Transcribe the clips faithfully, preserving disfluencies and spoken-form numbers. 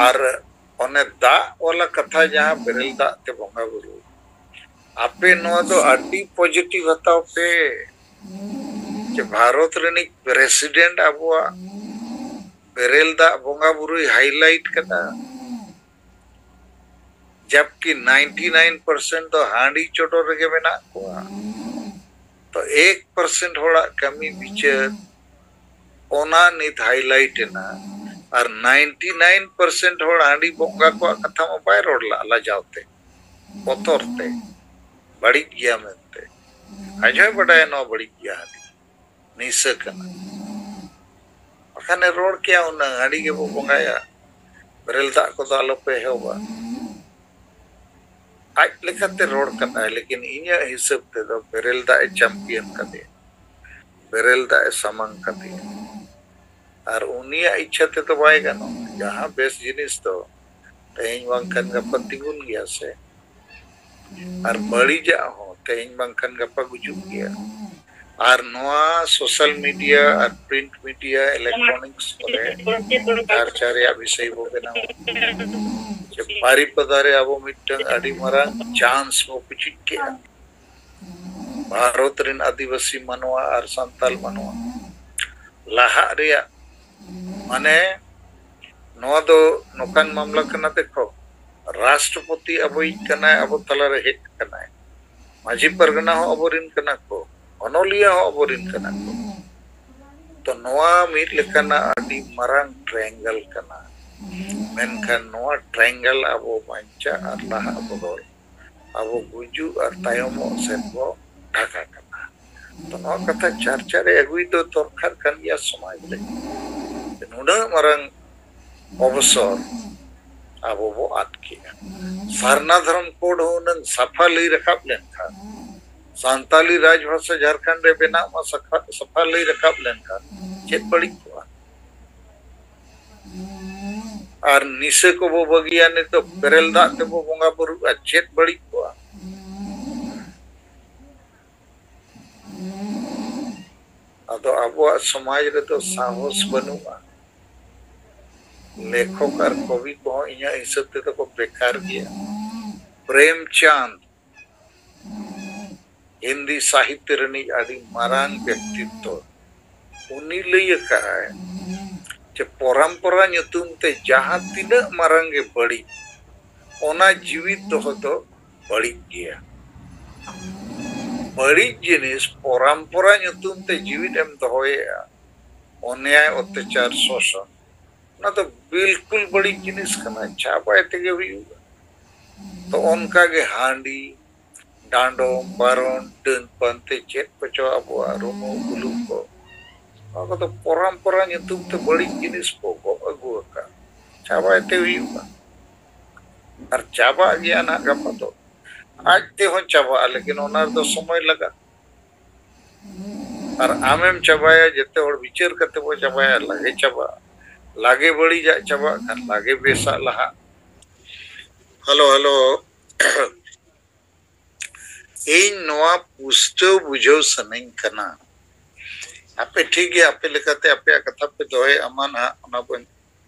ᱟᱨ ᱚᱱᱮ ᱫᱟᱜ ᱣᱟᱞᱟ ᱠᱟᱛᱷᱟ, ᱡᱟᱦᱟᱸ ᱵᱮᱨᱮᱞ ᱫᱟᱜ ᱛᱮ ᱵᱚᱸᱜᱟ ᱵᱩᱨᱩ, ᱟᱯᱮ ᱱᱚᱣᱟ ᱫᱚ ᱟᱹᱰᱤ positive ᱦᱟᱛᱟᱣ ᱯᱮ᱾ ᱡᱮ ᱵᱷᱟᱨᱚᱛ ᱨᱤᱱᱤᱡ president ᱟᱵᱚᱣᱟᱜ ᱵᱮᱨᱮᱞ ᱫᱟᱜ ᱵᱚᱸᱜᱟ ᱵᱩᱨᱩᱭ highlight ᱠᱟᱫᱟ, ᱡᱟᱵᱠᱤ ninety nine percent ᱫᱚ ᱦᱟᱺᱰᱤ ᱪᱚᱰᱚᱨ ᱨᱮᱜᱮ ᱢᱮᱱᱟᱜ ᱠᱚᱣᱟ᱾ ᱛᱚ ᱮᱠ percent ᱦᱚᱲᱟᱜ ᱠᱟᱹᱢᱤ ᱵᱤᱪᱟᱹᱨ, ᱚᱱᱟ ᱱᱤᱛ highlight ᱮᱱᱟ᱾ ᱟᱨ ninety nine percent ᱦᱚᱲ ᱦᱟᱺᱰᱤ ᱵᱚᱸᱜᱟ ᱠᱚᱣᱟᱜ ᱠᱟᱛᱷᱟ ᱢᱟ ᱵᱟᱭ ᱨᱚᱲ ᱞᱟᱜᱼᱟ, ᱞᱟᱡᱟᱣ ᱛᱮ, ᱵᱚᱛᱚᱨ ᱛᱮ, ᱵᱟᱹᱲᱤᱡ ᱜᱮᱭᱟ ᱢᱮᱱᱛᱮ᱾ ᱟᱡ ᱦᱚᱸᱭ ᱵᱟᱰᱟᱭᱟ ᱱᱚᱣᱟ ᱵᱟᱹᱲᱤᱡ ᱜᱮᱭᱟ, ᱦᱟᱺᱰᱤ ᱱᱤᱥᱟᱹ ᱠᱟᱱᱟ᱾ ᱵᱟᱠᱷᱟᱱᱮ ᱨᱚᱲ ᱠᱮᱭᱟ ᱦᱩᱱᱟᱹᱝ, ᱦᱟᱺᱰᱤ ᱜᱮᱵᱚ ᱵᱚᱸᱜᱟᱭᱟ, ᱵᱮᱨᱮᱞ ᱫᱟᱜ ᱠᱚᱫᱚ ᱟᱞᱚᱯᱮ ᱮᱦᱚᱵᱟ᱾ ᱟᱡ ᱞᱮᱠᱟᱛᱮ ᱨᱚᱲ ᱠᱟᱫᱟᱭ, ᱞᱮᱠᱤᱱ ᱤᱧᱟᱹᱜ ᱦᱤᱥᱟᱹᱵ ᱛᱮᱫᱚ ᱵᱮᱨᱮᱞ ᱫᱟᱜ ᱮ champion ᱠᱟᱫᱮᱭᱟ, ᱵᱮᱨᱮᱞ ᱫᱟᱜ ᱮ ᱥᱟᱢᱟᱝ ᱠᱟᱫᱮᱭᱟ᱾ ᱟᱨ ᱩᱱᱤᱭᱟᱜ ᱤᱪᱪᱷᱟ ᱛᱮᱫᱚ ᱵᱟᱭ ᱜᱟᱱᱚᱜᱼᱟ᱾ ᱡᱟᱦᱟᱸ ᱵᱮᱥ ᱡᱤᱱᱤᱥ ᱫᱚ ᱛᱮᱦᱮᱧ ᱵᱟᱝᱠᱷᱟᱱ ᱜᱟᱯᱟ ᱛᱤᱸᱜᱩᱱ ᱜᱮᱭᱟ ᱥᱮ, ᱟᱨ ᱵᱟᱹᱲᱤᱡᱟᱜ ᱦᱚᱸ ᱛᱮᱦᱮᱧ ᱵᱟᱝᱠᱷᱟᱱ ᱜᱟᱯᱟ ᱜᱩᱡᱩᱜ ᱜᱮᱭᱟ᱾ ᱟᱨ ᱱᱚᱣᱟ social media ᱟᱨ print media, electronics ᱠᱚᱨᱮ ᱪᱟᱨᱪᱟ ᱨᱮᱭᱟᱜ ᱵᱤᱥᱚᱭ ᱵᱚ ᱵᱮᱱᱟᱣᱟ᱾ ᱡᱮ ᱵᱟᱨᱤᱯᱟᱫᱟ ᱨᱮ ᱟᱵᱚ ᱢᱤᱫᱴᱟᱝ ᱟᱹᱰᱤ ᱢᱟᱨᱟᱝ chance ᱵᱚ ᱯᱩᱪᱩᱡ ᱠᱮᱜᱼᱟ᱾ ᱵᱷᱟᱨᱚᱛ ᱨᱮᱱ ᱟᱹᱫᱤᱵᱟᱹᱥᱤ ᱢᱟᱱᱣᱟ ᱟᱨ ᱥᱟᱱᱛᱟᱞ ᱢᱟᱱᱣᱟ ᱞᱟᱦᱟᱜ ᱨᱮᱭᱟᱜ, ᱢᱟᱱᱮ, ᱱᱚᱣᱟ ᱫᱚ ᱱᱚᱝᱠᱟᱱ ᱢᱟᱢᱞᱟ ᱠᱟᱱᱟ, ᱫᱮᱠᱷᱚ, ᱨᱟᱥᱴᱨᱚᱯᱚᱛᱤ ᱟᱵᱚᱭᱤᱡ ᱠᱟᱱᱟᱭ, ᱟᱵᱚ ᱛᱟᱞᱟᱨᱮ ᱦᱮᱡ ᱠᱟᱱᱟᱭ, ᱢᱟᱹᱡᱷᱤ ᱯᱟᱨᱜᱟᱱᱟ ᱦᱚᱸ ᱟᱵᱚᱨᱮᱱ ᱠᱟᱱᱟ ᱠᱚ, ᱚᱱᱚᱞᱤᱭᱟᱹ ᱦᱚᱸ ᱟᱵᱚᱨᱮᱱ ᱠᱟᱱᱟ ᱠᱚ᱾ ᱛᱚ ᱱᱚᱣᱟ ᱢᱤᱫ ᱞᱮᱠᱟᱱᱟᱜ ᱟᱹᱰᱤ ᱢᱟᱨᱟᱝ triangle ᱠᱟᱱᱟ᱾ ᱢᱮᱱᱠᱷᱟᱱ ᱱᱚᱣᱟ triangle ᱟᱵᱚ ᱵᱟᱧᱪᱟᱜ ᱟᱨ ᱞᱟᱦᱟᱜ ᱵᱚᱫᱚᱞ ᱟᱵᱚ ᱜᱩᱡᱩᱜ ᱟᱨ ᱛᱟᱭᱚᱢᱚᱜ ᱥᱮᱫ ᱵᱚ ᱰᱷᱟᱠᱟ ᱠᱟᱱᱟ᱾ ᱛᱚ ᱱᱚᱣᱟ ᱠᱟᱛᱷᱟ ᱪᱟᱨᱪᱟ ᱨᱮ ᱟᱹᱜᱩᱭ ᱫᱚ ᱫᱚᱨᱠᱟᱨ ᱠᱟᱱ ᱜᱮᱭᱟ ᱥᱚᱢᱟᱡᱽ ᱨᱮ᱾ ᱱᱩᱱᱟᱹᱜ ᱢᱟᱨᱟᱝ ᱚᱵᱚᱥᱚᱨ ᱟᱵᱚ ᱵᱚ ᱟᱫ ᱠᱮᱜᱼᱟ᱾ ᱥᱟᱨᱱᱟ ᱫᱷᱚᱨᱚᱢ code ᱦᱚᱸ ᱦᱩᱱᱟᱹᱝ ᱥᱟᱯᱷᱟ ᱞᱟᱹᱭ ᱨᱟᱠᱟᱵ ᱞᱮᱱᱠᱷᱟᱱ, ᱥᱟᱱᱛᱟᱞᱤ ᱨᱟᱡᱽᱵᱷᱟᱥᱟ ᱡᱷᱟᱲᱠᱷᱚᱸᱰ ᱨᱮ ᱵᱮᱱᱟᱜ ᱢᱟ ᱥᱟᱯᱷᱟ, ᱥᱟᱯᱷᱟ ᱞᱟᱹᱭ ᱨᱟᱠᱟᱵ ᱞᱮᱱᱠᱷᱟᱱ ᱪᱮᱫ ᱵᱟᱹᱲᱤᱡ ᱠᱚᱜᱼᱟ? ᱟᱨ ᱱᱤᱥᱟᱹ ᱠᱚᱵᱚ ᱵᱟᱹᱜᱤᱭᱟ, ᱱᱤᱛᱚᱜ ᱵᱮᱨᱮᱞ ᱫᱟᱜ ᱛᱮᱵᱚ ᱵᱚᱸᱜᱟ ᱵᱩᱨᱩᱜᱼᱟ, ᱪᱮᱫ ᱵᱟᱹᱲᱤᱡ ᱠᱚᱜᱼᱟ? ᱟᱫᱚ ᱟᱵᱚᱣᱟᱜ ᱥᱚᱢᱟᱡᱽ ᱨᱮᱫᱚ ᱥᱟᱦᱚᱥ ᱵᱟᱹᱱᱩᱜᱼᱟ᱾ ᱞᱮᱠᱷᱚᱠ ᱟᱨ ᱠᱚᱵᱤ ᱠᱚᱦᱚᱸ ᱤᱧᱟᱹᱜ ᱦᱤᱥᱟᱹᱵ ᱛᱮᱫᱚ ᱠᱚ ᱵᱮᱠᱟᱨ ᱜᱮᱭᱟ᱾ ᱯᱨᱮᱢᱪᱟᱸᱫᱽ, ᱦᱤᱱᱫᱤ ᱥᱟᱦᱤᱛᱭᱚ ᱨᱤᱱᱤᱡ ᱟᱹᱰᱤ ᱢᱟᱨᱟᱝ ᱵᱮᱠᱛᱤᱛᱛᱚ, ᱩᱱᱤ ᱞᱟᱹᱭ ᱟᱠᱟᱫᱼᱟᱭ ᱡᱮ ᱯᱚᱨᱚᱢᱯᱚᱨᱟ ᱧᱩᱛᱩᱢ ᱛᱮ ᱡᱟᱦᱟᱸ ᱛᱤᱱᱟᱹᱜ ᱢᱟᱨᱟᱝ ᱜᱮ ᱵᱟᱹᱲᱤᱡ, ᱚᱱᱟ ᱡᱤᱣᱤᱫ ᱫᱚᱦᱚ ᱫᱚ ᱵᱟᱹᱲᱤᱡ ᱜᱮᱭᱟ᱾ ᱵᱟᱹᱲᱤᱡ ᱡᱤᱱᱤᱥ ᱯᱚᱨᱚᱢᱯᱚᱨᱟ ᱧᱩᱛᱩᱢ ᱛᱮ ᱡᱤᱣᱤᱫ ᱮᱢ ᱫᱚᱦᱚᱭᱮᱫᱼᱟ, ᱚᱱᱭᱟᱭ, ᱚᱛᱛᱟᱪᱟᱨ, ᱥᱳᱥᱚᱱ, ᱚᱱᱟ ᱫᱚ ᱵᱤᱞᱠᱩᱞ ᱵᱟᱹᱲᱤᱡ ᱡᱤᱱᱤᱥ ᱠᱟᱱᱟ, ᱪᱟᱵᱟᱭ ᱛᱮᱜᱮ ᱦᱩᱭᱩᱜᱼᱟ᱾ ᱛᱚ ᱚᱱᱠᱟ ᱜᱮ ᱦᱟᱺᱰᱤ, ᱰᱟᱸᱰᱚᱢ, ᱵᱟᱨᱚᱱ, ᱰᱟᱹᱱ ᱯᱟᱱᱛᱮ, ᱪᱮᱫ ᱠᱚᱪᱚ ᱟᱵᱚᱣᱟᱜ ᱨᱩᱢᱩᱜ ᱜᱩᱞᱩᱜ ᱠᱚ, ᱱᱚᱣᱟ ᱠᱚᱫᱚ ᱯᱚᱨᱚᱢᱯᱚᱨᱟ ᱧᱩᱛᱩᱢ ᱛᱮ ᱵᱟᱹᱲᱤᱡ ᱡᱤᱱᱤᱥ ᱠᱚ ᱜᱚᱜ ᱟᱹᱜᱩ ᱟᱠᱟᱫ, ᱪᱟᱵᱟᱭ ᱛᱮ ᱦᱩᱭᱩᱜᱼᱟ᱾ ᱟᱨ ᱪᱟᱵᱟᱜ ᱜᱮᱭᱟ ᱱᱟᱦᱟᱜ ᱜᱟᱯᱟ ᱫᱚ, ᱟᱡ ᱛᱮᱦᱚᱸ ᱪᱟᱵᱟᱜᱼᱟ, ᱞᱮᱠᱤᱱ ᱚᱱᱟ ᱨᱮᱫᱚ ᱥᱚᱢᱚᱭ ᱞᱟᱜᱟᱜᱼᱟ᱾ ᱟᱨ ᱟᱢᱮᱢ ᱪᱟᱵᱟᱭᱟ, ᱡᱮᱛᱮ ᱦᱚᱲ ᱵᱤᱪᱟᱹᱨ ᱠᱟᱛᱮ ᱵᱚ ᱪᱟᱵᱟᱭᱟ, ᱞᱟᱜᱮ ᱪᱟᱵᱟᱜᱼᱟ᱾ ᱞᱟᱜᱮ ᱵᱟᱹᱲᱤᱡᱟᱜ ᱪᱟᱵᱟᱜ ᱠᱷᱟᱱ ᱞᱟᱜᱮ ᱵᱮᱥᱟᱜ ᱞᱟᱦᱟᱜ᱾ Hello, hello. ᱤᱧ ᱱᱚᱣᱟ ᱯᱩᱥᱴᱟᱹᱣ ᱵᱩᱡᱷᱟᱹᱣ ᱥᱟᱱᱟᱧ ᱠᱟᱱᱟ᱾ ᱟᱯᱮ ᱴᱷᱤᱠ ᱜᱮᱭᱟ, ᱟᱯᱮ ᱞᱮᱠᱟᱛᱮ ᱟᱯᱮᱭᱟᱜ ᱠᱟᱛᱷᱟ ᱯᱮ ᱫᱚᱦᱚᱭᱟ, ᱢᱟ ᱱᱟᱦᱟᱜ ᱚᱱᱟ ᱵᱚᱱ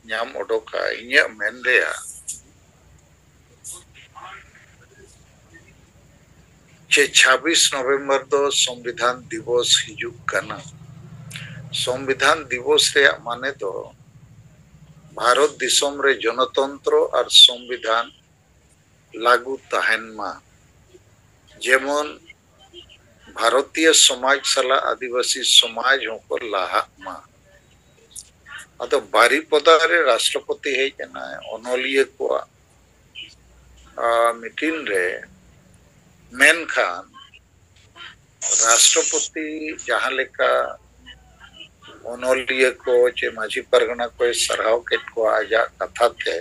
ᱧᱟᱢ ᱚᱰᱚᱠᱟ᱾ ᱤᱧᱟᱹᱜ ᱢᱮᱱ ᱨᱮᱭᱟᱜ ᱡᱮ ᱪᱷᱟᱵᱵᱤᱥ ᱱᱚᱵᱷᱮᱢᱵᱚᱨ ᱫᱚ ᱥᱚᱝᱵᱤᱫᱷᱟᱱ ᱫᱤᱵᱚᱥ ᱦᱤᱡᱩᱜ ᱠᱟᱱᱟ᱾ ᱥᱚᱝᱵᱤᱫᱷᱟᱱ ᱫᱤᱵᱚᱥ ᱨᱮᱭᱟᱜ ᱢᱟᱱᱮ ᱫᱚ ᱵᱷᱟᱨᱚᱛ ᱫᱤᱥᱚᱢ ᱨᱮ ᱡᱚᱱᱚᱛᱚᱱᱛᱨᱚ ᱟᱨ ᱥᱚᱝᱵᱤᱫᱷᱟᱱ ᱞᱟᱹᱜᱩ ᱛᱟᱦᱮᱱ ᱢᱟ, ᱡᱮᱢᱚᱱ ᱵᱷᱟᱨᱚᱛᱤᱭᱚ ᱥᱚᱢᱟᱡᱽ ᱥᱟᱞᱟᱜ ᱟᱹᱫᱤᱵᱟᱹᱥᱤ ᱥᱚᱢᱟᱡᱽ ᱦᱚᱸᱠᱚ ᱞᱟᱦᱟᱜ ᱢᱟ᱾ ᱟᱫᱚ ᱵᱟᱨᱤᱯᱚᱫᱟ ᱨᱮ ᱨᱟᱥᱴᱨᱚᱯᱚᱛᱤ ᱦᱮᱡ ᱮᱱᱟᱭ, ᱚᱱᱚᱞᱤᱭᱟᱹ ᱠᱚᱣᱟᱜ, ᱟ, ᱢᱤᱴᱤᱝ ᱨᱮ, ᱢᱮᱱᱠᱷᱟᱱ ᱨᱟᱥᱴᱨᱚᱯᱚᱛᱤ ᱡᱟᱦᱟᱸ ᱞᱮᱠᱟ ᱚᱱᱚᱞᱤᱭᱟᱹ ᱠᱚ ᱪᱮ ᱢᱟᱹᱡᱷᱤ ᱯᱟᱨᱜᱟᱱᱟ ᱠᱚᱭ ᱥᱟᱨᱦᱟᱣ ᱠᱮᱫ ᱠᱚᱣᱟ ᱟᱡᱟᱜ ᱠᱟᱛᱷᱟ ᱛᱮ,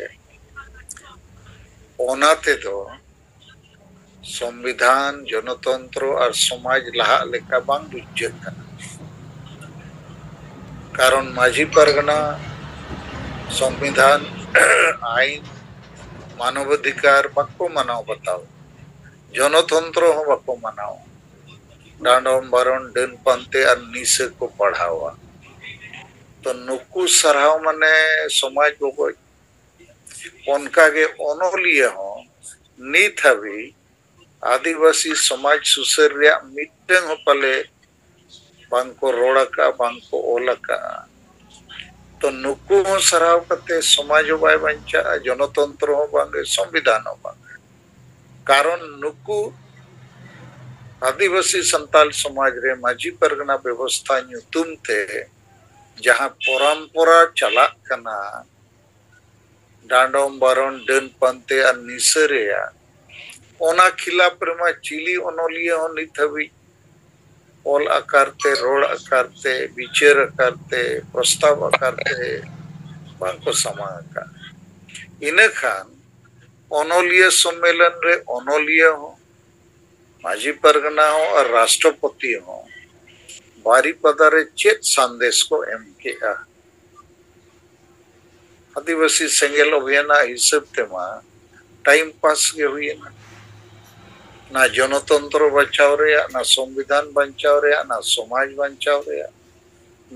ᱚᱱᱟ ᱛᱮᱫᱚ ᱥᱚᱝᱵᱤᱫᱷᱟᱱ, ᱡᱚᱱᱚᱛᱚᱱᱛᱨᱚ ᱟᱨ ᱥᱚᱢᱟᱡᱽ ᱞᱟᱦᱟᱜ ᱞᱮᱠᱟ ᱵᱟᱝ ᱵᱩᱡᱷᱟᱹᱜ ᱠᱟᱱᱟ᱾ ᱠᱟᱨᱚᱱ ᱢᱟᱹᱡᱷᱤ ᱯᱟᱨᱜᱟᱱᱟ, ᱥᱚᱝᱵᱤᱫᱷᱟᱱ, ᱟᱭᱤᱱ, ᱢᱟᱱᱚᱵᱟᱫᱷᱤᱠᱟᱨ ᱵᱟᱠᱚ ᱢᱟᱱᱟᱣ ᱵᱟᱛᱟᱣ, ᱡᱚᱱᱚᱛᱚᱱᱛᱨᱚ ᱦᱚᱸ ᱵᱟᱠᱚ ᱢᱟᱱᱟᱣᱟ᱾ ᱰᱟᱸᱰᱚᱢ, ᱵᱟᱨᱚᱱ, ᱰᱟᱹᱱ ᱯᱟᱱᱛᱮ ᱟᱨ ᱱᱤᱥᱟᱹ ᱠᱚ ᱯᱟᱲᱦᱟᱣᱟ᱾ ᱛᱚ ᱱᱩᱠᱩ ᱥᱟᱨᱦᱟᱣ ᱢᱟᱱᱮ ᱥᱚᱢᱟᱡᱽ ᱵᱚᱜᱚᱡ᱾ ᱚᱱᱠᱟᱜᱮ ᱚᱱᱚᱞᱤᱭᱟᱹ ᱦᱚᱸ ᱱᱤᱛ ᱦᱟᱹᱵᱤᱡ ᱟᱹᱫᱤᱵᱟᱹᱥᱤ ᱥᱚᱢᱟᱡᱽ ᱥᱩᱥᱟᱹᱨ ᱨᱮᱭᱟᱜ ᱢᱤᱫᱴᱟᱝ ᱦᱚᱸ ᱯᱟᱞᱮ ᱵᱟᱝ ᱠᱚ ᱨᱚᱲ ᱟᱠᱟᱫᱼᱟ, ᱵᱟᱝ ᱠᱚ ᱚᱞ ᱟᱠᱟᱫᱼᱟ᱾ ᱛᱚ ᱱᱩᱠᱩ ᱦᱚᱸ ᱥᱟᱨᱦᱟᱣ ᱠᱟᱛᱮ ᱥᱚᱢᱟᱡᱽ ᱦᱚᱸ ᱵᱟᱭ ᱵᱟᱧᱪᱟᱜᱼᱟ, ᱡᱚᱱᱚᱛᱚᱱᱛᱨᱚ ᱦᱚᱸ ᱵᱟᱝ, ᱥᱚᱝᱵᱤᱫᱷᱟᱱ ᱦᱚᱸ ᱵᱟᱝ᱾ ᱠᱟᱨᱚᱱ ᱱᱩᱠᱩ ᱟᱹᱫᱤᱵᱟᱹᱥᱤ ᱥᱟᱱᱛᱟᱞ ᱥᱚᱢᱟᱡᱽ ᱨᱮ ᱢᱟᱹᱡᱷᱤ ᱯᱟᱨᱜᱟᱱᱟ ᱵᱮᱵᱚᱥᱛᱷᱟ ᱧᱩᱛᱩᱢ ᱛᱮ ᱡᱟᱦᱟᱸ ᱯᱚᱨᱚᱢᱯᱚᱨᱟ ᱪᱟᱞᱟᱜ ᱠᱟᱱᱟ, ᱰᱟᱸᱰᱚᱢ ᱵᱟᱨᱚᱱ, ᱰᱟᱹᱱ ᱯᱟᱱᱛᱮ ᱟᱨ ᱱᱤᱥᱟᱹ ᱨᱮᱭᱟᱜ, ᱚᱱᱟ ᱠᱷᱤᱞᱟᱯ ᱨᱮᱢᱟ ᱪᱤᱞᱤ ᱚᱱᱚᱞᱤᱭᱟᱹ ᱦᱚᱸ ᱱᱤᱛ ᱦᱟᱹᱵᱤᱡ ᱚᱞ ᱟᱠᱟᱨ ᱛᱮ, ᱨᱚᱲ ᱟᱠᱟᱨ ᱛᱮ, ᱵᱤᱪᱟᱹᱨ ᱟᱠᱟᱨ ᱛᱮ, ᱯᱨᱚᱥᱛᱟᱵ ᱟᱠᱟᱨ ᱛᱮ ᱵᱟᱝ ᱠᱚ ᱥᱟᱢᱟᱝ ᱟᱠᱟᱫ᱾ ᱤᱱᱟᱹ ᱠᱷᱟᱱ ᱚᱱᱚᱞᱤᱭᱟᱹ ᱥᱚᱢᱢᱮᱞᱚᱱ ᱨᱮ ᱚᱱᱚᱞᱤᱭᱟᱹ ᱦᱚᱸ, ᱢᱟᱹᱡᱷᱤ ᱯᱟᱨᱜᱟᱱᱟ ᱦᱚᱸ ᱟᱨ ᱨᱟᱥᱴᱨᱚᱯᱚᱛᱤ ᱦᱚᱸ ᱵᱟᱨᱤᱯᱟᱫᱟ ᱨᱮ ᱪᱮᱫ ᱥᱟᱸᱫᱮᱥ ᱠᱚ ᱮᱢ ᱠᱮᱜᱼᱟ? ᱟᱹᱫᱤᱵᱟᱹᱥᱤ ᱥᱮᱸᱜᱮᱞ ᱚᱵᱷᱤᱭᱟᱱᱟᱜ ᱦᱤᱥᱟᱹᱵ ᱛᱮᱢᱟ ᱴᱟᱭᱤᱢ ᱯᱟᱥ ᱜᱮ ᱦᱩᱭᱮᱱᱟ᱾ ᱱᱟ ᱡᱚᱱᱚᱛᱚᱱᱛᱨᱚ ᱵᱟᱧᱪᱟᱣ ᱨᱮᱭᱟᱜ, ᱱᱟ ᱥᱚᱝᱵᱤᱫᱷᱟᱱ ᱵᱟᱧᱪᱟᱣ ᱨᱮᱭᱟᱜ, ᱱᱟ ᱥᱚᱢᱟᱡᱽ ᱵᱟᱧᱪᱟᱣ ᱨᱮᱭᱟᱜ᱾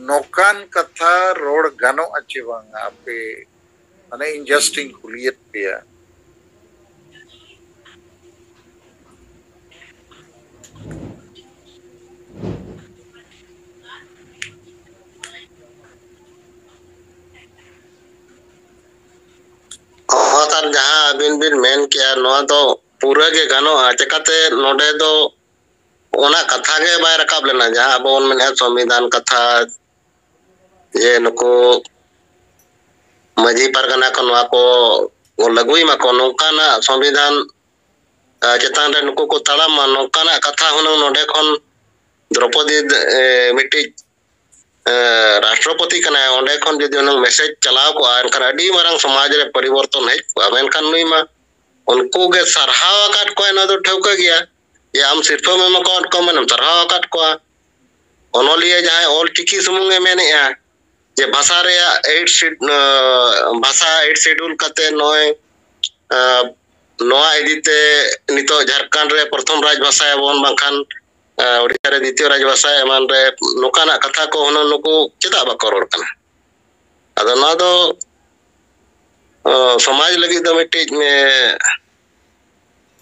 ᱱᱚᱝᱠᱟᱱ ᱠᱟᱛᱷᱟ ᱨᱚᱲ ᱜᱟᱱᱚᱜᱼᱟ ᱪᱮ ᱵᱟᱝᱟ? ᱟᱯᱮ ᱢᱟᱱᱮ ᱤᱧ ᱡᱟᱥᱴ ᱤᱧ ᱠᱩᱞᱤᱭᱮᱫ ᱯᱮᱭᱟ᱾ ᱦᱚᱸ, ᱛᱟᱦᱞᱮ ᱡᱟᱦᱟᱸ ᱟᱹᱵᱤᱱ ᱵᱤᱱ ᱢᱮᱱ ᱠᱮᱜᱼᱟ, ᱱᱚᱣᱟ ᱫᱚ ᱯᱩᱨᱟᱹ ᱜᱮ ᱜᱟᱱᱚᱜᱼᱟ᱾ ᱪᱮᱠᱟᱛᱮ ᱱᱚᱰᱮ ᱫᱚ ᱚᱱᱟ ᱠᱟᱛᱷᱟ ᱜᱮ ᱵᱟᱭ ᱨᱟᱠᱟᱵ ᱞᱮᱱᱟ, ᱡᱟᱦᱟᱸ ᱟᱵᱚ ᱵᱚᱱ ᱢᱮᱱᱮᱫᱼᱟ ᱥᱚᱝᱵᱤᱫᱷᱟᱱ ᱠᱟᱛᱷᱟ, ᱡᱮ ᱱᱩᱠᱩ ᱢᱟᱹᱡᱷᱤ ᱯᱟᱨᱜᱟᱱᱟ ᱠᱚ ᱱᱚᱣᱟ ᱠᱚ ᱞᱟᱹᱜᱩᱭ ᱢᱟᱠᱚ, ᱱᱚᱝᱠᱟᱱᱟᱜ ᱥᱚᱝᱵᱤᱫᱷᱟᱱ, ᱟ, ᱪᱮᱛᱟᱱ ᱨᱮ ᱱᱩᱠᱩ ᱠᱚ ᱛᱟᱲᱟᱢ ᱢᱟ, ᱱᱚᱝᱠᱟᱱᱟᱜ ᱠᱟᱛᱷᱟ ᱦᱩᱱᱟᱹᱝ ᱱᱚᱰᱮ ᱠᱷᱚᱱ ᱫᱨᱚᱯᱚᱫᱤ, ᱮ, ᱢᱤᱫᱴᱤᱡ, ᱮ, ᱨᱟᱥᱴᱨᱚᱯᱚᱛᱤ ᱠᱟᱱᱟᱭ, ᱚᱸᱰᱮ ᱠᱷᱚᱱ ᱡᱩᱫᱤ ᱦᱩᱱᱟᱹᱝ ᱢᱮᱥᱮᱡᱽ ᱪᱟᱞᱟᱣ ᱠᱚᱜᱼᱟ, ᱮᱱᱠᱷᱟᱱ ᱟᱹᱰᱤ ᱢᱟᱨᱟᱝ ᱥᱚᱢᱟᱡᱽ ᱨᱮ ᱯᱚᱨᱤᱵᱚᱨᱛᱚᱱ ᱦᱮᱡ ᱠᱚᱜᱼᱟ᱾ ᱢᱮᱱᱠᱷᱟᱱ ᱱᱩᱭ ᱢᱟ ᱩᱱᱠᱩ ᱜᱮ ᱥᱟᱨᱦᱟᱣ ᱟᱠᱟᱫ ᱠᱚᱣᱟᱭ, ᱱᱚᱣᱟ ᱫᱚ ᱴᱷᱟᱹᱣᱠᱟᱹ ᱜᱮᱭᱟ ᱡᱮ ᱟᱢ ᱥᱤᱨᱯᱷᱟᱹᱢ ᱮᱢ ᱟᱠᱟᱫ ᱠᱚᱣᱟ, ᱢᱟᱱᱮᱢ ᱥᱟᱨᱦᱟᱣ ᱟᱠᱟᱫ ᱠᱚᱣᱟ᱾ ᱚᱱᱚᱞᱤᱭᱟᱹ ᱡᱟᱦᱟᱸᱭ ᱚᱞ ᱪᱤᱠᱤ ᱥᱩᱢᱩᱝ ᱮ ᱢᱮᱱᱮᱜᱼᱟ, ᱡᱮ ᱵᱷᱟᱥᱟ ᱨᱮᱭᱟᱜ ᱮᱭᱤᱴ ᱥᱤᱰ-, ᱟᱸ, ᱵᱷᱟᱥᱟ ᱮᱭᱤᱴ ᱥᱤᱰᱩᱞ ᱠᱟᱛᱮ ᱱᱚᱜᱼᱚᱭ, ᱟᱸ, ᱱᱚᱣᱟ ᱤᱫᱤ ᱛᱮ ᱱᱤᱛᱚᱜ ᱡᱷᱟᱲᱠᱷᱚᱸᱰ ᱨᱮ ᱯᱨᱚᱛᱷᱚᱢ ᱨᱟᱡᱽ ᱵᱷᱟᱥᱟᱭᱟᱵᱚᱱ, ᱵᱟᱝᱠᱷᱟᱱ ᱟᱸ, ᱳᱰᱤᱥᱟ ᱨᱮ ᱫᱤᱛᱤᱭᱚ ᱨᱟᱡᱽᱵᱷᱟᱥᱟ ᱮᱢᱟᱱ ᱨᱮ ᱱᱚᱝᱠᱟᱱᱟᱜ ᱠᱟᱛᱷᱟ ᱠᱚ ᱦᱩᱱᱟᱹᱝ ᱱᱩᱠᱩ ᱪᱮᱫᱟᱜ ᱵᱟᱠᱚ ᱨᱚᱲ ᱠᱟᱱᱟ? ᱟᱫᱚ ᱱᱚᱣᱟ ᱫᱚ, ᱟᱸ, ᱥᱚᱢᱟᱡᱽ ᱞᱟᱹᱜᱤᱫ ᱫᱚ ᱢᱤᱫᱴᱤᱡ, ᱮᱸ,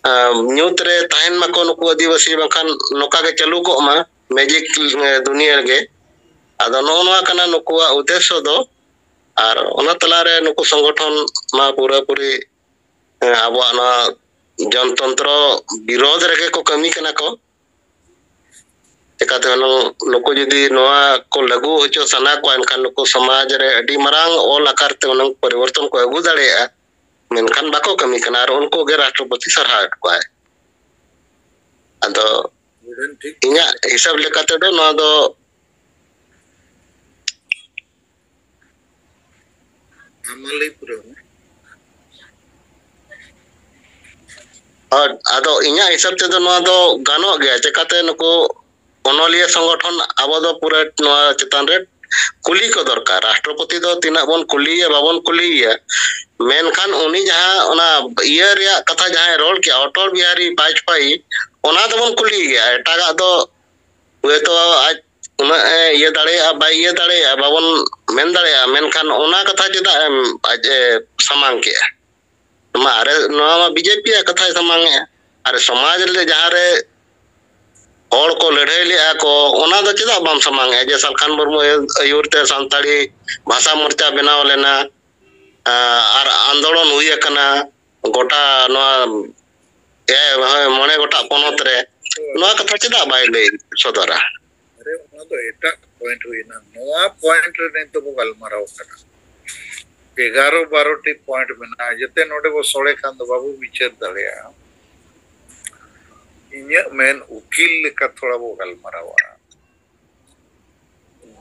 ᱟᱸ, ᱧᱩᱛ ᱨᱮ ᱛᱟᱦᱮᱱ ᱢᱟᱠᱚ ᱱᱩᱠᱩ ᱟᱹᱫᱤᱵᱟᱹᱥᱤ, ᱵᱟᱝᱠᱷᱟᱱ ᱱᱚᱝᱠᱟ ᱜᱮ ᱪᱟᱹᱞᱩ ᱠᱚᱜ ᱢᱟ ᱢᱮᱡᱤᱠ, ᱮᱸ, ᱫᱩᱱᱤᱭᱟᱹ ᱨᱮᱜᱮ᱾ ᱟᱫᱚ ᱱᱚᱜᱼᱚ ᱱᱚᱣᱟ ᱠᱟᱱᱟ ᱱᱩᱠᱩᱣᱟᱜ ᱩᱫᱽᱫᱮᱥᱥᱚ ᱫᱚ᱾ ᱟᱨ ᱚᱱᱟ ᱛᱟᱞᱟᱨᱮ ᱱᱩᱠᱩ ᱥᱚᱝᱜᱚᱴᱷᱚᱱ ᱢᱟ ᱯᱩᱨᱟᱹᱯᱩᱨᱤ, ᱮᱸ, ᱟᱵᱚᱣᱟᱜ ᱱᱚᱣᱟ ᱡᱚᱱᱛᱚᱱᱛᱨᱚ ᱵᱤᱨᱳᱫᱷ ᱨᱮᱜᱮ ᱠᱚ ᱠᱟᱹᱢᱤ ᱠᱟᱱᱟ ᱠᱚ᱾ ᱪᱤᱠᱟᱹᱛᱮ ᱦᱩᱱᱟᱹᱝ ᱱᱩᱠᱩ ᱡᱩᱫᱤ ᱱᱚᱣᱟ ᱠᱚ ᱞᱟᱹᱜᱩ ᱦᱚᱪᱚ ᱥᱟᱱᱟ ᱠᱚᱣᱟ, ᱮᱱᱠᱷᱟᱱ ᱱᱩᱠᱩ ᱥᱚᱢᱟᱡᱽ ᱨᱮ ᱟᱹᱰᱤ ᱢᱟᱨᱟᱝ ᱚᱞ ᱟᱠᱟᱨ ᱛᱮ ᱦᱩᱱᱟᱹᱝ ᱯᱚᱨᱤᱵᱚᱨᱛᱚᱱ ᱠᱚ ᱟᱹᱜᱩ ᱫᱟᱲᱮᱭᱟᱜᱼᱟ, ᱢᱮᱱᱠᱷᱟᱱ ᱵᱟᱠᱚ ᱠᱟᱹᱢᱤ ᱠᱟᱱᱟ ᱟᱨ ᱩᱱᱠᱩ ᱜᱮ ᱨᱟᱥᱴᱨᱚᱯᱚᱛᱤ ᱥᱟᱨᱦᱟᱣᱮᱫ ᱠᱚᱣᱟᱭ᱾ ᱟᱫᱚ ᱴᱷᱤᱠ᱾ ᱤᱧᱟᱹᱜ ᱦᱤᱥᱟᱹᱵ ᱞᱮᱠᱟ ᱛᱮᱫᱚ ᱱᱚᱣᱟ ᱫᱚ ᱟᱢ ᱢᱟ ᱞᱟᱹᱭ ᱯᱩᱨᱟᱹᱣ ᱢᱮ᱾ ᱟᱨ ᱟᱫᱚ ᱤᱧᱟᱹᱜ ᱦᱤᱥᱟᱹᱵ ᱛᱮᱫᱚ ᱱᱚᱣᱟ ᱫᱚ ᱜᱟᱱᱚᱜ ᱜᱮᱭᱟ᱾ ᱪᱤᱠᱟᱹᱛᱮ ᱱᱩᱠᱩ ᱚᱱᱚᱞᱤᱭᱟᱹ ᱥᱚᱝᱜᱚᱴᱷᱚᱱ ᱟᱵᱚ ᱫᱚ ᱯᱩᱨᱟᱹ ᱱᱚᱣᱟ ᱪᱮᱛᱟᱱ ᱨᱮ ᱠᱩᱞᱤ ᱠᱚ ᱫᱚᱨᱠᱟᱨ᱾ ᱨᱟᱥᱴᱨᱚᱯᱚᱛᱤ ᱫᱚ ᱛᱤᱱᱟᱹᱜ ᱵᱚᱱ ᱠᱩᱞᱤᱭᱮᱭᱟ, ᱵᱟᱵᱚᱱ ᱠᱩᱞᱤᱭᱮᱭᱟ, ᱢᱮᱱᱠᱷᱟᱱ ᱩᱱᱤ ᱡᱟᱦᱟᱸ ᱚᱱᱟ ᱤᱭᱟᱹ ᱨᱮᱭᱟᱜ ᱠᱟᱛᱷᱟ ᱡᱟᱦᱟᱸᱭ ᱨᱚᱲ ᱠᱮᱜᱼᱟ, ᱚᱴᱚᱞ ᱵᱤᱦᱟᱨᱤ ᱵᱟᱡᱽᱯᱟᱭᱤ, ᱚᱱᱟ ᱫᱚᱵᱚᱱ ᱠᱩᱞᱤᱭᱮ ᱜᱮᱭᱟ᱾ ᱮᱴᱟᱜᱟᱜ ᱫᱚ ᱦᱚᱭᱛᱳ ᱟᱡ ᱩᱱᱟᱹᱜ ᱮ ᱤᱭᱟᱹ ᱫᱟᱲᱮᱭᱟᱜᱼᱟ, ᱵᱟᱭ ᱤᱭᱟᱹ ᱫᱟᱲᱮᱭᱟᱜᱼᱟ, ᱵᱟᱵᱚᱱ ᱢᱮᱱ ᱫᱟᱲᱮᱭᱟᱜᱼᱟ, ᱢᱮᱱᱠᱷᱟᱱ ᱚᱱᱟ ᱠᱟᱛᱷᱟ ᱪᱮᱫᱟᱜ ᱮᱢ ᱟᱡ ᱮ ᱥᱟᱢᱟᱝ ᱠᱮᱜᱼᱟ? ᱢᱟ ᱟᱨᱮ, ᱱᱚᱣᱟ ᱢᱟ ᱵᱤᱡᱮᱯᱤ ᱭᱟᱜ ᱠᱟᱛᱷᱟᱭ ᱥᱟᱢᱟᱝ ᱮᱜᱼᱟ᱾ ᱟᱨ ᱥᱚᱢᱟᱡᱽ ᱨᱮ ᱡᱟᱦᱟᱸ ᱨᱮ ᱦᱚᱲ ᱠᱚ ᱞᱟᱹᱲᱦᱟᱹᱭ ᱞᱮᱜᱼᱟ ᱠᱚ, ᱚᱱᱟ ᱫᱚ ᱪᱮᱫᱟᱜ ᱵᱟᱢ ᱥᱟᱢᱟᱝ ᱮᱜᱼᱟ? ᱡᱮ ᱥᱟᱞᱠᱷᱟᱱ ᱢᱩᱨᱢᱩ ᱟᱹᱭᱩᱨ ᱛᱮ ᱥᱟᱱᱛᱟᱲᱤ ᱵᱷᱟᱥᱟ ᱢᱳᱨᱪᱟ ᱵᱮᱱᱟᱣ ᱞᱮᱱᱟ, ᱟᱨ ᱟᱱᱫᱳᱞᱚᱱ ᱦᱩᱭ ᱟᱠᱟᱱᱟ, ᱜᱚᱴᱟ ᱱᱚᱣᱟ ᱮ, ᱦᱳᱭ, ᱢᱚᱬᱮ ᱜᱚᱴᱟᱜ ᱯᱚᱱᱚᱛ ᱨᱮ ᱱᱚᱣᱟ ᱠᱟᱛᱷᱟ ᱪᱮᱫᱟᱜ ᱵᱟᱭ ᱞᱟᱹᱭ ᱥᱚᱫᱚᱨᱟ? ᱟᱨᱮ, ᱚᱱᱟ ᱫᱚ ᱮᱴᱟᱜ ᱯᱚᱭᱮᱱᱴ ᱦᱩᱭᱱᱟ᱾ ᱱᱚᱣᱟ ᱯᱚᱭᱮᱱᱴ ᱨᱮ ᱱᱤᱛ ᱫᱚᱵᱚ ᱜᱟᱞᱢᱟᱨᱟᱣ ᱠᱟᱱᱟ᱾ ᱮᱜᱟᱨᱚ ᱵᱟᱨᱚ ᱴᱤ ᱯᱚᱭᱮᱱᱴ ᱢᱮᱱᱟᱜᱼᱟ᱾ ᱡᱮᱛᱮ ᱱᱚᱰᱮ ᱵᱚ ᱥᱚᱲᱮ ᱠᱷᱟᱱ ᱫᱚ ᱵᱟᱵᱚ ᱵᱤᱪᱟᱹᱨ ᱫᱟᱲᱮᱭᱟᱜᱼᱟ᱾ ᱤᱧᱟᱹᱜ ᱢᱮᱱ ᱩᱠᱤᱞ ᱞᱮᱠᱟ ᱛᱷᱚᱲᱟ ᱵᱚ ᱜᱟᱞᱢᱟᱨᱟᱣᱟ᱾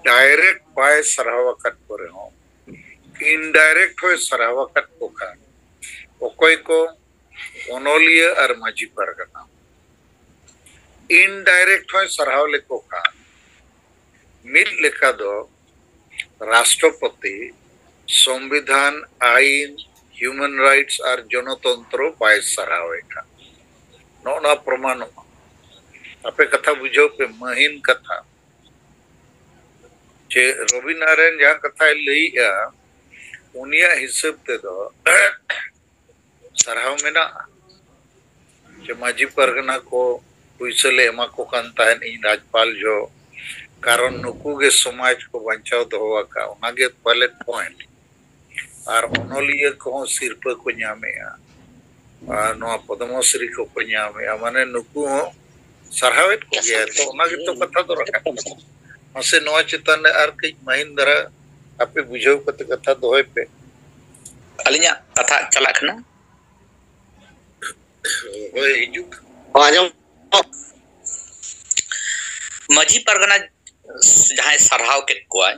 ᱰᱟᱭᱨᱮᱠᱴ ᱵᱟᱭ ᱥᱟᱨᱦᱟᱣ ᱟᱠᱟᱫ ᱠᱚ ᱨᱮᱦᱚᱸ, ᱤᱱᱰᱟᱭᱨᱮᱠᱴ ᱦᱚᱸᱭ ᱥᱟᱨᱦᱟᱣ ᱟᱠᱟᱫ ᱠᱚ ᱠᱷᱟᱱ, ᱚᱠᱚᱭ ᱠᱚ ᱚᱱᱚᱞᱤᱭᱟᱹ ᱟᱨ ᱢᱟᱹᱡᱷᱤ ᱯᱟᱨᱜᱟᱱᱟ, ᱤᱱᱰᱟᱭᱨᱮᱠᱴ ᱦᱚᱸᱭ ᱥᱟᱨᱦᱟᱣ ᱞᱮᱠᱚ ᱠᱷᱟᱱ, ᱢᱤᱫ ᱞᱮᱠᱟ ᱫᱚ ᱨᱟᱥᱴᱨᱚᱯᱚᱛᱤ, ᱥᱚᱝᱵᱤᱫᱷᱟᱱ, ᱟᱭᱤᱱ, ᱦᱤᱭᱩᱢᱮᱱ ᱨᱟᱭᱤᱴᱥ ᱟᱨ ᱡᱚᱱᱚᱛᱚᱱᱛᱨᱚ ᱵᱟᱭ ᱥᱟᱨᱦᱟᱣᱮᱫ ᱠᱷᱟᱱ, ᱱᱚᱜᱼᱚ ᱱᱚᱣᱟ ᱯᱨᱚᱢᱟᱱᱚᱜᱼᱟ᱾ ᱟᱯᱮ ᱠᱟᱛᱷᱟ ᱵᱩᱡᱷᱟᱹᱣ ᱯᱮ, ᱢᱟᱹᱦᱤᱱ ᱠᱟᱛᱷᱟ᱾ ᱪᱮ ᱨᱚᱵᱤ ᱱᱟᱨᱟᱭᱚᱱ ᱡᱟᱦᱟᱸ ᱠᱟᱛᱷᱟᱭ ᱞᱟᱹᱭᱮᱜᱼᱟ, ᱩᱱᱤᱭᱟᱜ ᱦᱤᱥᱟᱹᱵ ᱛᱮᱫᱚ ᱥᱟᱨᱦᱟᱣ ᱢᱮᱱᱟᱜᱼᱟ᱾ ᱪᱮ ᱢᱟᱹᱡᱷᱤ ᱯᱟᱨᱜᱟᱱᱟ ᱠᱚ ᱯᱩᱭᱥᱟᱹ ᱞᱮ ᱮᱢᱟ ᱠᱚ ᱠᱟᱱ ᱛᱟᱦᱮᱸᱫ ᱤᱧ ᱨᱟᱡᱽᱯᱟᱞ ᱡᱚᱦᱚᱜ, ᱠᱟᱨᱚᱱ ᱱᱩᱠᱩ ᱜᱮ ᱥᱚᱢᱟᱡᱽ ᱠᱚ ᱵᱟᱧᱪᱟᱣ ᱫᱚᱦᱚ ᱟᱠᱟᱫ, ᱚᱱᱟᱜᱮ ᱯᱟᱞᱮᱫ ᱯᱚᱭᱮᱱᱴ᱾ ᱟᱨ ᱚᱱᱚᱞᱤᱭᱟᱹ ᱠᱚᱦᱚᱸ ᱥᱤᱨᱯᱟᱹ ᱠᱚ ᱧᱟᱢᱮᱜᱼᱟ, ᱟᱨ ᱱᱚᱣᱟ ᱯᱚᱫᱽᱢᱚᱥᱨᱤ ᱠᱚᱠᱚ ᱧᱟᱢᱮᱜᱼᱟ, ᱢᱟᱱᱮ ᱱᱩᱠᱩ ᱦᱚᱸ ᱥᱟᱨᱦᱟᱣᱮᱫ ᱠᱚᱜᱮᱭᱟ᱾ ᱛᱚ ᱚᱱᱟ ᱜᱮᱛᱚ ᱠᱟᱛᱷᱟ ᱫᱚ ᱨᱟᱠᱟᱵ ᱠᱟᱱᱟ᱾ ᱢᱟᱥᱮ ᱱᱚᱣᱟ ᱪᱮᱛᱟᱱ ᱨᱮ ᱟᱨ ᱠᱟᱹᱡ ᱢᱟᱹᱦᱤᱱ ᱫᱷᱟᱨᱟ ᱟᱯᱮ ᱵᱩᱡᱷᱟᱹᱣ ᱠᱟᱛᱮ ᱠᱟᱛᱷᱟ ᱫᱚᱦᱚᱭ ᱯᱮ᱾ ᱟᱹᱞᱤᱧᱟᱜ ᱠᱟᱛᱷᱟ ᱪᱟᱞᱟᱜ ᱠᱟᱱᱟ᱾ ᱦᱳᱭ, ᱦᱤᱡᱩᱜ᱾ ᱦᱚᱸ, ᱟᱸᱡᱚᱢ᱾ ᱢᱟᱹᱡᱷᱤ ᱯᱟᱨᱜᱟᱱᱟ ᱡᱟᱦᱟᱸᱭ ᱥᱟᱨᱦᱟᱣ ᱠᱮᱫ ᱠᱚᱣᱟᱭ,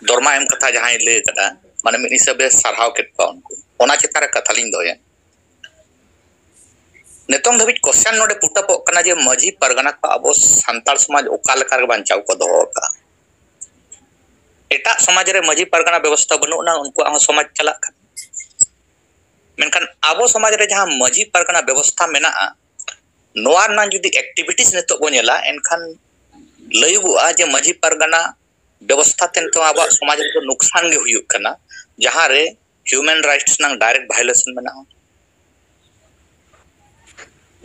ᱫᱚᱨᱢᱟ ᱮᱢ ᱠᱟᱛᱷᱟ ᱡᱟᱦᱟᱸᱭ ᱞᱟᱹᱭ ᱠᱟᱫᱟ, ᱢᱟᱱᱮ ᱢᱤᱫ ᱦᱤᱥᱟᱹᱵᱮ ᱥᱟᱨᱦᱟᱣ ᱠᱮᱫ ᱠᱚᱣᱟ ᱩᱱᱠᱩ, ᱚᱱᱟ ᱪᱮᱛᱟᱱ ᱨᱮ ᱠᱟᱛᱷᱟ ᱞᱤᱧ ᱫᱚᱦᱚᱭᱟ᱾ ᱱᱤᱛᱚᱝ ᱫᱷᱟᱹᱵᱤᱡ ᱠᱚᱥᱪᱟᱱ ᱱᱚᱰᱮ ᱯᱩᱴᱟᱯᱚᱜ ᱠᱟᱱᱟ ᱡᱮ ᱢᱟᱹᱡᱷᱤ ᱯᱟᱨᱜᱟᱱᱟ ᱠᱚ ᱟᱵᱚ ᱥᱟᱱᱛᱟᱲ ᱥᱚᱢᱟᱡᱽ ᱚᱠᱟ ᱞᱮᱠᱟ ᱨᱮ ᱵᱟᱧᱪᱟᱣ ᱠᱚ ᱫᱚᱦᱚ ᱟᱠᱟᱫᱼᱟ᱾ ᱮᱴᱟᱜ ᱥᱚᱢᱟᱡᱽ ᱨᱮ ᱢᱟᱹᱡᱷᱤ ᱯᱟᱨᱜᱟᱱᱟ ᱵᱮᱵᱚᱥᱛᱷᱟ ᱵᱟᱹᱱᱩᱜ ᱟᱱᱟ, ᱩᱱᱠᱩᱣᱟᱜ ᱦᱚᱸ ᱥᱚᱢᱟᱡᱽ ᱪᱟᱞᱟᱜ ᱠᱟᱱᱟ᱾ ᱢᱮᱱᱠᱷᱟᱱ ᱟᱵᱚ ᱥᱚᱢᱟᱡᱽ ᱨᱮ ᱡᱟᱦᱟᱸ ᱢᱟᱹᱡᱷᱤ ᱯᱟᱨᱜᱟᱱᱟ ᱵᱮᱵᱚᱥᱛᱷᱟ ᱢᱮᱱᱟᱜᱼᱟ, ᱱᱚᱣᱟ ᱨᱮᱱᱟᱜ ᱡᱩᱫᱤ ᱮᱠᱴᱤᱵᱷᱤᱴᱤᱥ ᱱᱤᱛᱚᱜ ᱵᱚᱱ ᱧᱮᱞᱟ, ᱮᱱᱠᱷᱟᱱ ᱞᱟᱹᱭᱩᱜᱚᱜᱼᱟ ᱡᱮ ᱢᱟᱹᱡᱷᱤ ᱯᱟᱨᱜᱟᱱᱟ ᱵᱮᱵᱚᱥᱛᱷᱟ ᱛᱮ ᱱᱤᱛᱚᱜ ᱟᱵᱚᱣᱟᱜ ᱥᱚᱢᱟᱡᱽ ᱨᱮᱫᱚ ᱱᱩᱠᱥᱟᱱ ᱜᱮ ᱦᱩᱭᱩᱜ ᱠᱟᱱᱟ, ᱡᱟᱦᱟᱸ ᱨᱮ ᱦᱤᱭᱩᱢᱮᱱ ᱨᱟᱭᱤᱴᱥ ᱨᱮᱱᱟᱜ ᱰᱟᱭᱨᱮᱠᱴ ᱵᱷᱟᱭᱳᱞᱮᱥᱚᱱ ᱢᱮᱱᱟᱜᱼᱟ᱾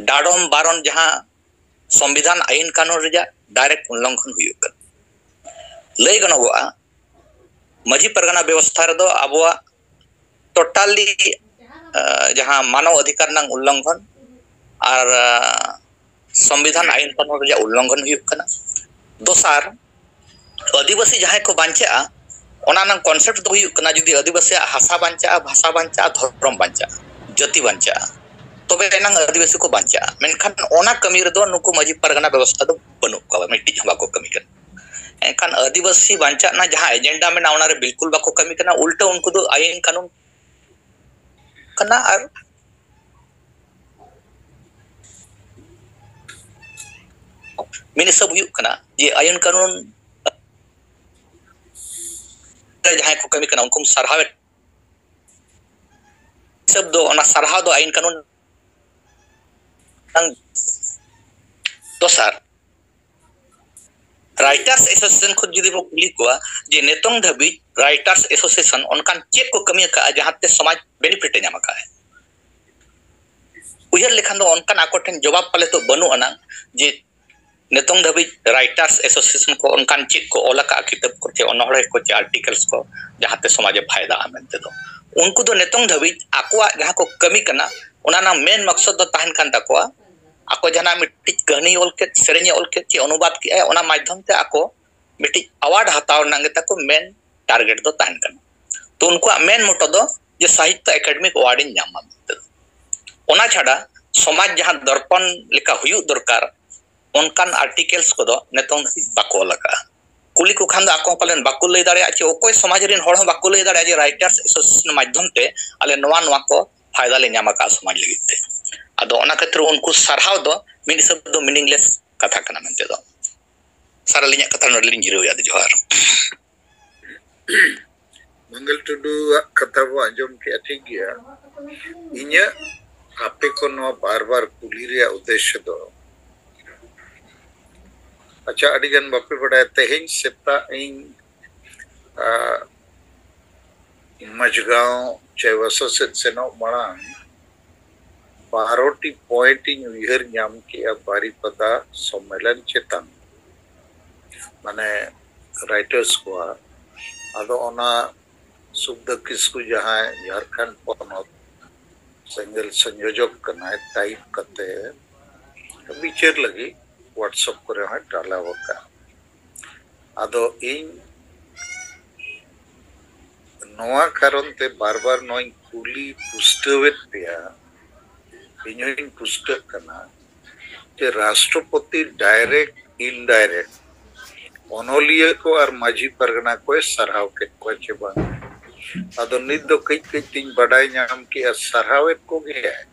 ᱰᱟᱰᱚᱢ ᱵᱟᱨᱚᱱ ᱡᱟᱦᱟᱸ ᱥᱚᱝᱵᱤᱫᱷᱟᱱ ᱟᱭᱤᱱ ᱠᱟᱹᱱᱩᱱ ᱨᱮᱭᱟᱜ ᱰᱟᱭᱨᱮᱠᱴ ᱩᱞᱞᱚᱝᱜᱷᱚᱱ ᱦᱩᱭᱩᱜ ᱠᱟᱱᱟ᱾ ᱞᱟᱹᱭ ᱜᱟᱱᱚᱜᱚᱜᱼᱟ, ᱢᱟᱹᱡᱷᱤ ᱯᱟᱨᱜᱟᱱᱟ ᱵᱮᱵᱚᱥᱛᱷᱟ ᱨᱮᱫᱚ ᱟᱵᱚᱣᱟᱜ ᱴᱳᱴᱟᱞᱤ ᱡᱟᱦᱟᱸ ᱢᱟᱱᱚᱣ ᱚᱫᱷᱤᱠᱟᱨ ᱨᱮᱱᱟᱜ ᱩᱞᱞᱚᱝᱜᱷᱚᱱ ᱟᱨ ᱥᱚᱝᱵᱤᱫᱷᱟᱱ ᱟᱭᱤᱱ ᱠᱟᱹᱱᱩᱱ ᱨᱮᱭᱟᱜ ᱩᱞᱞᱚᱝᱜᱷᱚᱱ ᱦᱩᱭᱩᱜ ᱠᱟᱱᱟ᱾ ᱫᱚᱥᱟᱨ, ᱟᱹᱫᱤᱵᱟᱹᱥᱤ ᱡᱟᱦᱟᱸᱭ ᱠᱚ ᱵᱟᱧᱪᱟᱜᱼᱟ, ᱚᱱᱟ ᱨᱮᱱᱟᱜ ᱠᱚᱱᱥᱮᱯᱴ ᱫᱚ ᱦᱩᱭᱩᱜ ᱠᱟᱱᱟ, ᱡᱩᱫᱤ ᱟᱹᱫᱤᱵᱟᱹᱥᱤᱭᱟᱜ ᱦᱟᱥᱟ ᱵᱟᱧᱪᱟᱜᱼᱟ, ᱵᱷᱟᱥᱟ ᱵᱟᱧᱪᱟᱜᱼᱟ, ᱫᱷᱚᱨᱚᱢ ᱵᱟᱧᱪᱟᱜᱼᱟ, ᱡᱟᱹᱛᱤ ᱵᱟᱧᱪᱟᱜᱼᱟ, ᱛᱚᱵᱮ ᱮᱱᱟᱝ ᱟᱹᱫᱤᱵᱟᱹᱥᱤ ᱠᱚ ᱵᱟᱧᱪᱟᱜᱼᱟ᱾ ᱢᱮᱱᱠᱷᱟᱱ ᱚᱱᱟ ᱠᱟᱹᱢᱤ ᱨᱮᱫᱚ ᱱᱩᱠᱩ ᱢᱟᱹᱡᱷᱤ ᱯᱟᱨᱜᱟᱱᱟ ᱵᱮᱵᱚᱥᱛᱷᱟ ᱫᱚ ᱵᱟᱹᱱᱩᱜ ᱠᱚᱣᱟ, ᱢᱤᱫᱴᱤᱡ ᱦᱚᱸ ᱵᱟᱠᱚ ᱠᱟᱹᱢᱤ ᱠᱟᱱᱟ᱾ ᱮᱱᱠᱷᱟᱱ ᱟᱹᱫᱤᱵᱟᱹᱥᱤ ᱵᱟᱧᱪᱟᱜ ᱨᱮᱱᱟᱜ ᱡᱟᱦᱟᱸ ᱮᱡᱮᱱᱰᱟ ᱢᱮᱱᱟᱜᱼᱟ, ᱚᱱᱟᱨᱮ ᱵᱤᱞᱠᱩᱞ ᱵᱟᱠᱚ ᱠᱟᱹᱢᱤ ᱠᱟᱱᱟ, ᱩᱞᱴᱟᱹ ᱩᱱᱠᱩ ᱫᱚ ᱟᱭᱤᱱ ᱠᱟᱹᱱᱩᱱ ᱠᱟᱱᱟ᱾ ᱟᱨ ᱢᱤᱫ ᱦᱤᱥᱟᱹᱵ ᱦᱩᱭᱩᱜ ᱠᱟᱱᱟ ᱡᱮ ᱟᱭᱤᱱ ᱠᱟᱹᱱᱩᱱ ᱨᱮ ᱡᱟᱦᱟᱸᱭ ᱠᱚ ᱠᱟᱹᱢᱤ ᱠᱟᱱᱟ, ᱩᱱᱠᱩᱢ ᱥᱟᱨᱦᱟᱣᱮᱫ ᱦᱤᱥᱟᱹᱵ ᱫᱚ, ᱚᱱᱟ ᱥᱟᱨᱦᱟᱣ ᱫᱚ ᱟᱭᱤᱱ ᱠᱟᱹᱱᱩᱱ ᱨᱮᱱᱟᱜ ᱫᱚᱥᱟᱨ, ᱨᱟᱭᱴᱟᱨᱥ ᱮᱥᱳᱥᱤᱭᱮᱥᱚᱱ ᱠᱷᱚᱱ ᱡᱩᱫᱤ ᱵᱚ ᱠᱩᱞᱤ ᱠᱚᱣᱟ ᱡᱮ ᱱᱤᱛᱚᱝ ᱫᱷᱟᱹᱵᱤᱡ ᱨᱟᱭᱴᱟᱨᱥ ᱮᱥᱳᱥᱤᱭᱮᱥᱚᱱ ᱚᱱᱠᱟᱱ ᱪᱮᱫ ᱠᱚ ᱠᱟᱹᱢᱤ ᱟᱠᱟᱫᱼᱟ ᱡᱟᱦᱟᱸᱛᱮ ᱥᱚᱢᱟᱡᱽ ᱵᱮᱱᱤᱯᱷᱤᱴ ᱮ ᱧᱟᱢ ᱟᱠᱟᱫᱼᱟ? ᱩᱭᱦᱟᱹᱨ ᱞᱮᱠᱷᱟᱱ ᱫᱚ ᱚᱱᱠᱟᱱ ᱟᱠᱚ ᱴᱷᱮᱱ ᱡᱚᱵᱟᱵ ᱯᱟᱞᱮ ᱫᱚ ᱵᱟᱹᱱᱩᱜ ᱟᱱᱟᱝ ᱡᱮ ᱱᱤᱛᱚᱝ ᱫᱷᱟᱹᱵᱤᱡ ᱨᱟᱭᱴᱟᱨᱥ ᱮᱥᱳᱥᱤᱭᱮᱥᱚᱱ ᱠᱚ ᱚᱱᱠᱟᱱ ᱪᱮᱫ ᱠᱚ ᱚᱞ ᱟᱠᱟᱫᱼᱟ, ᱠᱤᱛᱟᱹᱵ ᱠᱚ ᱪᱮ ᱚᱱᱚᱬᱦᱮ ᱠᱚ ᱪᱮ ᱟᱨᱴᱤᱠᱮᱞᱥ ᱠᱚ, ᱡᱟᱦᱟᱸᱛᱮ ᱥᱚᱢᱟᱡᱽ ᱮ ᱯᱷᱟᱭᱫᱟᱜᱼᱟ ᱢᱮᱱᱛᱮ ᱫᱚ᱾ ᱩᱱᱠᱩ ᱫᱚ ᱱᱤᱛᱚᱝ ᱫᱷᱟᱹᱵᱤᱡ ᱟᱠᱚᱣᱟᱜ ᱡᱟᱦᱟᱸ ᱠᱚ ᱠᱟᱹᱢᱤ ᱠᱟᱱᱟ, ᱚᱱᱟ ᱨᱮᱱᱟᱜ ᱢᱮᱱ ᱢᱚᱠᱥᱚᱫ ᱫᱚ ᱛᱟᱦᱮᱱ ᱠᱟᱱ ᱛᱟᱠᱚᱣᱟ ᱟᱠᱚ ᱡᱟᱦᱟᱱᱟᱜ ᱢᱤᱫᱴᱤᱡ ᱠᱟᱹᱦᱱᱤ ᱚᱞ ᱠᱮᱫ, ᱥᱮᱨᱮᱧ ᱮ ᱚᱞ ᱠᱮᱫ ᱪᱮ ᱚᱱᱩᱵᱟᱫ ᱠᱮᱫᱼᱟᱭ, ᱚᱱᱟ ᱢᱟᱫᱽᱫᱷᱚᱢ ᱛᱮ ᱟᱠᱚ ᱢᱤᱫᱴᱤᱡ ᱟᱣᱟᱨᱰ ᱦᱟᱛᱟᱣ ᱨᱮᱱᱟᱜ ᱜᱮ ᱛᱟᱠᱚ ᱢᱮᱱ ᱴᱟᱨᱜᱮᱴ ᱫᱚ ᱛᱟᱦᱮᱱ ᱠᱟᱱᱟ᱾ ᱛᱚ ᱩᱱᱠᱩᱣᱟᱜ ᱢᱮᱱ ᱢᱚᱴᱚ ᱫᱚ ᱡᱮ ᱥᱟᱦᱤᱛᱛᱚ ᱮᱠᱟᱰᱮᱢᱤᱠ ᱟᱣᱟᱨᱰ ᱤᱧ ᱧᱟᱢᱟ ᱢᱮᱱᱛᱮ᱾ ᱚᱱᱟ ᱪᱷᱟᱰᱟ ᱥᱚᱢᱟᱡᱽ ᱡᱟᱦᱟᱸ ᱫᱚᱨᱯᱚᱱ ᱞᱮᱠᱟ ᱦᱩᱭᱩᱜ ᱫᱚᱨᱠᱟᱨ, ᱚᱱᱠᱟᱱ ᱟᱨᱴᱤᱠᱮᱞᱥ ᱠᱚᱫᱚ ᱱᱤᱛᱚᱝ ᱫᱷᱟᱹᱵᱤᱡ ᱵᱟᱠᱚ ᱚᱞ ᱟᱠᱟᱫᱼᱟ᱾ ᱠᱩᱞᱤ ᱠᱚ ᱠᱷᱟᱱ ᱫᱚ ᱟᱠᱚ ᱦᱚᱸ ᱯᱟᱞᱮᱱ ᱵᱟᱠᱚ ᱞᱟᱹᱭ ᱫᱟᱲᱮᱭᱟᱜᱼᱟ, ᱪᱮ ᱚᱠᱚᱭ ᱥᱚᱢᱟᱡᱽ ᱨᱮᱱ ᱦᱚᱲ ᱦᱚᱸ ᱵᱟᱠᱚ ᱞᱟᱹᱭ ᱫᱟᱲᱮᱭᱟᱜᱼᱟ ᱡᱮ ᱨᱟᱭᱴᱟᱨᱥ ᱮᱥᱳᱥᱤᱭᱮᱥᱚᱱ ᱢᱟᱫᱽᱫᱷᱚᱢ ᱛᱮ ᱟᱞᱮ ᱱᱚᱣᱟ ᱱᱚᱣᱟ ᱠᱚ ᱯᱷᱟᱭᱫᱟ ᱞᱮ ᱧᱟᱢ ᱟᱠᱟᱫᱼᱟ ᱥᱚᱢᱟᱡᱽ ᱞᱟᱹᱜᱤᱫ ᱛᱮ᱾ ᱟᱫᱚ ᱚᱱᱟ ᱠᱷᱟᱹᱛᱤᱨ ᱩᱱᱠᱩ ᱥᱟᱨᱦᱟᱣ ᱫᱚ ᱢᱤᱫ ᱦᱤᱥᱟᱹᱵ ᱫᱚ ᱢᱤᱱᱤᱝᱞᱮᱥ ᱠᱟᱛᱷᱟ ᱠᱟᱱᱟ ᱢᱮᱱᱛᱮ ᱫᱚ᱾ ᱥᱟᱨ, ᱟᱹᱞᱤᱧᱟᱜ ᱠᱟᱛᱷᱟ ᱱᱚᱰᱮ ᱞᱤᱧ ᱡᱤᱨᱟᱹᱣᱮᱫᱼᱟ᱾ ᱟᱫᱚ ᱡᱚᱦᱟᱨ᱾ ᱢᱟᱝᱜᱚᱞ ᱴᱩᱰᱩᱣᱟᱜ ᱠᱟᱛᱷᱟ ᱵᱚ ᱟᱸᱡᱚᱢ ᱠᱮᱜᱼᱟ, ᱴᱷᱤᱠ ᱜᱮᱭᱟ᱾ ᱤᱧᱟᱹᱜ ᱟᱯᱮ ᱠᱚ ᱱᱚᱣᱟ ᱵᱟᱨ ᱵᱟᱨ ᱠᱩᱞᱤ ᱨᱮᱭᱟᱜ ᱩᱫᱽᱫᱮᱥᱥᱚ ᱫᱚ, ᱟᱪᱪᱷᱟ, ᱟᱹᱰᱤ ᱜᱟᱱ ᱵᱟᱯᱮ ᱵᱟᱰᱟᱭᱟ, ᱛᱮᱦᱮᱧ ᱥᱮᱛᱟᱜ ᱤᱧ, ᱟ, ᱢᱟᱡᱷᱜᱟᱸᱣ ᱪᱟᱭᱵᱟᱥᱟ ᱥᱮᱫ ᱥᱮᱱᱚᱜ ᱢᱟᱲᱟᱝ ᱵᱟᱨᱚᱴᱤ ᱯᱚᱭᱮᱱᱴ ᱤᱧ ᱩᱭᱦᱟᱹᱨ ᱧᱟᱢ ᱠᱮᱜᱼᱟ ᱵᱟᱨᱤᱯᱟᱫᱟ ᱥᱚᱢᱢᱮᱞᱚᱱ ᱪᱮᱛᱟᱱ, ᱢᱟᱱᱮ ᱨᱟᱭᱴᱟᱨᱥ ᱠᱚᱣᱟᱜ᱾ ᱟᱫᱚ ᱚᱱᱟ ᱥᱩᱠᱫᱟᱹ ᱠᱤᱥᱠᱩ ᱡᱟᱦᱟᱸᱭ ᱡᱷᱟᱲᱠᱷᱚᱸᱰ ᱯᱚᱱᱚᱛ ᱥᱮᱸᱜᱮᱞ ᱥᱚᱝᱭᱳᱡᱚᱠ ᱠᱟᱱᱟᱭ, ᱴᱟᱭᱤᱯ ᱠᱟᱛᱮ ᱵᱤᱪᱟᱹᱨ ᱞᱟᱹᱜᱤᱫ WhatsApp ᱠᱚᱨᱮ ᱦᱚᱸᱭ ᱰᱟᱞᱟᱣ ᱟᱠᱟᱫᱼᱟ᱾ ᱟᱫᱚ ᱤᱧ ᱱᱚᱣᱟ ᱠᱟᱨᱚᱱ ᱛᱮ ᱵᱟᱨ ᱵᱟᱨ ᱱᱚᱣᱟᱧ ᱠᱩᱞᱤ ᱯᱩᱥᱴᱟᱹᱣᱮᱫ ᱯᱮᱭᱟ, ᱤᱧ ᱦᱚᱸᱧ ᱯᱩᱥᱴᱟᱹᱜ ᱠᱟᱱᱟ ᱡᱮ ᱨᱟᱥᱴᱨᱚᱯᱚᱛᱤ ᱰᱟᱭᱨᱮᱠᱴ ᱤᱱᱰᱟᱭᱨᱮᱠᱴ ᱚᱱᱚᱞᱤᱭᱟᱹ ᱠᱚ ᱟᱨ ᱢᱟᱹᱡᱷᱤ ᱯᱟᱨᱜᱟᱱᱟ ᱠᱚᱭ ᱥᱟᱨᱦᱟᱣ ᱠᱮᱫ ᱠᱚᱣᱟ ᱪᱮ ᱵᱟᱝ᱾ ᱟᱫᱚ ᱱᱤᱛ ᱫᱚ ᱠᱟᱹᱡ ᱠᱟᱹᱡ ᱛᱤᱧ ᱵᱟᱰᱟᱭ ᱧᱟᱢ ᱠᱮᱜᱼᱟ, ᱥᱟᱨᱦᱟᱣᱮᱫ ᱠᱚᱜᱮᱭᱟᱭ᱾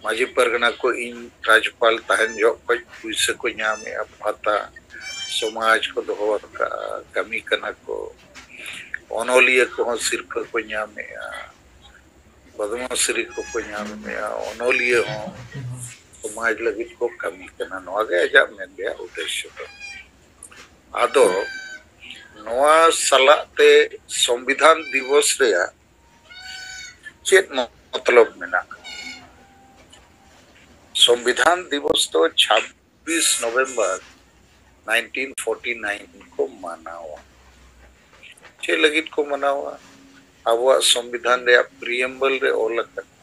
ᱢᱟᱹᱡᱷᱤ ᱯᱟᱨᱜᱟᱱᱟ ᱠᱚ ᱤᱧ ᱨᱟᱡᱽᱯᱟᱞ ᱛᱟᱦᱮᱱ ᱡᱚᱦᱚᱜ ᱠᱷᱚᱱ ᱯᱩᱭᱥᱟᱹ ᱠᱚ ᱧᱟᱢᱮᱜᱼᱟ, ᱵᱷᱟᱛᱟ ᱥᱚᱢᱟᱡᱽ ᱠᱚ ᱫᱚᱦᱚ ᱟᱠᱟᱫᱼᱟ, ᱠᱟᱹᱢᱤ ᱠᱟᱱᱟ ᱠᱚ᱾ ᱚᱱᱚᱞᱤᱭᱟᱹ ᱠᱚᱦᱚᱸ ᱥᱤᱨᱯᱷᱟᱹ ᱠᱚ ᱧᱟᱢᱮᱜᱼᱟ, ᱯᱚᱫᱽᱢᱚᱥᱨᱤ ᱠᱚᱠᱚ ᱧᱟᱢᱮᱜᱼᱟ, ᱚᱱᱚᱞᱤᱭᱟᱹ ᱦᱚᱸ᱾ ᱥᱚᱢᱟᱡᱽ ᱞᱟᱹᱜᱤᱫ ᱠᱚ ᱠᱟᱹᱢᱤ ᱠᱟᱱᱟ, ᱱᱚᱣᱟ ᱜᱮ ᱟᱡᱟᱜ ᱢᱮᱱ ᱨᱮᱭᱟᱜ ᱩᱫᱽᱫᱮᱥᱥᱚ ᱫᱚ᱾ ᱟᱫᱚ ᱱᱚᱣᱟ ᱥᱟᱞᱟᱜ ᱛᱮ ᱥᱚᱝᱵᱤᱫᱷᱟᱱ ᱫᱤᱵᱚᱥ ᱨᱮᱭᱟᱜ ᱪᱮᱫ ᱢᱚᱛᱞᱚᱵ ᱢᱮᱱᱟᱜᱼᱟ? ᱥᱚᱝᱵᱤᱫᱷᱟᱱ ᱫᱤᱵᱚᱥ ᱫᱚ ᱪᱷᱟᱵᱵᱤᱥ ᱱᱚᱵᱷᱮᱢᱵᱚᱨ ᱱᱟᱭᱤᱱᱴᱤᱱ ᱯᱷᱳᱨᱴᱤ ᱱᱟᱭᱤᱱ ᱠᱚ ᱢᱟᱱᱟᱣᱟ᱾ ᱪᱮᱫ ᱞᱟᱹᱜᱤᱫ ᱠᱚ ᱢᱟᱱᱟᱣᱟ? ᱟᱵᱚᱣᱟᱜ ᱥᱚᱝᱵᱤᱫᱷᱟᱱ ᱨᱮᱭᱟᱜ ᱯᱨᱤᱭᱮᱢᱵᱚᱞ ᱨᱮ ᱚᱞ ᱟᱠᱟᱱᱟ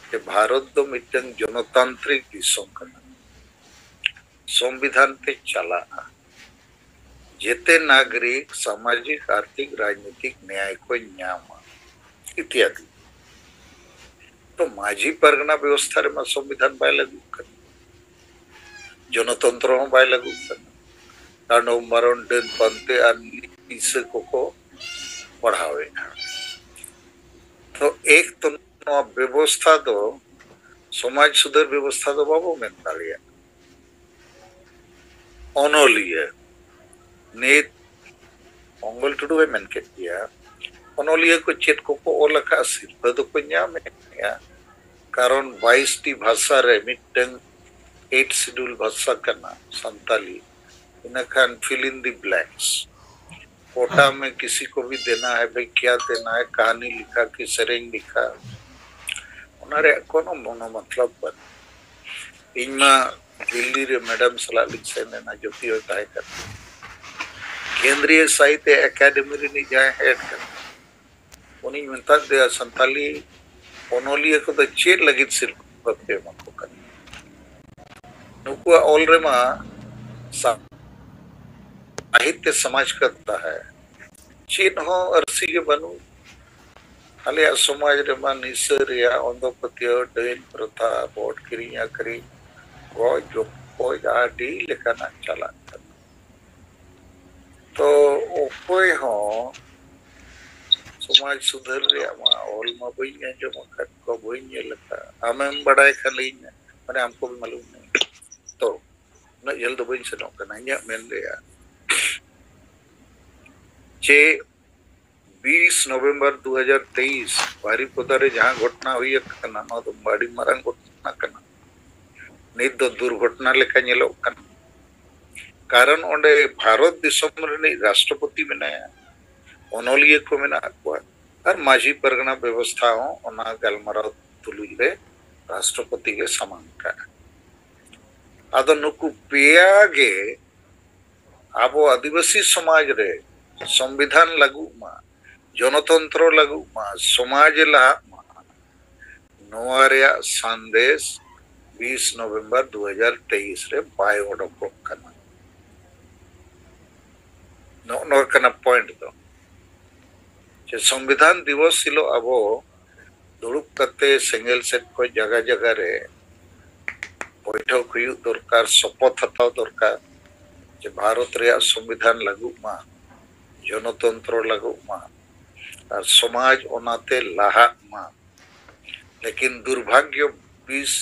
ᱡᱮ ᱵᱷᱟᱨᱚᱛ ᱫᱚ ᱢᱤᱫᱴᱟᱝ ᱡᱚᱱᱚᱛᱟᱱᱛᱨᱤᱠ ᱫᱤᱥᱚᱢ ᱠᱟᱱᱟ, ᱥᱚᱝᱵᱤᱫᱷᱟᱱ ᱛᱮ ᱪᱟᱞᱟᱜᱼᱟ, ᱡᱮᱛᱮ ᱱᱟᱜᱚᱨᱤᱠ ᱥᱟᱢᱟᱡᱤᱠ, ᱟᱨᱛᱷᱤᱠ, ᱨᱟᱡᱽᱱᱤᱛᱤᱠ ᱱᱮᱭᱟᱭ ᱠᱚ ᱧᱟᱢᱟ ᱤᱛᱭᱟᱫᱤ᱾ ᱛᱚ ᱢᱟᱹᱡᱷᱤ ᱯᱟᱨᱜᱟᱱᱟ ᱵᱮᱵᱚᱥᱛᱷᱟ ᱨᱮᱢᱟ ᱥᱚᱝᱵᱤᱫᱷᱟᱱ ᱵᱟᱭ ᱞᱟᱹᱜᱩᱜ ᱠᱟᱱᱟ, ᱡᱚᱱᱚᱛᱚᱱᱛᱨᱚ ᱦᱚᱸ ᱵᱟᱭ ᱞᱟᱹᱜᱩᱜ ᱠᱟᱱᱟ᱾ ᱰᱟᱸᱰᱚᱢ ᱵᱟᱨᱚᱱ, ᱰᱟᱹᱱ ᱯᱟᱱᱛᱮ ᱟᱨ ᱦᱤᱸᱥᱟᱹ ᱠᱚᱠᱚ ᱯᱟᱲᱦᱟᱣᱮᱫᱼᱟ᱾ ᱛᱚ ᱮᱠ ᱛᱚ ᱱᱚᱣᱟ ᱵᱮᱵᱚᱥᱛᱷᱟ ᱫᱚ ᱥᱚᱢᱟᱡᱽ ᱥᱩᱫᱷᱟᱹᱨ ᱵᱮᱵᱚᱥᱛᱷᱟ ᱫᱚ ᱵᱟᱵᱚ ᱢᱮᱱ ᱫᱟᱲᱮᱭᱟᱜᱼᱟ᱾ ᱚᱱᱚᱞᱤᱭᱟᱹ ᱱᱤᱛ ᱢᱚᱝᱜᱚᱞ ᱴᱩᱰᱩ ᱮ ᱢᱮᱱ ᱠᱮᱫ ᱜᱮᱭᱟ, ᱚᱱᱚᱞᱤᱭᱟᱹ ᱠᱚ ᱪᱮᱫ ᱠᱚᱠᱚ ᱚᱞ ᱟᱠᱟᱫ ᱥᱤᱨᱯᱟᱹ ᱫᱚᱠᱚ ᱧᱟᱢᱮᱫ ᱜᱮᱭᱟ, ᱠᱟᱨᱚᱱ ᱵᱟᱭᱤᱥ ᱴᱤ ᱵᱷᱟᱥᱟ ᱨᱮ ᱢᱤᱫᱴᱟᱝ ᱮᱭᱤᱴ ᱥᱤᱰᱩᱞ ᱵᱷᱟᱥᱟ ᱠᱟᱱᱟ ᱥᱟᱱᱛᱟᱞᱤ᱾ ᱤᱱᱟᱹ ᱠᱷᱟᱱ fill in the blanks, Kota में किसी को भी देना है भाई, क्या देना है, कहानी लिखा कि ᱥᱮᱨᱮᱧ ᱞᱮᱠᱷᱟ, ᱚᱱᱟ ᱨᱮᱭᱟᱜ ᱠᱳᱱᱳ ᱢᱚᱱᱳ ᱢᱚᱛᱞᱚᱵ ᱵᱟᱹᱱᱩᱜ᱾ ᱤᱧ ᱢᱟ ᱫᱤᱞᱞᱤ ᱨᱮ ᱢᱮᱰᱟᱢ ᱥᱟᱞᱟᱜ ᱞᱤᱧ ᱥᱮᱱ ᱞᱮᱱᱟ, ᱡᱳᱛᱤ ᱦᱚᱸᱭ ᱛᱟᱦᱮᱸ ᱠᱟᱱᱟ, ᱠᱮᱱᱫᱨᱤᱭᱚ ᱥᱟᱦᱤᱛᱭᱚ ᱮᱠᱟᱰᱮᱢᱤ ᱨᱤᱱᱤᱡ ᱡᱟᱦᱟᱸᱭ ᱦᱮᱰ ᱠᱟᱱᱟ, ᱩᱱᱤᱧ ᱢᱮᱛᱟᱫ ᱫᱮᱭᱟ, ᱥᱟᱱᱛᱟᱞᱤ ᱚᱱᱚᱞᱤᱭᱟᱹ ᱠᱚᱫᱚ ᱪᱮᱫ ᱞᱟᱹᱜᱤᱫ ᱥᱤᱨᱯᱟᱹ ᱯᱮ ᱮᱢᱟ ᱠᱚ ᱠᱟᱱᱟ? ᱱᱩᱠᱩᱣᱟᱜ ᱚᱞ ᱨᱮᱢᱟ ᱥᱟ- ᱥᱟᱦᱤᱛᱭᱚ ᱥᱚᱢᱟᱡᱽ ᱠᱟ ᱫᱷᱟᱨᱟ ᱦᱮ, ᱪᱮᱫ ᱦᱚᱸ ᱟᱹᱨᱥᱤ ᱜᱮ ᱵᱟᱹᱱᱩᱜ᱾ ᱟᱞᱮᱭᱟᱜ ᱥᱚᱢᱟᱡᱽ ᱨᱮᱢᱟ ᱱᱤᱥᱟᱹ ᱨᱮᱭᱟᱜ ᱚᱱᱫᱷᱚ ᱯᱟᱹᱛᱭᱟᱹᱣ, ᱰᱟᱹᱱ ᱯᱨᱚᱛᱷᱟ, ᱵᱷᱳᱴ ᱠᱤᱨᱤᱧ ᱟᱹᱠᱷᱨᱤᱧ, ᱜᱚᱡ ᱜᱚᱯᱚᱡ ᱟᱹᱰᱤ ᱞᱮᱠᱟᱱᱟᱜ ᱪᱟᱞᱟᱜ ᱠᱟᱱᱟ᱾ ᱛᱚ ᱚᱠᱚᱭ ᱦᱚᱸ ᱥᱚᱢᱟᱡᱽ ᱥᱩᱫᱷᱟᱹᱨ ᱨᱮᱭᱟᱜ ᱢᱟ ᱚᱞ ᱢᱟ ᱵᱟᱹᱧ ᱟᱸᱡᱚᱢ ᱟᱠᱟᱫ ᱠᱚᱣᱟ, ᱵᱟᱹᱧ ᱧᱮᱞ ᱟᱠᱟᱫ᱾ ᱟᱢᱮᱢ ᱵᱟᱲᱟᱭ ᱠᱷᱟᱱ ᱞᱟᱹᱭᱟᱹᱧ ᱢᱮ, ᱢᱟᱱᱮ ᱟᱢ ᱠᱚ ᱢᱟᱞᱩᱢ ᱢᱮ᱾ ᱛᱚ ᱩᱱᱟᱹᱜ ᱡᱷᱟᱹᱞ ᱫᱚ ᱵᱟᱹᱧ ᱥᱮᱱᱚᱜ ᱠᱟᱱᱟ᱾ ᱤᱧᱟᱹᱜ ᱢᱮᱱ ᱨᱮᱭᱟᱜ ᱡᱮ ᱵᱤᱥ ᱱᱚᱵᱷᱮᱢᱵᱚᱨ ᱫᱩ ᱦᱟᱡᱟᱨ ᱛᱮᱭᱤᱥ ᱵᱟᱨᱤᱯᱚᱫᱟ ᱨᱮ ᱡᱟᱦᱟᱸ ᱜᱷᱚᱴᱚᱱᱟ ᱦᱩᱭ ᱟᱠᱟᱱᱟ, ᱱᱚᱣᱟ ᱫᱚ ᱟᱹᱰᱤ ᱢᱟᱨᱟᱝ ᱜᱷᱚᱴᱚᱱᱟ ᱠᱟᱱᱟ᱾ ᱱᱤᱛ ᱫᱚ ᱫᱩᱨᱜᱷᱚᱴᱚᱱᱟ ᱞᱮᱠᱟ ᱧᱮᱞᱚᱜ ᱠᱟᱱᱟ᱾ ᱠᱟᱨᱚᱱ ᱚᱸᱰᱮ ᱵᱷᱟᱨᱚᱛ ᱫᱤᱥᱚᱢ ᱨᱤᱱᱤᱡ ᱨᱟᱥᱴᱨᱚᱯᱚᱛᱤ ᱢᱮᱱᱟᱭᱟ, ᱚᱱᱚᱞᱤᱭᱟᱹ ᱠᱚ ᱢᱮᱱᱟᱜ ᱠᱚᱣᱟ, ᱟᱨ ᱢᱟᱹᱡᱷᱤ ᱯᱟᱨᱜᱟᱱᱟ ᱵᱮᱵᱚᱥᱛᱷᱟ ᱦᱚᱸ ᱚᱱᱟ ᱜᱟᱞᱢᱟᱨᱟᱣ ᱛᱩᱞᱩᱡ ᱨᱮ ᱨᱟᱥᱴᱨᱚᱯᱚᱛᱤ ᱜᱮ ᱥᱟᱢᱟᱝ ᱠᱟᱜᱼᱟ᱾ ᱟᱫᱚ ᱱᱩᱠᱩ ᱯᱮᱭᱟ ᱜᱮ ᱟᱵᱚ ᱟᱹᱫᱤᱵᱟᱹᱥᱤ ᱥᱚᱢᱟᱡᱽ ᱨᱮ ᱥᱚᱝᱵᱤᱫᱷᱟᱱ ᱞᱟᱹᱜᱩᱜ ᱢᱟ, ᱡᱚᱱᱚᱛᱚᱱᱛᱨᱚ ᱞᱟᱹᱜᱩᱜ ᱢᱟ, ᱥᱚᱢᱟᱡᱽ ᱞᱟᱦᱟᱜ ᱢᱟ, ᱱᱚᱣᱟ ᱨᱮᱭᱟᱜ ᱥᱟᱸᱫᱮᱥ ᱵᱤᱥ ᱱᱚᱵᱷᱮᱢᱵᱚᱨ ᱫᱩ ᱦᱟᱡᱟᱨ ᱛᱮᱭᱤᱥ ᱨᱮ ᱵᱟᱭ ᱚᱰᱚᱠᱚᱜ ᱠᱟᱱᱟ᱾ ᱱᱚᱜᱼᱚ ᱱᱚᱣᱟ ᱠᱟᱱᱟ ᱯᱚᱭᱮᱱᱴ ᱫᱚ, ᱡᱮ ᱥᱚᱝᱵᱤᱫᱷᱟᱱ ᱫᱤᱵᱚᱥ ᱦᱤᱞᱳᱜ ᱟᱵᱚ ᱫᱩᱲᱩᱵ ᱠᱟᱛᱮ ᱥᱮᱸᱜᱮᱞ ᱥᱮᱫ ᱠᱷᱚᱱ ᱡᱟᱭᱜᱟ ᱡᱟᱭᱜᱟ ᱨᱮ ᱵᱚᱭᱴᱷᱚᱠ ᱦᱩᱭᱩᱜ ᱫᱚᱨᱠᱟᱨ, ᱥᱚᱯᱚᱛ ᱦᱟᱛᱟᱣ ᱫᱚᱨᱠᱟᱨ, ᱡᱮ ᱵᱷᱟᱨᱚᱛ ᱨᱮᱭᱟᱜ ᱥᱚᱝᱵᱤᱫᱷᱟᱱ ᱞᱟᱹᱜᱩᱜ ᱢᱟ, ᱡᱚᱱᱚᱛᱚᱱᱛᱨᱚ ᱞᱟᱹᱜᱩᱜ ᱢᱟ, ᱟᱨ ᱥᱚᱢᱟᱡᱽ ᱚᱱᱟᱛᱮ ᱞᱟᱦᱟᱜ ᱢᱟ᱾ ᱞᱮᱠᱤᱱ ᱫᱩᱨᱵᱷᱟᱜᱽᱭᱚ ᱵᱤᱥ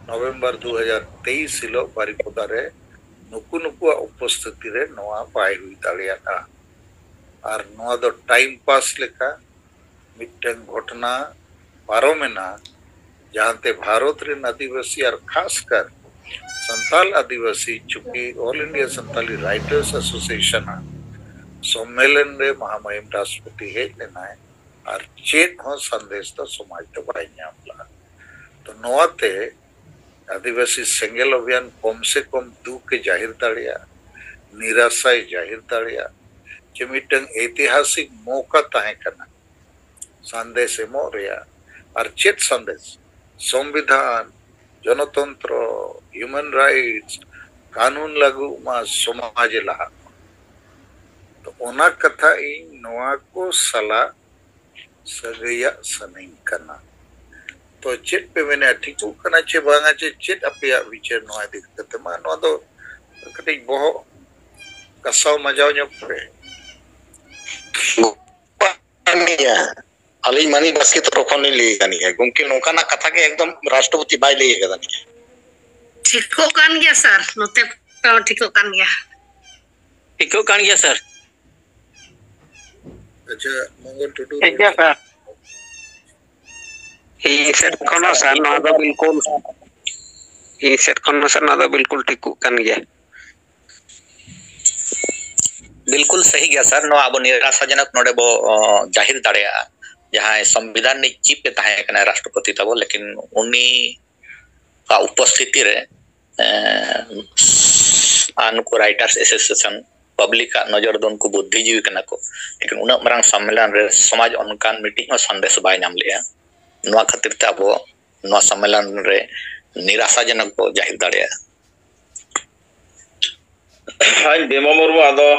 ᱱᱚᱵᱷᱮᱢᱵᱚᱨ ᱫᱩ ᱦᱟᱡᱟᱨ ᱛᱮᱭᱤᱥ ᱦᱤᱞᱳᱜ ᱵᱟᱨᱤᱯᱚᱫᱟ ᱨᱮ ᱱᱩᱠᱩ ᱱᱩᱠᱩᱣᱟᱜ ᱩᱯᱚᱥᱛᱷᱤᱛᱤ ᱨᱮ ᱱᱚᱣᱟ ᱵᱟᱭ ᱦᱩᱭ ᱫᱟᱲᱮᱭᱟᱜᱼᱟ᱾ ᱟᱨ ᱱᱚᱣᱟ ᱫᱚ ᱴᱟᱭᱤᱢ ᱯᱟᱥ ᱞᱮᱠᱟ ᱢᱤᱫᱴᱟᱝ ᱜᱷᱚᱴᱚᱱᱟ ᱯᱟᱨᱚᱢᱮᱱᱟ, ᱡᱟᱦᱟᱸᱛᱮ ᱵᱷᱟᱨᱚᱛ ᱨᱮᱱ ᱟᱹᱫᱤᱵᱟᱹᱥᱤ ᱟᱨ ᱠᱷᱟᱥᱠᱟᱨ ᱥᱟᱱᱛᱟᱞ ᱟᱹᱫᱤᱵᱟᱹᱥᱤ, ᱪᱩᱸᱠᱤ All India Santali Writers Association ᱟᱜ ᱥᱚᱢᱢᱮᱞᱚᱱ ᱨᱮ ᱢᱟᱦᱟᱢᱟᱭᱤᱢ ᱨᱟᱥᱴᱨᱚᱯᱚᱛᱤ ᱦᱮᱡ ᱞᱮᱱᱟᱭ, ᱟᱨ ᱪᱮᱫ ᱦᱚᱸ ᱥᱟᱸᱫᱮᱥ ᱫᱚ ᱥᱚᱢᱟᱡᱽ ᱫᱚ ᱵᱟᱭ ᱧᱟᱢ ᱞᱮᱫᱟ᱾ ᱛᱚ ᱱᱚᱣᱟᱛᱮ ᱟᱹᱫᱤᱵᱟᱹᱥᱤ ᱥᱮᱸᱜᱮᱞ ᱚᱵᱷᱤᱭᱟᱱ ᱠᱚᱢ ᱥᱮ ᱠᱚᱢ ᱫᱩᱠ ᱮ ᱡᱟᱹᱦᱤᱨ ᱫᱟᱲᱮᱭᱟᱜᱼᱟ, ᱱᱤᱨᱟᱥᱟᱭ ᱡᱟᱹᱦᱤᱨ ᱫᱟᱲᱮᱭᱟᱜᱼᱟ, ᱡᱮ ᱢᱤᱫᱴᱟᱝ ᱮᱛᱤᱦᱟᱥᱤᱠ ᱢᱚᱣᱠᱟ ᱛᱟᱦᱮᱸ ᱠᱟᱱᱟ ᱥᱟᱸᱫᱮᱥ ᱮᱢᱚᱜ ᱨᱮᱭᱟᱜ᱾ ᱟᱨ ᱪᱮᱫ ᱥᱟᱸᱫᱮᱥ? ᱥᱚᱝᱵᱤᱫᱷᱟᱱ, ᱡᱚᱱᱚᱛᱚᱱᱛᱨᱚ, ᱦᱤᱭᱩᱢᱮᱱ ᱨᱟᱭᱤᱴᱥ, ᱠᱟᱹᱱᱩᱱ ᱞᱟᱹᱜᱩᱜ ᱢᱟ, ᱥᱚᱢᱟᱡᱽ ᱮ ᱞᱟᱦᱟᱜ ᱢᱟ᱾ ᱛᱚ ᱚᱱᱟ ᱠᱟᱛᱷᱟ ᱤᱧ ᱱᱚᱣᱟ ᱠᱚ ᱥᱟᱞᱟᱜ ᱥᱟᱹᱜᱟᱹᱭᱟᱜ ᱥᱟᱱᱟᱧ ᱠᱟᱱᱟ᱾ ᱛᱚ ᱪᱮᱫ ᱯᱮ ᱢᱮᱱᱮᱫᱼᱟ, ᱴᱷᱤᱠᱚᱜ ᱠᱟᱱᱟ ᱪᱮ ᱵᱟᱝᱟ, ᱪᱮ ᱪᱮᱫ ᱟᱯᱮᱭᱟᱜ ᱵᱤᱪᱟᱹᱨ ᱱᱚᱣᱟ ᱤᱫᱤ ᱠᱟᱛᱮ? ᱢᱟ ᱱᱚᱣᱟ ᱫᱚ ᱠᱟᱹᱴᱤᱡ ᱵᱚᱦᱚᱜ ᱜᱟᱥᱟᱣ ᱢᱟᱡᱟᱣ ᱧᱚᱜ ᱯᱮ᱾ ᱠᱟᱱ ᱜᱮᱭᱟ᱾ ᱟᱹᱞᱤᱧ ᱢᱟᱹᱱᱤᱠ ᱵᱟᱥᱠᱮ ᱛᱚᱨᱚᱯ ᱠᱷᱚᱱ ᱞᱤᱧ ᱞᱟᱹᱭ ᱠᱟᱱ ᱜᱮᱭᱟ᱾ ᱜᱚᱢᱠᱮ, ᱱᱚᱝᱠᱟᱱᱟᱜ ᱠᱟᱛᱷᱟ ᱜᱮ ᱮᱠᱫᱚᱢ ᱨᱟᱥᱴᱨᱚᱯᱚᱛᱤ ᱵᱟᱭ ᱞᱟᱹᱭ ᱟᱠᱟᱫᱟ᱾ ᱴᱷᱤᱠᱚᱜ ᱠᱟᱱ ᱜᱮᱭᱟ ᱥᱟᱨ, ᱱᱚᱛᱮ ᱦᱚᱸ ᱴᱷᱤᱠᱚᱜ ᱠᱟᱱ ᱜᱮᱭᱟ᱾ ᱴᱷᱤᱠᱚᱜ ᱠᱟᱱ ᱜᱮᱭᱟ ᱥᱟᱨ᱾ ᱟᱪᱪᱷᱟ, ᱢᱚᱝᱜᱚᱞ ᱴᱩᱰᱩ, ᱴᱷᱤᱠ ᱜᱮᱭᱟ ᱥᱟᱨ᱾ ᱤᱧ ᱥᱮᱫ ᱠᱷᱚᱱ ᱦᱚᱸ ᱥᱟᱨ, ᱱᱚᱣᱟ ᱫᱚ ᱵᱤᱞᱠᱩᱞ, ᱤᱧ ᱥᱮᱫ ᱠᱷᱚᱱ ᱢᱟ ᱥᱟᱨ, ᱱᱚᱣᱟ ᱫᱚ ᱵᱤᱞᱠᱩᱞ ᱴᱷᱤᱠᱚᱜ ᱠᱟᱱ ᱜᱮᱭᱟ᱾ ᱵᱤᱞᱠᱩᱞ ᱥᱟᱹᱦᱤ ᱜᱮᱭᱟ ᱥᱟᱨ, ᱱᱚᱣᱟ ᱟᱵᱚ ᱱᱤᱨᱟᱥᱟᱡᱚᱱᱚᱠ ᱱᱚᱰᱮ ᱵᱚ ᱚ, ᱡᱟᱦᱤᱨ ᱫᱟᱲᱮᱭᱟᱜᱼᱟ᱾ ᱡᱟᱦᱟᱸᱭ ᱥᱚᱝᱵᱤᱫᱷᱟᱱ ᱨᱤᱱᱤᱡ ᱪᱤᱯ ᱮ ᱛᱟᱦᱮᱸ ᱠᱟᱱᱟ ᱨᱟᱥᱴᱨᱚᱯᱚᱛᱤ ᱛᱟᱵᱚ, ᱞᱮᱠᱤᱱ ᱩᱱᱤ ᱟᱜ ᱩᱯᱚᱥᱛᱷᱤᱛᱤ ᱨᱮ ᱮ, ᱟᱨ ᱱᱩᱠᱩ ᱨᱟᱭᱴᱟᱨᱥ ᱮᱥᱳᱥᱤᱭᱮᱥᱚᱱ ᱯᱟᱵᱽᱞᱤᱠ ᱟᱜ ᱱᱚᱡᱚᱨ ᱫᱚ ᱩᱱᱠᱩ ᱵᱩᱫᱽᱫᱷᱤᱡᱤᱵᱤ ᱠᱟᱱᱟ ᱠᱚ, ᱞᱮᱠᱤᱱ ᱩᱱᱟᱹᱜ ᱢᱟᱨᱟᱝ ᱥᱚᱢᱢᱮᱞᱚᱱ ᱨᱮ ᱥᱚᱢᱟᱡᱽ ᱚᱱᱠᱟᱱ ᱢᱤᱫᱴᱤᱡ ᱦᱚᱸ ᱥᱟᱸᱫᱮᱥ ᱵᱟᱭ ᱧᱟᱢ ᱞᱮᱜᱼᱟ᱾ ᱱᱚᱣᱟ ᱠᱷᱟᱹᱛᱤᱨ ᱛᱮ ᱟᱵᱚ ᱱᱚᱣᱟ ᱥᱚᱢᱢᱮᱞᱚᱱ ᱨᱮ ᱱᱤᱨᱟᱥᱟᱡᱚᱱᱚᱠ ᱵᱚ ᱡᱟᱦᱤᱨ ᱫᱟᱲᱮᱭᱟᱜᱼᱟ᱾ ᱦᱮᱸ, ᱵᱤᱢᱚᱞ ᱢᱩᱨᱢᱩ, ᱟᱫᱚ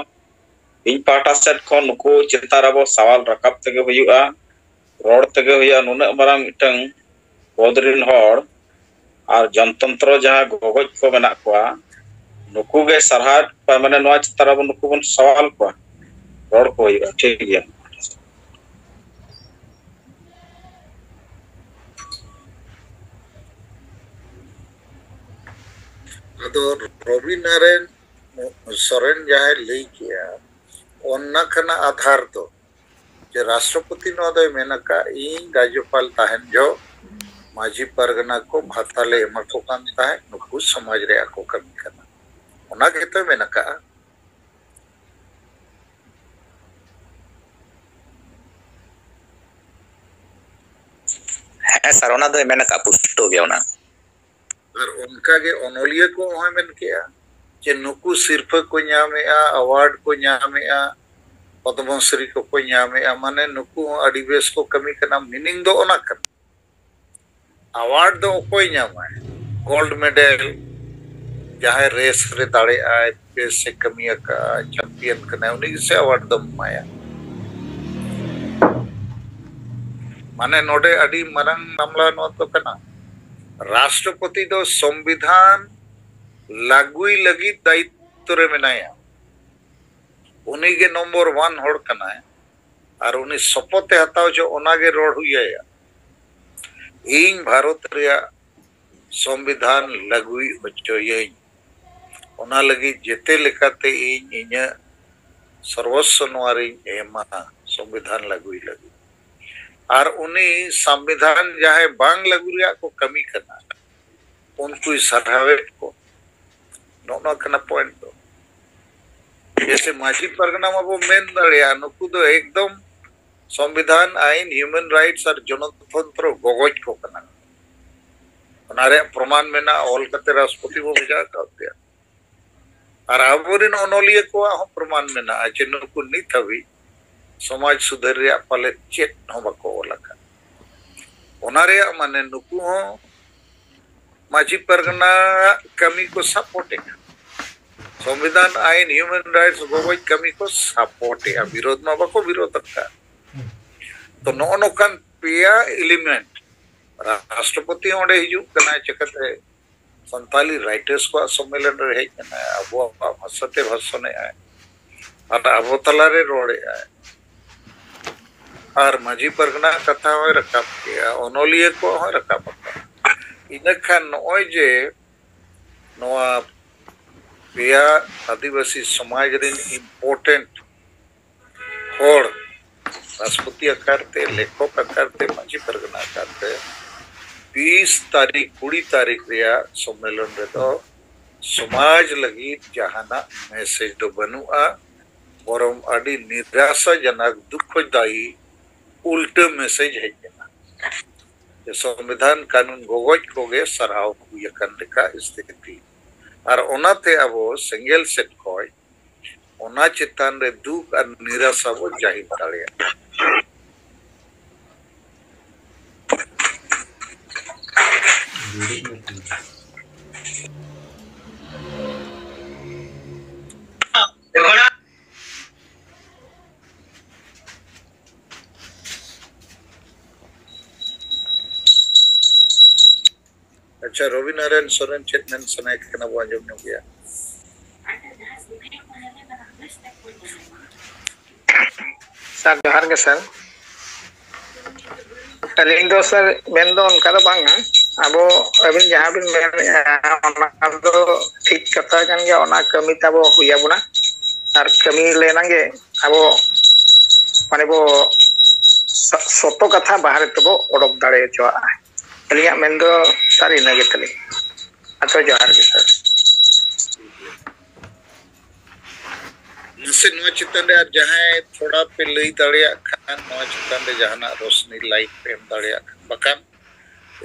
ᱤᱧ ᱯᱟᱦᱴᱟ ᱥᱮᱫ ᱠᱷᱚᱱ ᱱᱩᱠᱩ ᱪᱮᱛᱟᱱ ᱨᱮ ᱟᱵᱚ ᱥᱟᱣᱟᱞ ᱨᱟᱠᱟᱵ ᱛᱮᱜᱮ ᱦᱩᱭᱩᱜᱼᱟ, ᱨᱚᱲ ᱛᱮᱜᱮ ᱦᱩᱭᱩᱜᱼᱟ᱾ ᱱᱩᱱᱟᱹᱜ ᱢᱟᱨᱟᱝ ᱢᱤᱫᱴᱟᱝ ᱯᱚᱫᱽ ᱨᱤᱱ ᱦᱚᱲ ᱟᱨ ᱡᱚᱱᱛᱚᱱᱛᱨᱚ ᱡᱟᱦᱟᱸ ᱜᱚᱜᱚᱡ ᱠᱚ ᱢᱮᱱᱟᱜ ᱠᱚᱣᱟ, ᱱᱩᱠᱩ ᱜᱮ ᱥᱟᱨᱦᱟᱣ, ᱢᱟᱱᱮ ᱱᱚᱣᱟ ᱪᱮᱛᱟᱱ ᱨᱮ ᱟᱵᱚ ᱱᱩᱠᱩ ᱵᱚᱱ ᱥᱟᱣᱟᱞ ᱠᱚᱣᱟ, ᱨᱚᱲ ᱠᱚ ᱦᱩᱭᱩᱜᱼᱟ᱾ ᱴᱷᱤᱠ ᱜᱮᱭᱟ᱾ ᱟᱫᱚ ᱨᱚᱵᱤ ᱱᱟᱨᱟᱭᱚᱱ ᱥᱚᱨᱮᱱ ᱡᱟᱦᱟᱸᱭ ᱞᱟᱹᱭ ᱠᱮᱜᱼᱟ, ᱚᱱᱟ ᱠᱟᱱᱟ ᱟᱫᱷᱟᱨ ᱫᱚ ᱡᱮ ᱨᱟᱥᱴᱨᱚᱯᱚᱛᱤ ᱱᱚᱣᱟ ᱫᱚᱭ ᱢᱮᱱ ᱟᱠᱟᱫ, "ᱤᱧ ᱨᱟᱡᱽᱡᱚᱯᱟᱞ ᱛᱟᱦᱮᱱ ᱡᱚᱦᱚᱜ ᱢᱟᱹᱡᱷᱤ ᱯᱟᱨᱜᱟᱱᱟ ᱠᱚ ᱵᱷᱟᱛᱟ ᱞᱮ ᱮᱢᱟ ᱠᱚ ᱠᱟᱱ ᱛᱟᱦᱮᱸᱫ, ᱱᱩᱠᱩ ᱥᱚᱢᱟᱡᱽ ᱨᱮᱭᱟᱜ ᱠᱚ ᱠᱟᱹᱢᱤ ᱠᱟᱱᱟ", ᱚᱱᱟ ᱜᱮᱛᱚᱭ ᱢᱮᱱ ᱟᱠᱟᱫᱼᱟ᱾ ᱦᱮᱸ ᱥᱟᱨ, ᱚᱱᱟ ᱫᱚᱭ ᱢᱮᱱ ᱟᱠᱟᱫ ᱯᱩᱥᱴᱟᱹᱣ ᱜᱮ ᱚᱱᱟ᱾ ᱟᱨ ᱚᱱᱠᱟᱜᱮ ᱚᱱᱚᱞᱤᱭᱟᱹ ᱠᱚ ᱦᱚᱸᱭ ᱢᱮᱱ ᱠᱮᱜᱼᱟ ᱡᱮ ᱱᱩᱠᱩ ᱥᱤᱨᱯᱷᱟᱹ ᱠᱚ ᱧᱟᱢᱮᱜᱼᱟ, ᱟᱣᱟᱨᱰ ᱠᱚ ᱧᱟᱢᱮᱜᱼᱟ, ᱯᱚᱫᱽᱢᱚᱥᱨᱤ ᱠᱚᱠᱚ ᱧᱟᱢᱮᱜᱼᱟ, ᱢᱟᱱᱮ ᱱᱩᱠᱩ ᱦᱚᱸ ᱟᱹᱰᱤ ᱵᱮᱥ ᱠᱚ ᱠᱟᱹᱢᱤ ᱠᱟᱱᱟ, ᱢᱤᱱᱤᱝ ᱫᱚ ᱚᱱᱟ ᱠᱟᱱᱟ᱾ ᱟᱣᱟᱨᱰ ᱫᱚ ᱚᱠᱚᱭ ᱧᱟᱢᱟᱭ? ᱜᱳᱞᱰ ᱢᱮᱰᱮᱞ, ᱡᱟᱦᱟᱸᱭ ᱨᱮᱥ ᱨᱮ ᱫᱟᱲᱮᱭᱟᱜᱼᱟᱭ, ᱵᱮᱥ ᱮ ᱠᱟᱹᱢᱤ ᱟᱠᱟᱫᱼᱟ, ᱪᱟᱢᱯᱤᱭᱟᱱ ᱠᱟᱱᱟᱭ, ᱩᱱᱤ ᱜᱮᱥᱮ ᱟᱣᱟᱨᱰ ᱫᱚᱢ ᱮᱢᱟᱭᱟ᱾ ᱢᱟᱱᱮ ᱱᱚᱰᱮ ᱟᱹᱰᱤ ᱢᱟᱨᱟᱝ ᱢᱟᱢᱞᱟ ᱱᱚᱣᱟ ᱫᱚ ᱠᱟᱱᱟ᱾ ᱨᱟᱥᱴᱨᱚᱯᱚᱛᱤ ᱫᱚ ᱥᱚᱝᱵᱤᱫᱷᱟᱱ ᱞᱟᱹᱜᱩᱭ ᱞᱟᱹᱜᱤᱫ ᱫᱟᱭᱤᱛᱛᱚ ᱨᱮ ᱢᱮᱱᱟᱭᱟ᱾ ᱩᱱᱤ ᱜᱮ ᱱᱚᱢᱵᱚᱨ ᱚᱣᱟᱱ ᱦᱚᱲ ᱠᱟᱱᱟᱭ, ᱟᱨ ᱩᱱᱤ ᱥᱚᱯᱚᱛ ᱮ ᱦᱟᱛᱟᱣ ᱪᱚ, ᱚᱱᱟ ᱜᱮ ᱨᱚᱲ ᱦᱩᱭ ᱟᱭᱟ᱾ ᱤᱧ ᱵᱷᱟᱨᱚᱛ ᱨᱮᱭᱟᱜ ᱥᱚᱝᱵᱤᱫᱷᱟᱱ ᱞᱟᱹᱜᱩᱭ ᱦᱚᱪᱚᱭᱟᱹᱧ, ᱚᱱᱟ ᱞᱟᱹᱜᱤᱫ ᱡᱮᱛᱮ ᱞᱮᱠᱟᱛᱮ ᱤᱧ ᱤᱧᱟᱹᱜ ᱥᱚᱨᱵᱚᱥᱥᱚ ᱱᱚᱣᱟ ᱨᱤᱧ ᱮᱢᱟ ᱥᱚᱝᱵᱤᱫᱷᱟᱱ ᱞᱟᱹᱜᱩᱭ ᱞᱟᱹᱜᱤᱫ᱾ ᱟᱨ ᱩᱱᱤ ᱥᱚᱝᱵᱤᱫᱷᱟᱱ ᱡᱟᱦᱟᱸᱭ ᱵᱟᱝ ᱞᱟᱹᱜᱩ ᱨᱮᱭᱟᱜ ᱠᱚ ᱠᱟᱹᱢᱤ ᱠᱟᱱᱟ, ᱩᱱᱠᱩᱭ ᱥᱟᱨᱦᱟᱣᱮᱫ ᱠᱚ᱾ ᱱᱚᱜᱼᱚ ᱱᱚᱣᱟ ᱠᱟᱱᱟ ᱯᱚᱭᱮᱱᱴ ᱫᱚ᱾ ᱡᱮᱥᱮ ᱢᱟᱹᱡᱷᱤ ᱯᱟᱨᱜᱟᱱᱟ ᱢᱟᱵᱚ ᱢᱮᱱ ᱫᱟᱲᱮᱭᱟᱜᱼᱟ, ᱱᱩᱠᱩ ᱫᱚ ᱮᱠᱫᱚᱢ ᱥᱚᱝᱵᱤᱫᱷᱟᱱ, ᱟᱭᱤᱱ, ᱦᱤᱭᱩᱢᱮᱱ ᱨᱟᱭᱤᱴᱥ ᱟᱨ ᱡᱚᱱᱚᱛᱚᱱᱛᱨᱚ ᱜᱚᱜᱚᱡ ᱠᱚ ᱠᱟᱱᱟ᱾ ᱚᱱᱟ ᱨᱮᱭᱟᱜ ᱯᱨᱚᱢᱟᱱ ᱢᱮᱱᱟᱜᱼᱟ, ᱚᱞ ᱠᱟᱛᱮ ᱨᱟᱥᱴᱨᱚᱯᱚᱛᱤ ᱵᱚ ᱵᱷᱮᱡᱟ ᱟᱠᱟᱫ ᱯᱮᱭᱟ᱾ ᱟᱨ ᱟᱵᱚᱨᱮᱱ ᱚᱱᱚᱞᱤᱭᱟᱹ ᱠᱚᱣᱟᱜ ᱦᱚᱸ ᱯᱨᱚᱢᱟᱱ ᱢᱮᱱᱟᱜᱼᱟ ᱡᱮ ᱱᱩᱠᱩ ᱱᱤᱛ ᱦᱟᱹᱵᱤᱡ ᱥᱚᱢᱟᱡᱽ ᱥᱩᱫᱷᱟᱹᱨ ᱨᱮᱭᱟᱜ ᱯᱟᱞᱮᱫ ᱪᱮᱫ ᱦᱚᱸ ᱵᱟᱠᱚ ᱚᱞ ᱟᱠᱟᱫ᱾ ᱚᱱᱟ ᱨᱮᱭᱟᱜ ᱢᱟᱱᱮ ᱱᱩᱠᱩ ᱦᱚᱸ ᱢᱟᱹᱡᱷᱤ ᱯᱟᱨᱜᱟᱱᱟ ᱠᱟᱹᱢᱤ ᱠᱚ ᱥᱟᱯᱳᱨᱴ ᱮᱫᱟ, ᱥᱚᱝᱵᱤᱫᱷᱟᱱ, ᱟᱭᱤᱱ, ᱦᱤᱭᱩᱢᱮᱱ ᱨᱟᱭᱤᱴᱥ ᱜᱚᱜᱚᱡ ᱠᱟᱹᱢᱤ ᱠᱚ ᱥᱟᱯᱳᱨᱴ ᱮᱫᱟ, ᱵᱤᱨᱳᱫᱷ ᱢᱟ ᱵᱟᱠᱚ ᱵᱤᱨᱳᱫᱷ ᱟᱠᱟᱫ᱾ ᱛᱚ ᱱᱚᱜᱼᱚ ᱱᱚᱝᱠᱟᱱ ᱯᱮᱭᱟ ᱮᱞᱤᱢᱮᱱᱴ, ᱨᱟᱥᱴᱨᱚᱯᱚᱛᱤ ᱦᱚᱸ ᱚᱸᱰᱮ ᱦᱤᱡᱩᱜ ᱠᱟᱱᱟᱭ, ᱪᱤᱠᱟᱹᱛᱮ ᱥᱟᱱᱛᱟᱞᱤ ᱨᱟᱭᱴᱟᱨᱥ ᱠᱚᱣᱟᱜ ᱥᱚᱢᱢᱮᱞᱚᱱ ᱨᱮ ᱦᱮᱡ ᱮᱱᱟᱭ, ᱟᱵᱚᱣᱟᱜ ᱵᱷᱟᱥᱟᱛᱮ ᱵᱷᱟᱥᱚᱱᱮᱜᱼᱟᱭ ᱟᱨ ᱟᱵᱚ ᱛᱟᱞᱟᱨᱮ ᱨᱚᱲᱮᱜᱼᱟᱭ, ᱟᱨ ᱢᱟᱹᱡᱷᱤ ᱯᱟᱨᱜᱟᱱᱟ ᱠᱟᱛᱷᱟ ᱦᱚᱸᱭ ᱨᱟᱠᱟᱵ ᱠᱮᱜᱼᱟ, ᱚᱱᱚᱞᱤᱭᱟᱹ ᱠᱚᱣᱟᱜ ᱦᱚᱸᱭ ᱨᱟᱠᱟᱵ ᱟᱠᱟᱫᱼᱟ᱾ ᱤᱱᱟᱹ ᱠᱷᱟᱱ ᱱᱚᱜᱼᱚᱭ ᱡᱮ ᱱᱚᱣᱟ ᱯᱮᱭᱟ ᱟᱹᱫᱤᱵᱟᱹᱥᱤ ᱥᱚᱢᱟᱡᱽ ᱨᱮᱱ ᱤᱢᱯᱚᱨᱴᱮᱱᱴ ᱦᱚᱲ, ᱨᱟᱥᱴᱨᱚᱯᱚᱛᱤ ᱟᱠᱟᱨ ᱛᱮ, ᱞᱮᱠᱷᱚᱠ ᱟᱠᱟᱨ ᱛᱮ, ᱢᱟᱹᱡᱷᱤ ᱯᱟᱨᱜᱟᱱᱟ ᱟᱠᱟᱨ ᱛᱮ ᱵᱤᱥ ᱛᱟᱹᱨᱤᱠᱷ, ᱠᱩᱲᱤ ᱛᱟᱹᱨᱤᱠᱷ ᱨᱮᱭᱟᱜ ᱥᱚᱢᱢᱮᱞᱚᱱ ᱨᱮᱫᱚ ᱥᱚᱢᱟᱡᱽ ᱞᱟᱹᱜᱤᱫ ᱡᱟᱦᱟᱱᱟᱜ ᱢᱮᱥᱮᱡᱽ ᱫᱚ ᱵᱟᱹᱱᱩᱜᱼᱟ, ᱵᱚᱨᱚᱝ ᱟᱹᱰᱤ ᱱᱤᱨᱟᱥᱟᱡᱚᱱᱚᱠ, ᱫᱩᱠᱷᱚᱫᱟᱭᱤ ᱩᱞᱴᱟᱹ ᱢᱮᱥᱮᱡᱽ ᱦᱮᱡ ᱮᱱᱟ᱾ ᱡᱮ ᱥᱚᱝᱵᱤᱫᱷᱟᱱ ᱠᱟᱹᱱᱩᱱ ᱜᱚᱜᱚᱡ ᱠᱚᱜᱮ ᱥᱟᱨᱦᱟᱣ ᱦᱩᱭ ᱟᱠᱟᱱ ᱞᱮᱠᱟ ᱥᱛᱷᱤᱛᱤ᱾ ᱟᱨ ᱚᱱᱟᱛᱮ ᱟᱵᱚ ᱥᱮᱸᱜᱮᱞ ᱥᱮᱫ ᱠᱷᱚᱱ ᱚᱱᱟ ᱪᱮᱛᱟᱱ ᱨᱮ ᱫᱩᱠ ᱟᱨ ᱱᱤᱨᱟᱥᱟ ᱵᱚ ᱡᱟᱹᱦᱤᱨ ᱫᱟᱲᱮᱭᱟᱜᱼᱟ᱾ ᱟᱪᱪᱷᱟ, ᱨᱚᱵᱤ ᱱᱟᱨᱟᱭᱚᱱ ᱥᱚᱨᱮᱱ, ᱪᱮᱫ ᱢᱮᱱ ᱥᱟᱱᱟᱭᱮᱫ ᱠᱟᱱᱟ, ᱵᱚ ᱟᱸᱡᱚᱢ ᱧᱚᱜ ᱜᱮᱭᱟ᱾ ᱥᱟᱨ, ᱡᱚᱦᱟᱨ ᱜᱮ ᱥᱟᱨ᱾ ᱟᱹᱞᱤᱧ ᱫᱚ ᱥᱟᱨ, ᱢᱮᱱ ᱫᱚ ᱚᱱᱠᱟ ᱫᱚ ᱵᱟᱝᱟ᱾ ᱟᱵᱚ, ᱟᱹᱵᱤᱱ ᱡᱟᱦᱟᱸ ᱵᱤᱱ ᱢᱮᱱᱮᱫᱼᱟ, ᱚᱱᱟ ᱫᱚ ᱴᱷᱤᱠ ᱠᱟᱛᱷᱟ ᱠᱟᱱ ᱜᱮᱭᱟ, ᱚᱱᱟ ᱠᱟᱹᱢᱤ ᱛᱟᱵᱚ ᱦᱩᱭ ᱟᱵᱚᱱᱟ᱾ ᱟᱨ ᱠᱟᱹᱢᱤ ᱞᱮᱱᱟᱝ ᱜᱮ ᱟᱵᱚ, ᱢᱟᱱᱮ ᱵᱚ, ᱥᱚ-, ᱥᱚᱛᱚ ᱠᱟᱛᱷᱟ ᱵᱟᱦᱨᱮ ᱛᱮᱵᱚ ᱚᱰᱚᱠ ᱫᱟᱲᱮ ᱦᱚᱪᱚᱣᱟᱜᱼᱟ᱾ ᱟᱹᱞᱤᱧᱟᱜ ᱢᱮᱱ ᱫᱚ ᱥᱟᱹᱨᱤ ᱤᱱᱟᱹ ᱜᱮ ᱛᱟᱹᱞᱤᱧ᱾ ᱟᱪᱪᱷᱟ, ᱡᱚᱦᱟᱨ ᱜᱮ ᱥᱟᱨ᱾ ᱢᱟᱥᱮ ᱱᱚᱣᱟ ᱪᱮᱛᱟᱱ ᱨᱮ ᱟᱨ ᱡᱟᱦᱟᱸᱭ ᱛᱷᱚᱲᱟ ᱯᱮ ᱞᱟᱹᱭ ᱫᱟᱲᱮᱭᱟᱜ ᱠᱷᱟᱱ, ᱱᱚᱣᱟ ᱪᱮᱛᱟᱱ ᱨᱮ ᱡᱟᱦᱟᱱᱟᱜ ᱨᱳᱥᱱᱤ ᱞᱟᱭᱤᱴ ᱯᱮ ᱮᱢ ᱫᱟᱲᱮᱭᱟᱜ ᱠᱷᱟᱱ, ᱵᱟᱠᱷᱟᱱ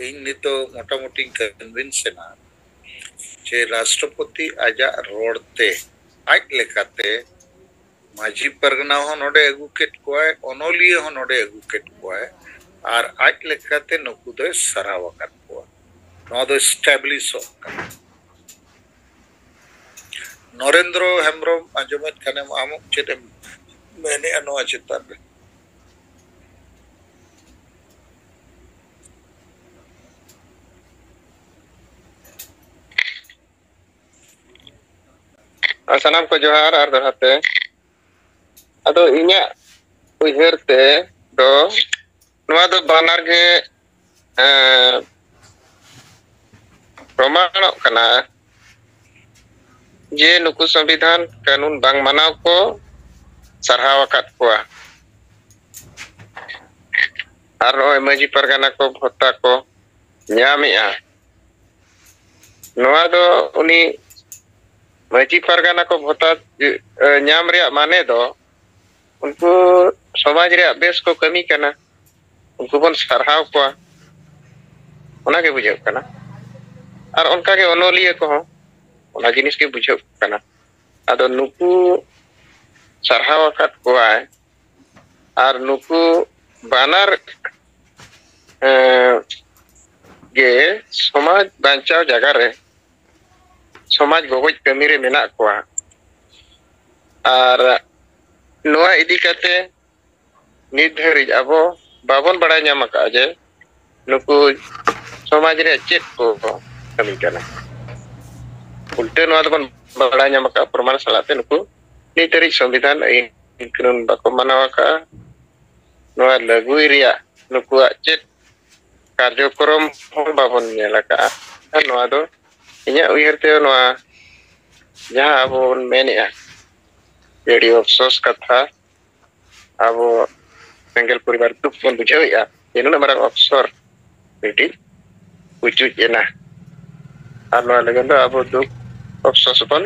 ᱤᱧ ᱱᱤᱛᱚᱜ ᱢᱚᱴᱟᱢᱩᱴᱤᱧ ᱠᱚᱱᱵᱷᱤᱱᱥ ᱮᱱᱟ ᱡᱮ ᱨᱟᱥᱴᱨᱚᱯᱚᱛᱤ ᱟᱡᱟᱜ ᱨᱚᱲ ᱛᱮ ᱟᱡ ᱞᱮᱠᱟᱛᱮ ᱢᱟᱹᱡᱷᱤ ᱯᱟᱨᱜᱟᱱᱟ ᱦᱚᱸ ᱱᱚᱰᱮ ᱟᱹᱜᱩ ᱠᱮᱫ ᱠᱚᱣᱟᱭ, ᱚᱱᱚᱞᱤᱭᱟᱹ ᱦᱚᱸ ᱱᱚᱰᱮ ᱟᱹᱜᱩ ᱠᱮᱫ ᱠᱚᱣᱟᱭ, ᱟᱨ ᱟᱡ ᱞᱮᱠᱟᱛᱮ ᱱᱩᱠᱩ ᱫᱚᱭ ᱥᱟᱨᱦᱟᱣ ᱟᱠᱟᱫ ᱠᱚᱣᱟ᱾ ᱱᱚᱣᱟ ᱫᱚ ᱮᱥᱴᱟᱵᱞᱤᱥᱚᱜ ᱠᱟᱱᱟ᱾ ᱱᱚᱨᱮᱱᱫᱨᱚ ᱦᱮᱢᱵᱨᱚᱢ, ᱟᱸᱡᱚᱢᱮᱫ ᱠᱷᱟᱱᱮᱢ, ᱟᱢ ᱪᱮᱫ ᱮᱢ ᱢᱮᱱᱮᱫᱼᱟ ᱱᱚᱣᱟ ᱪᱮᱛᱟᱱ ᱨᱮ? ᱟᱨ ᱥᱟᱱᱟᱢ ᱠᱚ ᱡᱚᱦᱟᱨ ᱟᱨ ᱫᱚᱦᱲᱟ ᱛᱮ᱾ ᱟᱫᱚ ᱤᱧᱟᱹᱜ ᱩᱭᱦᱟᱹᱨ ᱛᱮ ᱫᱚ ᱱᱚᱣᱟ ᱫᱚ ᱵᱟᱱᱟᱨ ᱜᱮ, ᱮᱸ, ᱯᱨᱚᱢᱟᱬᱚᱜ ᱠᱟᱱᱟ ᱡᱮ ᱱᱩᱠᱩ ᱥᱚᱝᱵᱤᱫᱷᱟᱱ ᱠᱟᱹᱱᱩᱱ ᱵᱟᱝ ᱢᱟᱱᱟᱣ ᱠᱚ ᱥᱟᱨᱦᱟᱣ ᱟᱠᱟᱫ ᱠᱚᱣᱟ᱾ ᱟᱨ ᱱᱚᱜᱼᱚᱭ ᱢᱟᱹᱡᱷᱤ ᱯᱟᱨᱜᱟᱱᱟ ᱠᱚ ᱵᱷᱚᱛᱟ ᱠᱚ ᱧᱟᱢᱮᱜᱼᱟ᱾ ᱱᱚᱣᱟ ᱫᱚ ᱩᱱᱤ ᱢᱟᱹᱡᱷᱤ ᱯᱟᱨᱜᱟᱱᱟ ᱠᱚ ᱵᱷᱚᱛᱟ, ᱮ, ᱧᱟᱢ ᱨᱮᱭᱟᱜ ᱢᱟᱱᱮ ᱫᱚ ᱩᱱᱠᱩ ᱥᱚᱢᱟᱡᱽ ᱨᱮᱭᱟᱜ ᱵᱮᱥ ᱠᱚ ᱠᱟᱹᱢᱤ ᱠᱟᱱᱟ, ᱩᱱᱠᱩ ᱵᱚᱱ ᱥᱟᱨᱦᱟᱣ ᱠᱚᱣᱟ, ᱚᱱᱟ ᱜᱮ ᱵᱩᱡᱷᱟᱹᱜ ᱠᱟᱱᱟ᱾ ᱟᱨ ᱚᱱᱠᱟ ᱜᱮ ᱚᱱᱚᱞᱤᱭᱟᱹ ᱠᱚᱦᱚᱸ ᱚᱱᱟ ᱡᱤᱱᱤᱥ ᱜᱮ ᱵᱩᱡᱷᱟᱹᱜ ᱠᱟᱱᱟ᱾ ᱟᱫᱚ ᱱᱩᱠᱩ ᱥᱟᱨᱦᱟᱣ ᱟᱠᱟᱫ ᱠᱚᱣᱟᱭ, ᱟᱨ ᱱᱩᱠᱩ ᱵᱟᱱᱟᱨ, ᱮᱸ, ᱜᱮ ᱥᱚᱢᱟᱡᱽ ᱵᱟᱧᱪᱟᱣ ᱡᱟᱭᱜᱟ ᱨᱮ, ᱥᱚᱢᱟᱡᱽ ᱜᱚᱜᱚᱡ ᱠᱟᱹᱢᱤ ᱨᱮ ᱢᱮᱱᱟᱜ ᱠᱚᱣᱟ᱾ ᱟᱨ ᱱᱚᱣᱟ ᱤᱫᱤ ᱠᱟᱛᱮ ᱱᱤᱛ ᱫᱷᱟᱹᱨᱤᱡ ᱟᱵᱚ ᱵᱟᱵᱚᱱ ᱵᱟᱲᱟᱭ ᱧᱟᱢ ᱟᱠᱟᱫᱼᱟ ᱡᱮ ᱱᱩᱠᱩ ᱥᱚᱢᱟᱡᱽ ᱨᱮ ᱪᱮᱫ ᱠᱚ ᱠᱟᱹᱢᱤ ᱠᱟᱱᱟ᱾ ᱩᱞᱴᱟᱹ ᱱᱚᱣᱟ ᱫᱚᱵᱚᱱ ᱵᱟᱲᱟᱭ ᱧᱟᱢ ᱟᱠᱟᱫᱼᱟ ᱯᱨᱚᱢᱟᱬ ᱥᱟᱞᱟᱜ ᱛᱮ ᱱᱩᱠᱩ ᱱᱤᱛ ᱫᱷᱟᱹᱨᱤᱡ ᱥᱚᱝᱵᱤᱫᱷᱟᱱ ᱟᱹᱭᱤᱱ ᱠᱟᱹᱱᱩᱱ ᱵᱟᱠᱚ ᱢᱟᱱᱟᱣ ᱟᱠᱟᱫᱼᱟ᱾ ᱱᱚᱣᱟ ᱞᱟᱹᱜᱩᱭ ᱨᱮᱭᱟᱜ ᱱᱩᱠᱩᱣᱟᱜ ᱪᱮᱫ ᱠᱟᱨᱡᱚᱠᱨᱚᱢ ᱦᱚᱸ ᱵᱟᱵᱚᱱ ᱧᱮᱞ ᱟᱠᱟᱫᱼᱟ᱾ ᱟᱨ ᱱᱚᱣᱟ ᱫᱚ ᱤᱧᱟᱹᱜ ᱩᱭᱦᱟᱹᱨ ᱛᱮ ᱱᱚᱣᱟ ᱡᱟᱦᱟᱸ ᱟᱵᱚ ᱵᱚᱱ ᱢᱮᱱᱮᱫᱼᱟ ᱡᱮ ᱟᱹᱰᱤ ᱚᱯᱥᱚᱥ ᱠᱟᱛᱷᱟ, ᱟᱵᱚ ᱥᱮᱸᱜᱮᱞ ᱯᱚᱨᱤᱵᱟᱨ ᱫᱩᱠ ᱵᱚᱱ ᱵᱩᱡᱷᱟᱹᱣᱮᱫᱼᱟ ᱡᱮ ᱱᱩᱱᱟᱹᱜ ᱢᱟᱨᱟᱝ ᱚᱯᱥᱚᱨ ᱢᱤᱫᱴᱤᱡ ᱯᱩᱪᱩᱡ ᱮᱱᱟ᱾ ᱟᱨ ᱱᱚᱣᱟ ᱞᱟᱹᱜᱤᱫ ᱫᱚ ᱟᱵᱚ ᱫᱩᱠ ᱟᱯᱥᱳᱥ ᱵᱚᱱ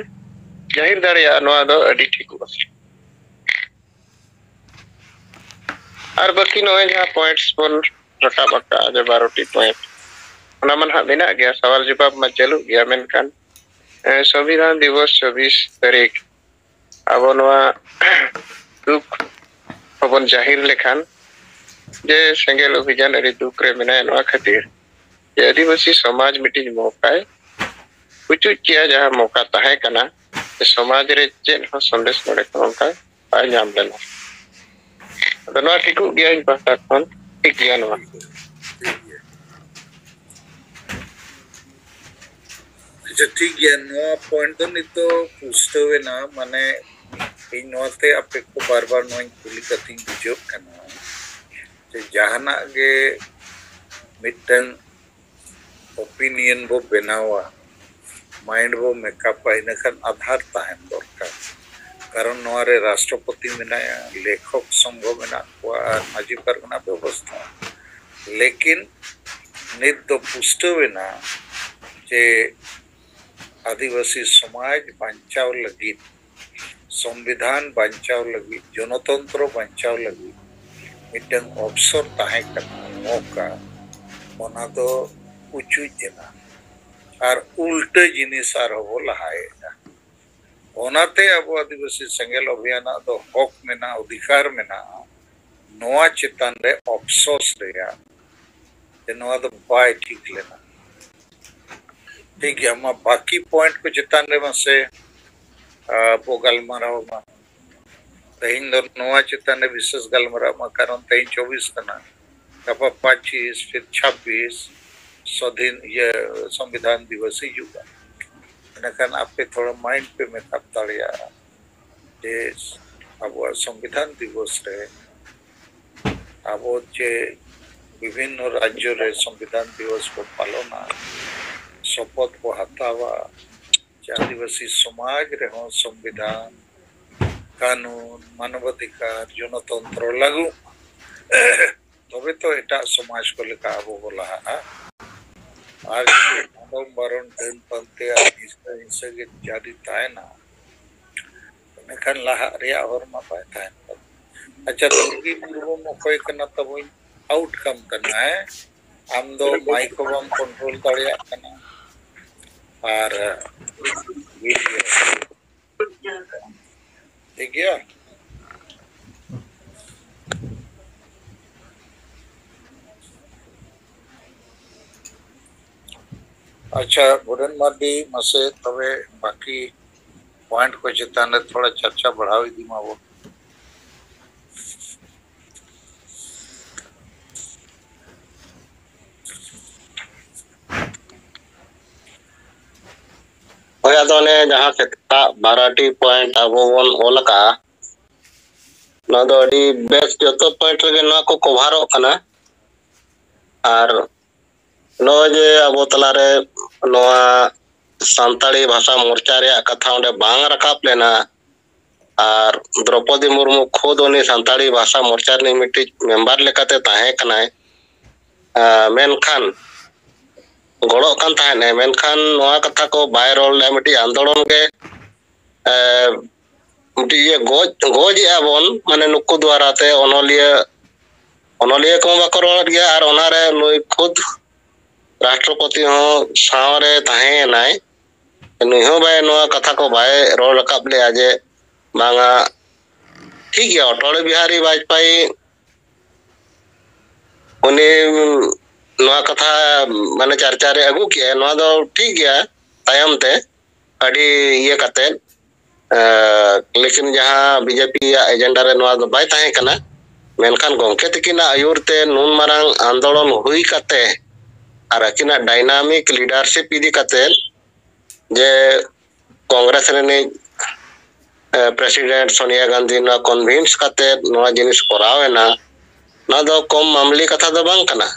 ᱡᱟᱹᱦᱤᱨ ᱫᱟᱲᱮᱭᱟᱜᱼᱟ᱾ ᱱᱚᱣᱟ ᱫᱚ ᱟᱹᱰᱤ ᱴᱷᱤᱠᱚᱜᱼᱟ᱾ ᱟᱨ ᱵᱟᱹᱠᱤ ᱱᱚᱜᱼᱚᱭ ᱡᱟᱦᱟᱸ ᱯᱚᱭᱮᱱᱴᱥ ᱵᱚᱱ ᱨᱟᱠᱟᱵ ᱟᱠᱟᱫᱼᱟ, ᱡᱮ ᱵᱟᱨᱚᱴᱤ ᱯᱚᱭᱮᱱᱴ, ᱚᱱᱟ ᱢᱟ ᱱᱟᱦᱟᱜ ᱢᱮᱱᱟᱜ ᱜᱮᱭᱟ, ᱥᱟᱣᱟᱞ ᱡᱚᱵᱟᱵ ᱢᱟ ᱪᱟᱹᱞᱩᱜ ᱜᱮᱭᱟ, ᱢᱮᱱᱠᱷᱟᱱ ᱮ, ᱥᱚᱝᱵᱤᱫᱷᱟᱱ ᱫᱤᱵᱚᱥ ᱪᱚᱵᱵᱤᱥ ᱛᱟᱹᱨᱤᱠᱷ ᱟᱵᱚ ᱱᱚᱣᱟ ᱫᱩᱠ ᱦᱚᱸᱵᱚᱱ ᱡᱟᱹᱦᱤᱨ ᱞᱮᱠᱷᱟᱱ ᱡᱮ ᱥᱮᱸᱜᱮᱞ ᱚᱵᱷᱤᱡᱟᱱ ᱟᱹᱰᱤ ᱫᱩᱠ ᱨᱮ ᱢᱮᱱᱟᱭᱟ, ᱱᱚᱣᱟ ᱠᱷᱟᱹᱛᱤᱨ ᱡᱮ ᱟᱹᱫᱤᱵᱟᱹᱥᱤ ᱥᱚᱢᱟᱡᱽ ᱢᱤᱫᱴᱤᱡ ᱢᱚᱠᱟᱭ ᱯᱩᱪᱩᱡ ᱠᱮᱜᱼᱟ, ᱡᱟᱦᱟᱸ ᱢᱚᱠᱟ ᱛᱟᱦᱮᱸ ᱠᱟᱱᱟ ᱡᱮ ᱥᱚᱢᱟᱡᱽ ᱨᱮ ᱪᱮᱫ ᱦᱚᱸ ᱥᱚᱱᱫᱮᱥ ᱱᱚᱰᱮ ᱠᱷᱚᱱ ᱚᱱᱠᱟ ᱵᱟᱭ ᱧᱟᱢ ᱞᱮᱱᱟ᱾ ᱟᱫᱚ ᱱᱚᱣᱟ ᱴᱷᱤᱠᱚᱜ ᱜᱮᱭᱟ, ᱤᱧ ᱯᱟᱦᱴᱟ ᱠᱷᱚᱱ ᱴᱷᱤᱠ ᱜᱮᱭᱟ ᱱᱚᱣᱟ᱾ ᱟᱪᱪᱷᱟ, ᱴᱷᱤᱠ ᱜᱮᱭᱟ, ᱱᱚᱣᱟ ᱯᱚᱭᱮᱱᱴ ᱫᱚ ᱱᱤᱛᱚᱜ ᱯᱩᱥᱴᱟᱹᱣ ᱮᱱᱟ᱾ ᱢᱟᱱᱮ ᱤᱧ ᱱᱚᱣᱟᱛᱮ ᱟᱯᱮ ᱠᱚ ᱵᱟᱨ ᱵᱟᱨ ᱱᱚᱣᱟᱧ ᱠᱩᱞᱤ ᱠᱟᱛᱮᱧ ᱵᱩᱡᱷᱟᱹᱣ ᱠᱟᱱᱟ ᱡᱮ ᱡᱟᱦᱟᱱᱟᱜ ᱜᱮ ᱢᱤᱫᱴᱟᱝ ᱚᱯᱤᱱᱤᱭᱚᱱ ᱵᱚ ᱵᱮᱱᱟᱣᱟ, ᱢᱟᱭᱤᱱᱰ ᱵᱚ ᱢᱮᱠᱟᱯᱟ, ᱤᱱᱟᱹᱠᱷᱟᱱ ᱟᱫᱷᱟᱨ ᱛᱟᱦᱮᱱ ᱫᱚᱨᱠᱟᱨ᱾ ᱠᱟᱨᱚᱱ ᱱᱚᱣᱟ ᱨᱮ ᱨᱟᱥᱴᱨᱚᱯᱚᱛᱤ ᱢᱮᱱᱟᱭᱟ, ᱞᱮᱠᱷᱚᱠ ᱥᱚᱝᱜᱷᱚ ᱢᱮᱱᱟᱜ ᱠᱚᱣᱟ ᱟᱨ ᱢᱟᱹᱡᱷᱤ ᱯᱟᱨᱜᱟᱱᱟ ᱵᱮᱵᱚᱥᱛᱷᱟ᱾ ᱞᱮᱠᱤᱱ ᱱᱤᱛ ᱫᱚ ᱯᱩᱥᱴᱟᱹᱣ ᱮᱱᱟ ᱡᱮ ᱟᱹᱫᱤᱵᱟᱹᱥᱤ ᱥᱚᱢᱟᱡᱽ ᱵᱟᱧᱪᱟᱣ ᱞᱟᱹᱜᱤᱫ, ᱥᱚᱝᱵᱤᱫᱷᱟᱱ ᱵᱟᱧᱪᱟᱣ ᱞᱟᱹᱜᱤᱫ, ᱡᱚᱱᱚᱛᱚᱱᱛᱨᱚ ᱵᱟᱧᱪᱟᱣ ᱞᱟᱹᱜᱤᱫ ᱢᱤᱫᱴᱟᱝ ᱚᱯᱥᱚᱨ ᱛᱟᱦᱮᱸ ᱠᱟᱱᱟ, ᱢᱚᱠᱟ, ᱚᱱᱟ ᱫᱚ ᱯᱩᱪᱩᱡ ᱮᱱᱟ ᱟᱨ ᱩᱞᱴᱟᱹ ᱡᱤᱱᱤᱥ ᱟᱨᱦᱚᱸ ᱵᱚ ᱞᱟᱦᱟᱭᱮᱫᱟ᱾ ᱚᱱᱟᱛᱮ ᱟᱵᱚ ᱟᱹᱫᱤᱵᱟᱹᱥᱤ ᱥᱮᱸᱜᱮᱞ ᱚᱵᱷᱤᱭᱟᱱᱟᱜ ᱫᱚ ᱦᱚᱠ ᱢᱮᱱᱟᱜᱼᱟ, ᱚᱫᱷᱤᱠᱟᱨ ᱢᱮᱱᱟᱜᱼᱟ᱾ ᱱᱚᱣᱟ ᱪᱮᱛᱟᱱ ᱨᱮ ᱚᱯᱥᱚᱥ ᱨᱮᱭᱟᱜ ᱡᱮ ᱱᱚᱣᱟ ᱫᱚ ᱵᱟᱭ ᱴᱷᱤᱠ ᱞᱮᱱᱟ᱾ ᱴᱷᱤᱠ ᱜᱮᱭᱟ, ᱢᱟ ᱵᱟᱹᱠᱤ ᱯᱚᱭᱮᱱᱴ ᱠᱚ ᱪᱮᱛᱟᱱ ᱨᱮ ᱢᱟᱥᱮ ᱟᱵᱚ ᱜᱟᱞᱢᱟᱨᱟᱣ ᱢᱟ᱾ ᱛᱮᱦᱮᱧ ᱫᱚ ᱱᱚᱣᱟ ᱪᱮᱛᱟᱱ ᱨᱮ ᱵᱤᱥᱮᱥ ᱜᱟᱞᱢᱟᱨᱟᱣ ᱢᱟ, ᱠᱟᱨᱚᱱ ᱛᱮᱦᱮᱧ ᱪᱚᱵᱵᱤᱥ ᱠᱟᱱᱟ, ᱜᱟᱯᱟ ᱯᱚᱸᱪᱤᱥ, ᱯᱷᱤᱨ ᱪᱷᱟᱵᱵᱤᱥ ᱥᱟᱫᱷᱤᱱ ᱤᱭᱟᱹ ᱥᱚᱝᱵᱤᱫᱷᱟᱱ ᱫᱤᱵᱚᱥ ᱦᱤᱡᱩᱜᱼᱟ᱾ ᱤᱱᱟᱹᱠᱷᱟᱱ ᱟᱯᱮ ᱛᱷᱚᱲᱟ ᱢᱟᱭᱤᱱᱰ ᱯᱮ ᱢᱮᱠᱟᱯ ᱫᱟᱲᱮᱭᱟᱜᱼᱟ ᱡᱮ ᱟᱵᱚᱣᱟᱜ ᱥᱚᱝᱵᱤᱫᱷᱟᱱ ᱫᱤᱵᱚᱥ ᱨᱮ ᱟᱵᱚ ᱡᱮ ᱵᱤᱵᱷᱤᱱᱱᱚ ᱨᱟᱡᱽᱡᱚ ᱨᱮ ᱥᱚᱝᱵᱤᱫᱷᱟᱱ ᱫᱤᱵᱚᱥ ᱵᱚ ᱯᱟᱞᱚᱱᱟ, ᱥᱚᱯᱚᱛ ᱵᱚ ᱦᱟᱛᱟᱣᱟ ᱡᱮ ᱟᱹᱫᱤᱵᱟᱹᱥᱤ ᱥᱚᱢᱟᱡᱽ ᱨᱮᱦᱚᱸ ᱥᱚᱝᱵᱤᱫᱷᱟᱱ, ᱠᱟᱹᱱᱩᱱ, ᱢᱟᱱᱚᱵᱟᱫᱷᱤᱠᱟᱨ, ᱡᱚᱱᱚᱛᱚᱱᱛᱨᱚ ᱞᱟᱹᱜᱩᱜ ᱢᱟ᱾ ᱛᱚᱵᱮ ᱛᱚ ᱮᱴᱟᱜ ᱥᱚᱢᱟᱡᱽ ᱠᱚ ᱞᱮᱠᱟ ᱟᱵᱚ ᱵᱚ ᱞᱟᱦᱟᱜᱼᱟ᱾ ᱟᱨ ᱡᱩᱫᱤ ᱟᱰᱚᱢ ᱵᱟᱨᱚᱱ ᱰᱟᱹᱱ ᱯᱟᱱᱛᱮ ᱟᱨ ᱦᱤᱝᱥᱟᱹ ᱦᱤᱝᱥᱟᱹ ᱜᱮ ᱡᱟᱹᱨᱤ ᱛᱟᱦᱮᱱᱟ, ᱮᱱᱠᱷᱟᱱ ᱞᱟᱦᱟᱜ ᱨᱮᱭᱟᱜ ᱦᱚᱨ ᱢᱟ ᱵᱟᱭ ᱛᱟᱦᱮᱱ ᱛᱟᱵᱚᱱ᱾ ᱟᱪᱪᱷᱟ, ᱫᱩᱨᱜᱤ ᱢᱩᱨᱢᱩ ᱚᱠᱚᱭ ᱠᱟᱱᱟ ᱛᱟᱵᱚᱱ? ᱟᱣᱩᱴᱠᱟᱢ ᱠᱟᱱᱟᱭ᱾ ᱟᱢ ᱫᱚ ᱢᱟᱭᱤᱠ ᱦᱚᱸ ᱵᱟᱢ ᱠᱚᱱᱴᱨᱳᱞ ᱫᱟᱲᱮᱭᱟᱜ ᱠᱟᱱᱟ᱾ ᱟᱨ ᱴᱷᱤᱠ ᱜᱮᱭᱟ᱾ ᱟᱪᱪᱷᱟ, ᱵᱚᱨᱮᱱ ᱢᱟᱨᱰᱤ, ᱢᱟᱥᱮ ᱛᱚᱵᱮ ᱵᱟᱹᱠᱤ ᱯᱚᱭᱮᱱᱴ ᱠᱚ ᱪᱮᱛᱟᱱ ᱨᱮ ᱛᱷᱚᱲᱟ ᱪᱟᱨᱪᱟ ᱵᱟᱲᱦᱟᱣ ᱤᱫᱤ ᱢᱟᱵᱚᱱ᱾ ᱦᱳᱭ, ᱟᱫᱚ ᱚᱱᱮ ᱡᱟᱦᱟᱸ ᱥᱮᱛᱟᱜ ᱵᱟᱨᱚᱴᱤ ᱯᱚᱭᱮᱱᱴ ᱟᱵᱚ ᱵᱚᱱ ᱚᱞ ᱟᱠᱟᱜᱼᱟ, ᱱᱚᱣᱟ ᱫᱚ ᱟᱹᱰᱤ ᱵᱮᱥ, ᱡᱚᱛᱚ ᱯᱚᱭᱮᱱᱴ ᱨᱮᱜᱮ ᱱᱚᱣᱟ ᱠᱚ ᱠᱚᱵᱷᱟᱨᱚᱜ ᱠᱟᱱᱟ᱾ ᱟᱨ ᱱᱚᱜᱼᱚᱭ ᱡᱮ ᱟᱵᱚ ᱛᱟᱞᱟᱨᱮ ᱱᱚᱣᱟ ᱥᱟᱱᱛᱟᱲᱤ ᱵᱷᱟᱥᱟ ᱢᱳᱨᱪᱟ ᱨᱮᱭᱟᱜ ᱠᱟᱛᱷᱟ ᱚᱸᱰᱮ ᱵᱟᱝ ᱨᱟᱠᱟᱵ ᱞᱮᱱᱟ, ᱟᱨ ᱫᱨᱚᱯᱚᱫᱤ ᱢᱩᱨᱢᱩ ᱠᱷᱩᱫ ᱩᱱᱤ ᱥᱟᱱᱛᱟᱲᱤ ᱵᱷᱟᱥᱟ ᱢᱳᱨᱪᱟ ᱨᱤᱱᱤᱡ ᱢᱤᱫᱴᱤᱡ ᱢᱮᱢᱵᱟᱨ ᱞᱮᱠᱟᱛᱮ ᱛᱟᱦᱮᱸ ᱠᱟᱱᱟᱭ, ᱟᱨ ᱢᱮᱱᱠᱷᱟᱱ ᱜᱚᱲᱚᱜ ᱠᱟᱱ ᱛᱟᱦᱮᱸᱱᱟᱭ, ᱢᱮᱱᱠᱷᱟᱱ ᱱᱚᱣᱟ ᱠᱟᱛᱷᱟ ᱠᱚ ᱵᱟᱭ ᱨᱚᱲ ᱞᱮᱫᱼᱟ᱾ ᱢᱤᱫᱴᱤᱡ ᱟᱱᱫᱳᱞᱚᱱ ᱜᱮ, ᱮ, ᱢᱤᱫᱴᱤᱡ ᱤᱭᱟᱹ ᱜᱚᱡ, ᱜᱚᱡᱮᱜᱼᱟ ᱵᱚᱱ, ᱢᱟᱱᱮ ᱱᱩᱠᱩ ᱫᱣᱟᱨᱟ ᱛᱮ ᱚᱱᱚᱞᱤᱭᱟᱹ, ᱚᱱᱚᱞᱤᱭᱟᱹ ᱠᱚᱦᱚᱸ ᱵᱟᱠᱚ ᱨᱚᱲᱮᱫ ᱜᱮᱭᱟ, ᱟᱨ ᱚᱱᱟᱨᱮ ᱱᱩᱭ ᱠᱷᱩᱫ ᱨᱟᱥᱴᱨᱚᱯᱚᱛᱤ ᱦᱚᱸ ᱥᱟᱶᱨᱮ ᱛᱟᱦᱮᱸᱭᱮᱱᱟᱭ, ᱱᱩᱭ ᱦᱚᱸ ᱵᱟᱭ, ᱱᱚᱣᱟ ᱠᱟᱛᱷᱟ ᱠᱚ ᱵᱟᱭ ᱨᱚᱲ ᱨᱟᱠᱟᱵ ᱞᱮᱫᱼᱟ ᱡᱮ ᱵᱟᱝᱟ, ᱴᱷᱤᱠ ᱜᱮᱭᱟ, ᱚᱴᱚᱞ ᱵᱤᱦᱟᱨᱤ ᱵᱟᱡᱽᱯᱮᱭᱤ ᱩᱱᱤ ᱱᱚᱣᱟ ᱠᱟᱛᱷᱟ ᱢᱟᱱᱮ ᱪᱟᱨᱪᱟ ᱨᱮ ᱟᱹᱜᱩ ᱠᱮᱜᱼᱟᱭ, ᱱᱚᱣᱟ ᱫᱚ ᱴᱷᱤᱠ ᱜᱮᱭᱟ᱾ ᱛᱟᱭᱚᱢ ᱛᱮ ᱟᱹᱰᱤ ᱤᱭᱟᱹ ᱠᱟᱛᱮᱫ, ᱮᱸ, ᱞᱮᱠᱤᱱ ᱡᱟᱦᱟᱸ ᱵᱤᱡᱮᱯᱤ ᱭᱟᱜ ᱮᱡᱮᱱᱰᱟ ᱨᱮ ᱱᱚᱣᱟ ᱫᱚ ᱵᱟᱭ ᱛᱟᱦᱮᱸ ᱠᱟᱱᱟ᱾ ᱢᱮᱱᱠᱷᱟᱱ ᱜᱚᱢᱠᱮ ᱛᱤᱠᱤᱱᱟᱜ ᱟᱹᱭᱩᱨ ᱛᱮ ᱱᱩᱱ ᱢᱟᱨᱟᱝ ᱟᱱᱫᱳᱞᱚᱱ ᱦᱩᱭ ᱠᱟᱛᱮ ᱟᱨ ᱟᱹᱠᱤᱱᱟᱜ ᱰᱟᱭᱱᱟᱢᱤᱠ ᱞᱤᱰᱟᱨᱥᱤᱯ ᱤᱫᱤ ᱠᱟᱛᱮ ᱡᱮ ᱠᱚᱝᱜᱨᱮᱥ ᱨᱤᱱᱤᱡ, ᱮ, ᱯᱨᱮᱥᱤᱰᱮᱱᱴ ᱥᱳᱱᱤᱭᱟ ᱜᱟᱱᱫᱷᱤ ᱱᱚᱣᱟ ᱠᱚᱱᱵᱷᱤᱱᱥ ᱠᱟᱛᱮ ᱱᱚᱣᱟ ᱡᱤᱱᱤᱥ ᱠᱚᱨᱟᱣ ᱮᱱᱟ, ᱱᱚᱣᱟ ᱫᱚ ᱠᱚᱢ ᱢᱟᱢᱞᱤ ᱠᱟᱛᱷᱟ ᱫᱚ ᱵᱟᱝ ᱠᱟᱱᱟ᱾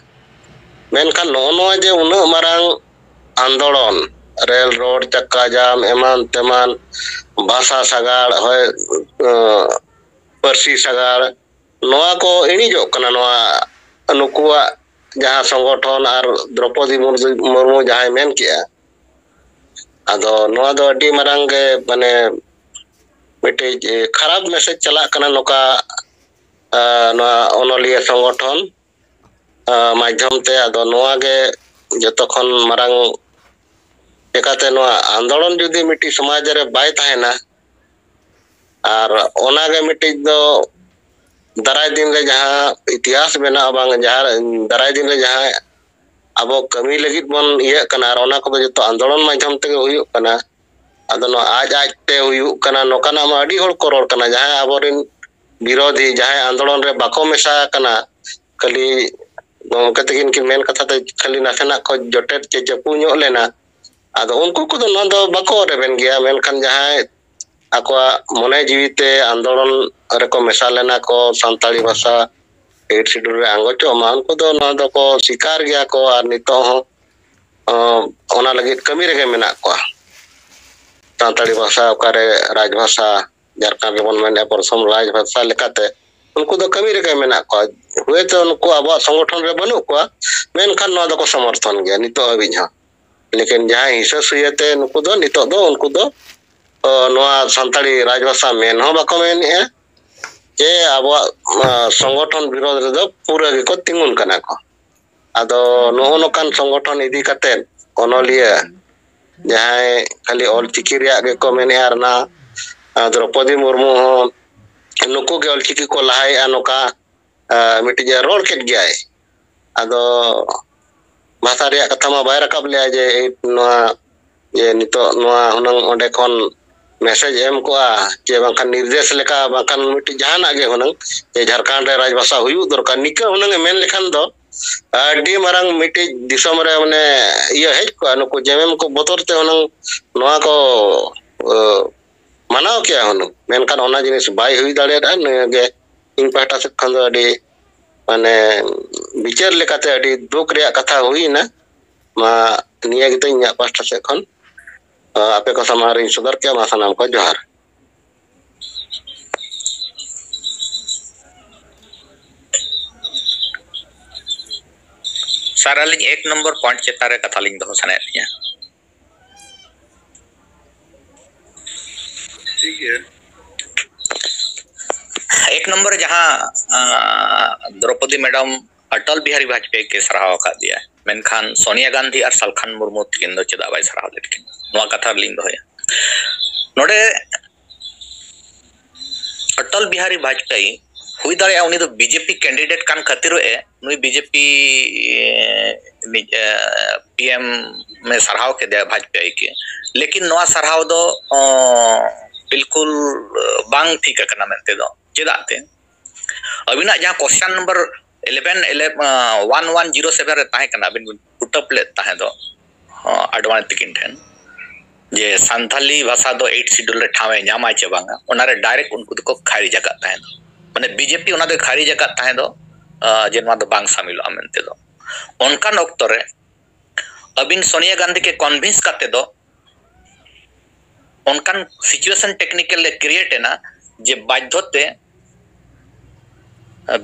ᱢᱮᱱᱠᱷᱟᱱ ᱱᱚᱜᱼᱚ ᱱᱚᱣᱟ ᱡᱮ ᱩᱱᱟᱹᱜ ᱢᱟᱨᱟᱝ ᱟᱱᱫᱳᱞᱚᱱ, ᱨᱮᱞ ᱨᱳᱰ, ᱪᱟᱠᱟ ᱡᱟᱢ, ᱮᱢᱟᱱ ᱛᱮᱢᱟᱱ, ᱵᱷᱟᱥᱟ ᱥᱟᱜᱟᱲ, ᱦᱚᱭ, ᱮ, ᱯᱟᱹᱨᱥᱤ ᱥᱟᱜᱟᱲ, ᱱᱚᱣᱟ ᱠᱚ ᱤᱬᱤᱡᱚᱜ ᱠᱟᱱᱟ ᱱᱚᱣᱟ ᱱᱩᱠᱩᱣᱟᱜ ᱡᱟᱦᱟᱸ ᱥᱚᱝᱜᱚᱴᱷᱚᱱ ᱟᱨ ᱫᱨᱚᱯᱚᱫᱤ ᱢᱩᱨᱢᱩ, ᱢᱩᱨᱢᱩ ᱡᱟᱦᱟᱸᱭ ᱢᱮᱱ ᱠᱮᱜᱼᱟ, ᱟᱫᱚ ᱱᱚᱣᱟ ᱫᱚ ᱟᱹᱰᱤ ᱢᱟᱨᱟᱝ ᱜᱮ, ᱢᱟᱱᱮ, ᱢᱤᱫᱴᱤᱡ, ᱮ, ᱠᱷᱟᱨᱟᱯ ᱢᱮᱥᱮᱡᱽ ᱪᱟᱞᱟᱜ ᱠᱟᱱᱟ ᱱᱚᱝᱠᱟ, ᱟ, ᱱᱚᱣᱟ ᱚᱱᱚᱞᱤᱭᱟᱹ ᱥᱚᱝᱜᱚᱴᱷᱚᱱ, ᱟ, ᱢᱟᱫᱽᱫᱷᱚᱢ ᱛᱮ᱾ ᱟᱫᱚ ᱱᱚᱣᱟ ᱜᱮ ᱡᱚᱛᱚ ᱠᱷᱚᱱ ᱢᱟᱨᱟᱝ ᱪᱮᱠᱟᱛᱮ ᱱᱚᱣᱟ ᱟᱱᱫᱳᱞᱚᱱ ᱡᱩᱫᱤ ᱢᱤᱫᱴᱤᱡ ᱥᱚᱢᱟᱡᱽ ᱨᱮ ᱵᱟᱭ ᱛᱟᱦᱮᱱᱟ, ᱟᱨ ᱚᱱᱟᱜᱮ ᱢᱤᱫᱴᱤᱡ ᱫᱚ ᱫᱟᱨᱟᱭ ᱫᱤᱱ ᱨᱮ ᱡᱟᱦᱟᱸ ᱤᱛᱤᱦᱟᱥ ᱵᱮᱱᱟᱜᱼᱟ, ᱵᱟᱝ ᱡᱟᱦᱟᱸ ᱫᱟᱨᱟᱭ ᱫᱤᱱ ᱨᱮ ᱡᱟᱦᱟᱸ ᱟᱵᱚ ᱠᱟᱹᱢᱤ ᱞᱟᱹᱜᱤᱫ ᱵᱚᱱ ᱤᱭᱟᱹᱜ ᱠᱟᱱᱟ, ᱟᱨ ᱚᱱᱟ ᱠᱚᱫᱚ ᱡᱚᱛᱚ ᱟᱱᱫᱳᱞᱚᱱ ᱢᱟᱫᱽᱫᱷᱚᱢ ᱛᱮᱜᱮ ᱦᱩᱭᱩᱜ ᱠᱟᱱᱟ᱾ ᱟᱫᱚ ᱱᱚᱣᱟ ᱟᱡ ᱟᱡ ᱛᱮ ᱦᱩᱭᱩᱜ ᱠᱟᱱᱟ, ᱱᱚᱝᱠᱟᱱᱟᱜ ᱢᱟ ᱟᱹᱰᱤ ᱦᱚᱲ ᱠᱚ ᱨᱚᱲ ᱠᱟᱱᱟ, ᱡᱟᱦᱟᱸᱭ ᱟᱵᱚᱨᱮᱱ ᱵᱤᱨᱳᱫᱷᱤ, ᱡᱟᱦᱟᱸᱭ ᱟᱱᱫᱳᱞᱚᱱ ᱨᱮ ᱵᱟᱠᱚ ᱢᱮᱥᱟ ᱟᱠᱟᱱᱟ, ᱠᱷᱟᱹᱞᱤ ᱜᱚᱢᱠᱮ ᱛᱟᱹᱠᱤᱱ ᱠᱤᱱ ᱢᱮᱱ ᱠᱟᱛᱷᱟ ᱛᱮ ᱠᱷᱟᱹᱞᱤ ᱱᱟᱥᱮᱱᱟᱜ ᱠᱚ ᱡᱚᱴᱮᱫ ᱪᱮ ᱪᱟᱯᱩ ᱧᱚᱜ ᱞᱮᱱᱟ᱾ ᱟᱫᱚ ᱩᱱᱠᱩ ᱠᱚᱫᱚ ᱱᱚᱣᱟ ᱫᱚ ᱵᱟᱠᱚ ᱨᱮᱵᱮᱱ ᱜᱮᱭᱟ, ᱢᱮᱱᱠᱷᱟᱱ ᱡᱟᱦᱟᱸᱭ ᱟᱠᱚᱣᱟᱜ ᱢᱚᱱᱮ ᱡᱤᱣᱤ ᱛᱮ ᱟᱱᱫᱳᱞᱚᱱ ᱨᱮᱠᱚ ᱢᱮᱥᱟ ᱞᱮᱱᱟ ᱠᱚ, ᱥᱟᱱᱛᱟᱲᱤ ᱵᱷᱟᱥᱟ ᱮᱭᱤᱴ ᱥᱤᱰᱩᱞ ᱨᱮ ᱟᱸᱜᱚᱪᱚᱜ ᱢᱟ, ᱩᱱᱠᱩ ᱫᱚ ᱱᱚᱣᱟ ᱫᱚᱠᱚ ᱥᱤᱠᱟᱨ ᱜᱮᱭᱟ ᱠᱚ ᱟᱨ ᱱᱤᱛᱚᱜ ᱦᱚᱸ, ᱚ, ᱚᱱᱟ ᱞᱟᱹᱜᱤᱫ ᱠᱟᱹᱢᱤ ᱨᱮᱜᱮ ᱢᱮᱱᱟᱜ ᱠᱚᱣᱟ᱾ ᱥᱟᱱᱛᱟᱲᱤ ᱵᱷᱟᱥᱟ ᱚᱠᱟᱨᱮ ᱨᱟᱡᱽᱵᱷᱟᱥᱟ, ᱡᱷᱟᱲᱠᱷᱚᱸᱰ ᱨᱮᱵᱚᱱ ᱢᱮᱱᱮᱫᱼᱟ ᱯᱨᱚᱛᱷᱚᱢ ᱨᱟᱡᱽᱵᱷᱟᱥᱟ ᱞᱮᱠᱟᱛᱮ, ᱩᱱᱠᱩ ᱫᱚ ᱠᱟᱹᱢᱤ ᱨᱮᱜᱮ ᱢᱮᱱᱟᱜ ᱠᱚᱣᱟ᱾ ᱦᱳᱭᱛᱳ ᱱᱩᱠᱩ ᱟᱵᱚᱣᱟᱜ ᱥᱚᱝᱜᱚᱴᱷᱚᱱ ᱨᱮ ᱵᱟᱹᱱᱩᱜ ᱠᱚᱣᱟ, ᱢᱮᱱᱠᱷᱟᱱ ᱱᱚᱣᱟ ᱫᱚᱠᱚ ᱥᱚᱢᱚᱨᱛᱷᱚᱱ ᱜᱮᱭᱟ ᱱᱤᱛᱚᱜ ᱦᱟᱹᱵᱤᱡ ᱦᱚᱸ᱾ ᱞᱮᱠᱤᱱ ᱡᱟᱦᱟᱸᱭ ᱦᱤᱥᱟᱹ ᱥᱩᱭᱟᱹᱛᱮ ᱱᱩᱠᱩ ᱫᱚ ᱱᱤᱛᱚᱜ ᱫᱚ ᱩᱱᱠᱩ ᱫᱚ, ᱚ, ᱱᱚᱣᱟ ᱥᱟᱱᱛᱟᱲᱤ ᱨᱟᱡᱽᱵᱷᱟᱥᱟ ᱢᱮᱱ ᱦᱚᱸ ᱵᱟᱠᱚ ᱢᱮᱱᱮᱫᱼᱟ, ᱡᱮ ᱟᱵᱚᱣᱟᱜ, ᱟ, ᱥᱚᱝᱜᱚᱴᱷᱚᱱ ᱵᱤᱨᱳᱫᱷ ᱨᱮᱫᱚ ᱯᱩᱨᱟᱹ ᱜᱮᱠᱚ ᱛᱤᱸᱜᱩᱱ ᱠᱟᱱᱟ ᱠᱚ᱾ ᱟᱫᱚ ᱱᱚᱜᱼᱚ ᱱᱚᱝᱠᱟᱱ ᱥᱚᱝᱜᱚᱴᱷᱚᱱ ᱤᱫᱤ ᱠᱟᱛᱮᱫ ᱚᱱᱚᱞᱤᱭᱟᱹ ᱡᱟᱦᱟᱸᱭ ᱠᱷᱟᱹᱞᱤ ᱚᱞᱪᱤᱠᱤ ᱨᱮᱭᱟᱜ ᱜᱮᱠᱚ ᱢᱮᱱᱮᱫᱼᱟ, ᱟᱨ ᱚᱱᱟ, ᱟ, ᱫᱨᱚᱯᱚᱫᱤ ᱢᱩᱨᱢᱩ ᱦᱚᱸ ᱱᱩᱠᱩ ᱜᱮ ᱚᱞᱪᱤᱠᱤ ᱠᱚ ᱞᱟᱦᱟᱭᱮᱫᱼᱟ, ᱱᱚᱝᱠᱟ, ᱟ, ᱢᱤᱫᱴᱤᱡ ᱮ ᱨᱚᱲ ᱠᱮᱫ ᱜᱮᱭᱟᱭ᱾ ᱟᱫᱚ ᱵᱷᱟᱥᱟ ᱨᱮᱭᱟᱜ ᱠᱟᱛᱷᱟ ᱢᱟ ᱵᱟᱭ ᱨᱟᱠᱟᱵ ᱞᱮᱜᱼᱟ ᱡᱮ ᱱᱚᱣᱟ, ᱡᱮ ᱱᱤᱛᱚᱜ ᱱᱚᱣᱟ ᱦᱩᱱᱟᱹᱝ ᱚᱸᱰᱮ ᱠᱷᱚᱱ ᱢᱮᱥᱮᱡᱽ ᱮᱢ ᱠᱚᱜᱼᱟ, ᱪᱮ ᱵᱟᱝᱠᱷᱟᱱ ᱱᱤᱨᱫᱮᱥ ᱞᱮᱠᱟ, ᱵᱟᱝᱠᱷᱟᱱ ᱢᱤᱫᱴᱤᱡ ᱡᱟᱦᱟᱱᱟᱜ ᱜᱮ ᱦᱩᱱᱟᱹᱝ, ᱡᱮ ᱡᱷᱟᱲᱠᱷᱚᱸᱰ ᱨᱮ ᱨᱟᱡᱽᱵᱷᱟᱥᱟ ᱦᱩᱭᱩᱜ ᱫᱚᱨᱠᱟᱨ, ᱱᱤᱠᱟᱹ ᱦᱩᱱᱟᱹᱝ ᱮ ᱢᱮᱱ ᱞᱮᱠᱷᱟᱱ ᱫᱚ ᱟᱹᱰᱤ ᱢᱟᱨᱟᱝ ᱢᱤᱫᱴᱤᱡ ᱫᱤᱥᱚᱢ ᱨᱮ, ᱢᱟᱱᱮ, ᱤᱭᱟᱹ ᱦᱮᱡ ᱠᱚᱜᱼᱟ᱾ ᱱᱩᱠᱩ ᱡᱮᱢᱮᱢ ᱠᱚ ᱵᱚᱛᱚᱨ ᱛᱮ ᱦᱩᱱᱟᱹᱝ ᱱᱚᱣᱟ ᱠᱚ, ᱚ, ᱢᱟᱱᱟᱣ ᱠᱮᱭᱟ ᱦᱩᱱᱟᱹᱝ, ᱢᱮᱱᱠᱷᱟᱱ ᱚᱱᱟ ᱡᱤᱱᱤᱥ ᱵᱟᱭ ᱦᱩᱭ ᱫᱟᱲᱮᱭᱟᱫᱼᱟ᱾ ᱱᱤᱭᱟᱹ ᱜᱮ ᱤᱧ ᱯᱟᱦᱴᱟ ᱥᱮᱫ ᱠᱷᱚᱱ ᱫᱚ ᱟᱹᱰᱤ, ᱢᱟᱱᱮ, ᱵᱤᱪᱟᱹᱨ ᱞᱮᱠᱟᱛᱮ ᱟᱹᱰᱤ ᱫᱩᱠ ᱨᱮᱭᱟᱜ ᱠᱟᱛᱷᱟ ᱦᱩᱭᱱᱟ᱾ ᱢᱟ, ᱱᱤᱭᱟᱹ ᱜᱮᱛᱚ ᱤᱧᱟᱹᱜ ᱯᱟᱦᱴᱟ ᱥᱮᱫ ᱠᱷᱚᱱ᱾ ᱟ, ᱟᱯᱮ ᱠᱚ ᱥᱟᱢᱟᱝ ᱨᱤᱧ ᱥᱚᱫᱚᱨ ᱠᱮᱜᱼᱟ᱾ ᱢᱟ, ᱥᱟᱱᱟᱢ ᱠᱚ ᱡᱚᱦᱟᱨ᱾ ᱛᱟᱨ ᱟᱹᱞᱤᱧ ᱮᱠ ᱱᱚᱢᱵᱚᱨ ᱯᱚᱭᱮᱱᱴ ᱪᱮᱛᱟᱱ ᱨᱮ ᱠᱟᱛᱷᱟ ᱞᱤᱧ ᱫᱚᱦᱚ ᱥᱟᱱᱟᱭᱮᱫ ᱞᱤᱧᱟ᱾ ᱴᱷᱤᱠ ᱜᱮᱭᱟ᱾ ᱮᱠ ᱱᱚᱢᱵᱚᱨ ᱨᱮ ᱡᱟᱦᱟᱸ, ᱟᱸ, ᱫᱨᱚᱯᱚᱫᱤ ᱢᱮᱰᱟᱢ ᱚᱴᱚᱞ ᱵᱤᱦᱟᱨᱤ ᱵᱟᱡᱽᱯᱮᱭᱤ ᱜᱮ ᱥᱟᱨᱦᱟᱣ ᱟᱠᱟᱫ ᱫᱮᱭᱟ, ᱢᱮᱱᱠᱷᱟᱱ ᱥᱳᱱᱤᱭᱟ ᱜᱟᱱᱫᱷᱤ ᱟᱨ ᱥᱟᱞᱠᱷᱟᱱ ᱢᱩᱨᱢᱩ ᱛᱟᱹᱠᱤᱱ ᱫᱚ ᱪᱮᱫᱟᱜ ᱵᱟᱭ ᱥᱟᱨᱦᱟᱣ ᱞᱮᱫ ᱠᱤᱱ, ᱱᱚᱣᱟ ᱠᱟᱛᱷᱟ ᱨᱮᱞᱤᱧ ᱫᱚᱦᱚᱭᱟ᱾ ᱱᱚᱰᱮ ᱚᱴᱚᱞ ᱵᱤᱦᱟᱨᱤ ᱵᱟᱡᱽᱯᱮᱭᱤ ᱦᱩᱭ ᱫᱟᱲᱮᱭᱟᱜᱼᱟ ᱩᱱᱤ ᱫᱚ ᱵᱤᱡᱮᱯᱤ ᱠᱮᱱᱰᱤᱰᱮᱴ ᱠᱟᱱ ᱠᱷᱟᱹᱛᱤᱨ ᱮ ᱱᱩᱭ ᱵᱤᱡᱮᱯᱤ ᱨᱤᱱᱤᱡ ᱯᱤ ᱮᱢ ᱮ ᱥᱟᱨᱦᱟᱣ ᱠᱮᱫᱮᱭᱟ ᱵᱟᱡᱽᱯᱮᱭᱤ ᱜᱮ, ᱞᱮᱠᱤᱱ ᱱᱚᱣᱟ ᱥᱟᱨᱦᱟᱣ ᱫᱚ ᱚ, ᱵᱤᱞᱠᱩᱞ ᱵᱟᱝ ᱴᱷᱤᱠ ᱟᱠᱟᱱᱟ ᱢᱮᱱᱛᱮ ᱫᱚ᱾ ᱪᱮᱫᱟᱜ ᱛᱮ ᱟᱹᱵᱤᱱᱟᱜ ᱡᱟᱦᱟᱸ ᱠᱚᱥᱪᱟᱱ ᱱᱚᱢᱵᱚᱨ ᱤᱞᱮᱵᱷᱮᱱ ᱤᱞᱮᱵᱷᱮᱱ ᱚᱣᱟᱱ ᱚᱣᱟᱱ ᱡᱤᱨᱳ ᱥᱮᱵᱷᱮᱱ ᱨᱮ ᱛᱟᱦᱮᱸ ᱠᱟᱱᱟ, ᱟᱹᱵᱤᱱ ᱵᱤᱱ ᱯᱩᱴ ᱟᱯ ᱞᱮᱫ ᱛᱟᱦᱮᱸ ᱫᱚ ᱟᱰᱵᱟᱱᱤ ᱛᱟᱹᱠᱤᱱ ᱴᱷᱮᱱ, ᱡᱮ ᱥᱟᱱᱛᱟᱞᱤ ᱵᱷᱟᱥᱟ ᱫᱚ ᱮᱭᱤᱴ ᱥᱤᱰᱩᱞ ᱨᱮ ᱴᱷᱟᱶ ᱮ ᱧᱟᱢᱟ ᱪᱮ ᱵᱟᱝᱟ, ᱚᱱᱟᱨᱮ ᱰᱟᱭᱨᱮᱠᱴ ᱩᱱᱠᱩ ᱫᱚᱠᱚ ᱠᱷᱟᱨᱤᱡ ᱟᱠᱟᱫ ᱛᱟᱦᱮᱸ ᱫᱚ᱾ ᱢᱟᱱᱮ ᱵᱤᱡᱮᱯᱤ ᱚᱱᱟ ᱫᱚ ᱠᱷᱟᱨᱤᱡ ᱟᱠᱟᱫ ᱛᱟᱦᱮᱸ ᱫᱚ, ᱟᱸ, ᱡᱮ ᱱᱚᱣᱟ ᱫᱚ ᱵᱟᱝ ᱥᱟᱢᱤᱞᱚᱜᱼᱟ ᱢᱮᱱᱛᱮ ᱫᱚ᱾ ᱚᱱᱠᱟᱱ ᱚᱠᱛᱚ ᱨᱮ ᱟᱹᱵᱤᱱ ᱥᱳᱱᱤᱭᱟ ᱜᱟᱱᱫᱷᱤ ᱠᱮ ᱠᱚᱱᱵᱷᱤᱱᱥ ᱠᱟᱛᱮ ᱫᱚ ᱚᱱᱠᱟᱱ ᱥᱤᱪᱩᱭᱮᱥᱚᱱ ᱴᱮᱠᱱᱤᱠᱮᱞ ᱮ ᱠᱨᱤᱭᱮᱴ ᱮᱱᱟ ᱡᱮ ᱵᱟᱫᱽᱫᱷᱚ ᱛᱮ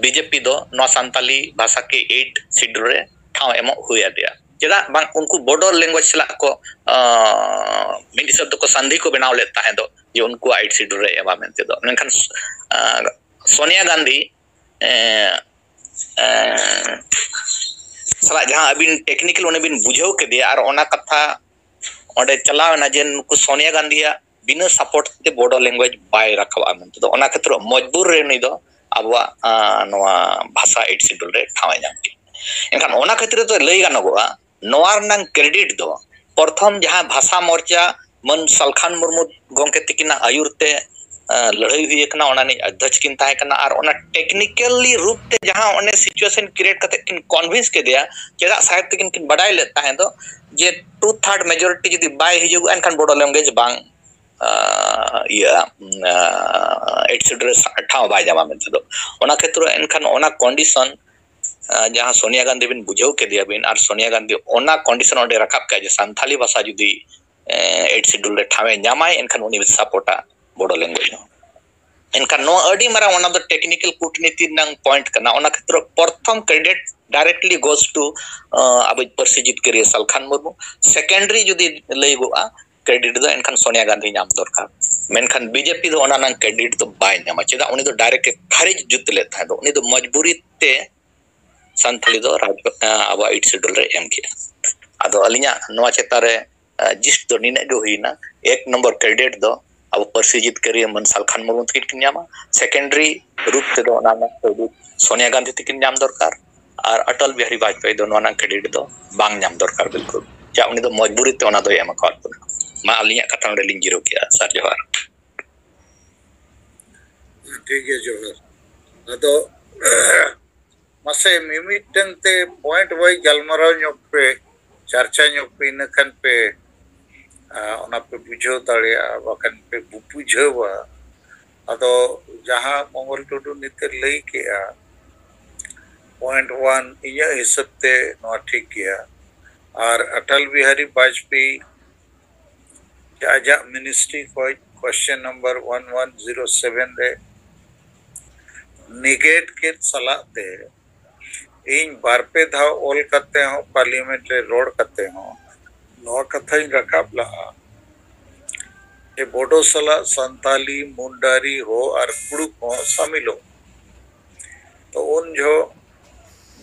ᱵᱤᱡᱮᱯᱤ ᱫᱚ ᱱᱚᱣᱟ ᱥᱟᱱᱛᱟᱞᱤ ᱵᱷᱟᱥᱟ ᱠᱮ ᱮᱭᱤᱴ ᱥᱤᱰᱩᱞ ᱨᱮ ᱴᱷᱟᱶ ᱮᱢᱚᱜ ᱦᱩᱭ ᱟᱫᱮᱭᱟ᱾ ᱪᱮᱫᱟᱜ ᱵᱟᱝ ᱩᱱᱠᱩ ᱵᱚᱰᱳ ᱞᱮᱝᱜᱩᱭᱮᱡᱽ ᱥᱟᱞᱟᱜ ᱠᱚ, ᱟᱸ, ᱢᱤᱫ ᱦᱤᱥᱟᱹᱵ ᱫᱚᱠᱚ ᱥᱟᱱᱫᱷᱤ ᱠᱚ ᱵᱮᱱᱟᱣ ᱞᱮᱫ ᱛᱟᱦᱮᱸ ᱫᱚ ᱡᱮ ᱩᱱᱠᱩᱣᱟᱜ ᱮᱭᱤᱴ ᱥᱤᱰᱩᱞ ᱨᱮ ᱮᱢᱟ ᱢᱮᱱᱛᱮ ᱫᱚ᱾ ᱢᱮᱱᱠᱷᱟᱱ, ᱟᱸ, ᱥᱳᱱᱤᱭᱟ ᱜᱟᱱᱫᱷᱤ, ᱮᱸ, ᱮᱸ, ᱥᱟᱞᱟᱜ ᱡᱟᱦᱟᱸ ᱟᱹᱵᱤᱱ ᱴᱮᱠᱱᱤᱠᱮᱞ ᱚᱱᱮ ᱵᱤᱱ ᱵᱩᱡᱷᱟᱹᱣ ᱠᱮᱫᱮᱭᱟ ᱟᱨ ᱚᱱᱟ ᱠᱟᱛᱷᱟ ᱚᱸᱰᱮ ᱪᱟᱞᱟᱣ ᱮᱱᱟ ᱡᱮ ᱱᱩᱠᱩ ᱥᱳᱱᱤᱭᱟ ᱜᱟᱱᱫᱷᱤᱭᱟᱜ ᱵᱤᱱᱟᱹ ᱥᱟᱯᱳᱨᱴ ᱛᱮ ᱵᱚᱰᱳ ᱞᱮᱝᱜᱩᱭᱮᱡᱽ ᱵᱟᱭ ᱨᱟᱠᱟᱵᱼᱟ ᱢᱮᱱᱛᱮ ᱫᱚ᱾ ᱚᱱᱟ ᱠᱷᱟᱹᱛᱤᱨ ᱢᱚᱡᱽᱵᱩᱨ ᱨᱮ ᱱᱩᱭ ᱫᱚ ᱟᱵᱚᱣᱟᱜ, ᱟᱸ, ᱱᱚᱣᱟ ᱵᱷᱟᱥᱟ ᱮᱭᱤᱴ ᱥᱤᱰᱩᱞ ᱨᱮ ᱴᱷᱟᱶ ᱮ ᱧᱟᱢ ᱠᱮᱫᱟ᱾ ᱮᱱᱠᱷᱟᱱ ᱚᱱᱟ ᱠᱷᱟᱹᱛᱤᱨ ᱛᱮ ᱞᱟᱹᱭ ᱜᱟᱱᱚᱜᱚᱜᱼᱟ, ᱱᱚᱣᱟ ᱨᱮᱱᱟᱝ ᱠᱨᱮᱰᱤᱴ ᱫᱚ ᱯᱨᱚᱛᱷᱚᱢ ᱡᱟᱦᱟᱸ ᱵᱷᱟᱥᱟ ᱢᱚᱨᱪᱟ ᱢᱟᱹᱱ ᱥᱟᱞᱠᱷᱟᱱ ᱢᱩᱨᱢᱩ ᱜᱚᱢᱠᱮ ᱛᱤᱠᱤᱱᱟᱜ ᱟᱹᱭᱩᱨ ᱛᱮ, ᱟᱸ, ᱞᱟᱹᱲᱦᱟᱹᱭ ᱦᱩᱭ ᱟᱠᱟᱱᱟ, ᱚᱱᱟ ᱨᱤᱱᱤᱡ ᱚᱫᱽᱫᱷᱚᱠᱥ ᱠᱤᱱ ᱛᱟᱦᱮᱸ ᱠᱟᱱᱟ᱾ ᱟᱨ ᱚᱱᱟ ᱴᱮᱠᱱᱤᱠᱮᱞᱤ ᱨᱩᱯ ᱛᱮ ᱡᱟᱦᱟᱸ ᱚᱱᱮ ᱥᱤᱪᱩᱭᱮᱥᱚᱱ ᱠᱨᱤᱭᱮᱴ ᱠᱟᱛᱮ ᱠᱤᱱ ᱠᱚᱱᱵᱷᱤᱱᱥ ᱠᱮᱫᱮᱭᱟ, ᱪᱮᱫᱟᱜ ᱥᱟᱦᱮᱵᱽ ᱛᱤᱠᱤᱱ ᱠᱤᱱ ᱵᱟᱰᱟᱭ ᱞᱮᱫ ᱛᱟᱦᱮᱸ ᱫᱚ ᱡᱮ ᱴᱩ ᱛᱷᱟᱨᱰ ᱢᱮᱡᱚᱨᱤᱴᱤ ᱡᱩᱫᱤ ᱵᱟᱭ ᱦᱤᱡᱩᱜᱼᱟ, ᱮᱱᱠᱷᱟᱱ ᱵᱚᱰᱳ ᱞᱮᱝᱜᱩᱭᱮᱡᱽ ᱵᱟᱝ, ᱟᱸ, ᱤᱭᱟᱹ, ᱟᱸ, ᱮᱭᱤᱴ ᱥᱤᱰᱩᱞ ᱨᱮ ᱥᱟ-, ᱴᱷᱟᱶ ᱵᱟᱭ ᱧᱟᱢᱟ ᱢᱮᱱᱛᱮ ᱫᱚ᱾ ᱚᱱᱟ ᱠᱷᱮᱛᱨᱚ ᱮᱱᱠᱷᱟᱱ ᱚᱱᱟ ᱠᱚᱱᱰᱤᱥᱚᱱ, ᱟᱸ, ᱡᱟᱦᱟᱸ ᱥᱳᱱᱤᱭᱟ ᱜᱟᱱᱫᱷᱤ ᱵᱤᱱ ᱵᱩᱡᱷᱟᱹᱣ ᱠᱮᱫᱮᱭᱟ ᱵᱤᱱ ᱟᱨ ᱥᱳᱱᱤᱭᱟ ᱜᱟᱱᱫᱷᱤ ᱚᱱᱟ ᱠᱚᱱᱰᱤᱥᱚᱱ ᱚᱸᱰᱮ ᱨᱟᱠᱟᱵ ᱠᱮᱫᱼᱟ ᱡᱮ ᱥᱟᱱᱛᱷᱟᱞᱤ ᱵᱷᱟᱥᱟ ᱡᱩᱫᱤ, ᱮᱸ, ᱮᱭᱤᱴ ᱥᱤᱰᱩᱞ ᱨᱮ ᱴᱷᱟᱶ ᱮ ᱧᱟᱢᱟᱭ, ᱮᱱᱠᱷᱟᱱ ᱩᱱᱤ ᱥᱟᱯᱳᱨᱴᱟ ᱵᱚᱰᱳ ᱞᱮᱝᱜᱩᱭᱮᱡᱽ ᱦᱚᱸ᱾ ᱮᱱᱠᱷᱟᱱ ᱱᱚᱣᱟ ᱟᱹᱰᱤ ᱢᱟᱨᱟᱝ, ᱚᱱᱟ ᱫᱚ technical ᱠᱩᱴᱱᱤᱛᱤ ᱨᱮᱱᱟᱝ point ᱠᱟᱱᱟ᱾ ᱚᱱᱟ ᱠᱷᱟᱹᱛᱤᱨ ᱯᱨᱚᱛᱷᱚᱢ credit directly goes to, ᱟᱵᱚ ᱯᱟᱹᱨᱥᱤ ᱡᱤᱛᱠᱟᱹᱨᱤᱭᱟᱹ ᱥᱟᱞᱠᱷᱟᱱ ᱢᱩᱨᱢᱩ᱾ Secondary ᱡᱩᱫᱤ ᱞᱟᱹᱭᱚᱜᱚᱜᱼᱟ, credit ᱫᱚ ᱮᱱᱠᱷᱟᱱ ᱥᱳᱱᱤᱭᱟ ᱜᱟᱱᱫᱷᱤ ᱧᱟᱢ ᱫᱚᱨᱠᱟᱨ᱾ ᱢᱮᱱᱠᱷᱟᱱ ᱵᱤᱡᱮᱯᱤ ᱫᱚ ᱚᱱᱟ ᱨᱮᱱᱟᱜ credit ᱫᱚ ᱵᱟᱭ ᱧᱟᱢᱟ᱾ ᱪᱮᱫᱟᱜ? ᱩᱱᱤ ᱫᱚ direct ᱮ ᱠᱷᱟᱨᱤᱡ ᱡᱩᱛ ᱞᱮᱫ ᱛᱟᱦᱮᱸ ᱫᱚ᱾ ᱩᱱᱤ ᱫᱚ ᱢᱚᱡᱽᱵᱩᱨᱤ ᱛᱮ ᱥᱟᱱᱛᱷᱟᱞᱤ ᱫᱚ ᱨᱟᱡᱽ, ᱟᱵᱚᱣᱟᱜ Eighth Schedule ᱨᱮ ᱮᱢ ᱠᱮᱜᱼᱟ᱾ ᱟᱫᱚ ᱟᱹᱞᱤᱧᱟᱜ ᱱᱚᱣᱟ ᱪᱮᱛᱟᱱ ᱨᱮ, ᱟ, gist ᱫᱚ ᱱᱤᱱᱟᱹᱜ ᱜᱮ ᱦᱩᱭᱱᱟ᱾ ᱮᱠ ᱱᱚᱢᱵᱚᱨ credit ᱫᱚ ᱟᱵᱚ ᱯᱟᱹᱨᱥᱤ ᱡᱤᱛᱠᱟᱹᱨᱤᱭᱟᱹ ᱢᱟᱹᱱ ᱥᱟᱞᱠᱷᱟᱱ ᱢᱩᱨᱢᱩ ᱛᱟᱹᱠᱤᱱ ᱠᱤᱱ ᱧᱟᱢᱟ᱾ Secondary ᱨᱩᱯ ᱛᱮᱫᱚ ᱚᱱᱟ ᱨᱮᱱᱟᱜ credit ᱥᱳᱱᱤᱭᱟ ᱜᱟᱱᱫᱷᱤ ᱛᱟᱹᱠᱤᱱ ᱧᱟᱢ ᱫᱚᱨᱠᱟᱨ᱾ ᱟᱨ ᱚᱴᱚᱞ ᱵᱤᱦᱟᱨᱤ ᱵᱟᱡᱽᱯᱮᱭᱤ ᱫᱚ ᱱᱚᱣᱟ ᱨᱮᱱᱟᱜ credit ᱫᱚ ᱵᱟᱝ ᱧᱟᱢ ᱫᱚᱨᱠᱟᱨ ᱵᱤᱞᱠᱩᱞ᱾ ᱪᱮᱫᱟᱜ? ᱩᱱᱤ ᱫᱚ ᱢᱚᱡᱽᱵᱩᱨᱤ ᱛᱮ ᱚᱱᱟ ᱫᱚᱭ ᱮᱢ ᱟᱠᱟᱫ ᱵᱚᱱᱟ᱾ ᱢᱟ, ᱟᱹᱞᱤᱧᱟᱜ ᱠᱟᱛᱷᱟ ᱱᱚᱰᱮ ᱞᱤᱧ ᱡᱤᱨᱟᱹᱣ ᱠᱮᱜᱼᱟ᱾ ᱥᱟᱨ, ᱡᱚᱦᱟᱨ᱾ ᱴᱷᱤᱠ ᱜᱮᱭᱟ, ᱡᱚᱦᱟᱨ᱾ ᱟᱫᱚ ᱢᱟᱥᱮ ᱢᱤᱢᱤᱫᱴᱟᱝ ᱛᱮ point wise ᱜᱟᱞᱢᱟᱨᱟᱣ ᱧᱚᱜ ᱯᱮ, ᱪᱟᱨᱪᱟ ᱧᱚᱜ ᱯᱮ, ᱤᱱᱟᱹ ᱠᱷᱟᱱ ᱯᱮ, ᱟ, ᱚᱱᱟ ᱯᱮ ᱵᱩᱡᱷᱟᱹᱣ ᱫᱟᱲᱮᱭᱟᱜᱼᱟ, ᱵᱟᱠᱷᱟᱱ ᱯᱮ ᱵᱩ-, ᱵᱩᱡᱷᱟᱹᱣᱟ᱾ ᱟᱫᱚ ᱡᱟᱦᱟᱸ ᱢᱚᱝᱜᱚᱞ ᱴᱩᱰᱩ ᱱᱤᱛᱮ ᱞᱟᱹᱭ ᱠᱮᱜᱼᱟ, point one, ᱤᱧᱟᱹᱜ ᱦᱤᱥᱟᱹᱵ ᱛᱮ ᱱᱚᱣᱟ ᱴᱷᱤᱠ ᱜᱮᱭᱟ᱾ ᱟᱨ ᱚᱴᱚᱞ ᱵᱤᱦᱟᱨᱤ ᱵᱟᱡᱽᱯᱮᱭᱤ ᱟᱡᱟᱜ ministry ᱠᱷᱚᱡ question number one one zero seven ᱨᱮ negate ᱠᱮᱫ ᱥᱟᱞᱟᱜ ᱛᱮ, ᱤᱧ ᱵᱟᱨ ᱯᱮ ᱫᱷᱟᱣ ᱚᱞ ᱠᱟᱛᱮ ᱦᱚᱸ, parliament ᱨᱮ ᱨᱚᱲ ᱠᱟᱛᱮ ᱦᱚᱸ ᱱᱚᱣᱟ ᱠᱟᱛᱷᱟᱧ ᱨᱟᱠᱟᱵ ᱞᱟᱜᱼᱟ ᱡᱮ ᱵᱳᱰᱳ ᱥᱟᱞᱟᱜ ᱥᱟᱱᱛᱟᱞᱤ, ᱢᱩᱱᱰᱟᱨᱤ, ᱦᱳ ᱟᱨ ᱠᱩᱲᱩᱠ ᱦᱚᱸ ᱥᱟᱢᱤᱞᱚᱜ᱾ ᱛᱚ ᱩᱱ ᱡᱚᱦᱚᱜ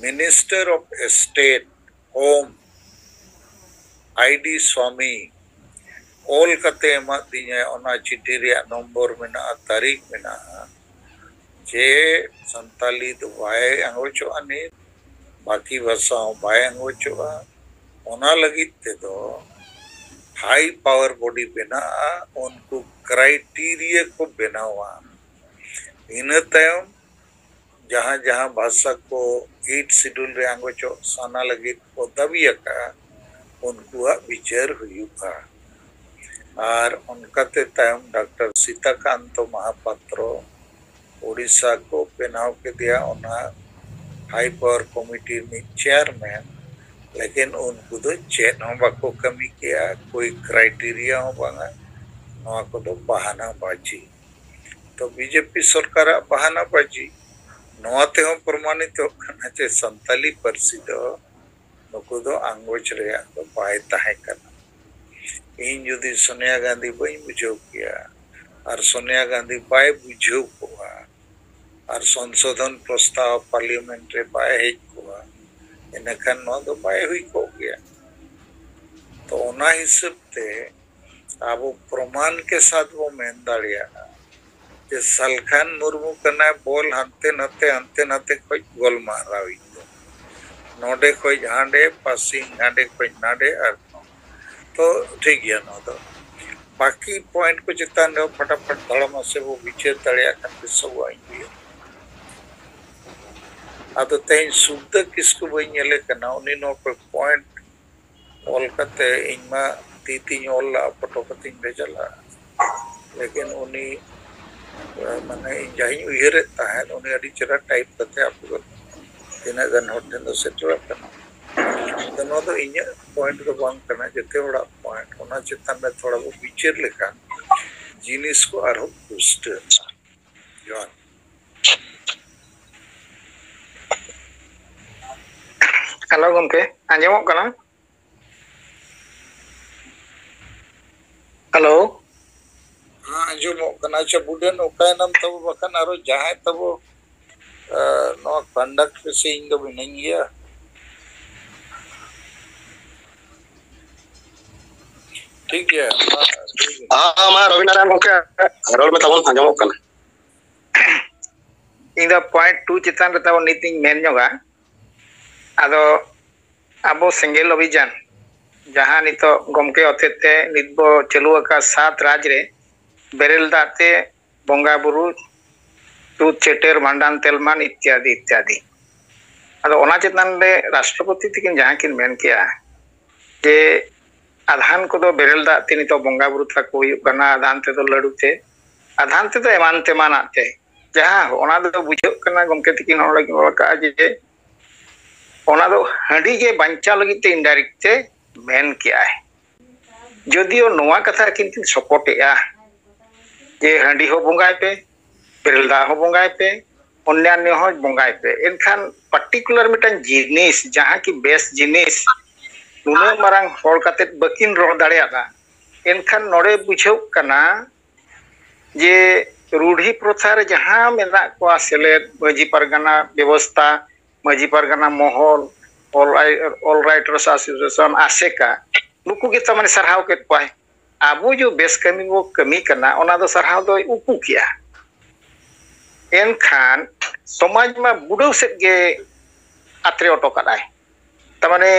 Minister of State, Home, ᱟᱭ ᱰᱤ ᱥᱣᱟᱢᱤ ᱚᱞ ᱠᱟᱛᱮ ᱮᱢᱟᱫ ᱫᱤᱧᱟᱭ᱾ ᱚᱱᱟ ᱪᱤᱴᱷᱤ ᱨᱮᱭᱟᱜ ᱱᱚᱢᱵᱚᱨ ᱢᱮᱱᱟᱜᱼᱟ, ᱛᱟᱹᱨᱤᱠᱷ ᱢᱮᱱᱟᱜᱼᱟ, ᱡᱮ ᱥᱟᱱᱛᱟᱞᱤ ᱫᱚ ᱵᱟᱭ ᱟᱸᱜᱚᱪᱚᱜᱼᱟ ᱱᱤᱛ, ᱵᱟᱹᱠᱤ ᱵᱷᱟᱥᱟ ᱦᱚᱸ ᱵᱟᱭ ᱟᱸᱜᱚᱪᱚᱜᱼᱟ᱾ ᱚᱱᱟ ᱞᱟᱹᱜᱤᱫ ᱛᱮᱫᱚ high power body ᱵᱮᱱᱟᱜᱼᱟ, ᱩᱱᱠᱩ criteria ᱠᱚ ᱵᱮᱱᱟᱣᱟ᱾ ᱤᱱᱟᱹ ᱛᱟᱭᱚᱢ ᱡᱟᱦᱟᱸ ᱡᱟᱦᱟᱸ ᱵᱷᱟᱥᱟ ᱠᱚ Eighth Schedule ᱨᱮ ᱟᱸᱜᱚᱪᱚᱜ ᱥᱟᱱᱟ ᱞᱟᱹᱜᱤᱫ ᱠᱚ ᱫᱟᱹᱵᱤ ᱟᱠᱟᱫᱼᱟ, ᱩᱱᱠᱩᱣᱟᱜ ᱵᱤᱪᱟᱹᱨ ᱦᱩᱭᱩᱜᱼᱟ᱾ ᱟᱨ ᱚᱱᱠᱟᱛᱮ ᱛᱟᱭᱚᱢ ᱰᱟᱠᱛᱟᱨ ᱥᱤᱛᱟᱠᱟᱱᱛᱚ ᱢᱟᱦᱟᱯᱟᱛᱨᱚ ᱳᱰᱤᱥᱟ ᱠᱚ ᱵᱮᱱᱟᱣ ᱠᱮᱫᱮᱭᱟ ᱚᱱᱟ high power committee ᱨᱤᱱᱤᱡ chairman᱾ ᱞᱮᱠᱤᱱ ᱩᱱᱠᱩ ᱫᱚ ᱪᱮᱫ ᱦᱚᱸ ᱵᱟᱠᱚ ᱠᱟᱹᱢᱤ ᱠᱮᱜᱼᱟ, ᱠᱳᱭ criteria ᱦᱚᱸ ᱵᱟᱝᱟ, ᱱᱚᱣᱟ ᱠᱚᱫᱚ ᱵᱟᱦᱟᱱᱟ ᱵᱟᱡᱤ᱾ ᱛᱚ ᱵᱤᱡᱮᱯᱤ ᱥᱚᱨᱠᱟᱨᱟᱜ ᱵᱟᱦᱟᱱᱟ ᱵᱟᱡᱤ ᱱᱚᱣᱟ ᱛᱮᱦᱚᱸ ᱯᱨᱚᱢᱟᱱᱤᱛᱚᱜ ᱠᱟᱱᱟ ᱡᱮ ᱥᱟᱱᱛᱟᱞᱤ ᱯᱟᱹᱨᱥᱤ ᱫᱚ ᱱᱩᱠᱩ ᱫᱚ ᱟᱸᱜᱚᱪ ᱨᱮᱭᱟᱜ ᱫᱚ ᱵᱟᱭ ᱛᱟᱦᱮᱸ ᱠᱟᱱᱟ᱾ ᱤᱧ ᱡᱩᱫᱤ ᱥᱳᱱᱤᱭᱟ ᱜᱟᱱᱫᱷᱤ ᱵᱟᱹᱧ ᱵᱩᱡᱷᱟᱹᱣ ᱠᱮᱭᱟ ᱟᱨ ᱥᱳᱱᱤᱭᱟ ᱜᱟᱱᱫᱷᱤ ᱵᱟᱭ ᱵᱩᱡᱷᱟᱹᱣ ᱠᱚᱜᱼᱟ ᱟᱨ ᱥᱚᱝᱥᱳᱫᱷᱚᱱ ᱯᱨᱚᱥᱛᱟᱵ ᱯᱟᱨᱞᱤᱭᱟᱢᱮᱱᱴ ᱨᱮ ᱵᱟᱭ ᱦᱮᱡ ᱠᱚᱜᱼᱟ, ᱤᱱᱟᱹᱠᱷᱟᱱ ᱱᱚᱣᱟ ᱫᱚ ᱵᱟᱭ ᱦᱩᱭ ᱠᱚᱜ ᱜᱮᱭᱟ᱾ ᱛᱚ ᱚᱱᱟ ᱦᱤᱥᱟᱹᱵ ᱛᱮ ᱟᱵᱚ ᱯᱨᱚᱢᱟᱱ ᱠᱮ ᱥᱟᱛ ᱵᱚ ᱢᱮᱱ ᱫᱟᱲᱮᱭᱟᱜᱼᱟ ᱡᱮ ᱥᱟᱞᱠᱷᱟᱱ ᱢᱩᱨᱢᱩ ᱠᱟᱱᱟᱭ ᱵᱚᱞ ᱦᱟᱱᱛᱮ ᱱᱟᱛᱮ, ᱦᱟᱱᱛᱮ ᱱᱟᱛᱮ ᱠᱷᱚᱡ ᱜᱳᱞᱢᱟᱨᱟᱣᱤᱡ ᱫᱚ᱾ ᱱᱚᱰᱮ ᱠᱷᱚᱡ ᱦᱟᱸᱰᱮ, ᱯᱟᱥᱤᱝ ᱦᱟᱸᱰᱮ ᱠᱷᱚᱡ ᱱᱟᱰᱮ, ᱟᱨ ᱱᱚ-, ᱛᱚ ᱴᱷᱤᱠ ᱜᱮᱭᱟ᱾ ᱱᱚᱣᱟ ᱫᱚ ᱵᱟᱹᱠᱤ ᱯᱚᱭᱮᱱᱴ ᱠᱚ ᱪᱮᱛᱟᱱ ᱨᱮ ᱯᱷᱟᱴᱟᱯᱷᱟᱴ ᱫᱷᱟᱲᱟ ᱢᱟᱥᱮ ᱵᱚ ᱵᱤᱪᱟᱹᱨ ᱫᱟᱲᱮᱭᱟᱜ ᱠᱷᱟᱱ ᱵᱮᱥᱚᱜᱚᱜᱼᱟ, ᱤᱧ ᱞᱟᱹᱭᱟ᱾ ᱟᱫᱚ ᱛᱮᱦᱮᱧ ᱥᱩᱠᱫᱟᱹ ᱠᱤᱥᱠᱩ ᱵᱟᱹᱧ ᱧᱮᱞᱮ ᱠᱟᱱᱟ, ᱩᱱᱤ ᱱᱚᱣᱟ ᱠᱚ ᱯᱚᱭᱮᱱᱴ ᱚᱞ ᱠᱟᱛᱮ, ᱤᱧ ᱢᱟ ᱛᱤ ᱛᱤᱧ ᱚᱞ ᱞᱟᱜᱼᱟ, ᱯᱷᱳᱴᱳ ᱠᱟᱛᱮᱧ ᱵᱷᱮᱡᱟ ᱞᱟᱜᱼᱟ, ᱞᱮᱠᱤᱱ ᱩᱱᱤ, ᱮ, ᱢᱟᱱᱮ ᱤᱧ ᱡᱟᱦᱟᱸᱧ ᱩᱭᱦᱟᱹᱨᱮᱫ ᱛᱟᱦᱮᱸᱫ, ᱩᱱᱤ ᱟᱹᱰᱤ ᱪᱮᱦᱨᱟ ᱴᱟᱭᱤᱯ ᱠᱟᱛᱮ ᱟᱯᱮ ᱠᱚ ᱛᱤᱱᱟᱹᱜ ᱜᱟᱱ ᱦᱚᱲ ᱴᱷᱮᱱ ᱫᱚ ᱥᱮᱴᱮᱨ ᱟᱠᱟᱱᱟ᱾ ᱟᱫᱚ ᱱᱚᱣᱟ ᱫᱚ ᱤᱧᱟᱹᱜ ᱯᱚᱭᱮᱱᱴ ᱫᱚ ᱵᱟᱝ ᱠᱟᱱᱟ, ᱡᱮᱛᱮ ᱦᱚᱲᱟᱜ ᱯᱚᱭᱮᱱᱴ᱾ ᱚᱱᱟ ᱪᱮᱛᱟᱱ ᱨᱮ ᱛᱷᱚᱲᱟ ᱵᱚ ᱵᱤᱪᱟᱹᱨ ᱞᱮᱠᱷᱟᱱ ᱡᱤᱱᱤᱥ ᱠᱚ ᱟᱨᱦᱚᱸ ᱯᱩᱥᱴᱟᱹᱜᱼᱟ᱾ ᱡᱚᱦᱟᱨ᱾ ᱦᱮᱞᱳ ᱜᱚᱢᱠᱮ, ᱟᱸᱡᱚᱢᱚᱜ ᱠᱟᱱᱟ? ᱦᱮᱞᱳ᱾ ᱦᱮᱸ, ᱟᱸᱡᱚᱢᱚᱜ ᱠᱟᱱᱟ᱾ ᱟᱪᱪᱷᱟ, ᱵᱩᱰᱷᱟᱹᱱ, ᱚᱠᱟᱭᱮᱱᱟᱢ ᱛᱟᱵᱚ? ᱵᱟᱠᱷᱟᱱ ᱟᱨᱚ ᱡᱟᱦᱟᱸᱭ ᱛᱟᱵᱚ, ᱮ, ᱱᱚᱣᱟ ᱠᱚᱱᱰᱟᱠᱴ ᱨᱮᱥᱮ ᱤᱧ ᱫᱚ ᱢᱤᱱᱟᱹᱧ ᱜᱮᱭᱟ᱾ ᱴᱷᱤᱠ ᱜᱮᱭᱟ, ᱢᱟ ᱞᱟᱹᱭ ᱵᱤᱱ᱾ ᱦᱮᱸ, ᱢᱟ ᱨᱚᱵᱤᱱᱟᱨᱟᱭᱚᱱ ᱜᱚᱢᱠᱮ, ᱨᱚᱲ ᱢᱮ ᱛᱟᱵᱚᱱ, ᱟᱸᱡᱚᱢᱚᱜ ᱠᱟᱱᱟ᱾ ᱤᱧ ᱫᱚ ᱯᱚᱭᱮᱱᱴ ᱴᱩ ᱪᱮᱛᱟᱱ ᱨᱮ ᱛᱟᱵᱚᱱ ᱱᱤᱛ ᱤᱧ ᱢᱮᱱ ᱧᱚᱜᱟ᱾ ᱟᱫᱚ ᱟᱵᱚ ᱥᱮᱸᱜᱮᱞ ᱚᱵᱷᱤᱡᱟᱱ, ᱡᱟᱦᱟᱸ ᱱᱤᱛᱚᱜ ᱜᱚᱢᱠᱮ ᱦᱚᱛᱮᱛᱮ ᱱᱤᱛ ᱵᱚ ᱪᱟᱹᱞᱩ ᱟᱠᱟᱫ ᱥᱟᱛ ᱨᱟᱡᱽ ᱨᱮ ᱵᱮᱨᱮᱞ ᱫᱟᱜ ᱛᱮ ᱵᱚᱸᱜᱟ ᱵᱩᱨᱩ, ᱪᱷᱩᱛ ᱪᱷᱟᱹᱴᱭᱟᱹᱨ, ᱵᱷᱟᱸᱰᱟᱱ ᱛᱮᱞᱢᱟᱱ ᱤᱛᱭᱟᱫᱤ ᱤᱛᱭᱟᱫᱤ᱾ ᱟᱫᱚ ᱚᱱᱟ ᱪᱮᱛᱟᱱ ᱨᱮ ᱨᱟᱥᱴᱨᱚᱯᱚᱛᱤ ᱛᱤᱠᱤᱱ ᱡᱟᱦᱟᱸ ᱠᱤᱱ ᱢᱮᱱ ᱠᱮᱜᱼᱟ ᱡᱮ ᱟᱫᱷᱟᱱ ᱠᱚᱫᱚ ᱵᱮᱨᱮᱞ ᱫᱟᱜ ᱛᱮ ᱱᱤᱛᱚᱜ ᱵᱚᱸᱜᱟ ᱵᱩᱨᱩ ᱛᱟᱠᱚ ᱦᱩᱭᱩᱜ ᱠᱟᱱᱟ, ᱟᱫᱷᱟᱱ ᱛᱮᱫᱚ ᱞᱟᱹᱰᱩ ᱛᱮ, ᱟᱫᱷᱟᱱ ᱛᱮᱫᱚ ᱮᱢᱟᱱ ᱛᱮᱢᱟᱱᱟᱜ ᱛᱮ, ᱡᱟᱦᱟᱸ ᱚᱱᱟ ᱫᱚ ᱵᱩᱡᱷᱟᱹᱜ ᱠᱟᱱᱟ ᱜᱚᱢᱠᱮ ᱛᱤᱠᱤᱱ ᱦᱚᱸ ᱚᱞ ᱟᱠᱟᱫᱼᱟ ᱡᱮ ᱚᱱᱟ ᱫᱚ ᱦᱟᱺᱰᱤ ᱜᱮ ᱵᱟᱧᱪᱟᱣ ᱞᱟᱹᱜᱤᱫ ᱛᱮ ᱤᱱᱰᱟᱭᱨᱮᱠᱴ ᱛᱮ ᱢᱮᱱ ᱠᱮᱜᱼᱟᱭ᱾ ᱡᱚᱫᱤᱭᱳ ᱱᱚᱣᱟ ᱠᱟᱛᱷᱟ ᱠᱤᱱ ᱠᱤᱱ ᱥᱚᱯᱚᱴᱮᱜᱼᱟ ᱡᱮ ᱦᱟᱺᱰᱤ ᱦᱚᱸ ᱵᱚᱸᱜᱟᱭ ᱯᱮ, ᱵᱮᱨᱮᱞ ᱫᱟᱜ ᱦᱚᱸ ᱵᱚᱸᱜᱟᱭ ᱯᱮ, ᱚᱱᱱᱟᱱᱭᱚ ᱦᱚᱸ ᱵᱚᱸᱜᱟᱭ ᱯᱮ᱾ ᱮᱱᱠᱷᱟᱱ ᱯᱟᱨᱴᱤᱠᱩᱞᱟᱨ ᱢᱤᱫᱴᱟᱝ ᱡᱤᱱᱤᱥ, ᱡᱟᱦᱟᱸ ᱠᱤ ᱵᱮᱥ ᱡᱤᱱᱤᱥ, ᱱᱩᱱᱟᱹᱜ ᱢᱟᱨᱟᱝ ᱦᱚᱲ ᱠᱟᱛᱮ ᱵᱟᱹᱠᱤᱱ ᱨᱚᱲ ᱫᱟᱲᱮᱭᱟᱫᱟ, ᱮᱱᱠᱷᱟᱱ ᱱᱚᱰᱮ ᱵᱩᱡᱷᱟᱹᱜ ᱠᱟᱱᱟ ᱡᱮ ᱨᱩᱰᱷᱤ ᱯᱨᱚᱛᱷᱟ ᱨᱮ ᱡᱟᱦᱟᱸ ᱢᱮᱱᱟᱜ ᱠᱚᱣᱟ ᱥᱮᱞᱮᱫ, ᱢᱟᱹᱡᱷᱤ ᱯᱟᱨᱜᱟᱱᱟ ᱵᱮᱵᱚᱥᱛᱷᱟ, ᱢᱟᱹᱡᱷᱤ ᱯᱟᱨᱜᱟᱱᱟ ᱢᱚᱦᱚᱞ, ᱚᱞ ᱨᱟᱭ-, ᱚᱞ ᱨᱟᱭᱴᱟᱨᱥ ᱮᱥᱳᱥᱤᱭᱮᱥᱚᱱ, ᱟᱥᱮᱠᱟ, ᱱᱩᱠᱩ ᱜᱮ ᱛᱟᱨ ᱢᱟᱱᱮ ᱥᱟᱨᱦᱟᱣ ᱠᱮᱫ ᱠᱚᱣᱟᱭ᱾ ᱟᱵᱚ ᱡᱮ ᱵᱮᱥ ᱠᱟᱹᱢᱤ ᱵᱚ ᱠᱟᱹᱢᱤ ᱠᱟᱱᱟ, ᱚᱱᱟ ᱫᱚ ᱥᱟᱨᱦᱟᱣ ᱫᱚᱭ ᱩᱠᱩ ᱠᱮᱜᱼᱟ᱾ ᱮᱱᱠᱷᱟᱱ ᱥᱚᱢᱟᱡᱽ ᱢᱟ ᱵᱩᱰᱟᱹᱣ ᱥᱮᱫ ᱜᱮ ᱟᱛᱨᱮ ᱚᱴᱚ ᱠᱟᱫᱟᱭ᱾ ᱛᱟᱨ ᱢᱟᱱᱮ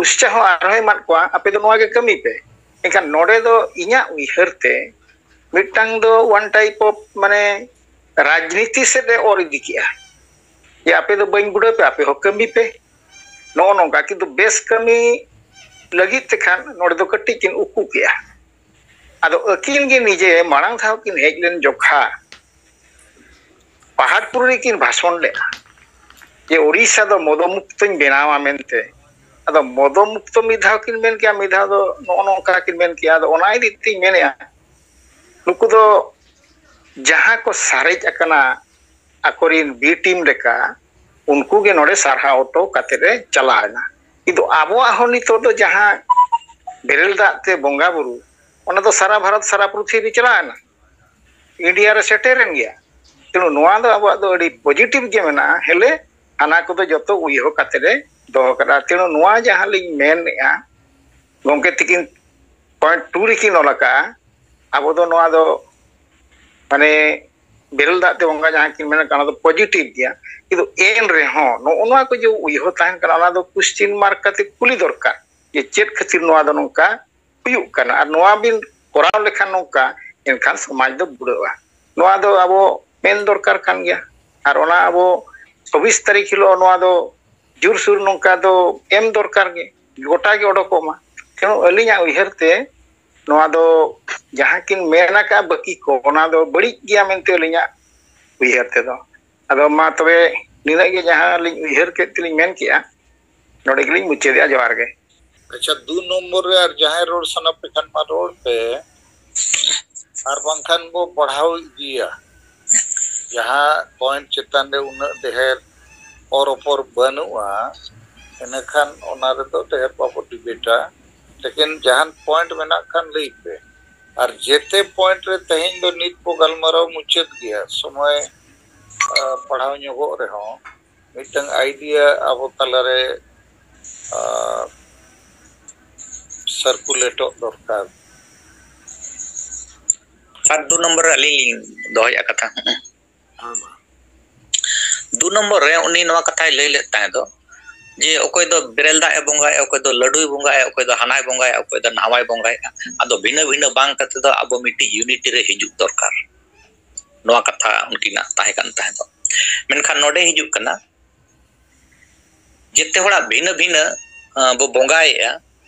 ᱩᱥᱪᱟᱦ ᱦᱚᱸ ᱟᱨᱦᱚᱸᱭ ᱮᱢᱟᱫ ᱠᱚᱣᱟ, "ᱟᱯᱮ ᱫᱚ ᱱᱚᱣᱟ ᱜᱮ ᱠᱟᱹᱢᱤ ᱯᱮ᱾" ᱮᱱᱠᱷᱟᱱ ᱱᱚᱰᱮ ᱫᱚ ᱤᱧᱟᱹᱜ ᱩᱭᱦᱟᱹᱨ ᱛᱮ ᱢᱤᱫᱴᱟᱝ ᱫᱚ one type of ᱢᱟᱱᱮ ᱨᱟᱡᱽᱱᱤᱛᱤ ᱥᱮᱫ ᱮ ᱚᱨ ᱤᱫᱤ ᱠᱮᱜᱼᱟ, ᱡᱮ ᱟᱯᱮ ᱫᱚ ᱵᱟᱹᱧ ᱵᱩᱰᱟᱹᱣ ᱯᱮ, ᱟᱯᱮ ᱦᱚᱸ ᱠᱟᱹᱢᱤ ᱯᱮ᱾ ᱱᱚᱜᱼᱚ ᱱᱚᱝᱠᱟ᱾ ᱠᱤᱱᱛᱩ ᱵᱮᱥ ᱠᱟᱹᱢᱤ ᱞᱟᱹᱜᱤᱫ ᱛᱮᱠᱷᱟᱱ ᱱᱚᱰᱮ ᱫᱚ ᱠᱟᱹᱴᱤᱡ ᱠᱤᱱ ᱩᱠᱩ ᱠᱮᱜᱼᱟ᱾ ᱟᱫᱚ ᱟᱹᱠᱤᱱ ᱜᱮ ᱱᱤᱡᱮ ᱢᱟᱲᱟᱝ ᱫᱷᱟᱣ ᱠᱤᱱ ᱦᱮᱡ ᱞᱮᱱ ᱡᱚᱠᱷᱟ ᱯᱟᱦᱟᱲᱯᱩᱨ ᱨᱮᱠᱤᱱ ᱵᱷᱟᱥᱚᱱ ᱞᱮᱫᱼᱟ ᱡᱮ ᱳᱰᱤᱥᱟ ᱫᱚ ᱢᱚᱫᱚ ᱢᱩᱠᱛᱚᱧ ᱵᱮᱱᱟᱣᱟ ᱢᱮᱱᱛᱮ᱾ ᱟᱫᱚ ᱢᱚᱫᱚ ᱢᱩᱠᱛᱚ ᱢᱤᱫ ᱫᱷᱟᱣ ᱠᱤᱱ ᱢᱮᱱ ᱠᱮᱜᱼᱟ, ᱢᱤᱫ ᱫᱷᱟᱣ ᱫᱚ ᱱᱚᱜᱼᱚ ᱱᱚᱝᱠᱟ ᱠᱤᱱ ᱢᱮᱱ ᱠᱮᱜᱼᱟ᱾ ᱟᱫᱚ ᱚᱱᱟ ᱤᱫᱤ ᱛᱮᱧ ᱢᱮᱱᱮᱜᱼᱟ, ᱱᱩᱠᱩ ᱫᱚ ᱡᱟᱦᱟᱸ ᱠᱚ ᱥᱟᱨᱮᱡ ᱟᱠᱟᱱᱟ ᱟᱠᱚᱨᱤᱱ B team ᱞᱮᱠᱟ, ᱩᱱᱠᱩ ᱜᱮ ᱱᱚᱰᱮ ᱥᱟᱨᱦᱟᱣ ᱦᱚᱴᱚ ᱠᱟᱛᱮ ᱮ ᱪᱟᱞᱟᱣ ᱮᱱᱟ᱾ ᱠᱤᱱᱛᱩ ᱟᱵᱚᱣᱟᱜ ᱦᱚᱸ ᱱᱤᱛᱚᱜ ᱫᱚ ᱡᱟᱦᱟᱸ ᱵᱮᱨᱮᱞ ᱫᱟᱜ ᱛᱮ ᱵᱚᱸᱜᱟ ᱵᱩᱨᱩ, ᱚᱱᱟ ᱫᱚ ᱥᱟᱨᱟ ᱵᱷᱟᱨᱚᱛ, ᱥᱟᱨᱟ ᱯᱨᱤᱛᱷᱤᱵᱤ ᱪᱟᱞᱟᱣ ᱮᱱᱟ, ᱤᱱᱰᱤᱭᱟ ᱨᱮ ᱥᱮᱴᱮᱨᱮᱱ ᱜᱮᱭᱟ᱾ ᱛᱮᱬᱩ ᱱᱚᱣᱟ ᱫᱚ ᱟᱵᱚᱣᱟᱜ ᱫᱚ ᱟᱹᱰᱤ ᱯᱚᱡᱤᱴᱤᱵᱷ ᱜᱮ ᱢᱮᱱᱟᱜᱼᱟ᱾ ᱦᱮᱞᱮ ᱦᱟᱱᱟ ᱠᱚᱫᱚ ᱡᱚᱛᱚ ᱩᱭᱦᱟᱹᱨ ᱠᱟᱛᱮ ᱞᱮ ᱫᱚᱦᱚ ᱠᱟᱫᱟ᱾ ᱛᱮᱬᱩ ᱱᱚᱣᱟ ᱡᱟᱦᱟᱸ ᱞᱤᱧ ᱢᱮᱱᱮᱜᱼᱟ, ᱜᱚᱢᱠᱮ ᱛᱤᱠᱤᱱ point two ᱨᱮᱠᱤᱱ ᱚᱞ ᱟᱠᱟᱫᱼᱟ, ᱟᱵᱚ ᱫᱚ ᱱᱚᱣᱟ ᱫᱚ ᱢᱟᱱᱮ ᱵᱮᱨᱮᱞ ᱫᱟᱜ ᱛᱮ ᱵᱚᱸᱜᱟ ᱡᱟᱦᱟᱸ ᱠᱤᱱ ᱢᱮᱱ ᱠᱟᱜᱼᱟ, ᱚᱱᱟ ᱫᱚ ᱯᱚᱡᱤᱴᱤᱵᱷ ᱜᱮᱭᱟ᱾ ᱠᱤᱱᱛᱩ ᱮᱱ ᱨᱮᱦᱚᱸ ᱱᱚᱜᱼᱚ ᱱᱚᱣᱟ ᱠᱚ ᱡᱮ ᱩᱭᱦᱟᱹᱨ ᱛᱟᱦᱮᱱ ᱠᱟᱱᱟ, ᱚᱱᱟ ᱫᱚ ᱠᱩᱥᱪᱤᱱ ᱢᱟᱨᱠ ᱠᱟᱛᱮ ᱠᱩᱞᱤ ᱫᱚᱨᱠᱟᱨ ᱡᱮ ᱪᱮᱫ ᱠᱷᱟᱹᱛᱤᱨ ᱱᱚᱣᱟ ᱫᱚ ᱱᱚᱝᱠᱟ ᱦᱩᱭᱩᱜ ᱠᱟᱱᱟ, ᱟᱨ ᱱᱚᱣᱟ ᱵᱤᱱ ᱠᱚᱨᱟᱣ ᱞᱮᱠᱷᱟᱱ ᱱᱚᱝᱠᱟ, ᱮᱱᱠᱷᱟᱱ ᱥᱚᱢᱟᱡᱽ ᱫᱚ ᱵᱩᱰᱟᱹᱜᱼᱟ᱾ ᱱᱚᱣᱟ ᱫᱚ ᱟᱵᱚ ᱢᱮᱱ ᱫᱚᱨᱠᱟᱨ ᱠᱟᱱ ᱜᱮᱭᱟ, ᱟᱨ ᱚᱱᱟ ᱟᱵᱚ ᱪᱷᱚᱵᱵᱤᱥ ᱛᱟᱹᱨᱤᱠᱷ ᱦᱤᱞᱳᱜ ᱱᱚᱣᱟ ᱫᱚ ᱡᱳᱨᱥᱳᱨ ᱱᱚᱝᱠᱟ ᱫᱚ ᱮᱢ ᱫᱚᱨᱠᱟᱨ ᱜᱮ, ᱜᱚᱴᱟ ᱜᱮ ᱚᱰᱚᱠᱚᱜ ᱢᱟ᱾ ᱛᱮᱬᱩ ᱟᱹᱞᱤᱧᱟᱜ ᱩᱭᱦᱟᱹᱨ ᱛᱮ ᱱᱚᱣᱟ ᱫᱚ ᱡᱟᱦᱟᱸ ᱠᱤᱱ ᱢᱮᱱ ᱟᱠᱟᱫ ᱵᱟᱹᱠᱤ ᱠᱚ, ᱚᱱᱟ ᱫᱚ ᱵᱟᱹᱲᱤᱡ ᱜᱮᱭᱟ ᱢᱮᱱᱛᱮ ᱟᱹᱞᱤᱧᱟᱜ ᱩᱭᱦᱟᱹᱨ ᱛᱮᱫᱚ᱾ ᱟᱫᱚ ᱢᱟ ᱛᱚᱵᱮ ᱱᱤᱱᱟᱹᱜ ᱜᱮ ᱡᱟᱦᱟᱸ ᱞᱤᱧ ᱩᱭᱦᱟᱹᱨ ᱠᱮᱫ ᱛᱮᱞᱤᱧ ᱢᱮᱱ ᱠᱮᱜᱼᱟ, ᱱᱚᱰᱮ ᱜᱮᱞᱤᱧ ᱢᱩᱪᱟᱹᱫᱮᱜᱼᱟ᱾ ᱡᱚᱦᱟᱨ ᱜᱮ᱾ ᱟᱪᱪᱷᱟ, ᱫᱩ ᱱᱚᱢᱵᱚᱨ ᱨᱮ ᱟᱨ ᱡᱟᱦᱟᱸᱭ ᱨᱚᱲ ᱥᱟᱱᱟ ᱯᱮ ᱠᱷᱟᱱ ᱢᱟ ᱨᱚᱲ ᱯᱮ, ᱟᱨ ᱵᱟᱝᱠᱷᱟᱱ ᱵᱚ ᱵᱟᱲᱦᱟᱣ ᱤᱫᱤᱭᱟ᱾ ᱡᱟᱦᱟᱸ ᱯᱚᱭᱮᱱᱴ ᱪᱮᱛᱟᱱ ᱨᱮ ᱩᱱᱟᱹᱜ ᱰᱷᱮᱨ ᱚᱨ ᱚᱯᱚᱨ ᱵᱟᱹᱱᱩᱜᱼᱟ, ᱤᱱᱟᱹᱠᱷᱟᱱ ᱚᱱᱟ ᱨᱮᱫᱚ ᱰᱷᱮᱨ ᱵᱟᱵᱚ ᱰᱤᱵᱮᱴᱟ᱾ ᱞᱮᱠᱤᱱ ᱡᱟᱦᱟᱱ ᱯᱚᱭᱮᱱᱴ ᱢᱮᱱᱟᱜ ᱠᱷᱟᱱ ᱞᱟᱹᱭ ᱯᱮ᱾ ᱟᱨ ᱡᱮᱛᱮ ᱯᱚᱭᱮᱱᱴ ᱨᱮ ᱛᱮᱦᱮᱧ ᱫᱚ ᱱᱤᱛ ᱵᱚ ᱜᱟᱞᱢᱟᱨᱟᱣ ᱢᱩᱪᱟᱹᱫ ᱜᱮᱭᱟ, ᱥᱚᱢᱚᱭ ᱯᱟᱲᱦᱟᱣ ᱧᱚᱜᱚᱜ ᱨᱮᱦᱚᱸ ᱢᱤᱫᱴᱟᱝ ᱟᱭᱰᱤᱭᱟ ᱟᱵᱚ ᱛᱟᱞᱟᱨᱮ ᱥᱟᱨᱠᱩᱞᱮᱴᱚᱜ ᱫᱚᱨᱠᱟᱨ᱾ ᱥᱟᱨ, ᱫᱩ ᱱᱚᱢᱵᱚᱨ ᱨᱮ ᱟᱹᱞᱤᱧ ᱞᱤᱧ ᱫᱚᱦᱚᱭᱮᱫᱼᱟ ᱠᱟᱛᱷᱟ᱾ ᱫᱩ ᱱᱚᱢᱵᱚᱨ ᱨᱮ ᱩᱱᱤ ᱱᱚᱣᱟ ᱠᱟᱛᱷᱟᱭ ᱞᱟᱹᱭ ᱞᱮᱫ ᱛᱟᱦᱮᱸ ᱫᱚ ᱡᱮ ᱚᱠᱚᱭ ᱫᱚ ᱵᱮᱨᱮᱞ ᱫᱟᱜ ᱮ ᱵᱚᱸᱜᱟᱭᱮᱫᱼᱟ, ᱚᱠᱚᱭ ᱫᱚ ᱞᱟᱹᱰᱩᱭ ᱵᱚᱸᱜᱟᱭᱮᱫᱼᱟ, ᱚᱠᱚᱭ ᱫᱚ ᱦᱟᱱᱟᱭ ᱵᱚᱸᱜᱟᱭᱮᱫᱼᱟ, ᱚᱠᱚᱭ ᱫᱚ ᱱᱟᱣᱟᱭ ᱵᱚᱸᱜᱟᱭᱮᱫᱼᱟ᱾ ᱟᱫᱚ ᱵᱷᱤᱱᱟᱹ ᱵᱷᱤᱱᱟᱹ ᱵᱟᱝ ᱠᱟᱛᱮ ᱫᱚ ᱟᱵᱚ ᱢᱤᱫᱴᱤᱡ ᱭᱩᱱᱤᱴᱤ ᱨᱮ ᱦᱤᱡᱩᱜ ᱫᱚᱨᱠᱟᱨ, ᱱᱚᱣᱟ ᱠᱟᱛᱷᱟ ᱩᱱᱠᱤᱱᱟᱜ ᱛᱟᱦᱮᱸ ᱠᱟᱱ ᱛᱟᱦᱮᱸ ᱫᱚ᱾ ᱢᱮᱱᱠᱷᱟᱱ ᱱᱚᱰᱮ ᱦᱤᱡᱩᱜ ᱠᱟᱱᱟ, ᱡᱮᱛᱮ ᱦᱚᱲᱟᱜ ᱵᱷᱤᱱᱟᱹ ᱵᱷᱤᱱᱟᱹ ᱵᱚ ᱵᱚᱸᱜᱟᱭᱮᱫᱼᱟ,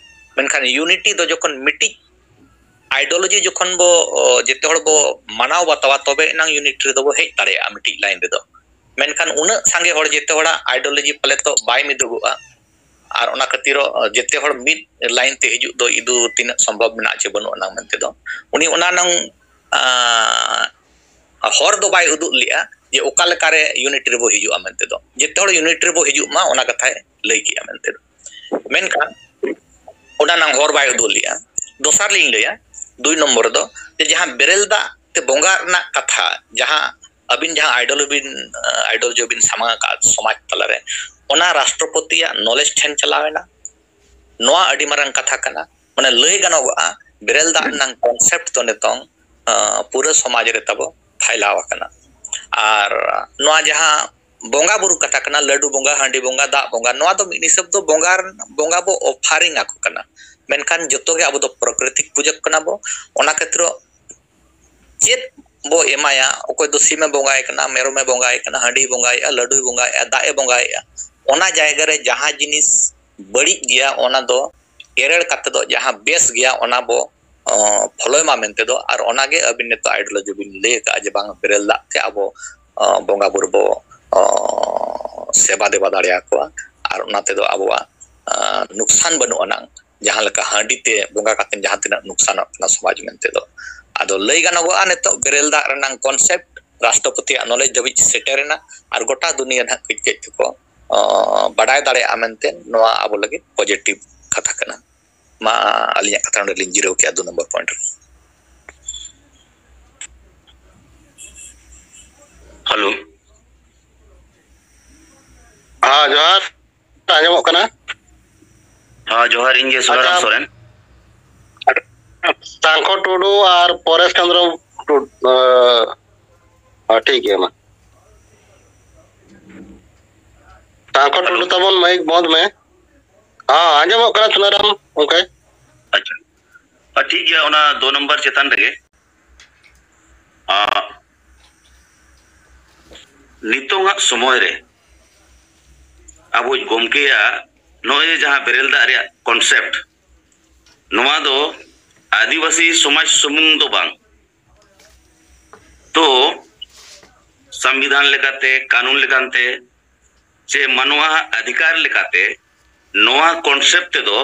ᱢᱮᱱᱠᱷᱟᱱ ᱭᱩᱱᱤᱴᱤ ᱫᱚ ᱡᱚᱠᱷᱚᱱ ᱢᱤᱫᱴᱤᱡ ᱟᱭᱰᱤᱭᱳᱞᱚᱡᱤ ᱡᱚᱠᱷᱚᱱ ᱵᱚ ᱡᱮᱛᱮ ᱦᱚᱲ ᱵᱚ ᱢᱟᱱᱟᱣ ᱵᱟᱛᱟᱣᱟ, ᱛᱚᱵᱮ ᱮᱱᱟᱝ ᱭᱩᱱᱤᱴ ᱨᱮᱫᱚ ᱵᱚ ᱦᱮᱡ ᱫᱟᱲᱮᱭᱟᱜᱼᱟ ᱢᱤᱫᱴᱤᱡ ᱞᱟᱭᱤᱱ ᱨᱮᱫᱚ᱾ ᱢᱮᱱᱠᱷᱟᱱ ᱩᱱᱟᱹᱜ ᱥᱟᱸᱜᱮ ᱦᱚᱲ ᱡᱮᱛᱮ ᱦᱚᱲᱟᱜ ᱟᱭᱰᱤᱭᱳᱞᱚᱡᱤ ᱯᱟᱞᱮ ᱛᱚ ᱵᱟᱭ ᱢᱤᱫᱚᱜᱚᱜᱼᱟ, ᱟᱨ ᱚᱱᱟ ᱠᱷᱟᱹᱛᱤᱨ ᱡᱮᱛᱮ ᱦᱚᱲ ᱢᱤᱫ ᱞᱟᱭᱤᱱ ᱛᱮ ᱦᱤᱡᱩᱜ ᱫᱚ ᱤᱫᱩ ᱛᱤᱱᱟᱹᱜ ᱥᱚᱢᱵᱷᱚᱵ ᱢᱮᱱᱟᱜᱼᱟ ᱪᱮ ᱵᱟᱹᱱᱩᱜ ᱟᱱᱟᱝ ᱢᱮᱱᱛᱮ ᱫᱚ ᱩᱱᱤ ᱚᱱᱟ ᱱᱟᱝ ᱦᱚᱨ ᱫᱚ ᱵᱟᱭ ᱩᱫᱩᱜ ᱞᱮᱫᱼᱟ ᱡᱮ ᱚᱠᱟ ᱞᱮᱠᱟᱨᱮ ᱭᱩᱱᱤᱴ ᱨᱮᱵᱚ ᱦᱤᱡᱩᱜᱼᱟ ᱢᱮᱱᱛᱮ ᱫᱚ᱾ ᱡᱮᱛᱮ ᱦᱚᱲ ᱭᱩᱱᱤᱴ ᱨᱮᱵᱚ ᱦᱤᱡᱩᱜ ᱢᱟ, ᱚᱱᱟ ᱠᱟᱛᱷᱟᱭ ᱞᱟᱹᱭ ᱠᱮᱜᱼᱟ ᱢᱮᱱᱛᱮ ᱫᱚ᱾ ᱢᱮᱱᱠᱷᱟᱱ ᱚᱱᱟ ᱱᱟᱝ ᱦᱚᱨ ᱵᱟᱭ ᱩᱫᱩᱜ ᱞᱮᱫᱼᱟ᱾ ᱫᱚᱥᱟᱨ ᱞᱤᱧ ᱞᱟᱹᱭᱟ, ᱫᱩᱭ ᱱᱚᱢᱵᱚᱨ ᱨᱮᱫᱚ ᱡᱮ ᱡᱟᱦᱟᱸ ᱵᱮᱨᱮᱞ ᱫᱟᱜ ᱛᱮ ᱵᱚᱸᱜᱟ ᱨᱮᱱᱟᱜ ᱠᱟᱛᱷᱟ, ᱡᱟᱦᱟᱸ ᱟᱹᱵᱤᱱ ᱡᱟᱦᱟᱸ ᱟᱭᱰᱚᱞ ᱵᱤᱱ ᱟᱭᱰᱚᱞ ᱡᱚ ᱵᱤᱱ ᱥᱟᱢᱟᱝ ᱟᱠᱟᱫ ᱥᱚᱢᱟᱡᱽ ᱛᱟᱞᱟᱨᱮ, ᱚᱱᱟ ᱨᱟᱥᱴᱨᱚᱯᱚᱛᱤᱭᱟᱜ ᱱᱚᱞᱮᱡᱽ ᱴᱷᱮᱱ ᱪᱟᱞᱟᱣ ᱮᱱᱟ᱾ ᱱᱚᱣᱟ ᱟᱹᱰᱤ ᱢᱟᱨᱟᱝ ᱠᱟᱛᱷᱟ ᱠᱟᱱᱟ᱾ ᱢᱟᱱᱮ ᱞᱟᱹᱭ ᱜᱟᱱᱚᱜᱚᱜᱼᱟ, ᱵᱮᱨᱮᱞ ᱫᱟᱜ ᱨᱮᱱᱟᱜ ᱠᱚᱱᱥᱮᱯᱴ ᱫᱚ ᱱᱤᱛᱚᱝ ᱯᱩᱨᱟᱹ ᱥᱚᱢᱟᱡᱽ ᱨᱮ ᱛᱟᱵᱚ ᱯᱷᱟᱭᱞᱟᱣ ᱟᱠᱟᱱᱟ᱾ ᱟᱨ ᱱᱚᱣᱟ ᱡᱟᱦᱟᱸ ᱵᱚᱸᱜᱟ ᱵᱩᱨᱩ ᱠᱟᱛᱷᱟ ᱠᱟᱱᱟ, ᱞᱟᱹᱰᱩ ᱵᱚᱸᱜᱟ, ᱦᱟᱺᱰᱤ ᱵᱚᱸᱜᱟ, ᱫᱟᱜ ᱵᱚᱸᱜᱟ, ᱱᱚᱣᱟ ᱫᱚ ᱢᱤᱫ ᱦᱤᱥᱟᱹᱵ ᱫᱚ ᱵᱚᱸᱜᱟ ᱵᱚᱸᱜᱟ ᱵᱚ ᱚᱯᱷᱟᱨᱤᱝ ᱟᱠᱚ ᱠᱟᱱᱟ᱾ ᱢᱮᱱᱠᱷᱟᱱ ᱡᱚᱛᱚ ᱜᱮ ᱟᱵᱚ ᱫᱚ ᱯᱨᱟᱠᱨᱤᱛᱤᱠ ᱯᱩᱡᱟᱹ ᱠᱟᱱᱟ ᱵᱚ᱾ ᱚᱱᱟ ᱠᱷᱟᱹᱛᱤᱨ ᱪᱮᱫ ᱵᱚ ᱮᱢᱟᱭᱟ? ᱚᱠᱚᱭ ᱫᱚ ᱥᱤᱢᱮ ᱵᱚᱸᱜᱟᱭ ᱠᱟᱱᱟ, ᱢᱮᱨᱚᱢᱮ ᱵᱚᱸᱜᱟᱭ ᱠᱟᱱᱟ, ᱦᱟᱺᱰᱤ ᱵᱚᱸᱜᱟᱭᱮᱫᱼᱟ, ᱞᱟᱹᱰᱩᱭ ᱵᱚᱸᱜᱟᱭᱮᱫᱼᱟ, ᱫᱟᱜ ᱮ ᱵᱚᱸᱜᱟᱭᱮᱫᱼᱟ, ᱚᱱᱟ ᱡᱟᱭᱜᱟ ᱨᱮ ᱡᱟᱦᱟᱸ ᱡᱤᱱᱤᱥ ᱵᱟᱹᱲᱤᱡ ᱜᱮᱭᱟ ᱚᱱᱟ ᱫᱚ ᱮᱨᱮᱲ ᱠᱟᱛᱮ ᱫᱚ ᱡᱟᱦᱟᱸ ᱵᱮᱥ ᱜᱮᱭᱟ ᱚᱱᱟ ᱵᱚ ᱯᱷᱚᱞᱚᱭ ᱢᱟ ᱢᱮᱱᱛᱮ ᱫᱚ᱾ ᱟᱨ ᱚᱱᱟᱜᱮ ᱟᱹᱵᱤᱱ ᱱᱤᱛᱚᱜ ᱟᱭᱰᱤᱭᱳᱞᱚᱡᱤ ᱵᱤᱱ ᱞᱟᱹᱭ ᱟᱠᱟᱫᱼᱟ ᱡᱮ ᱵᱟᱝ, ᱵᱮᱨᱮᱞ ᱫᱟᱜ ᱛᱮ ᱟᱵᱚ ᱵᱚᱸᱜᱟ ᱵᱩᱨᱩ ᱵᱚ ᱥᱮᱵᱟ ᱫᱮᱵᱟ ᱫᱟᱲᱮᱭᱟᱠᱚᱣᱟ, ᱟᱨ ᱚᱱᱟ ᱛᱮᱫᱚ ᱟᱵᱚᱣᱟᱜ ᱱᱩᱠᱥᱟᱱ ᱵᱟᱹᱱᱩᱜ ᱟᱱᱟᱝ, ᱡᱟᱦᱟᱸ ᱞᱮᱠᱟ ᱦᱟᱺᱰᱤ ᱛᱮ ᱵᱚᱸᱜᱟ ᱠᱟᱛᱮ ᱡᱟᱦᱟᱸ ᱛᱤᱱᱟᱹᱜ ᱱᱩᱠᱥᱟᱱᱚᱜ ᱠᱟᱱᱟ ᱥᱚᱢᱟᱡᱽ ᱢᱮᱱᱛᱮ ᱫᱚ᱾ ᱟᱫᱚ ᱞᱟᱹᱭ ᱜᱟᱱᱚᱜᱚᱜᱼᱟ ᱱᱤᱛᱚᱜ ᱵᱮᱨᱮᱞ ᱫᱟᱜ ᱨᱮᱱᱟᱝ ᱠᱚᱱᱥᱮᱯᱴ ᱨᱟᱥᱴᱨᱚᱯᱚᱛᱤᱭᱟᱜ ᱱᱚᱞᱮᱡᱽ ᱫᱷᱟᱹᱵᱤᱡ ᱥᱮᱴᱮᱨ ᱮᱱᱟ, ᱟᱨ ᱜᱚᱴᱟ ᱫᱩᱱᱤᱭᱟᱹ ᱱᱟᱦᱟᱜ ᱠᱟᱹᱡ ᱠᱟᱹᱡ ᱛᱮᱠᱚ ᱵᱟᱰᱟᱭ ᱫᱟᱲᱮᱭᱟᱜᱼᱟ ᱢᱮᱱᱛᱮ ᱱᱚᱣᱟ ᱟᱵᱚ ᱞᱟᱹᱜᱤᱫ ᱯᱚᱡᱤᱴᱤᱵᱷ ᱠᱟᱛᱷᱟ ᱠᱟᱱᱟ᱾ ᱢᱟ, ᱟᱹᱞᱤᱧᱟᱜ ᱠᱟᱛᱷᱟ ᱱᱚᱰᱮ ᱞᱤᱧ ᱡᱤᱨᱟᱹᱣ ᱠᱮᱜᱼᱟ, ᱫᱩ ᱱᱚᱢᱵᱚᱨ ᱯᱚᱭᱮᱱᱴ ᱨᱮ᱾ ᱦᱮᱞᱳ᱾ ᱦᱮᱸ, ᱡᱚᱦᱟᱨ᱾ ᱟᱸᱡᱚᱢᱚᱜ ᱠᱟᱱᱟ? ᱦᱮᱸ, ᱡᱚᱦᱟᱨ, ᱤᱧ ᱜᱮ ᱥᱩᱱᱟᱨᱟᱢ ᱟᱪᱪᱷᱟ᱾ ᱥᱚᱨᱮᱱ᱾ ᱥᱟᱝᱠᱷᱚ ᱴᱩᱰᱩ ᱟᱨ ᱯᱚᱨᱮᱥ ᱪᱚᱸᱫᱽᱨᱚ ᱴᱩᱰᱩ, ᱟᱸ, ᱦᱮᱸ, ᱴᱷᱤᱠ ᱜᱮᱭᱟ, ᱢᱟ᱾ ᱥᱟᱝᱠᱷᱚ ᱦᱮᱞᱳ᱾ ᱴᱩᱰᱩ ᱛᱟᱵᱚᱱ, ᱢᱟᱭᱤᱠ ᱵᱚᱸᱫᱽ ᱢᱮ᱾ ᱦᱮᱸ, ᱟᱸᱡᱚᱢᱚᱜ ᱠᱟᱱᱟ ᱥᱩᱱᱟᱨᱟᱢ ᱜᱚᱢᱠᱮ? ᱟᱪᱪᱷᱟ᱾ ᱟᱨ ᱴᱷᱤᱠ ᱜᱮᱭᱟ, ᱚᱱᱟ ᱫᱩ ᱱᱚᱢᱵᱚᱨ ᱪᱮᱛᱟᱱ ᱨᱮᱜᱮ᱾ ᱟᱸ, ᱱᱤᱛᱚᱝᱟᱜ ᱥᱚᱢᱚᱭ ᱨᱮ ᱟᱵᱚᱭᱤᱡ ᱜᱚᱢᱠᱮᱭᱟᱜ ᱱᱚᱜᱼᱚᱭ ᱡᱟᱦᱟᱸ ᱵᱮᱨᱮᱞ ᱫᱟᱜ ᱨᱮᱭᱟᱜ ᱠᱚᱱᱥᱮᱯᱴ, ᱱᱚᱣᱟ ᱫᱚ ᱟᱹᱫᱤᱵᱟᱹᱥᱤ ᱥᱚᱢᱟᱡᱽ ᱥᱩᱢᱩᱝ ᱫᱚ ᱵᱟᱝ, ᱛᱚ ᱥᱚᱝᱵᱤᱫᱷᱟᱱ ᱞᱮᱠᱟᱛᱮ, ᱠᱟᱹᱱᱩᱱ ᱞᱮᱠᱟᱛᱮ, ᱪᱮ ᱢᱟᱱᱣᱟᱣᱟᱜ ᱚᱫᱷᱤᱠᱟᱨ ᱞᱮᱠᱟᱛᱮ ᱱᱚᱣᱟ ᱠᱚᱱᱥᱮᱯᱴ ᱛᱮᱫᱚ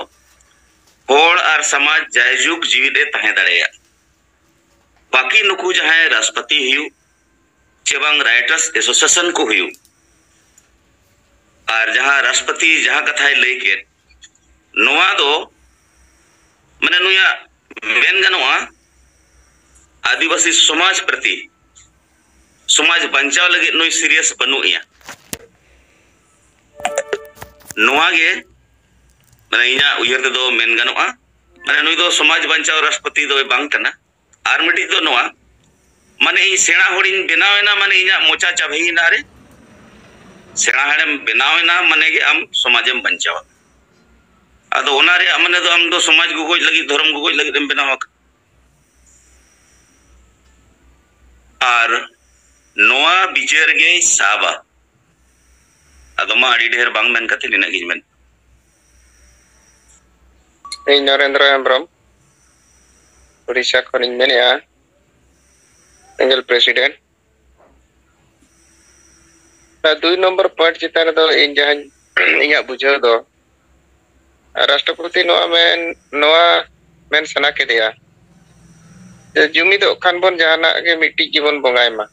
ᱦᱚᱲ ᱟᱨ ᱥᱚᱢᱟᱡᱽ ᱡᱟᱭᱡᱩᱜᱽ ᱡᱤᱣᱤᱫ ᱮ ᱛᱟᱦᱮᱸ ᱫᱟᱲᱮᱭᱟᱜᱼᱟ᱾ ᱵᱟᱹᱠᱤ ᱱᱩᱠᱩ ᱡᱟᱦᱟᱸᱭ ᱨᱟᱥᱴᱨᱚᱯᱚᱛᱤ ᱦᱩᱭᱩᱜ ᱪᱮ ᱵᱟᱝ ᱨᱟᱭᱴᱟᱨᱥ ᱮᱥᱳᱥᱤᱭᱮᱥᱚᱱ ᱠᱚ ᱦᱩᱭᱩᱜ, ᱟᱨ ᱡᱟᱦᱟᱸ ᱨᱟᱥᱴᱨᱚᱯᱚᱛᱤ ᱡᱟᱦᱟᱸ ᱠᱟᱛᱷᱟᱭ ᱞᱟᱹᱭ ᱠᱮᱫ, ᱱᱚᱣᱟ ᱫᱚ ᱢᱟᱱᱮ ᱱᱩᱭᱟᱜ ᱢᱮᱱ ᱜᱟᱱᱚᱜᱼᱟ ᱟᱹᱫᱤᱵᱟᱹᱥᱤ ᱥᱚᱢᱟᱡᱽ ᱯᱨᱚᱛᱤ, ᱥᱚᱢᱟᱡᱽ ᱵᱟᱧᱪᱟᱣ ᱞᱟᱹᱜᱤᱫ ᱱᱩᱭ ᱥᱤᱨᱤᱭᱟᱥ ᱵᱟᱹᱱᱩᱜ ᱮᱭᱟ᱾ ᱱᱚᱣᱟ ᱜᱮ ᱢᱟᱱᱮ ᱤᱧᱟᱹᱜ ᱩᱭᱦᱟᱹᱨ ᱛᱮᱫᱚ ᱢᱮᱱ ᱜᱟᱱᱚᱜᱼᱟ᱾ ᱢᱟᱱᱮ ᱱᱩᱭ ᱫᱚ ᱥᱚᱢᱟᱡᱽ ᱵᱟᱧᱪᱟᱣ ᱨᱟᱥᱴᱨᱚᱯᱚᱛᱤ ᱫᱚᱭ ᱵᱟᱝ ᱠᱟᱱᱟ᱾ ᱟᱨ ᱢᱤᱫᱴᱤᱡ ᱫᱚ ᱱᱚᱣᱟ, ᱢᱟᱱᱮ ᱤᱧ ᱥᱮᱬᱟ ᱦᱚᱲᱤᱧ ᱵᱮᱱᱟᱣ ᱮᱱᱟ, ᱢᱟᱱᱮ ᱤᱧᱟᱹᱜ ᱢᱚᱪᱟ ᱪᱟᱵᱷᱤᱭᱮᱱᱟ ᱨᱮ᱾ ᱥᱮᱬᱟ ᱦᱚᱲᱮᱢ ᱵᱮᱱᱟᱣ ᱮᱱᱟ ᱢᱟᱱᱮ ᱜᱮ ᱟᱢ ᱥᱚᱢᱟᱡᱮᱢ ᱵᱟᱧᱪᱟᱣᱟ᱾ ᱟᱫᱚ ᱚᱱᱟ ᱨᱮᱭᱟᱜ ᱢᱟᱱᱮ ᱫᱚ ᱟᱢ ᱫᱚ ᱥᱚᱢᱟᱡᱽ ᱜᱚᱜᱚᱡ ᱞᱟᱹᱜᱤᱫ, ᱫᱷᱚᱨᱚᱢ ᱜᱚᱜᱚᱡ ᱞᱟᱹᱜᱤᱫ ᱮᱢ ᱵᱮᱱᱟᱣ ᱟᱠᱟᱱᱟ᱾ ᱟᱨ ᱱᱚᱣᱟ ᱵᱤᱪᱟᱹᱨ ᱜᱮᱭ ᱥᱟᱵᱟ᱾ ᱟᱫᱚ ᱢᱟ ᱟᱹᱰᱤ ᱰᱷᱮᱨ ᱵᱟᱝ ᱢᱮᱱ ᱠᱟᱛᱮ ᱱᱤᱱᱟᱹᱜ ᱜᱤᱧ ᱢᱮᱱ᱾ ᱤᱧ ᱱᱚᱨᱮᱱᱫᱨᱚ ᱦᱮᱢᱵᱨᱚᱢ, ᱩᱲᱤᱥᱥᱟ ᱠᱷᱚᱱᱤᱧ ᱢᱮᱱᱮᱫᱼᱟ, ᱥᱤᱝᱜᱮᱞ ᱯᱨᱮᱥᱤᱰᱮᱱᱴ᱾ ᱚᱱᱟ ᱫᱩᱭ ᱱᱚᱢᱵᱚᱨ ᱯᱚᱭᱮᱱᱴ ᱪᱮᱛᱟᱱ ᱨᱮᱫᱚ ᱤᱧ ᱡᱟᱦᱟᱸᱧ, ᱤᱧᱟᱹᱜ ᱵᱩᱡᱷᱟᱹᱣ ᱫᱚ, ᱨᱟᱥᱴᱨᱚᱯᱚᱛᱤ ᱱᱚᱣᱟ ᱢᱮᱱ, ᱱᱚᱣᱟ ᱢᱮᱱ ᱥᱟᱱᱟ ᱠᱮᱫᱮᱭᱟ ᱡᱮ ᱡᱩᱢᱤᱫᱚᱜ ᱠᱷᱟᱱ ᱵᱚᱱ ᱡᱟᱦᱟᱱᱟᱜ ᱜᱮ ᱢᱤᱫᱴᱤᱡ ᱜᱮᱵᱚᱱ ᱵᱚᱸᱜᱟᱭ ᱢᱟ᱾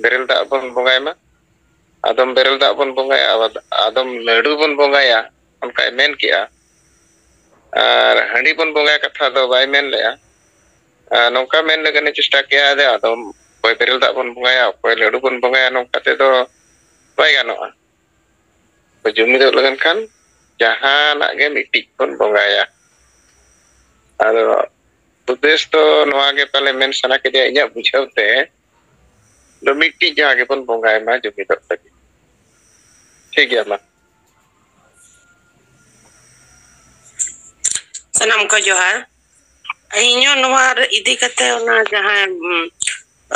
ᱵᱮᱨᱮᱞ ᱫᱟᱜ ᱵᱚᱱ ᱵᱚᱸᱜᱟᱭ ᱢᱟ, ᱟᱫᱚᱢ ᱵᱮᱨᱮᱞ ᱫᱟᱜ ᱵᱚᱱ ᱵᱚᱸᱜᱟᱭᱟ, ᱟᱫᱚᱢ ᱞᱟᱹᱰᱩ ᱵᱚᱱ ᱵᱚᱸᱜᱟᱭᱟ, ᱚᱱᱠᱟᱭ ᱢᱮᱱ ᱠᱮᱜᱼᱟ᱾ ᱟᱨ ᱦᱟᱺᱰᱤ ᱵᱚᱱ ᱵᱚᱸᱜᱟᱭ ᱠᱟᱛᱷᱟ ᱫᱚ ᱵᱟᱭ ᱢᱮᱱ ᱞᱮᱜᱼᱟ᱾ ᱟᱨ ᱱᱚᱝᱠᱟ ᱢᱮᱱ ᱞᱟᱹᱜᱤᱫ ᱮ ᱪᱮᱥᱴᱟ ᱠᱮᱜᱼᱟ, ᱟᱫᱚ ᱟᱫᱚᱢ ᱚᱠᱚᱭ ᱵᱮᱨᱮᱞ ᱫᱟᱜ ᱵᱚᱱ ᱵᱚᱸᱜᱟᱭᱟ, ᱚᱠᱚᱭ ᱞᱟᱹᱰᱩ ᱵᱚᱱ ᱵᱚᱸᱜᱟᱭᱟ, ᱱᱚᱝᱠᱟ ᱛᱮᱫᱚ ᱵᱟᱭ ᱜᱟᱱᱚᱜᱼᱟ᱾ ᱡᱩᱢᱤᱫᱚᱜ ᱞᱟᱹᱜᱤᱫ ᱠᱷᱟᱱ ᱡᱟᱦᱟᱱᱟᱜ ᱜᱮ ᱢᱤᱫᱴᱤᱡ ᱵᱚᱱ ᱵᱚᱸᱜᱟᱭᱟ᱾ ᱟᱫᱚ ᱩᱫᱽᱫᱮᱥ ᱫᱚ ᱱᱚᱣᱟ ᱜᱮ ᱯᱟᱞᱮ ᱢᱮᱱ ᱥᱟᱱᱟ ᱠᱮᱫᱮᱭᱟ ᱤᱧᱟᱹᱜ ᱵᱩᱡᱷᱟᱹᱣ ᱛᱮ, ᱫᱚ ᱢᱤᱫᱴᱤᱡ ᱡᱟᱦᱟᱸ ᱜᱮᱵᱚᱱ ᱵᱚᱸᱜᱟᱭ ᱢᱟ ᱡᱩᱢᱤᱫᱚᱜ ᱞᱟᱹᱜᱤᱫ᱾ ᱴᱷᱤᱠ ᱜᱮᱭᱟ ᱢᱟ᱾ ᱥᱟᱱᱟᱢ ᱠᱚ ᱡᱚᱦᱟᱨ᱾ ᱤᱧ ᱦᱚᱸ ᱱᱚᱣᱟ ᱨᱮ ᱤᱫᱤ ᱠᱟᱛᱮ ᱚᱱᱟ ᱡᱟᱦᱟᱸ, ᱩᱢ,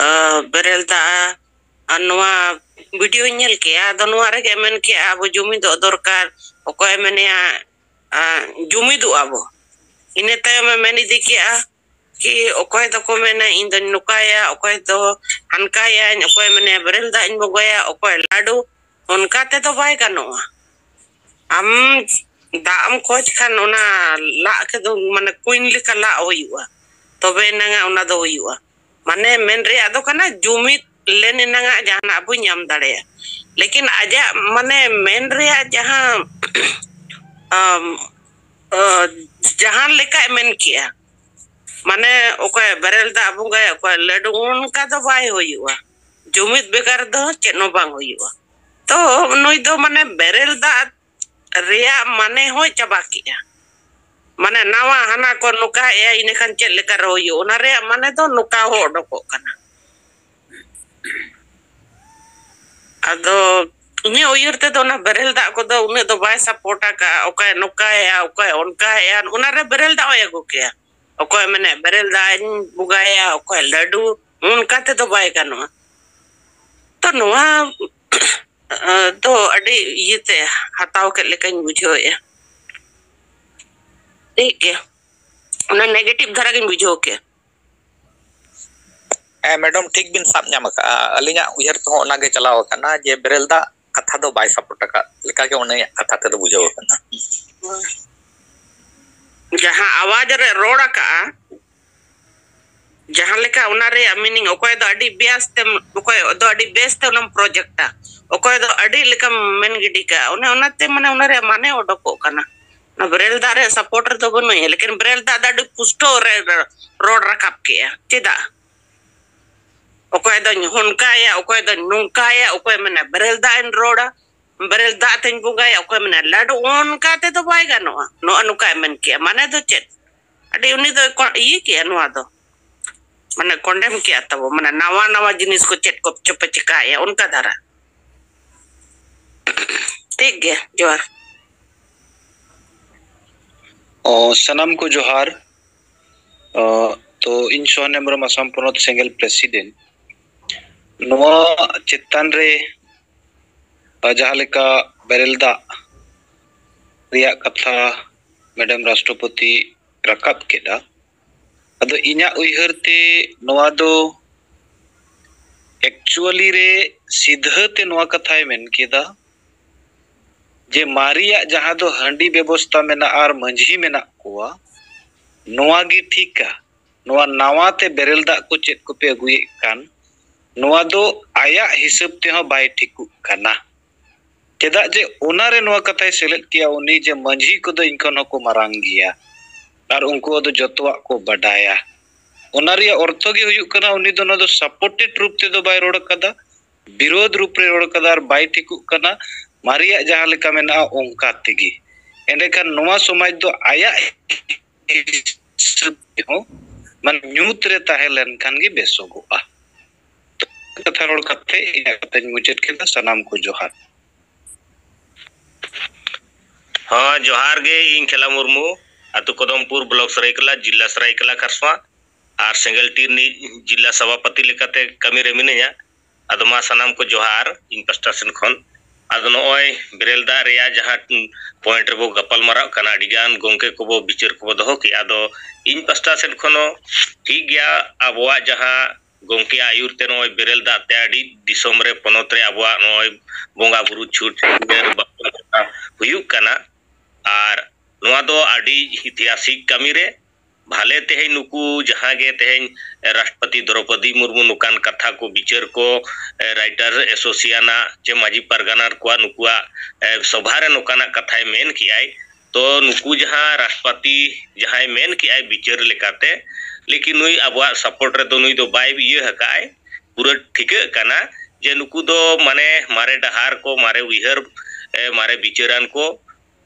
ᱟ, ᱵᱮᱨᱮᱞ ᱫᱟᱜ ᱟᱨ ᱱᱚᱣᱟ ᱵᱷᱤᱰᱤᱭᱳᱧ ᱧᱮᱞ ᱠᱮᱜᱼᱟ, ᱟᱫᱚ ᱱᱚᱣᱟ ᱨᱮᱜᱮ ᱢᱮᱱ ᱠᱮᱜᱼᱟ ᱟᱵᱚ ᱡᱩᱢᱤᱫᱚᱜ ᱫᱚᱨᱠᱟᱨ᱾ ᱚᱠᱚᱭᱮ ᱢᱮᱱᱮᱜᱼᱟ, ᱟ, ᱡᱩᱢᱤᱫᱚᱜ ᱟᱵᱚ᱾ ᱤᱱᱟᱹ ᱛᱟᱭᱚᱢᱮ ᱢᱮᱱ ᱤᱫᱤ ᱠᱮᱜᱼᱟ ᱠᱤ ᱚᱠᱚᱭ ᱫᱚᱠᱚ ᱢᱮᱱᱟ ᱤᱧ ᱫᱚᱧ ᱱᱚᱝᱠᱟᱭᱟ, ᱚᱠᱚᱭ ᱫᱚ ᱦᱟᱱᱠᱟᱭᱟᱹᱧ, ᱚᱠᱚᱭ ᱢᱮᱱᱟ ᱵᱮᱨᱮᱞ ᱫᱟᱜ ᱤᱧ ᱵᱚᱸᱜᱟᱭᱟ, ᱚᱠᱚᱭ ᱞᱟᱹᱰᱩ᱾ ᱚᱱᱠᱟ ᱛᱮᱫᱚ ᱵᱟᱭ ᱜᱟᱱᱚᱜᱼᱟ᱾ ᱟᱢ ᱫᱟᱜ ᱮᱢ ᱠᱷᱚᱡᱽ ᱠᱷᱟᱱ ᱚᱱᱟ ᱞᱟᱜ ᱠᱚᱫᱚ ᱢᱟᱱᱮ ᱠᱩᱧ ᱞᱮᱠᱟ ᱞᱟᱜ ᱦᱩᱭᱩᱜᱼᱟ, ᱛᱚᱵᱮ ᱮᱱᱟᱝ ᱚᱱᱟ ᱫᱚ ᱦᱩᱭᱩᱜᱼᱟ᱾ ᱢᱟᱱᱮ ᱢᱮᱱ ᱨᱮᱭᱟᱜ ᱫᱚ ᱠᱟᱱᱟ ᱡᱩᱢᱤᱫ ᱞᱮᱱ ᱮᱱᱟᱝ ᱡᱟᱦᱟᱱᱟᱜ ᱵᱚ ᱧᱟᱢ ᱫᱟᱲᱮᱭᱟᱜᱼᱟ᱾ ᱞᱮᱠᱤᱱ ᱟᱡᱟᱜ ᱢᱟᱱᱮ ᱢᱮᱱ ᱨᱮᱭᱟᱜ ᱡᱟᱦᱟᱸ, ᱟᱢ, ᱟ, ᱡᱟᱦᱟᱸ ᱞᱮᱠᱟᱭ ᱢᱮᱱ ᱠᱮᱜᱼᱟ, ᱢᱟᱱᱮ ᱚᱠᱚᱭ ᱵᱮᱨᱮᱞ ᱫᱟᱜ ᱵᱚᱸᱜᱟᱭᱟ, ᱚᱠᱚᱭ ᱞᱟᱹᱰᱩ, ᱚᱱᱠᱟ ᱫᱚ ᱵᱟᱭ ᱦᱩᱭᱩᱜᱼᱟ᱾ ᱡᱩᱢᱤᱫ ᱵᱮᱜᱟᱨ ᱫᱚ ᱪᱮᱫ ᱦᱚᱸ ᱵᱟᱝ ᱦᱩᱭᱩᱜᱼᱟ᱾ ᱛᱚ ᱱᱩᱭ ᱫᱚ ᱢᱟᱱᱮ ᱵᱮᱨᱮᱞ ᱫᱟᱜ ᱨᱮᱭᱟᱜ ᱢᱟᱱᱮ ᱦᱚᱸᱭ ᱪᱟᱵᱟ ᱠᱮᱜᱼᱟ᱾ ᱢᱟᱱᱮ ᱱᱟᱣᱟ ᱦᱟᱱᱟ ᱠᱚ ᱱᱚᱝᱠᱟᱭᱮᱜᱼᱟ, ᱤᱱᱟᱹ ᱠᱷᱟᱱ ᱪᱮᱫ ᱞᱮᱠᱟ ᱨᱮ ᱦᱩᱭᱩᱜᱼᱟ? ᱚᱱᱟ ᱨᱮᱭᱟᱜ ᱢᱟᱱᱮ ᱫᱚ ᱱᱚᱝᱠᱟ ᱦᱚᱸ ᱚᱰᱚᱠᱚᱜ ᱠᱟᱱᱟ᱾ ᱟᱫᱚ ᱤᱧᱟᱹᱜ ᱩᱭᱦᱟᱹᱨ ᱛᱮᱫᱚ ᱚᱱᱟ ᱵᱮᱨᱮᱞ ᱫᱟᱜ ᱠᱚᱫᱚ ᱩᱱᱟᱹᱜ ᱫᱚ ᱵᱟᱭ ᱥᱟᱯᱳᱨᱴ ᱟᱠᱟᱫᱼᱟ᱾ ᱚᱠᱚᱭ ᱱᱚᱝᱠᱟᱭᱮᱜᱼᱟ, ᱚᱠᱚᱭ ᱚᱱᱠᱟᱭᱮᱜᱼᱟ, ᱚᱱᱟ ᱨᱮ ᱵᱮᱨᱮᱞ ᱫᱟᱜ ᱦᱚᱸᱭ ᱟᱹᱜᱩ ᱠᱮᱭᱟ᱾ ᱚᱠᱚᱭ ᱢᱮᱱᱮᱫ ᱵᱮᱨᱮᱞ ᱫᱟᱜ ᱤᱧ ᱵᱚᱸᱜᱟᱭᱟ, ᱚᱠᱚᱭ ᱞᱟᱹᱰᱩ, ᱚᱱᱠᱟ ᱛᱮᱫᱚ ᱵᱟᱭ ᱜᱟᱱᱚᱜᱼᱟ᱾ ᱛᱚ ᱱᱚᱣᱟ ᱫᱚ ᱟᱹᱰᱤ ᱤᱭᱟᱹᱛᱮ ᱦᱟᱛᱟᱣ ᱠᱮᱫ ᱞᱮᱠᱟᱧ ᱵᱩᱡᱷᱟᱹᱣᱮᱫᱼᱟ᱾ ᱴᱷᱤᱠ ᱜᱮᱭᱟ, ᱚᱱᱟ ᱱᱮᱜᱮᱴᱤᱵᱷ ᱫᱷᱟᱨᱟ ᱜᱤᱧ ᱵᱩᱡᱷᱟᱹᱣ ᱠᱮᱫ᱾ ᱦᱮᱸ ᱢᱮᱰᱟᱢ, ᱴᱷᱤᱠ ᱵᱤᱱ ᱥᱟᱵ ᱧᱟᱢ ᱟᱠᱟᱫᱼᱟ᱾ ᱟᱹᱞᱤᱧᱟᱜ ᱩᱭᱦᱟᱹᱨ ᱛᱮᱦᱚᱸ ᱚᱱᱟᱜᱮ ᱪᱟᱞᱟᱣ ᱟᱠᱟᱱᱟ ᱡᱮ ᱵᱮᱨᱮᱞ ᱫᱟᱜ ᱠᱟᱛᱷᱟ ᱫᱚ ᱵᱟᱭ ᱥᱟᱯᱳᱨᱴ ᱟᱠᱟᱫ ᱞᱮᱠᱟᱜᱮ ᱩᱱᱤᱭᱟᱜ ᱠᱟᱛᱷᱟ ᱛᱮᱫᱚ ᱵᱩᱡᱷᱟᱹᱣ ᱟᱠᱟᱱᱟ᱾ ᱡᱟᱦᱟᱸ ᱟᱣᱟᱡ ᱨᱮ ᱨᱚᱲ ᱟᱠᱟᱜᱼᱟ, ᱡᱟᱦᱟᱸ ᱞᱮᱠᱟ ᱚᱱᱟ ᱨᱮᱭᱟᱜ ᱢᱤᱱᱤᱝ, ᱚᱠᱚᱭ ᱫᱚ ᱟᱹᱰᱤ ᱵᱮᱥ ᱛᱮᱢ, ᱚᱠᱚᱭ ᱫᱚ ᱟᱹᱰᱤ ᱵᱮᱥ ᱛᱮ ᱚᱱᱟᱢ ᱯᱨᱚᱡᱮᱠᱴᱟ, ᱚᱠᱚᱭ ᱫᱚ ᱟᱹᱰᱤ ᱞᱮᱠᱟᱢ ᱢᱮᱱ ᱜᱤᱰᱤ ᱠᱟᱜᱼᱟ, ᱚᱱᱮ ᱚᱱᱟᱛᱮ ᱢᱟᱱᱮ ᱚᱱᱟ ᱨᱮᱭᱟᱜ ᱢᱟᱱᱮ ᱚᱰᱚᱠᱚᱜ ᱠᱟᱱᱟ᱾ ᱚᱱᱟ ᱵᱮᱨᱮᱞ ᱫᱟᱜ ᱨᱮᱭᱟᱜ ᱥᱟᱯᱳᱨᱴ ᱨᱮᱫᱚ ᱵᱟᱹᱱᱩᱜᱼᱟ, ᱞᱮᱠᱤᱱ ᱵᱮᱨᱮᱞ ᱫᱟᱜ ᱫᱚ ᱟᱹᱰᱤ ᱯᱩᱥᱴᱟᱹᱣ ᱨᱮ ᱨᱚᱲ ᱨᱟᱠᱟᱵ ᱠᱮᱜᱼᱟ᱾ ᱪᱮᱫᱟᱜ? ᱚᱠᱚᱭ ᱫᱚᱧ ᱦᱚᱱᱠᱟᱭᱟ, ᱚᱠᱚᱭ ᱫᱚᱧ ᱱᱚᱝᱠᱟᱭᱟ, ᱚᱠᱚᱭ ᱢᱮᱱᱟ ᱵᱮᱨᱮᱞ ᱫᱟᱜ ᱤᱧ ᱨᱚᱲᱟ, ᱵᱮᱨᱮᱞ ᱫᱟᱜ ᱛᱮᱧ ᱵᱚᱸᱜᱟᱭᱟ, ᱚᱠᱚᱭ ᱢᱮᱱᱟ ᱞᱟᱹᱰᱩ᱾ ᱚᱱᱠᱟ ᱛᱮᱫᱚ ᱵᱟᱭ ᱜᱟᱱᱚᱜᱼᱟ᱾ ᱱᱚᱜᱼᱚ ᱱᱚᱝᱠᱟᱭ ᱢᱮᱱ ᱠᱮᱜᱼᱟ, ᱢᱟᱱᱮ ᱫᱚ ᱪᱮᱫ? ᱟᱹᱰᱤ ᱩᱱᱤ ᱫᱚ ᱠᱚ-, ᱤᱭᱟᱹ ᱠᱮᱜᱼᱟ ᱱᱚᱣᱟ ᱫᱚ, ᱢᱟᱱᱮ ᱠᱚᱱᱰᱮᱢ ᱠᱮᱜᱼᱟ ᱛᱟᱵᱚ, ᱢᱟᱱᱮ ᱱᱟᱣᱟ ᱱᱟᱣᱟ ᱡᱤᱱᱤᱥ ᱠᱚ ᱪᱮᱫ ᱠᱚ ᱪᱚᱯᱮ ᱪᱮᱠᱟᱭᱮᱜᱼᱟ, ᱚᱱᱠᱟ ᱫᱷᱟᱨᱟ᱾ ᱴᱷᱤᱠ ᱜᱮᱭᱟ, ᱡᱚᱦᱟᱨ᱾ ᱚ, ᱥᱟᱱᱟᱢ ᱠᱚ ᱡᱚᱦᱟᱨ᱾ ᱚ, ᱛᱚ ᱤᱧ ᱥᱳᱦᱟᱱ ᱦᱮᱢᱵᱨᱚᱢ, ᱟᱥᱟᱢ ᱯᱚᱱᱚᱛ ᱥᱮᱸᱜᱮᱞ ᱯᱨᱮᱥᱤᱰᱮᱱᱴ᱾ ᱱᱚᱣᱟ ᱪᱮᱛᱟᱱ ᱨᱮ, ᱟ, ᱡᱟᱦᱟᱸ ᱞᱮᱠᱟ ᱵᱮᱨᱮᱞ ᱫᱟᱜ ᱨᱮᱭᱟᱜ ᱠᱟᱛᱷᱟ ᱢᱮᱰᱟᱢ ᱨᱟᱥᱴᱨᱚᱯᱚᱛᱤ ᱨᱟᱠᱟᱵ ᱠᱮᱫᱟ, ᱟᱫᱚ ᱤᱧᱟᱹᱜ ᱩᱭᱦᱟᱹᱨ ᱛᱮ ᱱᱚᱣᱟ ᱫᱚ ᱮᱠᱪᱩᱣᱟᱞᱤ ᱨᱮ ᱥᱤᱫᱷᱟᱹ ᱛᱮ ᱱᱚᱣᱟ ᱠᱟᱛᱷᱟᱭ ᱢᱮᱱ ᱠᱮᱫᱟ ᱡᱮ ᱢᱟᱨᱮᱭᱟᱜ ᱡᱟᱦᱟᱸ ᱫᱚ ᱦᱟᱺᱰᱤ ᱵᱮᱵᱚᱥᱛᱟ ᱢᱮᱱᱟᱜᱼᱟ ᱟᱨ ᱢᱟᱹᱡᱷᱤ ᱢᱮᱱᱟᱜ ᱠᱚᱣᱟ, ᱱᱚᱣᱟ ᱜᱮ ᱴᱷᱤᱠᱟ᱾ ᱱᱚᱣᱟ ᱱᱟᱣᱟ ᱛᱮ ᱵᱮᱨᱮᱞ ᱫᱟᱜ ᱠᱚ ᱪᱮᱫ ᱠᱚᱯᱮ ᱟᱹᱜᱩᱭᱮᱫ ᱠᱟᱱ, ᱱᱚᱣᱟ ᱫᱚ ᱟᱭᱟᱜ ᱦᱤᱥᱟᱹᱵ ᱛᱮᱦᱚᱸ ᱵᱟᱭ ᱴᱷᱤᱠᱚᱜ ᱠᱟᱱᱟ᱾ ᱪᱮᱫᱟᱜ ᱡᱮ ᱚᱱᱟᱨᱮ ᱱᱚᱣᱟ ᱠᱟᱛᱷᱟᱭ ᱥᱮᱞᱮᱫ ᱠᱮᱭᱟ, ᱩᱱᱤ ᱡᱮ ᱢᱟᱹᱡᱷᱤ ᱠᱚᱫᱚ ᱤᱧ ᱠᱷᱚᱱ ᱦᱚᱸᱠᱚ ᱢᱟᱨᱟᱝ ᱜᱮᱭᱟ ᱟᱨ ᱩᱱᱠᱩ ᱫᱚ ᱡᱚᱛᱚᱣᱟᱜ ᱠᱚ ᱵᱟᱰᱟᱭᱟ᱾ ᱚᱱᱟ ᱨᱮᱭᱟᱜ ᱚᱨᱛᱷᱚ ᱜᱮ ᱦᱩᱭᱩᱜ ᱠᱟᱱᱟ, ᱩᱱᱤ ᱫᱚ ᱱᱚᱣᱟ ᱫᱚ ᱥᱟᱯᱳᱨᱴᱮᱰ ᱨᱩᱯ ᱛᱮᱫᱚ ᱵᱟᱭ ᱨᱚᱲ ᱠᱟᱫᱟ, ᱵᱤᱨᱳᱫᱷ ᱨᱩᱯ ᱨᱮ ᱨᱚᱲ ᱠᱟᱫᱟ ᱟᱨ ᱵᱟᱭ ᱴᱷᱤᱠᱚᱜ ᱠᱟᱱᱟ᱾ ᱢᱟᱨᱮᱭᱟᱜ ᱡᱟᱦᱟᱸ ᱞᱮᱠᱟ ᱢᱮᱱᱟᱜᱼᱟ ᱚᱱᱠᱟ ᱛᱮᱜᱮ᱾ ᱮᱸᱰᱮᱠᱷᱟᱱ ᱱᱚᱣᱟ ᱥᱚᱢᱟᱡᱽ ᱫᱚ ᱟᱭᱟᱜ ᱦᱤᱥᱟᱹᱵ ᱛᱮᱦᱚᱸ ᱢᱟᱱᱮ ᱧᱩᱛ ᱨᱮ ᱛᱟᱦᱮᱸ ᱞᱮᱱᱠᱷᱟᱱ ᱜᱮ ᱵᱮᱥᱚᱜᱚᱜᱼᱟ᱾ ᱠᱟᱛᱷᱟ ᱨᱚᱲ ᱠᱟᱛᱮ ᱤᱧᱟᱹᱜ ᱠᱟᱛᱷᱟᱧ ᱢᱩᱪᱟᱹᱫ ᱠᱮᱫᱟ᱾ ᱥᱟᱱᱟᱢ ᱠᱚ ᱡᱚᱦᱟᱨ᱾ ᱦᱚᱸ, ᱡᱚᱦᱟᱨ ᱜᱮ᱾ ᱤᱧ ᱠᱷᱮᱞᱟ ᱢᱩᱨᱢᱩ, ᱟᱹᱛᱩ ᱠᱚᱫᱚᱢᱯᱩᱨ, ᱵᱞᱚᱠ ᱥᱟᱹᱨᱟᱹᱭᱠᱮᱞᱟ, ᱡᱤᱞᱟ ᱥᱟᱹᱨᱟᱹᱭᱠᱮᱞᱟ ᱠᱷᱟᱨᱥᱚᱶᱟ, ᱟᱨ ᱥᱮᱸᱜᱮᱞ ᱴᱤᱨ ᱨᱤᱱᱤᱡ ᱡᱤᱞᱟ ᱥᱚᱵᱷᱟᱯᱚᱛᱤ ᱞᱮᱠᱟᱛᱮ ᱠᱟᱹᱢᱤ ᱨᱮ ᱢᱤᱱᱟᱹᱧᱟ᱾ ᱟᱫᱚ ᱢᱟ ᱥᱟᱱᱟᱢ ᱠᱚ ᱡᱚᱦᱟᱨ ᱤᱧ ᱯᱟᱥᱴᱟ ᱥᱮᱱ ᱠᱷᱚᱱ᱾ ᱟᱫᱚ ᱱᱚᱜᱼᱚᱭ ᱵᱮᱨᱮᱞ ᱫᱟᱜ ᱨᱮᱭᱟᱜ ᱡᱟᱦᱟᱸ ᱯᱚᱭᱮᱱᱴ ᱨᱮᱵᱚ ᱜᱟᱯᱟᱞ ᱢᱟᱨᱟᱜ ᱠᱟᱱᱟ, ᱟᱹᱰᱤ ᱜᱟᱱ ᱜᱚᱢᱠᱮ ᱠᱚᱵᱚ ᱵᱤᱪᱟᱹᱨ ᱠᱚᱵᱚ ᱫᱚᱦᱚ ᱠᱮᱜᱼᱟ᱾ ᱟᱫᱚ ᱤᱧ ᱯᱟᱥᱴᱟ ᱥᱮᱱ ᱠᱷᱚᱱ ᱦᱚᱸ ᱴᱷᱤᱠ ᱜᱮᱭᱟ, ᱟᱵᱚᱣᱟᱜ ᱡᱟᱦᱟᱸ ᱜᱚᱢᱠᱮᱭᱟᱜ ᱟᱹᱭᱩᱨ ᱛᱮ ᱱᱚᱜᱼᱚᱭ ᱵᱮᱨᱮᱞ ᱫᱟᱜ ᱛᱮ ᱟᱹᱰᱤ ᱫᱤᱥᱚᱢ ᱨᱮ, ᱯᱚᱱᱚᱛ ᱨᱮ ᱟᱵᱚᱣᱟᱜ ᱱᱚᱜᱼᱚᱭ ᱵᱚᱸᱜᱟ ᱵᱩᱨᱩ ᱪᱷᱩᱴ ᱪᱷᱟᱹᱴᱭᱟᱹᱨ ᱵᱟᱯᱞᱟ ᱦᱩᱭᱩᱜ ᱠᱟᱱᱟ᱾ ᱟᱨ ᱱᱚᱣᱟ ᱫᱚ ᱟᱹᱰᱤ ᱤᱛᱤᱦᱟᱥᱤᱠ ᱠᱟᱹᱢᱤ ᱨᱮ ᱵᱷᱟᱞᱮ ᱛᱮᱦᱮᱧ ᱱᱩᱠᱩ ᱡᱟᱦᱟᱸ ᱜᱮ ᱛᱮᱦᱮᱧ ᱨᱟᱥᱴᱨᱚᱯᱚᱛᱤ ᱫᱨᱚᱣᱯᱚᱫᱤ ᱢᱩᱨᱢᱩ ᱱᱚᱝᱠᱟᱱ ᱠᱟᱛᱷᱟ ᱠᱚ ᱵᱤᱪᱟᱹᱨ ᱠᱚ ᱨᱟᱭᱴᱟᱨ ᱮᱥᱳᱥᱤᱭᱟᱱᱟᱜ ᱪᱮ ᱢᱟᱹᱡᱷᱤ ᱯᱟᱨᱜᱟᱱᱟ ᱠᱚᱣᱟᱜ ᱱᱩᱠᱩᱣᱟᱜ ᱥᱚᱵᱷᱟ ᱨᱮ ᱱᱚᱝᱠᱟᱱᱟᱜ ᱠᱟᱛᱷᱟᱭ ᱢᱮᱱ ᱠᱮᱜᱼᱟᱭ᱾ ᱛᱚ ᱱᱩᱠᱩ ᱡᱟᱦᱟᱸ ᱨᱟᱥᱴᱨᱚᱯᱚᱛᱤ ᱡᱟᱦᱟᱸᱭ ᱢᱮᱱ ᱠᱮᱜᱼᱟᱭ ᱵᱤᱪᱟᱹᱨ ᱞᱮᱠᱟᱛᱮ, ᱞᱮᱠᱤᱱ ᱱᱩᱭ ᱟᱵᱚᱣᱟᱜ ᱥᱟᱯᱳᱨᱴ ᱨᱮᱫᱚ ᱱᱩᱭ ᱫᱚ ᱵᱟᱭ ᱤᱭᱟᱹ ᱟᱠᱟᱫᱼᱟᱭ, ᱯᱩᱨᱟᱹ ᱴᱷᱤᱠᱟᱹᱜ ᱠᱟᱱᱟ ᱡᱮ ᱱᱩᱠᱩ ᱫᱚ ᱢᱟᱱᱮ ᱢᱟᱨᱮ ᱰᱟᱦᱟᱨ ᱠᱚ, ᱢᱟᱨᱮ ᱩᱭᱦᱟᱹᱨ, ᱢᱟᱨᱮ ᱵᱤᱪᱟᱹᱨᱟᱱ ᱠᱚ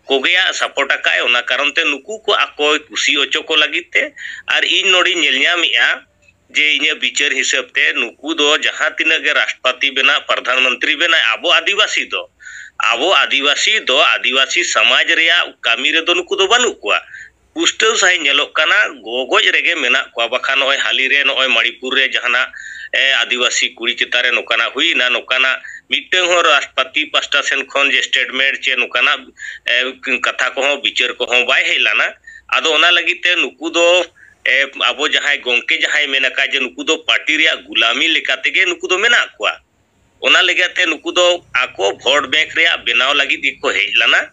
ᱠᱚᱜᱮᱭᱟᱜ ᱥᱟᱯᱳᱨᱴ ᱟᱠᱟᱫᱼᱟᱭ᱾ ᱚᱱᱟ ᱠᱟᱨᱚᱱ ᱛᱮ ᱱᱩᱠᱩ ᱠᱚ ᱟᱠᱚᱭ ᱠᱩᱥᱤ ᱦᱚᱪᱚ ᱠᱚ ᱞᱟᱹᱜᱤᱫ ᱛᱮ᱾ ᱟᱨ ᱤᱧ ᱱᱚᱰᱮᱧ ᱧᱮᱞ ᱧᱟᱢᱮᱜᱼᱟ ᱡᱮ ᱤᱧᱟᱹᱜ ᱵᱤᱪᱟᱹᱨ ᱦᱤᱥᱟᱹᱵ ᱛᱮ ᱱᱩᱠᱩ ᱫᱚ ᱡᱟᱦᱟᱸ ᱛᱤᱱᱟᱹᱜ ᱜᱮ ᱨᱟᱥᱴᱨᱚᱯᱚᱛᱤ ᱵᱮᱱᱟᱜ, ᱯᱨᱚᱫᱷᱟᱱ ᱢᱚᱱᱛᱨᱤ ᱵᱮᱱᱟᱜ, ᱟᱵᱚ ᱟᱹᱫᱤᱵᱟᱹᱥᱤ ᱫᱚ, ᱟᱵᱚ ᱟᱹᱫᱤᱵᱟᱹᱥᱤ ᱫᱚ ᱟᱹᱫᱤᱵᱟᱹᱥᱤ ᱥᱚᱢᱟᱡᱽ ᱨᱮᱭᱟᱜ ᱠᱟᱹᱢᱤ ᱨᱮᱫᱚ ᱱᱩᱠᱩ ᱫᱚ ᱵᱟᱹᱱᱩᱜ ᱠᱚᱣᱟ᱾ ᱯᱩᱥᱴᱟᱹᱣ ᱥᱟᱺᱦᱤᱡ ᱧᱮᱞᱚᱜ ᱠᱟᱱᱟ, ᱜᱚᱜᱚᱡ ᱨᱮᱜᱮ ᱢᱮᱱᱟᱜ ᱠᱚᱣᱟ᱾ ᱵᱟᱠᱷᱟᱱ ᱱᱚᱜᱼᱚᱭ ᱦᱟᱹᱞᱤ ᱨᱮ ᱱᱚᱜᱼᱚᱭ ᱢᱟᱬᱤᱯᱩᱨ ᱨᱮ ᱡᱟᱦᱟᱱᱟᱜ, ᱮ, ᱟᱹᱫᱤᱵᱟᱹᱥᱤ ᱠᱩᱲᱤ ᱪᱮᱛᱟᱱ ᱨᱮ ᱱᱚᱝᱠᱟᱱᱟᱜ ᱦᱩᱭᱱᱟ, ᱱᱚᱝᱠᱟᱱᱟᱜ ᱢᱤᱫᱴᱟᱝ ᱦᱚᱸ ᱨᱟᱥᱴᱨᱚᱯᱚᱛᱤ ᱯᱟᱦᱴᱟ ᱥᱮᱱ ᱠᱷᱚᱱ ᱡᱮ ᱥᱴᱮᱴᱢᱮᱱᱴ ᱪᱮ ᱱᱚᱝᱠᱟᱱᱟᱜ, ᱮ, ᱠᱟᱛᱷᱟ ᱠᱚᱦᱚᱸ, ᱵᱤᱪᱟᱹᱨ ᱠᱚᱦᱚᱸ ᱵᱟᱭ ᱦᱮᱡ ᱞᱮᱱᱟ᱾ ᱟᱫᱚ ᱚᱱᱟ ᱞᱟᱹᱜᱤᱫ ᱛᱮ ᱱᱩᱠᱩ ᱫᱚ, ᱮ, ᱟᱵᱚ ᱡᱟᱦᱟᱸᱭ ᱜᱚᱢᱠᱮ ᱡᱟᱦᱟᱸᱭ ᱢᱮᱱ ᱟᱠᱟᱫ ᱡᱮ ᱱᱩᱠᱩ ᱫᱚ ᱯᱟᱨᱴᱤ ᱨᱮᱭᱟᱜ ᱜᱩᱞᱟᱢᱤ ᱞᱮᱠᱟ ᱛᱮᱜᱮ ᱱᱩᱠᱩ ᱫᱚ ᱢᱮᱱᱟᱜ ᱠᱚᱣᱟ᱾ ᱚᱱᱟ ᱞᱟᱹᱜᱤᱫ ᱛᱮ ᱱᱩᱠᱩ ᱫᱚ ᱟᱠᱚ ᱵᱷᱳᱴ ᱵᱮᱝᱠ ᱨᱮᱭᱟᱜ ᱵᱮᱱᱟᱣ ᱞᱟᱹᱜᱤᱫ ᱜᱮᱠᱚ ᱦᱮᱡ ᱞᱮᱱᱟ᱾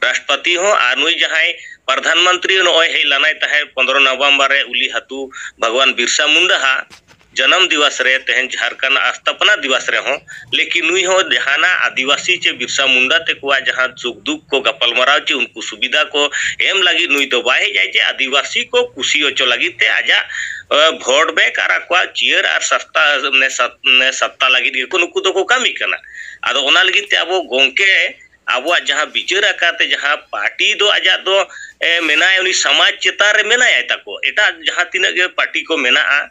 ᱨᱟᱥᱴᱨᱚᱯᱚᱛᱤ ᱦᱚᱸ ᱟᱨ ᱱᱩᱭ ᱡᱟᱦᱟᱸᱭ ᱯᱨᱚᱫᱷᱟᱱ ᱢᱚᱱᱛᱨᱤ ᱱᱚᱜᱼᱚᱭ ᱦᱮᱡ ᱞᱮᱱᱟᱭ ᱛᱟᱦᱮᱸᱫ ᱯᱚᱱᱫᱽᱨᱚ ᱱᱚᱵᱷᱮᱢᱵᱚᱨ ᱨᱮ ᱩᱞᱤ ᱦᱟᱹᱛᱩ ᱵᱷᱟᱜᱽᱣᱟᱱ ᱵᱤᱨᱥᱟ ᱢᱩᱱᱰᱟ ᱦᱟᱜ ᱡᱟᱱᱟᱢ ᱫᱤᱣᱟᱥ ᱨᱮ, ᱛᱮᱦᱮᱧ ᱡᱷᱟᱨᱠᱷᱚᱸᱰ ᱟᱥᱛᱷᱟᱯᱚᱱᱟ ᱫᱤᱣᱟᱥ ᱨᱮᱦᱚᱸ, ᱞᱮᱠᱤᱱ ᱱᱩᱭ ᱦᱚᱸ ᱡᱟᱦᱟᱱᱟᱜ ᱟᱹᱫᱤᱵᱟᱹᱥᱤ ᱪᱮ ᱵᱤᱨᱥᱟ ᱢᱩᱱᱰᱟ ᱛᱮᱠᱚᱣᱟᱜ ᱡᱟᱦᱟᱸ ᱥᱩᱠ ᱫᱩᱠ ᱠᱚ ᱜᱟᱯᱟᱞᱢᱟᱨᱟᱣ ᱪᱮ ᱩᱱᱠᱩ ᱥᱩᱵᱤᱫᱷᱟ ᱠᱚ ᱮᱢ ᱞᱟᱹᱜᱤᱫ ᱱᱩᱭ ᱫᱚ ᱵᱟᱭ ᱦᱮᱡ ᱟᱭ ᱡᱮ ᱟᱹᱫᱤᱵᱟᱹᱥᱤ ᱠᱚ ᱠᱩᱥᱤ ᱦᱚᱪᱚ ᱞᱟᱹᱜᱤᱫ ᱛᱮ ᱟᱡᱟᱜ, ᱮ, ᱵᱷᱳᱴ ᱵᱮᱝᱠ ᱟᱨ ᱟᱠᱚᱣᱟᱜ ᱪᱤᱭᱟᱹᱨ ᱟᱨ ᱥᱟᱥᱛᱟ, ᱢᱟᱱᱮ ᱥᱟᱛ-, ᱢᱟᱱᱮ ᱥᱟᱛᱛᱟ ᱞᱟᱹᱜᱤᱫ ᱜᱮᱠᱚ ᱱᱩᱠᱩ ᱫᱚᱠᱚ ᱠᱟᱹᱢᱤ ᱠᱟᱱᱟ᱾ ᱟᱫᱚ ᱚᱱᱟ ᱞᱟᱹᱜᱤᱫ ᱛᱮ ᱟᱵᱚ ᱜᱚᱢᱠᱮ ᱟᱵᱚᱣᱟᱜ ᱡᱟᱦᱟᱸ ᱵᱤᱪᱟᱹᱨ ᱟᱠᱟᱫ ᱛᱮ ᱡᱟᱦᱟᱸ ᱯᱟᱨᱴᱤ ᱫᱚ ᱟᱡᱟᱜ ᱫᱚ, ᱮ, ᱢᱮᱱᱟᱭ, ᱩᱱᱤ ᱥᱚᱢᱟᱡᱽ ᱪᱮᱛᱟᱱ ᱨᱮ ᱢᱮᱱᱟᱭᱟ ᱛᱟᱠᱚ, ᱮᱴᱟᱜ ᱡᱟᱦᱟᱸ ᱛᱤᱱᱟᱹᱜ ᱜᱮ ᱯᱟᱨᱴᱤ ᱠᱚ ᱢᱮᱱᱟᱜᱼᱟ,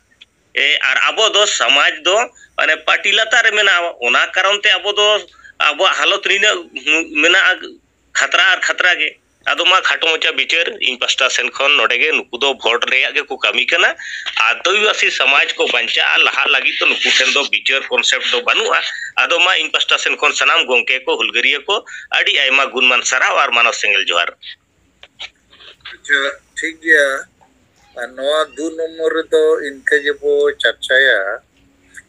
ᱮ, ᱟᱨ ᱟᱵᱚ ᱫᱚ ᱥᱚᱢᱟᱡᱽ ᱫᱚ ᱢᱟᱱᱮ ᱯᱟᱨᱴᱤ ᱞᱟᱛᱟᱨ ᱨᱮ ᱢᱮᱱᱟᱜᱼᱟ᱾ ᱚᱱᱟ ᱠᱟᱨᱚᱱ ᱛᱮ ᱟᱵᱚ ᱫᱚ ᱟᱵᱚᱣᱟᱜ ᱦᱟᱞᱚᱛ ᱱᱤᱱᱟᱹᱜ ᱢᱮᱱᱟᱜᱼᱟ, ᱠᱷᱟᱛᱨᱟ ᱟᱨ ᱠᱷᱟᱛᱨᱟ ᱜᱮ᱾ ᱟᱫᱚ ᱢᱟ ᱠᱷᱟᱴᱚ ᱢᱟᱪᱷᱟ ᱵᱤᱪᱟᱹᱨ ᱤᱧ ᱯᱟᱥᱴᱟ ᱥᱮᱱ ᱠᱷᱚᱱ ᱱᱚᱰᱮ ᱜᱮ, ᱱᱩᱠᱩ ᱫᱚ ᱵᱷᱳᱴ ᱨᱮᱭᱟᱜ ᱜᱮᱠᱚ ᱠᱟᱹᱢᱤ ᱠᱟᱱᱟ᱾ ᱟᱹᱫᱤᱵᱟᱹᱥᱤ ᱥᱚᱢᱟᱡᱽ ᱠᱚ ᱵᱟᱧᱪᱟᱜᱼᱟ ᱞᱟᱦᱟᱜ ᱞᱟᱹᱜᱤᱫ ᱫᱚ ᱱᱩᱠᱩ ᱴᱷᱮᱱ ᱫᱚ ᱵᱤᱪᱟᱹᱨ ᱠᱚᱱᱥᱮᱯᱴ ᱫᱚ ᱵᱟᱹᱱᱩᱜᱼᱟ᱾ ᱟᱫᱚ ᱢᱟ ᱤᱧ ᱯᱟᱥᱴᱟ ᱥᱮᱱ ᱠᱷᱚᱱ ᱥᱟᱱᱟᱢ ᱜᱚᱢᱠᱮ ᱠᱚ, ᱦᱩᱞᱜᱟᱹᱨᱤᱭᱟᱹ ᱠᱚ, ᱟᱹᱰᱤ ᱟᱭᱢᱟ ᱜᱩᱱᱢᱟᱱ ᱥᱟᱨᱦᱟᱣ ᱟᱨ ᱢᱟᱱᱚᱛ ᱥᱮᱸᱜᱮᱞ ᱡᱚᱦᱟᱨ᱾ ᱟᱪᱪᱷᱟ, ᱴᱷᱤᱠ ᱜᱮᱭᱟ᱾ ᱟᱨ ᱱᱚᱣᱟ ᱫᱩ ᱱᱚᱢᱵᱚᱨ ᱨᱮᱫᱚ ᱤᱱᱠᱟᱹ ᱜᱮᱵᱚ ᱪᱟᱨᱪᱟᱭᱟ᱾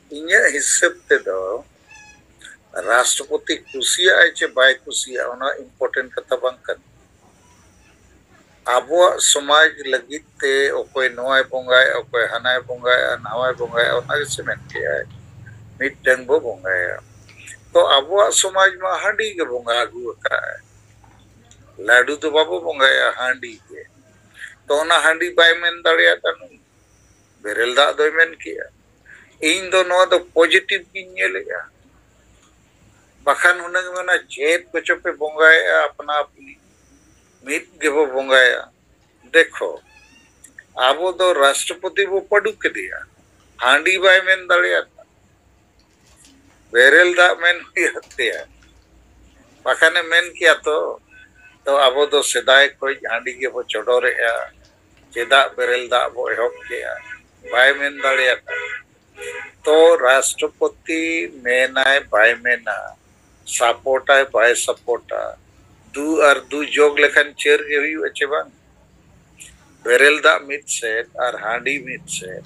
ᱤᱧᱟᱹᱜ ᱦᱤᱥᱟᱹᱵ ᱛᱮᱫᱚ ᱨᱟᱥᱴᱨᱚᱯᱚᱛᱤ ᱠᱩᱥᱤᱭᱟᱜᱼᱟᱭ ᱪᱮ ᱵᱟᱭ ᱠᱩᱥᱤᱭᱟᱜᱼᱟ, ᱚᱱᱟ ᱤᱢᱯᱚᱨᱴᱮᱱᱴ ᱠᱟᱛᱷᱟ ᱵᱟᱝ ᱠᱟᱱᱟ᱾ ᱟᱵᱚᱣᱟᱜ ᱥᱚᱢᱟᱡᱽ ᱞᱟᱹᱜᱤᱫ ᱛᱮ ᱚᱠᱚᱭ ᱱᱚᱣᱟᱭ ᱵᱚᱸᱜᱟᱭᱟ, ᱚᱠᱚᱭ ᱦᱟᱱᱟᱭ ᱵᱚᱸᱜᱟᱭᱟ, ᱱᱟᱣᱟᱭ ᱵᱚᱸᱜᱟᱭᱟ, ᱚᱱᱟ ᱜᱮᱥᱮ ᱢᱮᱱ ᱠᱮᱜᱼᱟᱭ, ᱢᱤᱫᱴᱟᱝ ᱵᱚ ᱵᱚᱸᱜᱟᱭᱟ᱾ ᱛᱚ ᱟᱵᱚᱣᱟᱜ ᱥᱚᱢᱟᱡᱽ ᱢᱟ ᱦᱟᱺᱰᱤ ᱜᱮ ᱵᱚᱸᱜᱟ ᱟᱹᱜᱩ ᱟᱠᱟᱫᱼᱟᱭ, ᱞᱟᱹᱰᱩ ᱫᱚ ᱵᱟᱵᱚ ᱵᱚᱸᱜᱟᱭᱟ, ᱦᱟᱺᱰᱤ ᱜᱮ᱾ ᱛᱚ ᱚᱱᱟ ᱦᱟᱺᱰᱤ ᱵᱟᱭ ᱢᱮᱱ ᱫᱟᱲᱮᱭᱟᱫᱟ ᱱᱩᱭ, ᱵᱮᱨᱮᱞ ᱫᱟᱜ ᱫᱚᱭ ᱢᱮᱱ ᱠᱮᱜᱼᱟ, ᱤᱧ ᱫᱚ ᱱᱚᱣᱟ ᱫᱚ ᱯᱚᱡᱤᱴᱤᱵᱷ ᱜᱤᱧ ᱧᱮᱞᱮᱜᱼᱟ᱾ ᱵᱟᱠᱷᱟᱱ ᱦᱩᱱᱟᱹᱝ ᱢᱮᱱᱟ, ᱪᱮᱫ ᱠᱚᱪᱚ ᱯᱮ ᱵᱚᱸᱜᱟᱭᱮᱜᱼᱟ ᱟᱯᱱᱟ ᱟᱯᱱᱤ, ᱢᱤᱫ ᱜᱮᱵᱚ ᱵᱚᱸᱜᱟᱭᱟ᱾ ᱫᱮᱠᱷᱚ, ᱟᱵᱚ ᱫᱚ ᱨᱟᱥᱴᱨᱚᱯᱚᱛᱤ ᱵᱚ ᱯᱟᱹᱰᱩ ᱠᱮᱫᱮᱭᱟ, ᱦᱟᱺᱰᱤ ᱵᱟᱭ ᱢᱮᱱ ᱫᱟᱲᱮᱭᱟᱫᱟ, ᱵᱮᱨᱮᱞ ᱫᱟᱜ ᱢᱮᱱ ᱦᱩᱭᱩᱜ ᱛᱟᱭᱟ, ᱵᱟᱠᱷᱟᱱᱮ ᱢᱮᱱ ᱠᱮᱭᱟ ᱛᱚ᱾ ᱛᱚ ᱟᱵᱚ ᱫᱚ ᱥᱮᱫᱟᱭ ᱠᱷᱚᱱ ᱦᱟᱺᱰᱤ ᱜᱮᱵᱚ ᱪᱚᱰᱚᱨᱮᱜᱼᱟ, ᱪᱮᱫᱟᱜ ᱵᱮᱨᱮᱞ ᱫᱟᱜ ᱵᱚ ᱮᱦᱚᱵ ᱠᱮᱜᱼᱟ? ᱵᱟᱭ ᱢᱮᱱ ᱫᱟᱲᱮᱭᱟᱜᱼᱟ᱾ ᱛᱚ ᱨᱟᱥᱴᱨᱚᱯᱚᱛᱤ ᱢᱮᱱᱟᱭ ᱵᱟᱭ ᱢᱮᱱᱟ, ᱥᱟᱯᱳᱨᱴᱟᱭ ᱵᱟᱭ ᱥᱟᱯᱳᱨᱴᱟ, ᱫᱩ ᱟᱨ ᱫᱩ ᱡᱳᱜᱽ ᱞᱮᱠᱷᱟᱱ ᱪᱟᱹᱨ ᱜᱮ ᱦᱩᱭᱩᱜᱼᱟ ᱪᱮ ᱵᱟᱝ? ᱵᱮᱨᱮᱞ ᱫᱟᱜ ᱢᱤᱫ ᱥᱮᱫ ᱟᱨ ᱦᱟᱺᱰᱤ ᱢᱤᱫ ᱥᱮᱫ᱾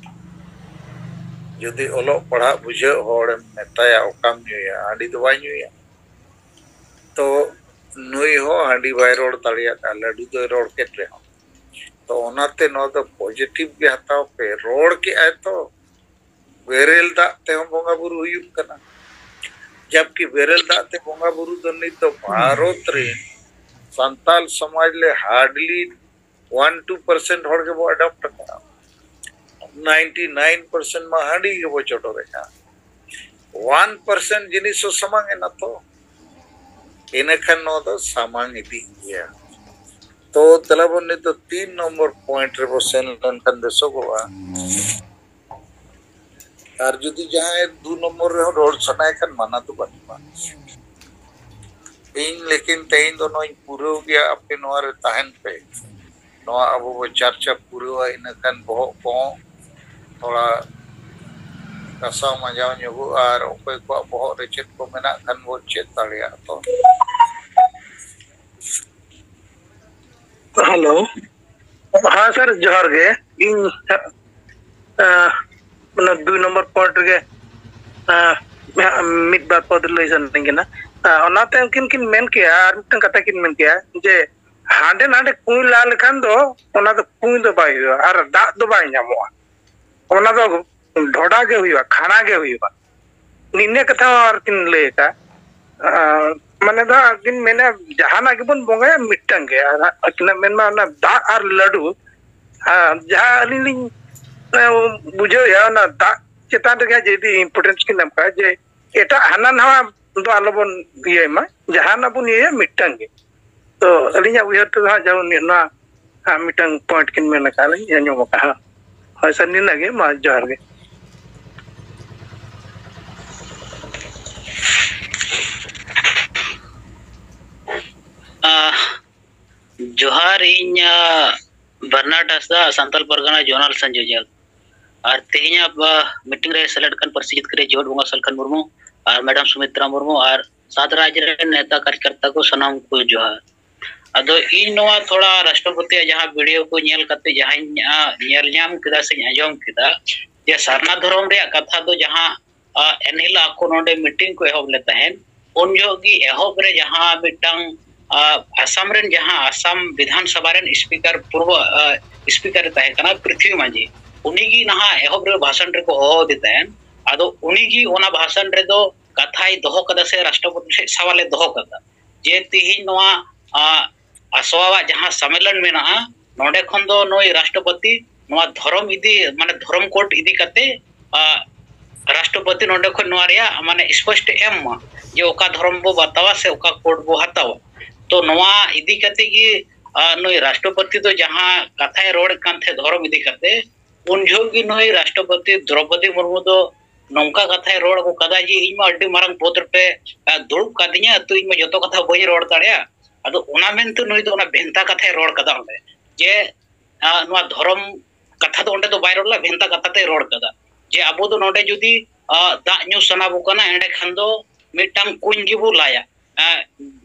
ᱡᱩᱫᱤ ᱚᱞᱚᱜ ᱯᱟᱲᱦᱟᱜ ᱵᱩᱡᱷᱟᱹᱜ ᱦᱚᱲᱮᱢ ᱢᱮᱛᱟᱭᱟ ᱚᱠᱟᱢ ᱧᱩᱭᱟ, ᱦᱟᱺᱰᱤ ᱫᱚ ᱵᱟᱭ ᱧᱩᱭᱟ᱾ ᱛᱚ ᱱᱩᱭ ᱦᱚᱸ ᱦᱟᱺᱰᱤ ᱵᱟᱭ ᱨᱚᱲ ᱫᱟᱲᱮᱭᱟᱜᱼᱟ, ᱞᱟᱹᱰᱩ ᱫᱚᱭ ᱨᱚᱲ ᱠᱮᱫ ᱨᱮᱦᱚᱸ᱾ ᱛᱚ ᱚᱱᱟᱛᱮ ᱱᱚᱣᱟ ᱫᱚ ᱯᱚᱡᱤᱴᱤᱵᱷ ᱜᱮ ᱦᱟᱛᱟᱣ ᱯᱮ, ᱨᱚᱲ ᱠᱮᱜᱼᱟᱭ ᱛᱚ᱾ ᱵᱮᱨᱮᱞ ᱫᱟᱜ ᱛᱮᱦᱚᱸ ᱵᱚᱸᱜᱟ ᱵᱩᱨᱩ ᱦᱩᱭᱩᱜ ᱠᱟᱱᱟ, ᱡᱟᱵᱠᱤ ᱵᱮᱨᱮᱞ ᱫᱟᱜ ᱛᱮ ᱵᱚᱸᱜᱟ ᱵᱩᱨᱩ ᱫᱚ ᱱᱤᱛ ᱫᱚ ᱵᱷᱟᱨᱚᱛ ᱨᱮ ᱥᱟᱱᱛᱟᱞ ᱥᱚᱢᱟᱡᱽ ᱞᱮ hardly one two percent ᱦᱚᱲ ᱜᱮᱵᱚ ᱟᱰᱟᱯᱴ ᱟᱠᱟᱫᱼᱟ᱾ ᱱᱟᱭᱤᱱᱴᱤ ᱱᱟᱭᱤᱱ ᱯᱟᱨᱥᱮᱱᱴ ᱢᱟ ᱦᱟᱺᱰᱤ ᱜᱮᱵᱚ ᱪᱚᱰᱚᱨᱮᱫᱼᱟ᱾ ᱚᱣᱟᱱ ᱯᱟᱨᱥᱮᱱᱴ ᱡᱤᱱᱤᱥ ᱦᱚᱸ ᱥᱟᱢᱟᱝ ᱮᱱᱟ ᱛᱚ᱾ ᱤᱱᱟᱹᱠᱷᱟᱱ ᱱᱚᱣᱟ ᱫᱚ ᱥᱟᱢᱟᱝ ᱤᱫᱤᱜ ᱜᱮᱭᱟ᱾ ᱛᱚ ᱫᱮᱞᱟ ᱵᱚᱱ ᱱᱤᱛ ᱫᱚ ᱛᱤᱱ ᱱᱚᱢᱵᱚᱨ ᱯᱚᱭᱮᱱᱴ ᱨᱮᱵᱚ ᱥᱮᱱ ᱞᱮᱱᱠᱷᱟᱱ ᱵᱮᱥᱚᱜᱚᱜᱼᱟ᱾ ᱟᱨ ᱡᱩᱫᱤ ᱡᱟᱦᱟᱸᱭ ᱫᱩ ᱱᱚᱢᱵᱚᱨ ᱨᱮᱦᱚᱸ ᱨᱚᱲ ᱥᱟᱱᱟᱭ ᱠᱷᱟᱱ ᱢᱟᱱᱟ ᱫᱚ ᱵᱟᱹᱱᱩᱜᱼᱟ᱾ ᱤᱧ ᱞᱮᱠᱤᱱ ᱛᱮᱦᱮᱧ ᱫᱚ ᱱᱚᱣᱟᱧ ᱯᱩᱨᱟᱹᱣ ᱜᱮᱭᱟ, ᱟᱯᱮ ᱱᱚᱣᱟ ᱨᱮ ᱛᱟᱦᱮᱱ ᱯᱮ᱾ ᱱᱚᱣᱟ ᱟᱵᱚ ᱵᱚ ᱪᱟᱨᱪᱟ ᱯᱩᱨᱟᱹᱣᱟ, ᱤᱱᱟᱹᱠᱷᱟᱱ ᱵᱚᱦᱚᱜ ᱠᱚᱦᱚᱸ ᱛᱷᱚᱲᱟ ᱜᱟᱥᱟᱣ ᱢᱟᱡᱟᱣ ᱧᱚᱜᱚᱜᱼᱟ ᱟᱨ ᱚᱠᱚᱭ ᱠᱚᱣᱟᱜ ᱵᱚᱦᱚᱜ ᱨᱮ ᱪᱮᱫ ᱠᱚ ᱢᱮᱱᱟᱜ ᱠᱷᱟᱱ ᱵᱚ ᱪᱮᱫ ᱫᱟᱲᱮᱭᱟᱜᱼᱟ ᱛᱚ᱾ ᱦᱮᱞᱳ, ᱦᱮᱸ ᱥᱟᱨ, ᱡᱚᱦᱟᱨ ᱜᱮ᱾ ᱤᱧ ᱟᱸ, ᱚᱱᱟ ᱫᱩᱭ ᱱᱚᱢᱵᱚᱨ ᱯᱚᱭᱮᱱᱴ ᱨᱮᱜᱮ ᱟᱸ, ᱢᱤᱫ ᱵᱟᱨ ᱯᱚᱫ ᱞᱟᱹᱭ ᱥᱟᱱᱟᱧ ᱠᱟᱱᱟ᱾ ᱟᱸ, ᱚᱱᱟᱛᱮ ᱩᱱᱠᱤᱱ ᱠᱤᱱ ᱢᱮᱱ ᱠᱮᱜᱼᱟ, ᱟᱨ ᱢᱤᱫᱴᱟᱝ ᱠᱟᱛᱷᱟ ᱠᱤᱱ ᱢᱮᱱ ᱠᱮᱜᱼᱟ ᱡᱮ ᱦᱟᱸᱰᱮ ᱱᱟᱰᱮ ᱠᱩᱸᱧ ᱞᱟ ᱞᱮᱠᱷᱟᱱ ᱫᱚ ᱚᱱᱟ ᱫᱚ ᱠᱩᱸᱧ ᱫᱚ ᱵᱟᱭ ᱦᱩᱭᱩᱜᱼᱟ ᱟᱨ ᱫᱟᱜ ᱫᱚ ᱵᱟᱭ ᱧᱟᱢᱚᱜᱼᱟ᱾ ᱚᱱᱟ ᱫᱚ ᱰᱷᱚᱰᱟ ᱜᱮ ᱦᱩᱭᱩᱜᱼᱟ, ᱠᱷᱟᱬᱟ ᱜᱮ ᱦᱩᱭᱩᱜᱼᱟ᱾ ᱱᱤᱱᱟᱹ ᱠᱟᱛᱷᱟ ᱦᱚᱸ ᱟᱨᱠᱤᱱ ᱞᱟᱹᱭ ᱟᱠᱟᱫ᱾ ᱟᱨ ᱢᱟᱱᱮ ᱫᱚ ᱟᱹᱠᱤᱱ ᱢᱮᱱᱟ, ᱡᱟᱦᱟᱱᱟᱜ ᱜᱮᱵᱚᱱ ᱵᱚᱸᱜᱟᱭᱟ ᱢᱤᱫᱴᱟᱝ ᱜᱮ᱾ ᱟᱨ ᱟᱹᱠᱤᱱᱟᱜ ᱢᱮᱱᱢᱟ ᱚᱱᱟ ᱫᱟᱜ ᱟᱨ ᱞᱟᱹᱰᱩ, ᱟᱨ ᱡᱟᱦᱟᱸ ᱟᱹᱞᱤᱧ ᱞᱤᱧ, ᱮ, ᱵᱩᱡᱷᱟᱹᱣᱮᱫᱼᱟ, ᱚᱱᱟ ᱫᱟᱜ ᱪᱮᱛᱟᱱ ᱨᱮᱜᱮ ᱡᱩᱫᱤ importance ᱠᱤᱱ ᱮᱢ ᱠᱟᱜᱼᱟ, ᱡᱮ ᱮᱴᱟᱜ ᱦᱟᱱᱟ ᱱᱟᱣᱟ ᱫᱚ ᱟᱞᱚᱵᱚᱱ ᱤᱭᱟᱹᱭ ᱢᱟ, ᱡᱟᱦᱟᱱᱟᱜ ᱵᱚᱱ ᱤᱭᱟᱹᱭᱟ ᱢᱤᱫᱴᱟᱝ ᱜᱮ᱾ ᱛᱚ ᱟᱹᱞᱤᱧᱟᱜ ᱩᱭᱦᱟᱹᱨ ᱛᱮᱫᱚ ᱦᱟᱸᱜ ᱡᱮᱢᱚᱱ ᱱᱚᱣᱟ, ᱦᱟᱸᱜ ᱢᱤᱫᱴᱟᱝ point ᱠᱤᱱ ᱢᱮᱱ ᱟᱠᱟᱫ ᱞᱤᱧ ᱟᱸᱡᱚᱢ ᱟᱠᱟᱫᱼᱟ ᱦᱟᱸᱜ᱾ ᱦᱳᱭ ᱥᱟᱨ, ᱱᱤᱱᱟᱹᱜ ᱜᱮ, ᱢᱟ ᱡᱚᱦᱟᱨ ᱜᱮ᱾ ᱟᱦ, ᱡᱚᱦᱟᱨ, ᱤᱧ, ᱟᱦ, ᱵᱟᱨᱱᱟᱰ ᱦᱟᱸᱥᱫᱟ, ᱥᱟᱱᱛᱟᱞ ᱯᱟᱨᱜᱟᱱᱟ ᱡᱳᱱᱟᱞ ᱥᱚᱝᱡᱳᱡᱚᱠ᱾ ᱟᱨ ᱛᱮᱦᱮᱧᱟᱜ, ᱟᱦ, meeting ᱨᱮ ᱥᱮᱞᱮᱫ ᱠᱟᱱ ᱯᱟᱹᱨᱥᱤ ᱡᱤᱛᱠᱟᱹᱨᱤᱭᱟᱹ ᱡᱤᱣᱮᱫ ᱵᱚᱸᱜᱟ ᱥᱟᱞᱠᱷᱟᱱ ᱢᱩᱨᱢᱩ ᱟᱨ ᱢᱮᱰᱟᱢ ᱥᱩᱢᱤᱛᱨᱟ ᱢᱩᱨᱢᱩ ᱟᱨ ᱥᱟᱛ ᱨᱟᱡᱽ ᱨᱮᱱ ᱱᱮᱛᱟ ᱠᱟᱨᱡᱚᱠᱚᱨᱛᱟ ᱠᱚ ᱥᱟᱱᱟᱢ ᱠᱚ ᱡᱚᱦᱟᱨ᱾ ᱟᱫᱚ ᱤᱧ ᱱᱚᱣᱟ ᱛᱷᱚᱲᱟ ᱨᱟᱥᱴᱨᱚᱯᱚᱛᱤᱭᱟᱜ ᱡᱟᱦᱟᱸ video ᱠᱚ ᱧᱮᱞ ᱠᱟᱛᱮ ᱡᱟᱦᱟᱸᱧ, ᱟᱦ, ᱧᱮᱞ ᱧᱟᱢ ᱠᱮᱫᱟ ᱥᱮᱧ ᱟᱸᱡᱚᱢ ᱠᱮᱫᱟ, ᱡᱮ ᱥᱟᱨᱱᱟ ᱫᱷᱚᱨᱚᱢ ᱨᱮᱭᱟᱜ ᱠᱟᱛᱷᱟ ᱫᱚ ᱡᱟᱦᱟᱸ, ᱟᱦ, ᱮᱱᱦᱤᱞᱳᱜ ᱟᱠᱚ ᱱᱚᱰᱮ meeting ᱠᱚ ᱮᱦᱚᱵ ᱞᱮᱫ ᱛᱟᱦᱮᱸᱫ, ᱩᱱ ᱡᱚᱦᱚᱜ ᱜᱮ ᱮᱦᱚᱵ ᱨᱮ ᱡᱟᱦᱟᱸ ᱢᱤᱫᱴᱟᱝ, ᱟᱦ, ᱟᱥᱟᱢ ᱨᱮᱱ ᱡᱟᱦᱟᱸ ᱟᱥᱟᱢ ᱵᱤᱫᱷᱟᱱ ᱥᱚᱵᱷᱟ ᱨᱮᱱ speaker, ᱯᱩᱨᱵᱚ, ᱟᱦ, speaker ᱮ ᱛᱟᱦᱮᱸ ᱠᱟᱱᱟ ᱯᱨᱤᱛᱷᱤᱵᱤ ᱢᱟᱹᱡᱷᱤ, ᱩᱱᱤᱜᱮ ᱱᱟᱦᱟᱜ ᱮᱦᱚᱵ ᱨᱮ ᱵᱷᱟᱥᱚᱱ ᱨᱮᱠᱚ ᱦᱚᱦᱚ ᱟᱫᱮ ᱛᱟᱦᱮᱸᱫ᱾ ᱟᱫᱚ ᱩᱱᱤᱜᱮ ᱚᱱᱟ ᱵᱷᱟᱥᱚᱱ ᱨᱮᱫᱚ ᱠᱟᱛᱷᱟᱭ ᱫᱚᱦᱚ ᱠᱟᱫᱟ ᱥᱮ ᱨᱟᱥᱴᱨᱚᱯᱚᱛᱤ ᱥᱮᱫ ᱥᱟᱣᱟᱞᱮ ᱫᱚᱦᱚ ᱠᱟᱫᱟ, ᱡᱮ ᱛᱤᱦᱤᱧ ᱱᱚᱣᱟ, ᱟᱦ, ᱟᱥᱣᱟᱣᱟᱜ ᱡᱟᱦᱟᱸ ᱥᱚᱢᱢᱮᱞᱚᱱ ᱢᱮᱱᱟᱜᱼᱟ, ᱱᱚᱰᱮ ᱠᱷᱚᱱ ᱫᱚ ᱱᱩᱭ ᱨᱟᱥᱴᱨᱚᱯᱚᱛᱤ ᱱᱚᱣᱟ ᱫᱷᱚᱨᱚᱢ ᱤᱫᱤ, ᱢᱟᱱᱮ ᱫᱷᱚᱨᱚᱢ code ᱤᱫᱤ ᱠᱟᱛᱮ, ᱟᱦ, ᱨᱟᱥᱴᱨᱚᱯᱚᱛᱤ ᱱᱚᱰᱮ ᱠᱷᱚᱱ ᱱᱚᱣᱟ ᱨᱮᱭᱟᱜ ᱢᱟᱱᱮ ᱥᱯᱚᱥᱴ ᱮᱢ ᱢᱟ, ᱡᱮ ᱚᱠᱟ ᱫᱷᱚᱨᱚᱢ ᱵᱚ ᱵᱟᱛᱟᱣᱟ ᱥᱮ ᱚᱠᱟ code ᱵᱚ ᱦᱟᱛᱟᱣᱟ᱾ ᱛᱚ ᱱᱚᱣᱟ ᱤᱫᱤ ᱠᱟᱛᱮ ᱜᱮ, ᱟᱦ, ᱱᱩᱭ ᱨᱟᱥᱴᱨᱚᱯᱚᱛᱤ ᱫᱚ ᱡᱟᱦᱟᱸ ᱠᱟᱛᱷᱟᱭ ᱨᱚᱲᱮᱫ ᱠᱟᱱ ᱛᱟᱦᱮᱸᱫ ᱫᱷᱚᱨᱚᱢ ᱤᱫᱤ ᱠᱟᱛᱮ, ᱩᱱ ᱡᱚᱦᱚᱜ ᱜᱮ ᱱᱩᱭ ᱨᱟᱥᱴᱨᱚᱯᱚᱛᱤ ᱫᱨᱚᱯᱚᱫᱤ ᱢᱩᱨᱢᱩ ᱫᱚ ᱱᱚᱝᱠᱟ ᱠᱟᱛᱷᱟᱭ ᱨᱚᱲ ᱟᱹᱜᱩ ᱠᱟᱫᱟ ᱡᱮ, "ᱤᱧ ᱢᱟ ᱟᱹᱰᱤ ᱢᱟᱨᱟᱝ ᱯᱚᱫᱽ ᱨᱮᱯᱮ, ᱟᱦ, ᱫᱩᱲᱩᱵ ᱠᱟᱫᱤᱧᱟ, ᱛᱚ ᱤᱧ ᱢᱟ ᱡᱚᱛᱚ ᱠᱟᱛᱷᱟ ᱵᱟᱹᱧ ᱨᱚᱲ ᱫᱟᱲᱮᱭᱟᱜᱼᱟ᱾" ᱟᱫᱚ ᱚᱱᱟ ᱢᱮᱱᱛᱮ ᱱᱩᱭ ᱫᱚ ᱚᱱᱟ ᱵᱷᱮᱱᱛᱟ ᱠᱟᱛᱷᱟᱭ ᱨᱚᱲ ᱠᱟᱫᱟ ᱚᱸᱰᱮ, ᱡᱮ, ᱟᱦ, ᱱᱚᱣᱟ ᱫᱷᱚᱨᱚᱢ ᱠᱟᱛᱷᱟ ᱫᱚ ᱚᱸᱰᱮ ᱫᱚ ᱵᱟᱭ ᱨᱚᱲ ᱞᱮᱫᱟ, ᱵᱷᱮᱱᱛᱟ ᱠᱟᱛᱷᱟ ᱛᱮᱭ ᱨᱚᱲ ᱠᱟᱫᱟ, ᱡᱮ ᱟᱵᱚ ᱫᱚ ᱱᱚᱰᱮ ᱡᱩᱫᱤ, ᱟᱦ, ᱫᱟᱜ ᱧᱩ ᱥᱟᱱᱟ ᱵᱚ ᱠᱟᱱᱟ, ᱮᱸᱰᱮᱠᱷᱟᱱ ᱫᱚ ᱢᱤᱫᱴᱟᱝ ᱠᱩᱧ ᱜᱮᱵᱚ ᱞᱟᱭᱟ᱾ ᱟᱦ,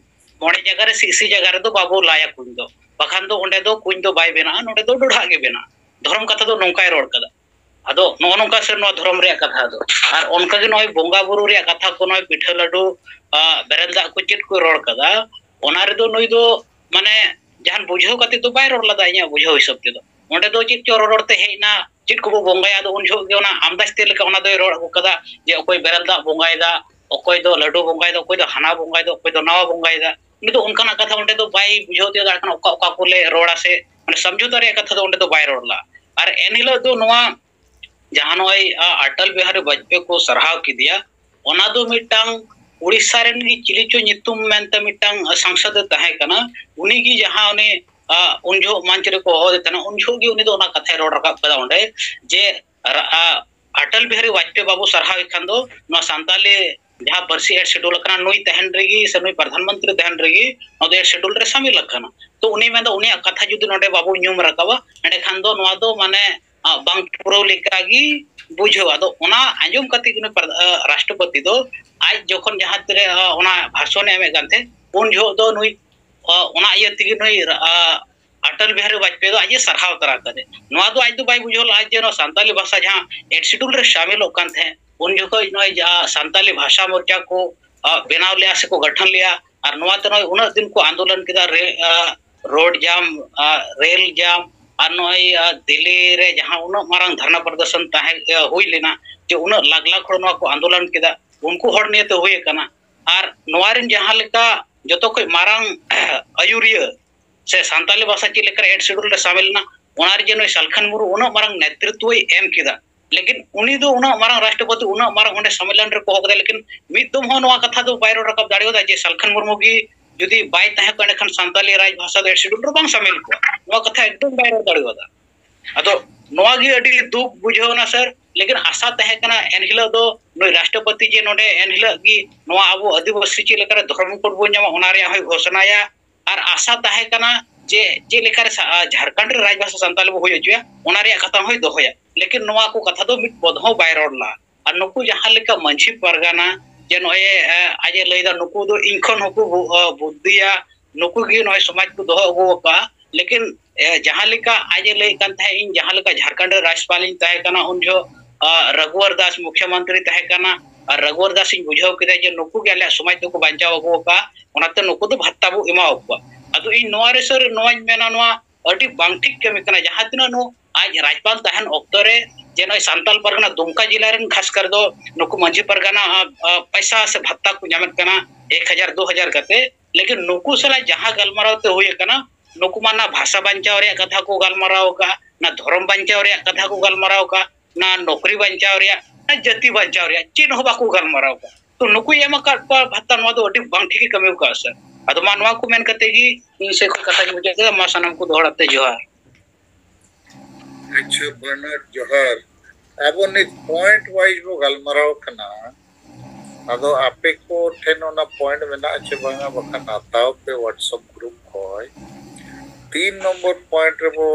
ᱢᱚᱬᱮ ᱡᱟᱭᱜᱟ ᱨᱮ ᱥᱤᱥᱤ ᱡᱟᱭᱜᱟ ᱨᱮᱫᱚ ᱵᱟᱵᱚ ᱞᱟᱭᱟ ᱠᱩᱧ ᱫᱚ, ᱵᱟᱠᱷᱟᱱ ᱫᱚ ᱚᱸᱰᱮ ᱫᱚ ᱠᱩᱧ ᱫᱚ ᱵᱟᱭ ᱵᱮᱱᱟᱜᱼᱟ, ᱱᱚᱰᱮ ᱫᱚ ᱰᱚᱰᱷᱟᱜ ᱜᱮ ᱵᱮᱱᱟᱜᱼᱟ᱾ ᱫᱷᱚᱨᱚᱢ ᱠᱟᱛᱷᱟ ᱫᱚ ᱱᱚᱝᱠᱟᱭ ᱨᱚᱲ ᱠᱟᱫᱟ᱾ ᱟᱫᱚ ᱱᱚᱜᱼᱚ ᱱᱚᱝᱠᱟ ᱥᱮ ᱱᱚᱣᱟ ᱫᱷᱚᱨᱚᱢ ᱨᱮᱭᱟᱜ ᱠᱟᱛᱷᱟ ᱫᱚ᱾ ᱟᱨ ᱚᱱᱠᱟᱜᱮ ᱱᱚᱜᱼᱚᱭ ᱵᱚᱸᱜᱟ ᱵᱩᱨᱩ ᱨᱮᱭᱟᱜ ᱠᱟᱛᱷᱟ ᱠᱚ, ᱱᱚᱜᱼᱚᱭ ᱯᱤᱴᱷᱟᱹ ᱞᱟᱹᱰᱩ, ᱟᱦ, ᱵᱮᱨᱮᱞ ᱫᱟᱜ ᱠᱚ ᱪᱮᱫ ᱠᱚ ᱨᱚᱲ ᱠᱟᱫᱟ, ᱚᱱᱟ ᱨᱮᱫᱚ ᱱᱩᱭ ᱫᱚ ᱢᱟᱱᱮ ᱡᱟᱦᱟᱱ ᱵᱩᱡᱷᱟᱹᱣ ᱠᱟᱛᱮ ᱫᱚ ᱵᱟᱭ ᱨᱚᱲ ᱞᱮᱫᱟ ᱤᱧᱟᱹᱜ ᱵᱩᱡᱷᱟᱹᱣ ᱦᱤᱥᱟᱹᱵ ᱛᱮᱫᱚ᱾ ᱚᱸᱰᱮ ᱫᱚ ᱪᱮᱫ ᱪᱚ ᱨᱚᱲ ᱨᱚᱲ ᱛᱮ ᱦᱮᱡ ᱮᱱᱟ, ᱪᱮᱫ ᱠᱚᱵᱚ ᱵᱚᱸᱜᱟᱭᱟ, ᱟᱫᱚ ᱩᱱ ᱡᱚᱦᱚᱜ ᱜᱮ ᱚᱱᱟ ᱟᱢᱫᱟᱡᱽ ᱛᱮ ᱞᱮᱠᱟ ᱚᱱᱟ ᱫᱚᱭ ᱨᱚᱲ ᱟᱹᱜᱩ ᱠᱟᱫᱟ ᱡᱮ ᱚᱠᱚᱭ ᱵᱮᱨᱮᱞ ᱫᱟᱜ ᱵᱚᱸᱜᱟᱭᱮᱫᱟ, ᱚᱠᱚᱭ ᱫᱚ ᱞᱟᱹᱰᱩ ᱵᱚᱸᱜᱟᱭᱮᱫᱟ, ᱚᱠᱚᱭ ᱫᱚ ᱦᱟᱱᱟ ᱵᱚᱸᱜᱟᱭᱮᱫᱟ, ᱚᱠᱚᱭ ᱫᱚ ᱱᱟᱣᱟ ᱵᱚᱸᱜᱟᱭᱮᱫᱟ᱾ ᱩᱱᱤ ᱫᱚ ᱚᱱᱠᱟᱱᱟᱜ ᱠᱟᱛᱷᱟ ᱚᱸᱰᱮ ᱫᱚ ᱵᱟᱭ ᱵᱩᱡᱷᱟᱹᱣ ᱛᱤᱭᱳᱜ ᱫᱟᱲᱮᱭᱟᱜ ᱠᱟᱱᱟ, ᱚᱠᱟ ᱚᱠᱟ ᱠᱚ ᱞᱮ ᱨᱚᱲᱟ ᱥᱮ ᱢᱟᱱᱮ ᱥᱚᱢᱡᱷᱚᱛᱟ ᱨᱮᱭᱟᱜ ᱠᱟᱛᱷᱟ ᱫᱚ ᱚᱸᱰᱮ ᱫᱚ ᱵᱟᱭ ᱨᱚᱲ ᱞᱮᱫᱟ᱾ ᱟᱨ ᱮᱱᱦᱤᱞᱳᱜ ᱫᱚ ᱱᱚᱣᱟ ᱡᱟᱦᱟᱸ ᱱᱚᱜᱼᱚᱭ, ᱟ, ᱚᱴᱚᱞ ᱵᱤᱦᱟᱨᱤ ᱵᱟᱡᱽᱯᱮᱭᱤ ᱠᱚ ᱥᱟᱨᱦᱟᱣ ᱠᱮᱫᱮᱭᱟ, ᱚᱱᱟ ᱫᱚ ᱢᱤᱫᱴᱟᱝ ᱩᱲᱤᱥᱥᱟ ᱨᱮᱱ ᱜᱮ ᱪᱤᱞᱤ ᱪᱚ ᱧᱩᱛᱩᱢ ᱢᱮᱱᱛᱮ ᱢᱤᱫᱴᱟᱝ ᱥᱟᱝᱥᱚᱫ ᱮ ᱛᱟᱦᱮᱸ ᱠᱟᱱᱟ, ᱩᱱᱤ ᱜᱮ ᱡᱟᱦᱟᱸ ᱩᱱᱤ, ᱟ, ᱩᱱ ᱡᱚᱦᱚᱜ ᱢᱚᱧᱪ ᱨᱮᱠᱚ ᱦᱚᱦᱚ ᱟᱫᱮ ᱛᱟᱦᱮᱱᱟ, ᱩᱱ ᱡᱚᱦᱚᱜ ᱜᱮ ᱩᱱᱤ ᱫᱚ ᱚᱱᱟ ᱠᱟᱛᱷᱟᱭ ᱨᱚᱲ ᱨᱟᱠᱟᱵ ᱠᱟᱫᱟ ᱚᱸᱰᱮ ᱡᱮ, ᱨᱟ-, ᱟ, ᱚᱴᱚᱞ ᱵᱤᱦᱟᱨᱤ ᱵᱟᱡᱽᱯᱮᱭᱤ ᱵᱟᱵᱩ ᱥᱟᱨᱦᱟᱣ ᱮ ᱠᱷᱟᱱ ᱫᱚ ᱱᱚᱣᱟ ᱥᱟᱱᱛᱟᱞᱤ ᱡᱟᱦᱟᱸ ᱯᱟᱹᱨᱥᱤ ᱮᱰ ᱥᱤᱰᱩᱞ ᱟᱠᱟᱱᱟ, ᱱᱩᱭ ᱛᱟᱦᱮᱱ ᱨᱮᱜᱮ ᱥᱮ ᱱᱩᱭ ᱯᱨᱚᱫᱷᱟᱱ ᱢᱚᱱᱛᱨᱤ ᱛᱟᱦᱮᱱ ᱨᱮᱜᱮ ᱱᱚᱣᱟ ᱫᱚ ᱮᱰ ᱥᱤᱰᱩᱞ ᱨᱮ ᱥᱟᱢᱤᱞ ᱟᱠᱟᱱᱟ᱾ ᱛᱚ ᱩᱱᱤ ᱢᱮᱱᱫᱟ ᱩᱱᱤᱭᱟᱜ ᱠᱟᱛᱷᱟ ᱡᱩᱫᱤ ᱱᱚᱰᱮ ᱵᱟᱵᱚ ᱧᱩᱢ ᱨᱟᱠᱟᱵᱟ, ᱮᱸᱰᱮᱠᱷᱟᱱ ᱫᱚ ᱱᱚᱣᱟ ᱫᱚ ᱢᱟᱱᱮ, ᱟ, ᱵᱟᱝ ᱯᱩᱨᱟᱹᱣ ᱞᱮᱠᱟᱜᱮ ᱵᱩᱡᱷᱟᱹᱣᱟ᱾ ᱟᱫᱚ ᱚᱱᱟ ᱟᱸᱡᱚᱢ ᱠᱟᱛᱮ ᱜᱮ ᱱᱩᱭ ᱯᱨᱚᱫᱷ-, ᱟ, ᱨᱟᱥᱴᱨᱚᱯᱚᱛᱤ ᱫᱚ ᱟᱡ ᱡᱚᱠᱷᱚᱱ ᱡᱟᱦᱟᱸ ᱛᱤᱨᱮ, ᱟ, ᱚᱱᱟ ᱵᱷᱟᱥᱚᱱᱮ ᱮᱢᱮᱫ ᱠᱟᱱ ᱛᱟᱦᱮᱸᱫ, ᱩᱱ ᱡᱚᱦᱚᱜ ᱫᱚ ᱱᱩᱭ, ᱟ, ᱚᱱᱟ ᱤᱭᱟᱹ ᱛᱮᱜᱮ ᱱᱩᱭ, ᱟ, ᱚᱴᱚᱞ ᱵᱤᱦᱟᱨᱤ ᱵᱟᱡᱽᱯᱮᱭᱤ ᱫᱚ ᱟᱡ ᱮ ᱥᱟᱨᱦᱟᱣ ᱛᱟᱨᱟ ᱠᱟᱫᱮ᱾ ᱱᱚᱣᱟ ᱫᱚ ᱟᱡ ᱫᱚ ᱵᱟᱭ ᱵᱩᱡᱷᱟᱹᱣ ᱞᱮᱫᱼᱟ ᱡᱮ ᱱᱚᱣᱟ ᱥᱟᱱᱛᱟᱞᱤ ᱵᱷᱟᱥᱟ ᱡᱟᱦᱟᱸ ᱮᱰ ᱥᱤᱰᱩᱞ ᱨᱮ ᱥᱟᱢᱤᱞᱚᱜ ᱠᱟᱱ ᱛᱟᱦᱮᱸᱫ, ᱩᱱ ᱡᱚᱠᱷᱚᱡ ᱱᱚᱜᱼᱚᱭ ᱡᱟᱦᱟᱸ ᱥᱟᱱᱛᱟᱞᱤ ᱵᱷᱟᱥᱟ ᱢᱚᱨᱪᱟ ᱠᱚ, ᱟ, ᱵᱮᱱᱟᱣ ᱞᱮᱜᱼᱟ ᱥᱮᱠᱚ ᱜᱚᱴᱷᱚᱱ ᱞᱮᱜᱼᱟ᱾ ᱟᱨ ᱱᱚᱣᱟ ᱛᱮ ᱱᱚᱜᱼᱚᱭ ᱩᱱᱟᱹᱜ ᱫᱤᱱ ᱠᱚ ᱟᱱᱫᱳᱞᱚᱱ ᱠᱮᱫᱟ, ᱨᱮ-, ᱟ, ᱨᱳᱰ ᱡᱟᱢ, ᱟ, ᱨᱮᱞ ᱡᱟᱢ, ᱟᱨ ᱱᱚᱜᱼᱚᱭ, ᱟ, ᱫᱤᱞᱞᱤ ᱨᱮ ᱡᱟᱦᱟᱸ ᱩᱱᱟᱹᱜ ᱢᱟᱨᱟᱝ ᱫᱷᱟᱨᱱᱟ ᱯᱨᱚᱫᱚᱨᱥᱚᱱ ᱛᱟᱦᱮᱸ, ᱟ, ᱦᱩᱭ ᱞᱮᱱᱟ, ᱡᱮ ᱩᱱᱟᱹᱜ ᱞᱟᱠᱷ ᱞᱟᱠᱷ ᱦᱚᱲ ᱱᱚᱣᱟ ᱠᱚ ᱟᱱᱫᱳᱞᱚᱱ ᱠᱮᱫᱟ, ᱩᱱᱠᱩ ᱦᱚᱲ ᱱᱤᱭᱮ ᱛᱮ ᱦᱩᱭ ᱟᱠᱟᱱᱟ᱾ ᱟᱨ ᱱᱚᱣᱟ ᱨᱮᱱ ᱡᱟᱦᱟᱸ ᱞᱮᱠᱟ ᱡᱚᱛᱚ ᱠᱷᱚᱱ ᱢᱟᱨᱟᱝ ᱟᱹᱭᱩᱨᱤᱭᱟᱹ ᱥᱮ ᱥᱟᱱᱛᱟᱞᱤ ᱵᱷᱟᱥᱟ ᱪᱮᱫ ᱞᱮᱠᱟᱨᱮ ᱮᱰ ᱥᱤᱰᱩᱞ ᱨᱮ ᱥᱟᱢᱤᱞ ᱮᱱᱟ, ᱚᱱᱟ ᱨᱮ ᱡᱮ ᱱᱩᱭ ᱥᱟᱞᱠᱷᱟᱱ ᱢᱩᱨᱢᱩ ᱩᱱᱟᱹᱜ ᱢᱟᱨᱟᱝ ᱱᱮᱛᱨᱤᱛᱣᱚᱭ ᱮᱢ ᱠᱮᱫᱟ, ᱞᱮᱠᱤᱱ ᱩᱱᱤ ᱫᱚ ᱩᱱᱟᱹᱜ ᱢᱟᱨᱟᱝ ᱨᱟᱥᱴᱨᱚᱯᱚᱛᱤ, ᱩᱱᱟᱹᱜ ᱢᱟᱨᱟᱝ ᱚᱸᱰᱮ ᱥᱚᱢᱢᱮᱞᱚᱱ ᱨᱮᱠᱚ ᱦᱚᱦᱚ ᱠᱮᱫᱟ, ᱞᱮᱠᱤᱱ ᱢᱤᱫ ᱫᱚᱢ ᱦᱚᱸ ᱱᱚᱣᱟ ᱠᱟᱛᱷᱟ ᱫᱚ ᱵᱟᱭ ᱨᱚᱲ ᱨᱟᱠᱟᱵ ᱫᱟᱲᱮᱭᱟᱫᱟ ᱡᱮ ᱥᱟᱞᱠᱷᱟᱱ ᱢᱩᱨᱢᱩ ᱜᱮ ᱡᱩᱫᱤ ᱵᱟᱭ ᱛᱟᱦᱮᱸ ᱠᱚᱜᱼᱟ, ᱮᱸᱰᱮᱠᱷᱟᱱ ᱥᱟᱱᱛᱟᱞᱤ ᱨᱟᱡᱽ ᱵᱷᱟᱥᱟ ᱫᱚ ᱮᱰ ᱥᱤᱰᱩᱞ ᱨᱮ ᱵᱟᱝ ᱥᱟᱢᱤᱞ ᱠᱚᱜᱼᱟ᱾ ᱱᱚᱣᱟ ᱠᱟᱛᱷᱟ ᱮᱠᱫᱚᱢ ᱵᱟᱭ ᱨᱚᱲ ᱫᱟᱲᱮᱭᱟᱫᱟ᱾ ᱟᱫᱚ ᱱᱚᱣᱟ ᱜᱮ ᱟᱹᱰᱤ ᱫᱩᱠ ᱵᱩᱡᱷᱟᱹᱣ ᱮᱱᱟ ᱥᱟᱨ, ᱞᱮᱠᱤᱱ ᱟᱥᱟ ᱛᱟᱦᱮᱸ ᱠᱟᱱᱟ ᱮᱱᱦᱤᱞᱳᱜ ᱫᱚ ᱱᱩᱭ ᱨᱟᱥᱴᱨᱚᱯᱚᱛᱤ ᱡᱮ ᱱᱚᱰᱮ ᱮᱱᱦᱤᱞᱳᱜ ᱜᱮ ᱱᱚᱣᱟ ᱟᱵᱚ ᱟᱹᱫᱤᱵᱟᱹᱥᱤ ᱪᱮᱫ ᱞᱮᱠᱟᱨᱮ ᱫᱷᱚᱨᱚᱢ ᱠᱳᱰ ᱵᱚᱱ ᱧᱟᱢᱟ, ᱚᱱᱟ ᱨᱮᱭᱟᱜ ᱦᱚᱸᱭ ᱜᱷᱳᱥᱚᱱᱟᱭᱟ᱾ ᱟᱨ ᱟᱥᱟ ᱛᱟᱦᱮᱸ ᱠᱟᱱᱟ ᱡᱮ ᱪᱮᱫ ᱞᱮᱠᱟᱨᱮ ᱥᱟ-, ᱟ, ᱡᱷᱟᱲᱠᱷᱚᱸᱰ ᱨᱮ ᱨᱟᱡᱽᱵᱷᱟᱥᱟ ᱥᱟᱱᱛᱟᱞᱤ ᱵᱚ ᱦᱩᱭ ᱦᱚᱪᱚᱭᱟ, ᱚᱱᱟ ᱨᱮᱭᱟᱜ ᱠᱟᱛᱷᱟ ᱦᱚᱸᱭ ᱫᱚᱦᱚᱭᱟ᱾ ᱞᱮᱠᱤᱱ ᱱᱚᱣᱟ ᱠᱚ ᱠᱟᱛᱷᱟ ᱫᱚ ᱢᱤᱫ ᱯᱚᱫ ᱦᱚᱸ ᱵᱟᱭ ᱨᱚᱲ ᱞᱮᱫᱟ᱾ ᱟᱨ ᱱᱩᱠᱩ ᱡᱟᱦᱟᱸ ᱞᱮᱠᱟ ᱢᱟᱹᱡᱷᱤ ᱯᱟᱨᱜᱟᱱᱟ ᱡᱮ ᱱᱚᱜᱼᱚᱭ, ᱮ, ᱟᱡ ᱮ ᱞᱟᱹᱭᱫᱟ ᱱᱩᱠᱩ ᱫᱚ ᱤᱧ ᱠᱷᱚᱱ ᱦᱚᱸᱠᱚ ᱵᱩ-, ᱟ, ᱵᱩᱫᱽᱫᱷᱤᱭᱟ, ᱱᱩᱠᱩ ᱜᱮ ᱱᱚᱜᱼᱚᱭ ᱥᱚᱢᱟᱡᱽ ᱠᱚ ᱫᱚᱦᱚ ᱟᱹᱜᱩ ᱟᱠᱟᱫᱼᱟ᱾ ᱞᱮᱠᱤᱱ, ᱮ, ᱡᱟᱦᱟᱸ ᱞᱮᱠᱟ ᱟᱡ ᱮ ᱞᱟᱹᱭᱮᱫ ᱠᱟᱱ ᱛᱟᱦᱮᱸᱫ, ᱤᱧ ᱡᱟᱦᱟᱸ ᱞᱮᱠᱟ ᱡᱷᱟᱲᱠᱷᱚᱸᱰ ᱨᱮ ᱨᱟᱡᱽᱯᱟᱞ ᱤᱧ ᱛᱟᱦᱮᱸ ᱠᱟᱱᱟ, ᱩᱱ ᱡᱚᱦᱚᱜ, ᱟ, ᱨᱟᱜᱷᱩᱣᱟᱨ ᱫᱟᱥ ᱢᱩᱠᱷᱭᱚᱢᱚᱱᱛᱨᱤ ᱛᱟᱦᱮᱸ ᱠᱟᱱᱟ, ᱟᱨ ᱨᱟᱜᱷᱩᱣᱟᱨ ᱫᱟᱥ ᱤᱧ ᱵᱩᱡᱷᱟᱹᱣ ᱠᱮᱫᱟ ᱡᱮ ᱱᱩᱠᱩ ᱜᱮ ᱟᱞᱮᱭᱟᱜ ᱥᱚᱢᱟᱡᱽ ᱫᱚᱠᱚ ᱵᱟᱧᱪᱟᱣ ᱟᱹᱜᱩ ᱟᱠᱟᱫᱼᱟ, ᱚᱱᱟᱛᱮ ᱱᱩᱠᱩ ᱫᱚ ᱵᱷᱟᱛᱛᱟ ᱵᱚ ᱮᱢᱟ ᱟᱠᱚᱣᱟ᱾ ᱟᱫᱚ ᱤᱧ ᱱᱚᱣᱟ ᱨᱮ ᱥᱟᱨ ᱱᱚᱣᱟᱧ ᱢᱮᱱᱟ, ᱱᱚᱣᱟ ᱟᱹᱰᱤ ᱵᱟᱝ ᱴᱷᱤᱠ ᱠᱟᱹᱢᱤ ᱠᱟᱱᱟ᱾ ᱡᱟᱦᱟᱸ ᱛᱤᱱᱟᱹᱜ ᱱᱩ ᱟᱡ ᱨᱟᱡᱽᱯᱟᱞ ᱛᱟᱦᱮᱱ ᱚᱠᱛᱚ ᱨᱮ ᱡᱮ ᱱᱚᱜᱼᱚᱭ ᱥᱟᱱᱛᱟᱞ ᱯᱟᱨᱜᱟᱱᱟ ᱫᱩᱢᱠᱟ ᱡᱮᱞᱟ ᱨᱮᱱ ᱠᱷᱟᱥ ᱠᱟᱨ ᱫᱚ ᱱᱩᱠᱩ ᱢᱟᱹᱡᱷᱤ ᱯᱟᱨᱜᱟᱱᱟ, ᱟ, ᱟ, ᱯᱟᱭᱥᱟ ᱥᱮ ᱵᱷᱟᱛᱟ ᱠᱚ ᱧᱟᱢᱮᱫ ᱠᱟᱱᱟ ᱮᱠ ᱦᱟᱡᱟᱨ, ᱫᱩ ᱦᱟᱡᱟᱨ ᱠᱟᱛᱮ, ᱞᱮᱠᱤᱱ ᱱᱩᱠᱩ ᱥᱟᱞᱟᱜ ᱡᱟᱦᱟᱸ ᱜᱟᱞᱢᱟᱨᱟᱣ ᱛᱮ ᱦᱩᱭ ᱟᱠᱟᱱᱟ, ᱱᱩᱠᱩ ᱢᱟ ᱱᱟ ᱵᱷᱟᱥᱟ ᱵᱟᱧᱪᱟᱣ ᱨᱮᱭᱟᱜ ᱠᱟᱛᱷᱟ ᱠᱚ ᱜᱟᱞᱢᱟᱨᱟᱣ ᱟᱠᱟᱫᱼᱟ, ᱱᱟ ᱫᱷᱚᱨᱚᱢ ᱵᱟᱧᱪᱟᱣ ᱨᱮᱭᱟᱜ ᱠᱟᱛᱷᱟ ᱠᱚ ᱜᱟᱞᱢᱟᱨᱟᱣ ᱟᱠᱟᱫᱼᱟ, ᱱᱟ ᱱᱚᱠᱨᱤ ᱵᱟᱧᱪᱟᱣ ᱨᱮᱭᱟᱜ, ᱱᱟ ᱡᱟᱹᱛᱤ ᱵᱟᱧᱪᱟᱣ ᱨᱮᱭᱟᱜ ᱪᱮᱫ ᱦᱚᱸ ᱵᱟᱠᱚ ᱜᱟᱞᱢᱟᱨᱟᱣ ᱟᱠᱟᱫᱼᱟ᱾ ᱛᱚ ᱱᱩᱠᱩᱭ ᱮᱢ ᱟᱠᱟᱫ ᱠᱚᱣᱟ ᱵᱷᱟᱛᱟ, ᱱᱚᱣᱟ ᱫᱚ ᱟᱹᱰᱤ ᱵᱟᱝ ᱴᱷᱤᱠ ᱮ ᱠᱟᱹᱢᱤ ᱟᱠᱟᱫᱼᱟ ᱥᱟᱨ᱾ ᱟᱫᱚ ᱢᱟ ᱱᱚᱣᱟ ᱠᱚ ᱢᱮᱱ ᱠᱟᱛᱮ ᱜᱮ ᱤᱧ ᱥᱮᱫ ᱠᱷᱚᱱ ᱠᱟᱛᱷᱟᱧ ᱢᱩᱪᱟᱹᱫ ᱠᱮᱫᱟ᱾ ᱢᱟ ᱥᱟᱱᱟᱢ ᱠᱚ ᱫᱚᱦᱲᱟ ᱛᱮ ᱡᱚᱦᱟᱨ᱾ ᱟᱪᱪᱷᱟ ᱵᱟᱱᱟᱨ ᱡᱚᱦᱟᱨ᱾ ᱟᱵᱚ ᱱᱤᱛ point wise ᱵᱚ ᱜᱟᱞᱢᱟᱨᱟᱣ ᱠᱟᱱᱟ, ᱟᱫᱚ ᱟᱯᱮ ᱠᱚ ᱴᱷᱮᱱ ᱚᱱᱟ point ᱢᱮᱱᱟᱜᱼᱟ ᱪᱮ ᱵᱟᱝᱟ, ᱵᱟᱠᱷᱟᱱ ᱦᱟᱛᱟᱣ ᱯᱮ WhatsApp group ᱠᱷᱚᱱ᱾ ᱛᱤᱱ ᱱᱚᱢᱵᱚᱨ point ᱨᱮᱵᱚ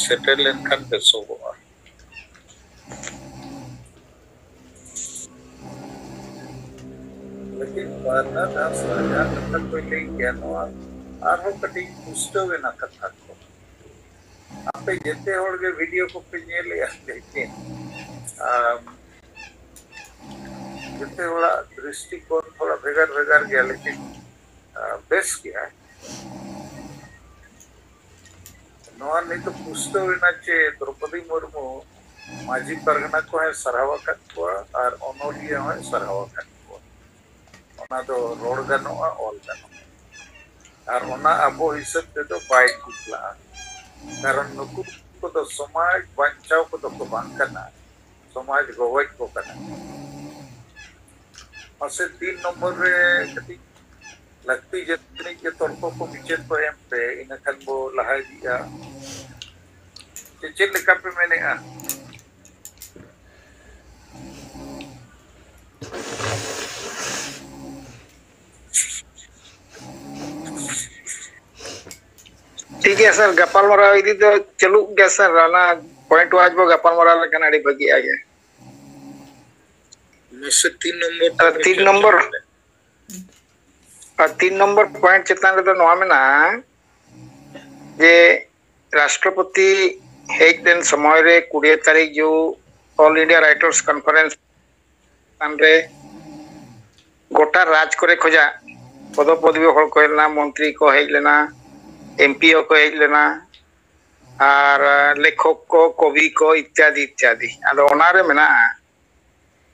ᱥᱮᱴᱮᱨ ᱞᱮᱱᱠᱷᱟᱱ ᱵᱮᱥᱚᱜᱚᱜᱼᱟ᱾ ᱞᱮᱠᱤᱱ ᱵᱟᱨᱱᱟᱨᱰ ᱦᱟᱸᱥᱫᱟ ᱡᱟᱦᱟᱸ ᱠᱟᱛᱷᱟ ᱠᱚᱭ ᱞᱟᱹᱭ ᱠᱮᱭᱟ, ᱱᱚᱣᱟ ᱟᱨᱦᱚᱸ ᱠᱟᱹᱴᱤᱡ ᱯᱩᱥᱴᱟᱹᱣ ᱮᱱᱟ ᱠᱟᱛᱷᱟ ᱠᱚ᱾ ᱟᱯᱮ ᱡᱮᱛᱮ ᱦᱚᱲ ᱜᱮ video ᱠᱚᱯᱮ ᱧᱮᱞᱮᱜᱼᱟ, ᱞᱮᱠᱤᱱ, ᱟᱢ, ᱡᱮᱛᱮ ᱦᱚᱲᱟᱜ ᱫᱨᱤᱥᱴᱤᱠᱳᱱ ᱛᱷᱚᱲᱟ ᱵᱷᱮᱜᱟᱨ ᱵᱷᱮᱜᱟᱨ ᱜᱮᱭᱟ, ᱞᱮᱠᱤᱱ, ᱟ, ᱵᱮᱥ ᱜᱮᱭᱟ᱾ ᱱᱚᱣᱟ ᱱᱤᱛ ᱯᱩᱥᱴᱟᱹᱣ ᱮᱱᱟ ᱪᱮ ᱫᱨᱚᱯᱚᱫᱤ ᱢᱩᱨᱢᱩ ᱢᱟᱹᱡᱷᱤ ᱯᱟᱨᱜᱟᱱᱟ ᱠᱚᱦᱚᱸᱭ ᱥᱟᱨᱦᱟᱣ ᱟᱠᱟᱫ ᱠᱚᱣᱟ ᱟᱨ ᱚᱱᱚᱞᱤᱭᱟᱹ ᱦᱚᱸᱭ ᱥᱟᱨᱦᱟᱣ ᱟᱠᱟᱫ ᱠᱚᱣᱟ᱾ ᱚᱱᱟ ᱫᱚ ᱨᱚᱲ ᱜᱟᱱᱚᱜᱼᱟ, ᱚᱞ ᱜᱟᱱᱚᱜᱼᱟ᱾ ᱟᱨ ᱚᱱᱟ ᱟᱵᱚ ᱦᱤᱥᱟᱹᱵ ᱛᱮᱫᱚ ᱵᱟᱭ ᱴᱷᱤᱠᱞᱟᱜᱼᱟ᱾ ᱠᱟᱨᱚᱱ ᱱᱩᱠᱩ ᱠᱚᱫᱚ ᱥᱚᱢᱟᱡᱽ ᱵᱟᱧᱪᱟᱣ ᱠᱚᱫᱚ ᱠᱚ ᱵᱟᱝ ᱠᱟᱱᱟ, ᱥᱚᱢᱟᱡᱽ ᱜᱚᱜᱚᱡ ᱠᱚ ᱠᱟᱱᱟ᱾ ᱢᱟᱥᱮ ᱛᱤᱱ ᱱᱚᱢᱵᱚᱨ ᱨᱮ ᱠᱟᱹᱴᱤᱡ ᱞᱟᱹᱠᱛᱤ ᱡᱟᱹᱱᱤᱡ ᱜᱮ ᱛᱚᱨᱠᱚ ᱠᱚ ᱵᱤᱪᱟᱹᱨ ᱠᱚ ᱮᱢ ᱯᱮ, ᱤᱱᱟᱹ ᱠᱷᱟᱱ ᱵᱚ ᱞᱟᱦᱟ ᱤᱫᱤᱜᱼᱟ᱾ ᱪᱮ ᱪᱮᱫ ᱞᱮᱠᱟ ᱯᱮ ᱢᱮᱱᱮᱜᱼᱟ? ᱴᱷᱤᱠ ᱜᱮᱭᱟ ᱥᱟᱨ, ᱜᱟᱯᱟᱞᱢᱟᱨᱟᱣ ᱤᱫᱤ ᱫᱚ ᱪᱟᱹᱞᱩᱜ ᱜᱮᱭᱟ ᱥᱟᱨ, ᱚᱱᱟ point wise ᱵᱚ ᱜᱟᱯᱟᱞᱢᱟᱨᱟᱣ ᱞᱮᱠᱷᱟᱱ ᱟᱹᱰᱤ ᱵᱷᱟᱹᱜᱤᱜᱼᱟ ᱜᱮ᱾ ᱢᱟᱥᱮ ᱛᱤᱱ ᱱᱚᱢᱵᱚᱨ ᱟᱨ ᱛᱤᱱ ᱱᱚᱢᱵᱚᱨ, ᱟᱨ ᱛᱤᱱ ᱱᱚᱢᱵᱚᱨ point ᱪᱮᱛᱟᱱ ᱨᱮᱫᱚ ᱱᱚᱣᱟ ᱢᱮᱱᱟᱜᱼᱟ ᱡᱮ ᱨᱟᱥᱴᱨᱚᱯᱚᱛᱤ ᱦᱮᱡ ᱞᱮᱱ ᱥᱚᱢᱚᱭ ᱨᱮ ᱠᱩᱲᱤ ᱛᱟᱹᱨᱤᱠᱷ zoo All India Writers Conference ᱪᱮᱛᱟᱱ ᱨᱮ ᱜᱚᱴᱟ ᱨᱟᱡᱽ ᱠᱚᱨᱮ ᱠᱷᱚᱡᱟᱜ ᱯᱚᱫᱚ ᱯᱚᱫᱵᱤ ᱦᱚᱲ ᱠᱚ ᱦᱮᱡ ᱞᱮᱱᱟ, ᱢᱚᱱᱛᱨᱤ ᱠᱚ ᱦᱮᱡ ᱞᱮᱱᱟ, ᱮᱢ ᱯᱤ ᱦᱚᱸᱠᱚ ᱦᱮᱡ ᱞᱮᱱᱟ, ᱟᱨ ᱞᱮᱠᱷᱚᱠ ᱠᱚ, ᱠᱚᱵᱤ ᱠᱚ ᱤᱛᱛᱟᱫᱤ ᱤᱛᱛᱟᱫᱤ᱾ ᱟᱫᱚ ᱚᱱᱟᱨᱮ ᱢᱮᱱᱟᱜᱼᱟ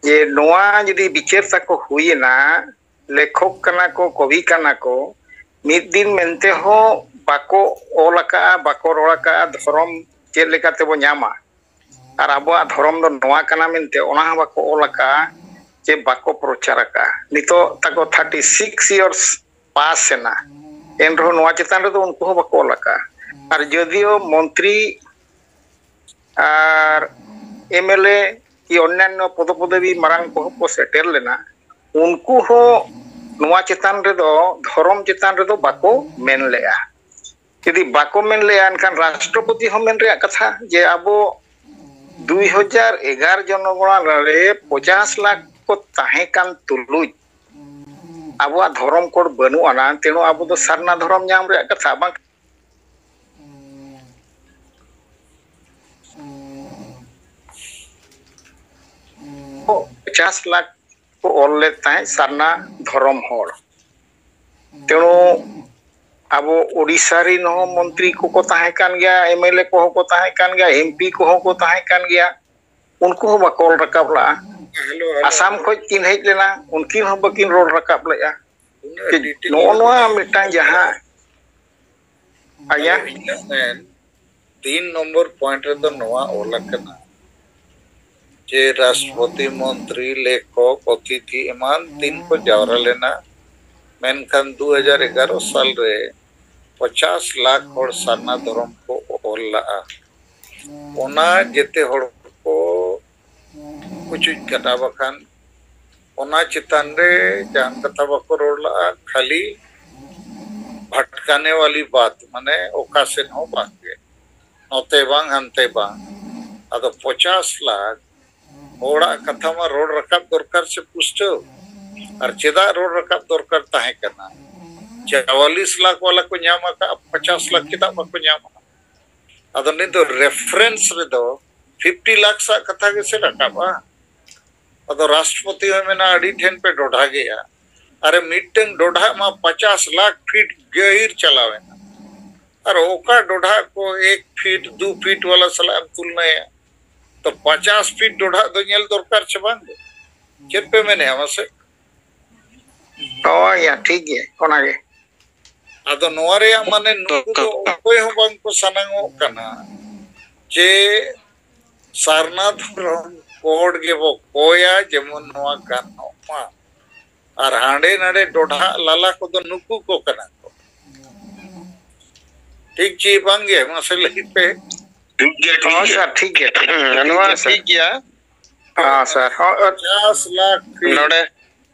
ᱡᱮ ᱱᱚᱣᱟ ᱡᱩᱫᱤ ᱵᱤᱪᱟᱹᱨ ᱛᱟᱠᱚ ᱦᱩᱭᱮᱱᱟ, ᱞᱮᱠᱷᱚᱠ ᱠᱟᱱᱟ ᱠᱚ, ᱠᱚᱵᱤ ᱠᱟᱱᱟ ᱠᱚ, ᱢᱤᱫ ᱫᱤᱱ ᱢᱮᱱᱛᱮ ᱦᱚᱸ ᱵᱟᱠᱚ ᱚᱞ ᱟᱠᱟᱫᱼᱟ, ᱵᱟᱠᱚ ᱨᱚᱲ ᱟᱠᱟᱫᱼᱟ ᱫᱷᱚᱨᱚᱢ ᱪᱮᱫ ᱞᱮᱠᱟ ᱛᱮᱵᱚ ᱧᱟᱢᱟ, ᱟᱨ ᱟᱵᱚᱣᱟᱜ ᱫᱷᱚᱨᱚᱢ ᱫᱚ ᱱᱚᱣᱟ ᱠᱟᱱᱟ ᱢᱮᱱᱛᱮ ᱚᱱᱟ ᱦᱚᱸ ᱵᱟᱠᱚ ᱚᱞ ᱟᱠᱟᱫᱼᱟ, ᱪᱮ ᱵᱟᱠᱚ ᱯᱨᱚᱪᱟᱨ ᱟᱠᱟᱫᱼᱟ᱾ ᱱᱤᱛᱚᱜ ᱛᱟᱠᱚ thirty six years pass ᱮᱱᱟ, ᱮᱱ ᱨᱮᱦᱚᱸ ᱱᱚᱣᱟ ᱪᱮᱛᱟᱱ ᱨᱮᱫᱚ ᱩᱱᱠᱩ ᱦᱚᱸ ᱵᱟᱠᱚ ᱚᱞ ᱟᱠᱟᱫᱼᱟ᱾ ᱟᱨ ᱡᱚᱫᱤᱭᱳ ᱢᱚᱱᱛᱨᱤ ᱟᱨ ᱮᱢ ᱮᱞ ᱮ ᱠᱤ ᱚᱱᱱᱟᱱᱱᱚ ᱯᱚᱫᱚᱯᱚᱫᱚᱵᱤ ᱢᱟᱨᱟᱝ ᱠᱚᱦᱚᱸ ᱠᱚ ᱥᱮᱴᱮᱨ ᱞᱮᱱᱟ, ᱩᱱᱠᱩ ᱦᱚᱸ ᱱᱚᱣᱟ ᱪᱮᱛᱟᱱ ᱨᱮᱫᱚ, ᱫᱷᱚᱨᱚᱢ ᱪᱮᱛᱟᱱ ᱨᱮᱫᱚ ᱵᱟᱠᱚ ᱢᱮᱱ ᱞᱮᱜᱼᱟ᱾ ᱡᱩᱫᱤ ᱵᱟᱠᱚ ᱢᱮᱱ ᱞᱮᱜᱼᱟ, ᱮᱱᱠᱷᱟᱱ ᱨᱟᱥᱴᱨᱚᱯᱚᱛᱤ ᱦᱚᱸ ᱢᱮᱱ ᱨᱮᱭᱟᱜ ᱠᱟᱛᱷᱟ ᱡᱮ ᱟᱵᱚ ᱫᱩᱭ ᱦᱟᱡᱟᱨ ᱮᱜᱟᱨᱚ ᱡᱚᱱᱚᱜᱚᱬᱟ ᱨᱮ ᱯᱚᱪᱟᱥ ᱞᱟᱠᱷ ᱠᱚ ᱛᱟᱦᱮᱸ ᱠᱟᱱ ᱛᱩᱞᱩᱡ ᱟᱵᱚᱣᱟᱜ ᱫᱷᱚᱨᱚᱢ ᱠᱳᱰ ᱵᱟᱹᱱᱩᱜ ᱟᱱᱟ, ᱛᱮᱬᱩ ᱟᱵᱚ ᱫᱚ ᱥᱟᱨᱱᱟ ᱫᱷᱚᱨᱚᱢ ᱧᱟᱢ ᱨᱮᱭᱟᱜ ᱠᱟᱛᱷᱟ ᱵᱟᱝ᱾ ᱯᱚᱪᱟᱥ ᱞᱟᱠᱷ ᱠᱚ ᱚᱞ ᱞᱮᱫ ᱛᱟᱦᱮᱸᱫ ᱥᱟᱨᱱᱟ ᱫᱷᱚᱨᱚᱢ ᱦᱚᱲ᱾ ᱛᱮᱬᱩ ᱟᱵᱚ ᱳᱰᱤᱥᱟ ᱨᱮᱱ ᱦᱚᱸ ᱢᱚᱱᱛᱨᱤ ᱠᱚᱠᱚ ᱛᱟᱦᱮᱸ ᱠᱟᱱ ᱜᱮᱭᱟ, ᱮᱢ ᱮᱞ ᱮ ᱠᱚᱦᱚᱸ ᱠᱚ ᱛᱟᱦᱮᱸ ᱠᱟᱱ ᱜᱮᱭᱟ, ᱮᱢ ᱯᱤ ᱠᱚᱦᱚᱸ ᱠᱚ ᱛᱟᱦᱮᱸ ᱠᱟᱱ ᱜᱮᱭᱟ, ᱩᱱᱠᱩ ᱦᱚᱸ ᱵᱟᱠᱚ ᱚᱞ ᱨᱟᱠᱟᱵ ᱞᱮᱜᱼᱟ᱾ Hello, hello. ᱟᱥᱟᱢ ᱠᱷᱚᱡ ᱠᱤᱱ ᱦᱮᱡ ᱞᱮᱱᱟ, ᱩᱱᱠᱤᱱ ᱦᱚᱸ ᱵᱟᱹᱠᱤᱱ ᱨᱚᱲ ᱨᱟᱠᱟᱵ ᱞᱮᱜᱼᱟ᱾ ᱩᱱᱟᱹᱜ ᱴᱷᱤᱠ, detail ᱱᱚᱜᱼᱚ ᱱᱚᱣᱟ ᱢᱤᱫᱴᱟᱝ ᱡᱟᱦᱟᱸ, ᱟᱭᱟ? ᱦᱮᱞᱳ, ᱤᱧᱟᱹᱜ ᱢᱮᱱ, ᱛᱤᱱ ᱱᱚᱢᱵᱚᱨ point ᱨᱮᱫᱚ ᱱᱚᱣᱟ ᱚᱞ ᱟᱠᱟᱱᱟ ᱡᱮ ᱨᱟᱥᱴᱨᱚᱯᱚᱛᱤ, ᱢᱚᱱᱛᱨᱤ, ᱞᱮᱠᱷᱚᱠ, ᱚᱛᱤᱛᱷᱤ ᱮᱢᱟᱱ ᱛᱤᱱ ᱠᱚ ᱡᱟᱣᱨᱟ ᱞᱮᱱᱟ, ᱢᱮᱱᱠᱷᱟᱱ ᱫᱩ ᱦᱟᱡᱟᱨ ᱮᱜᱟᱨᱚ ᱥᱟᱞ ᱨᱮ ᱯᱚᱪᱟᱥ ᱞᱟᱠᱷ ᱦᱚᱲ ᱥᱟᱨᱱᱟ ᱫᱷᱚᱨᱚᱢ ᱠᱚ ᱚᱞ ᱞᱟᱜᱼᱟ᱾ ᱚᱱᱟ ᱡᱮᱛᱮ ᱦᱚᱲ ᱠᱚ ᱯᱩᱪᱩᱡ ᱠᱟᱫᱟ, ᱵᱟᱠᱷᱟᱱ ᱚᱱᱟ ᱪᱮᱛᱟᱱ ᱨᱮ ᱡᱟᱦᱟᱱ ᱠᱟᱛᱷᱟ ᱵᱟᱠᱚ ᱨᱚᱲ ᱞᱟᱜᱼᱟ, ᱠᱷᱟᱹᱞᱤ ᱵᱷᱟᱴᱠᱟᱱᱮ ᱣᱟᱞᱤ ᱵᱟᱛ, ᱢᱟᱱᱮ ᱚᱠᱟ ᱥᱮᱫ ᱦᱚᱸ ᱵᱟᱝ ᱜᱮ, ᱱᱚᱛᱮ ᱵᱟᱝ ᱦᱟᱱᱛᱮ ᱵᱟᱝ᱾ ᱟᱫᱚ ᱯᱚᱪᱟᱥ ᱞᱟᱠᱷ ᱦᱚᱲᱟᱜ ᱠᱟᱛᱷᱟ ᱢᱟ ᱨᱚᱲ ᱨᱟᱠᱟᱵ ᱫᱚᱨᱠᱟᱨ ᱥᱮ ᱯᱩᱥᱴᱟᱹᱣ, ᱟᱨ ᱪᱮᱫᱟᱜ ᱨᱚᱲ ᱨᱟᱠᱟᱵ ᱫᱚᱨᱠᱟᱨ ᱛᱟᱦᱮᱸ ᱠᱟᱱᱟ? ᱪᱟᱣᱟᱞᱤᱥ ᱞᱟᱠᱷ ᱣᱟᱞᱟ ᱠᱚ ᱧᱟᱢ ᱟᱠᱟᱫᱼᱟ, ᱯᱚᱪᱟᱥ ᱞᱟᱠᱷ ᱪᱮᱫᱟᱜ ᱵᱟᱠᱚ ᱧᱟᱢᱟ? ᱟᱫᱚ ᱱᱤᱛ ᱫᱚ reference ᱨᱮᱫᱚ fifty lakhs ᱟᱜ ᱠᱟᱛᱷᱟ ᱜᱮᱥᱮ ᱨᱟᱠᱟᱵᱼᱟ᱾ ᱟᱫᱚ ᱨᱟᱥᱴᱨᱚᱯᱚᱛᱤ ᱦᱚᱸᱭ ᱢᱮᱱᱟ, "ᱟᱹᱰᱤ ᱴᱷᱮᱱ ᱯᱮ ᱰᱚᱰᱷᱟ ᱜᱮᱭᱟ, ᱟᱨᱮ ᱢᱤᱫᱴᱟᱝ ᱰᱚᱰᱷᱟᱜ ᱢᱟ ᱯᱚᱪᱟᱥ ᱞᱟᱠᱷ ᱯᱷᱤᱴ ᱜᱟᱹᱦᱤᱨ ᱪᱟᱞᱟᱣ ᱮᱱᱟ, ᱟᱨ ᱚᱠᱟ ᱰᱚᱰᱷᱟᱜ ᱠᱚ ᱮᱠ ᱯᱷᱤᱴ ᱫᱩ ᱯᱷᱤᱴ ᱣᱟᱞᱟ ᱥᱟᱞᱟᱜ ᱮᱢ ᱛᱩᱞᱱᱟᱭᱟ? ᱛᱚ ᱯᱚᱪᱟᱥ ᱯᱷᱤᱴ ᱰᱚᱰᱷᱟᱜ ᱫᱚ ᱧᱮᱞ ᱫᱚᱨᱠᱟᱨ ᱪᱮ ᱵᱟᱝ? ᱪᱮᱫ ᱯᱮ ᱢᱮᱱᱮᱜᱼᱟ ᱢᱟᱥᱮ? ᱦᱳᱭ ᱭᱟ, ᱴᱷᱤᱠ ᱜᱮ, ᱚᱱᱟᱜᱮ᱾ ᱟᱫᱚ ᱱᱚᱣᱟ ᱨᱮᱭᱟᱜ ᱢᱟᱱᱮ ᱱᱩᱠᱩ ᱫᱚ ᱚᱠᱚᱭ ᱦᱚᱸ ᱵᱟᱝ ᱠᱚ ᱥᱟᱱᱟᱝᱚᱜ ᱠᱟᱱᱟ ᱡᱮ ᱥᱟᱨᱱᱟ ᱫᱷᱚᱨᱚᱢ ᱠᱳᱰ ᱜᱮᱵᱚ ᱠᱚᱭᱟ, ᱡᱮᱢᱚᱱ ᱱᱚᱣᱟ ᱜᱟᱱᱚᱜ ᱢᱟ᱾ ᱟᱨ ᱦᱟᱸᱰᱮ ᱱᱟᱰᱮ ᱰᱚᱰᱷᱟᱜ ᱞᱟᱞᱟ ᱠᱚᱫᱚ ᱱᱩᱠᱩ ᱠᱚ ᱠᱟᱱᱟ ᱠᱚ᱾ ᱴᱷᱤᱠ ᱪᱮ ᱵᱟᱝ ᱜᱮ? ᱢᱟᱥᱮ ᱞᱟᱹᱭ ᱯᱮ᱾ ᱴᱷᱤᱠ ᱜᱮᱭᱟ, ᱴᱷᱤᱠ ᱦᱳᱭ ᱜᱮᱭᱟ᱾ ᱥᱟᱨ, ᱴᱷᱤᱠ ᱜᱮᱭᱟ, ᱴᱷᱤᱠ ᱜᱮᱭᱟ᱾ ᱦᱩᱸ, ᱱᱚᱣᱟ ᱴᱷᱤᱠ ᱜᱮᱭᱟ᱾ ᱴᱷᱤᱠ ᱜᱮᱭᱟ᱾ ᱦᱮᱸ ᱥᱟᱨ, ᱦᱚᱸ, ᱯᱚᱪᱟᱥ ᱞᱟᱠᱷ ᱯᱷᱤᱴ ᱱᱚᱰᱮ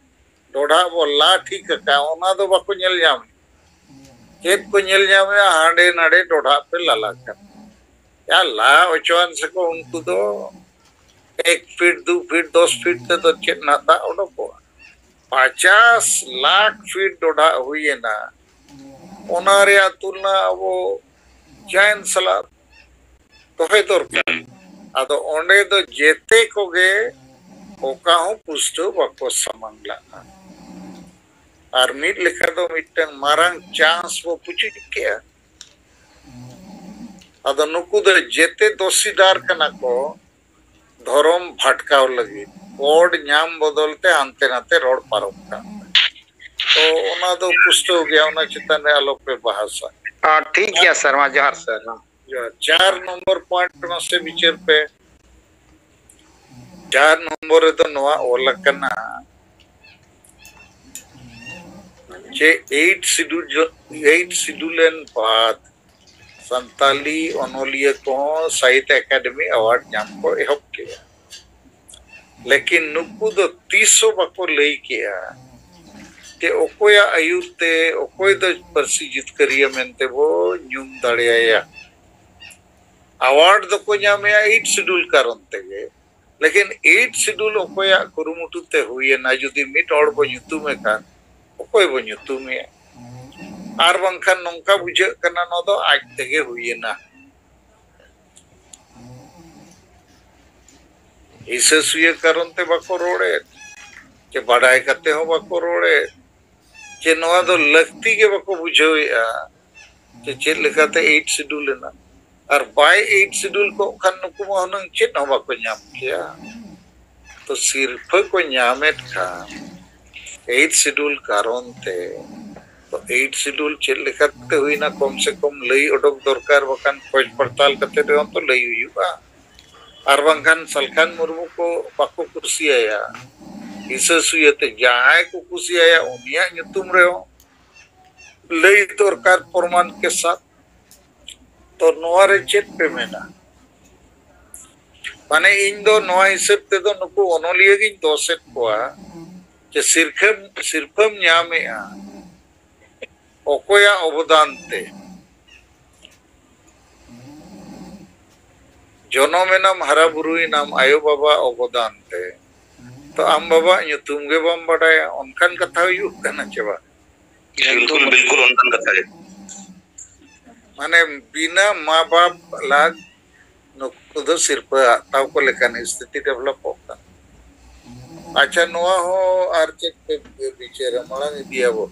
ᱰᱚᱰᱷᱟᱜ ᱵᱚ ᱞᱟ ᱴᱷᱤᱠ ᱟᱠᱟᱫ, ᱚᱱᱟ ᱫᱚ ᱵᱟᱠᱚ ᱧᱮᱞ ᱧᱟᱢ᱾ ᱪᱮᱫ ᱠᱚ ᱧᱮᱞ ᱧᱟᱢᱮᱜᱼᱟ? ᱦᱟᱸᱰᱮ ᱱᱟᱰᱮ ᱰᱚᱰᱷᱟᱜ ᱯᱮ ᱞᱟᱞᱟ ᱠᱟᱱᱟ᱾ ᱭᱟ, ᱞᱟ ᱦᱚᱪᱚᱣᱟᱱ ᱥᱮᱠᱚ, ᱩᱱᱠᱩ ᱫᱚ ᱮᱠ ᱯᱷᱤᱴ, ᱫᱩ ᱯᱷᱤᱴ, ᱫᱚᱥ ᱯᱷᱤᱴ ᱛᱮᱫᱚ ᱪᱮᱫ ᱱᱟᱜ ᱫᱟᱜ ᱚᱰᱚᱠᱚᱜᱼᱟ? ᱯᱚᱪᱟᱥ ᱞᱟᱠᱷ ᱯᱷᱤᱴ ᱰᱚᱰᱷᱟᱜ ᱦᱩᱭᱮᱱᱟ᱾ ᱚᱱᱟ ᱨᱮᱭᱟᱜ ᱛᱩᱞᱱᱟ ᱟᱵᱚ ᱡᱟᱭᱮᱱ ᱥᱟᱞᱟᱜ ᱫᱚᱦᱚᱭ ᱫᱚᱨᱠᱟᱨ᱾ ᱟᱫᱚ ᱚᱸᱰᱮ ᱫᱚ ᱡᱮᱛᱮ ᱠᱚᱜᱮ ᱚᱠᱟ ᱦᱚᱸ ᱯᱩᱥᱴᱟᱹᱣ ᱵᱟᱠᱚ ᱥᱟᱢᱟᱝ ᱞᱟᱜᱼᱟ᱾ ᱟᱨ ᱢᱤᱫ ᱞᱮᱠᱟ ᱫᱚ ᱢᱤᱫᱴᱟᱝ ᱢᱟᱨᱟᱝ ᱪᱟᱱᱥ ᱵᱚ ᱯᱩᱪᱩᱡ ᱠᱮᱜᱼᱟ᱾ ᱟᱫᱚ ᱱᱩᱠᱩ ᱫᱚ ᱡᱮᱛᱮ ᱫᱚᱥᱤᱫᱟᱨ ᱠᱟᱱᱟ ᱠᱚ ᱫᱷᱚᱨᱚᱢ ᱵᱷᱟᱴᱠᱟᱣ ᱞᱟᱹᱜᱤᱫ, ᱠᱳᱰ ᱧᱟᱢ ᱵᱚᱫᱚᱞ ᱛᱮ ᱦᱟᱱᱛᱮ ᱱᱟᱛᱮ ᱨᱚᱲ ᱯᱟᱨᱚᱢ ᱠᱟᱱ᱾ ᱛᱚ ᱚᱱᱟ ᱫᱚ ᱯᱩᱥᱴᱟᱹᱣ ᱜᱮᱭᱟ, ᱚᱱᱟ ᱪᱮᱛᱟᱱ ᱨᱮ ᱟᱞᱚ ᱯᱮ ᱵᱟᱦᱟᱥᱟ᱾ ᱦᱚᱸ, ᱴᱷᱤᱠ ᱜᱮᱭᱟ ᱥᱟᱨ, ᱢᱟ ᱡᱚᱦᱟᱨ ᱥᱟᱨ᱾ ᱦᱚᱸ᱾ ᱡᱚᱦᱟᱨ᱾ ᱪᱟᱨ ᱱᱚᱢᱵᱚᱨ ᱯᱚᱭᱮᱱᱴ ᱢᱟᱥᱮ ᱵᱤᱪᱟᱹᱨ ᱯᱮ᱾ ᱪᱟᱨ ᱱᱚᱢᱵᱚᱨ ᱨᱮᱫᱚ ᱱᱚᱣᱟ ᱚᱞ ᱟᱠᱟᱱᱟ ᱡᱮ ᱮᱭᱤᱴ ᱥᱤᱰᱩᱞ, ᱮᱭᱤᱴ ᱥᱤᱰᱩᱞ ᱮᱱ ᱵᱟᱫ ᱥᱟᱱᱛᱟᱞᱤ ᱚᱱᱚᱞᱤᱭᱟᱹ ᱠᱚᱦᱚᱸ ᱥᱟᱦᱤᱛ ᱮᱠᱟᱰᱮᱢᱤ ᱟᱣᱟᱨᱰ ᱧᱟᱢ ᱠᱚ ᱮᱦᱚᱵ ᱠᱮᱜᱼᱟ᱾ ᱞᱮᱠᱤᱱ ᱱᱩᱠᱩ ᱫᱚ ᱛᱤᱥ ᱦᱚᱸ ᱵᱟᱠᱚ ᱞᱟᱹᱭ ᱠᱮᱜᱼᱟ ᱡᱮ ᱚᱠᱚᱭᱟᱜ ᱟᱹᱭᱩᱨ ᱛᱮ ᱚᱠᱚᱭ ᱫᱚ ᱯᱟᱹᱨᱥᱤ ᱡᱤᱛᱠᱟᱹᱨᱤᱭᱟᱹ ᱢᱮᱱᱛᱮ ᱵᱚ ᱧᱩᱢ ᱫᱟᱲᱮᱭᱟᱭᱟ᱾ ᱟᱣᱟᱨᱰ ᱫᱚᱠᱚ ᱧᱟᱢᱮᱜᱼᱟ ᱮᱭᱤᱴ ᱥᱤᱰᱩᱞ ᱠᱟᱨᱚᱱ ᱛᱮᱜᱮ, ᱞᱮᱠᱤᱱ ᱮᱭᱤᱴ ᱥᱤᱰᱩᱞ ᱚᱠᱚᱭᱟᱜ ᱠᱩᱨᱩᱢᱩᱴᱩ ᱛᱮ ᱦᱩᱭᱮᱱᱟ? ᱡᱩᱫᱤ ᱢᱤᱫ ᱦᱚᱲ ᱵᱚ ᱧᱩᱛᱩᱢᱮ ᱠᱷᱟᱱ, ᱚᱠᱚᱭ ᱵᱚ ᱧᱩᱛᱩᱢᱮᱭᱟ? ᱟᱨ ᱵᱟᱝᱠᱷᱟᱱ ᱱᱚᱝᱠᱟ ᱵᱩᱡᱷᱟᱹᱜ ᱠᱟᱱᱟ ᱱᱚᱣᱟ ᱫᱚ ᱟᱡ ᱛᱮᱜᱮ ᱦᱩᱭᱮᱱᱟ᱾ ᱦᱤᱥᱟᱹ ᱥᱩᱭᱟᱹ ᱠᱟᱨᱚᱱ ᱛᱮ ᱵᱟᱠᱚ ᱨᱚᱲᱮᱫ, ᱪᱮ ᱵᱟᱰᱟᱭ ᱠᱟᱛᱮ ᱦᱚᱸ ᱵᱟᱠᱚ ᱨᱚᱲᱮᱫ, ᱪᱮ ᱱᱚᱣᱟ ᱫᱚ ᱞᱟᱹᱠᱛᱤ ᱜᱮ ᱵᱟᱠᱚ ᱵᱩᱡᱷᱟᱹᱣᱮᱫᱼᱟ᱾ ᱪᱮ ᱪᱮᱫ ᱞᱮᱠᱟᱛᱮ ᱮᱭᱤᱴ ᱥᱤᱰᱩᱞ ᱮᱱᱟ? ᱟᱨ ᱵᱟᱭ ᱮᱭᱤᱴ ᱥᱤᱰᱩᱞ ᱠᱚᱜ ᱠᱷᱟᱱ ᱱᱩᱠᱩ ᱢᱟ ᱦᱩᱱᱟᱹᱝ ᱪᱮᱫ ᱦᱚᱸ ᱵᱟᱠᱚ ᱧᱟᱢ ᱠᱮᱭᱟ᱾ ᱛᱚ ᱥᱤᱨᱯᱷᱟᱹ ᱠᱚ ᱧᱟᱢᱮᱫ ᱠᱷᱟᱱ ᱮᱭᱤᱴ ᱥᱤᱰᱩᱞ ᱠᱟᱨᱚᱱ ᱛᱮ, ᱛᱚ ᱮᱭᱤᱴ ᱥᱤᱰᱩᱞ ᱪᱮᱫ ᱞᱮᱠᱟᱛᱮ ᱦᱩᱭᱱᱟ, ᱠᱚᱢ ᱥᱮ ᱠᱚᱢ ᱞᱟᱹᱭ ᱚᱰᱚᱠ ᱫᱚᱨᱠᱟᱨ, ᱵᱟᱠᱷᱟᱱ ᱠᱷᱚᱡᱽ ᱯᱟᱲᱛᱟᱞ ᱠᱟᱛᱮ ᱨᱮᱦᱚᱸ ᱛᱚ ᱞᱟᱹᱭ ᱦᱩᱭᱩᱜᱼᱟ᱾ ᱟᱨ ᱵᱟᱝᱠᱷᱟᱱ ᱥᱟᱞᱠᱷᱟᱱ ᱢᱩᱨᱢᱩ ᱠᱚ ᱵᱟᱠᱚ ᱠᱩᱥᱤᱭᱟᱭᱟ, ᱦᱤᱥᱟᱹ ᱥᱩᱭᱟᱹᱛᱮ ᱡᱟᱦᱟᱸᱭ ᱠᱚ ᱠᱩᱥᱤᱭᱟᱭᱟ ᱩᱱᱤᱭᱟᱜ ᱧᱩᱛᱩᱢ ᱨᱮᱦᱚᱸ ᱞᱟᱹᱭ ᱫᱚᱨᱠᱟᱨ ᱯᱨᱚᱢᱟᱱ ᱠᱮ ᱥᱟᱛ᱾ ᱛᱚ ᱱᱚᱣᱟ ᱨᱮ ᱪᱮᱫ ᱯᱮ ᱢᱮᱱᱟ? ᱢᱟᱱᱮ ᱤᱧ ᱫᱚ ᱱᱚᱣᱟ ᱦᱤᱥᱟᱹᱵ ᱛᱮᱫᱚ ᱱᱩᱠᱩ ᱚᱱᱚᱞᱤᱭᱟᱹ ᱜᱤᱧ ᱫᱳᱥᱮᱫ ᱠᱚᱣᱟ ᱡᱮ ᱥᱤᱨᱠᱷᱟᱹᱢ, ᱥᱤᱨᱯᱷᱟᱹᱢ ᱧᱟᱢᱮᱜᱼᱟ ᱚᱠᱚᱭᱟᱜ ᱚᱵᱚᱫᱟᱱ ᱛᱮ? ᱡᱚᱱᱚᱢ ᱮᱱᱟᱢ, ᱦᱟᱨᱟ ᱵᱩᱨᱩᱭᱮᱱᱟᱢ ᱟᱭᱳ ᱵᱟᱵᱟ ᱚᱵᱚᱫᱟᱱ ᱛᱮ, ᱛᱚ ᱟᱢ ᱵᱟᱵᱟᱣᱟᱜ ᱧᱩᱛᱩᱢ ᱜᱮ ᱵᱟᱢ ᱵᱟᱰᱟᱭᱟ, ᱚᱱᱠᱟᱱ ᱠᱟᱛᱷᱟ ᱦᱩᱭᱩᱜ ᱠᱟᱱᱟ ᱪᱮ ᱵᱟᱝ? ᱵᱤᱞᱠᱩᱞ, ᱵᱤᱞᱠᱩᱞ ᱚᱱᱠᱟᱱ ᱠᱟᱛᱷᱟ ᱜᱮ᱾ ᱢᱟᱱᱮ ᱵᱤᱱᱟ ᱢᱟ ᱵᱟᱯ ᱞᱟᱜ ᱱᱩᱠᱩ ᱫᱚ ᱥᱤᱨᱯᱟᱹ ᱦᱟᱛᱟᱣ ᱠᱚ ᱞᱮᱠᱟᱱ ᱥᱛᱷᱤᱛᱤ ᱰᱮᱵᱷᱞᱚᱯᱚᱜ ᱠᱟᱱᱟ᱾ ᱟᱪᱪᱷᱟ, ᱱᱚᱣᱟ ᱦᱚᱸ ᱟᱨ ᱪᱮᱫ ᱯᱮ ᱵᱤᱪᱟᱹᱨᱟ? ᱢᱟᱲᱟᱝ ᱤᱫᱤᱭᱟᱵᱚ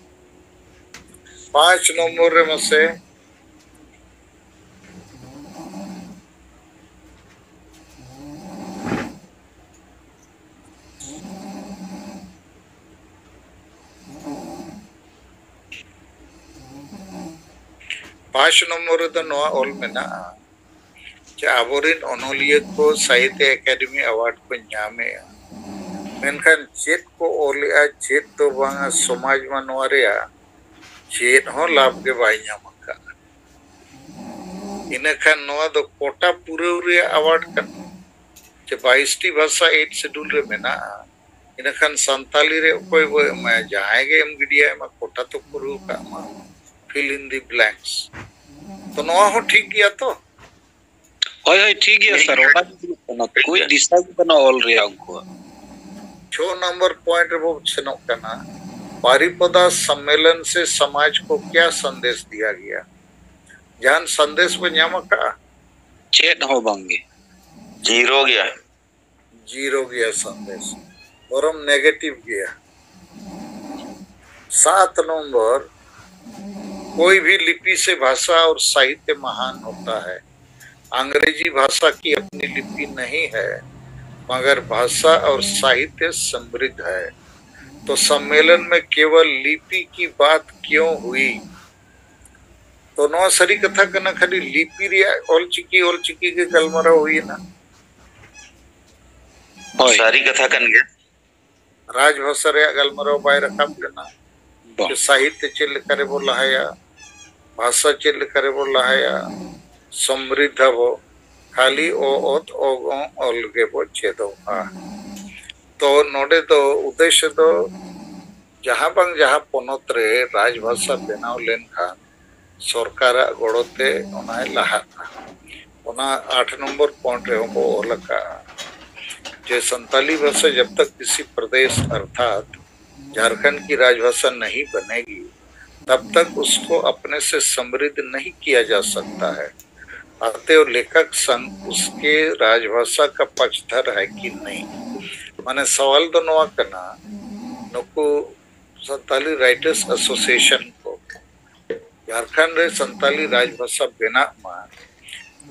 ᱯᱟᱸᱪ ᱱᱚᱢᱵᱚᱨ ᱨᱮ ᱢᱟᱥᱮ᱾ ᱯᱟᱸᱪ ᱱᱚᱢᱵᱚᱨ ᱨᱮᱫᱚ ᱱᱚᱣᱟ ᱚᱞ ᱢᱮᱱᱟᱜᱼᱟ ᱡᱮ ᱟᱵᱚᱨᱮᱱ ᱚᱱᱚᱞᱤᱭᱟᱹ ᱠᱚ ᱥᱟᱦᱤᱛᱭᱚ ᱮᱠᱟᱰᱮᱢᱤ ᱟᱣᱟᱨᱰ ᱠᱚ ᱧᱟᱢᱮᱜᱼᱟ, ᱢᱮᱱᱠᱷᱟᱱ ᱪᱮᱫ ᱠᱚ ᱚᱞᱮᱜᱼᱟ, ᱪᱮᱫ ᱫᱚ ᱵᱟᱝᱟ, ᱥᱚᱢᱟᱡᱽ ᱢᱟ ᱱᱚᱣᱟ ᱨᱮᱭᱟᱜ ᱪᱮᱫ ᱦᱚᱸ ᱞᱟᱵᱷ ᱜᱮ ᱵᱟᱭ ᱧᱟᱢ ᱟᱠᱟᱫᱼᱟ᱾ ᱤᱱᱟᱹᱠᱷᱟᱱ ᱱᱚᱣᱟ ᱫᱚ ᱠᱳᱴᱟ ᱯᱩᱨᱟᱹᱣ ᱨᱮᱭᱟᱜ ᱟᱣᱟᱨᱰ ᱠᱟᱱᱟ᱾ ᱪᱮ ᱵᱟᱭᱤᱥ ᱴᱤ ᱵᱷᱟᱥᱟ ᱮᱭᱤᱴ ᱥᱤᱰᱩᱞ ᱨᱮ ᱢᱮᱱᱟᱜᱼᱟ, ᱤᱱᱟᱹᱠᱷᱟᱱ ᱥᱟᱱᱛᱟᱞᱤ ᱨᱮ ᱚᱠᱚᱭ ᱵᱚ ᱮᱢᱟᱭᱟ? ᱡᱟᱦᱟᱸᱭ ᱜᱮ ᱮᱢ ᱜᱤᱰᱤᱭᱟᱭ ᱢᱟ, ᱠᱳᱴᱟ ᱛᱚ ᱯᱩᱨᱟᱹᱣ ᱠᱟᱜ ᱢᱟ, fill in the blanks᱾ ᱛᱚ ᱱᱚᱣᱟ ᱦᱚᱸ ᱴᱷᱤᱠ ᱜᱮᱭᱟ ᱛᱚ? ᱦᱳᱭ, ᱦᱳᱭ, ᱴᱷᱤᱠ ᱜᱮᱭᱟ ᱥᱟᱨ, ᱚᱱᱟ ᱜᱮ ᱦᱩᱭᱩᱜ ᱠᱟᱱᱟ᱾ ᱴᱷᱤᱠ ᱠᱩᱪ ᱜᱮᱭᱟ᱾ ᱫᱤᱥᱟ ᱜᱮ ᱵᱟᱹᱱᱩᱜᱼᱟ ᱚᱞ ᱨᱮᱭᱟᱜ ᱩᱱᱠᱩᱣᱟᱜ᱾ ᱪᱷᱚ ᱱᱚᱢᱵᱚᱨ ᱯᱚᱭᱮᱱᱴ ᱨᱮᱵᱚ ᱥᱮᱱᱚᱜ ᱠᱟᱱᱟ, ᱵᱟᱨᱤᱯᱚᱫᱟ ᱥᱚᱢᱢᱮᱞᱚᱱ ᱥᱮ ᱥᱚᱢᱟᱡᱽ ᱠᱚ ᱠᱭᱟ ᱥᱟᱸᱫᱮᱥ ᱫᱤᱭᱟ ᱜᱮᱭᱟ? ᱡᱟᱦᱟᱱ ᱥᱟᱸᱫᱮᱥ ᱵᱚ ᱧᱟᱢ ᱟᱠᱟᱫᱼᱟ? ᱪᱮᱫ ᱦᱚᱸ ᱵᱟᱝᱜᱮ᱾ ᱡᱤᱨᱳ ᱜᱮᱭᱟ᱾ ᱡᱤᱨᱳ ᱜᱮᱭᱟ ᱥᱟᱸᱫᱮᱥ, ᱵᱚᱨᱚᱝ ᱱᱮᱜᱮᱴᱤᱵᱷ ᱜᱮᱭᱟ᱾ ᱥᱟᱛ ᱱᱚᱢᱵᱚᱨ, कोई भी लिपि से भाषा और साहित्य महान होता है। अंग्रेजी भाषा की अपनी लिपि नहीं है, मगर भाषा और साहित्य समृद्ध है। तो सम्मेलन में केवल लिपि की बात क्यों हुई? तो ᱱᱚᱣᱟ ᱥᱟᱹᱨᱤ ᱠᱟᱛᱷᱟ ᱠᱟᱱᱟ, ᱠᱷᱟᱹᱞᱤ ᱞᱤᱯᱤ ᱨᱮᱭᱟᱜ ᱚᱞᱪᱤᱠᱤ, ᱚᱞᱪᱤᱠᱤ ᱜᱮ ᱜᱟᱞᱢᱟᱨᱟᱣ ᱦᱩᱭᱮᱱᱟ᱾ ᱦᱳᱭ᱾ ᱥᱟᱹᱨᱤ ᱠᱟᱛᱷᱟ ᱠᱟᱱ ᱜᱮᱭᱟ᱾ ᱨᱟᱡᱽ ᱵᱷᱟᱥᱟ ᱨᱮᱭᱟᱜ ᱜᱟᱞᱢᱟᱨᱟᱣ ᱵᱟᱭ ᱨᱟᱠᱟᱵ ᱞᱮᱱᱟ᱾ ᱡᱮ ᱥᱟᱦᱤᱛᱛᱚ ᱪᱮᱫ ᱞᱮᱠᱟ ᱨᱮᱵᱚ ᱞᱟᱦᱟᱭᱟ, ᱵᱷᱟᱥᱟ ᱪᱮᱫ ᱞᱮᱠᱟ ᱨᱮᱵᱚ ᱞᱟᱦᱟᱭᱟ, ᱥᱚᱢᱨᱤᱫᱷᱟ ᱵᱚ, ᱠᱷᱟᱹᱞᱤ ᱚ ᱚᱛ ᱚ ᱜᱚ ᱚᱞ ᱜᱮᱵᱚ ᱪᱮᱫᱚᱜᱼᱟ᱾ ᱛᱚ ᱱᱚᱰᱮ ᱫᱚ ᱩᱫᱽᱫᱮᱥᱥᱚ ᱫᱚ ᱡᱟᱦᱟᱸ ᱵᱟᱝ ᱡᱟᱦᱟᱸ ᱯᱚᱱᱚᱛ ᱨᱮ ᱨᱟᱡᱽ ᱵᱷᱟᱥᱟ ᱵᱮᱱᱟᱣ ᱞᱮᱱᱠᱷᱟᱱ ᱥᱚᱨᱠᱟᱨᱟᱜ ᱜᱚᱲᱚ ᱛᱮ ᱚᱱᱟᱭ ᱞᱟᱦᱟᱜᱼᱟ᱾ ᱚᱱᱟ ᱟᱴ ᱱᱚᱢᱵᱚᱨ ᱯᱚᱭᱮᱱᱴ ᱨᱮᱦᱚᱸ ᱵᱚ ᱚᱞ ᱟᱠᱟᱫᱼᱟ ᱡᱮ ᱥᱟᱱᱛᱟᱞᱤ ᱵᱷᱟᱥᱟ ᱡᱟᱵ ᱛᱟᱠ ᱠᱤᱥᱤ ᱯᱨᱚᱫᱮᱥ ᱚᱨᱛᱷᱟᱛ ᱡᱷᱟᱨᱠᱷᱚᱸᱰ ᱠᱤ ᱨᱟᱡᱽᱵᱷᱟᱥᱟ ᱱᱟᱦᱤ ᱵᱟᱱᱮᱜᱤ, ᱛᱟᱵ ᱛᱟᱠ ᱩᱥᱠᱚ ᱟᱯᱱᱮ ᱥᱮ ᱥᱚᱢᱨᱤᱫᱷ ᱱᱟᱦᱤ ᱠᱤᱭᱟ ᱡᱟ ᱥᱟᱠᱛᱟ ᱦᱟᱭ᱾ ᱟᱛᱮᱣ ᱞᱮᱠᱷᱚᱠ ᱥᱚᱝᱜᱷ ᱩᱥᱠᱮ ᱨᱟᱡᱽᱵᱷᱟᱥᱟ ᱠᱟ ᱯᱟᱠᱥᱫᱷᱟᱨ ᱦᱟᱭ ᱠᱤ ᱱᱟᱦᱤ? ᱢᱟᱱᱮ ᱥᱟᱣᱟᱞ ᱫᱚ ᱱᱚᱣᱟ ᱠᱟᱱᱟ, ᱱᱩᱠᱩ ᱥᱟᱱᱛᱟᱞᱤ ᱨᱟᱭᱴᱟᱨᱥ ᱮᱥᱳᱥᱤᱭᱮᱥᱚᱱ ᱠᱚ ᱡᱷᱟᱨᱠᱷᱚᱸᱰ ᱨᱮ ᱥᱟᱱᱛᱟᱞᱤ ᱨᱟᱡᱽᱵᱷᱟᱥᱟ ᱵᱮᱱᱟᱜ ᱢᱟ,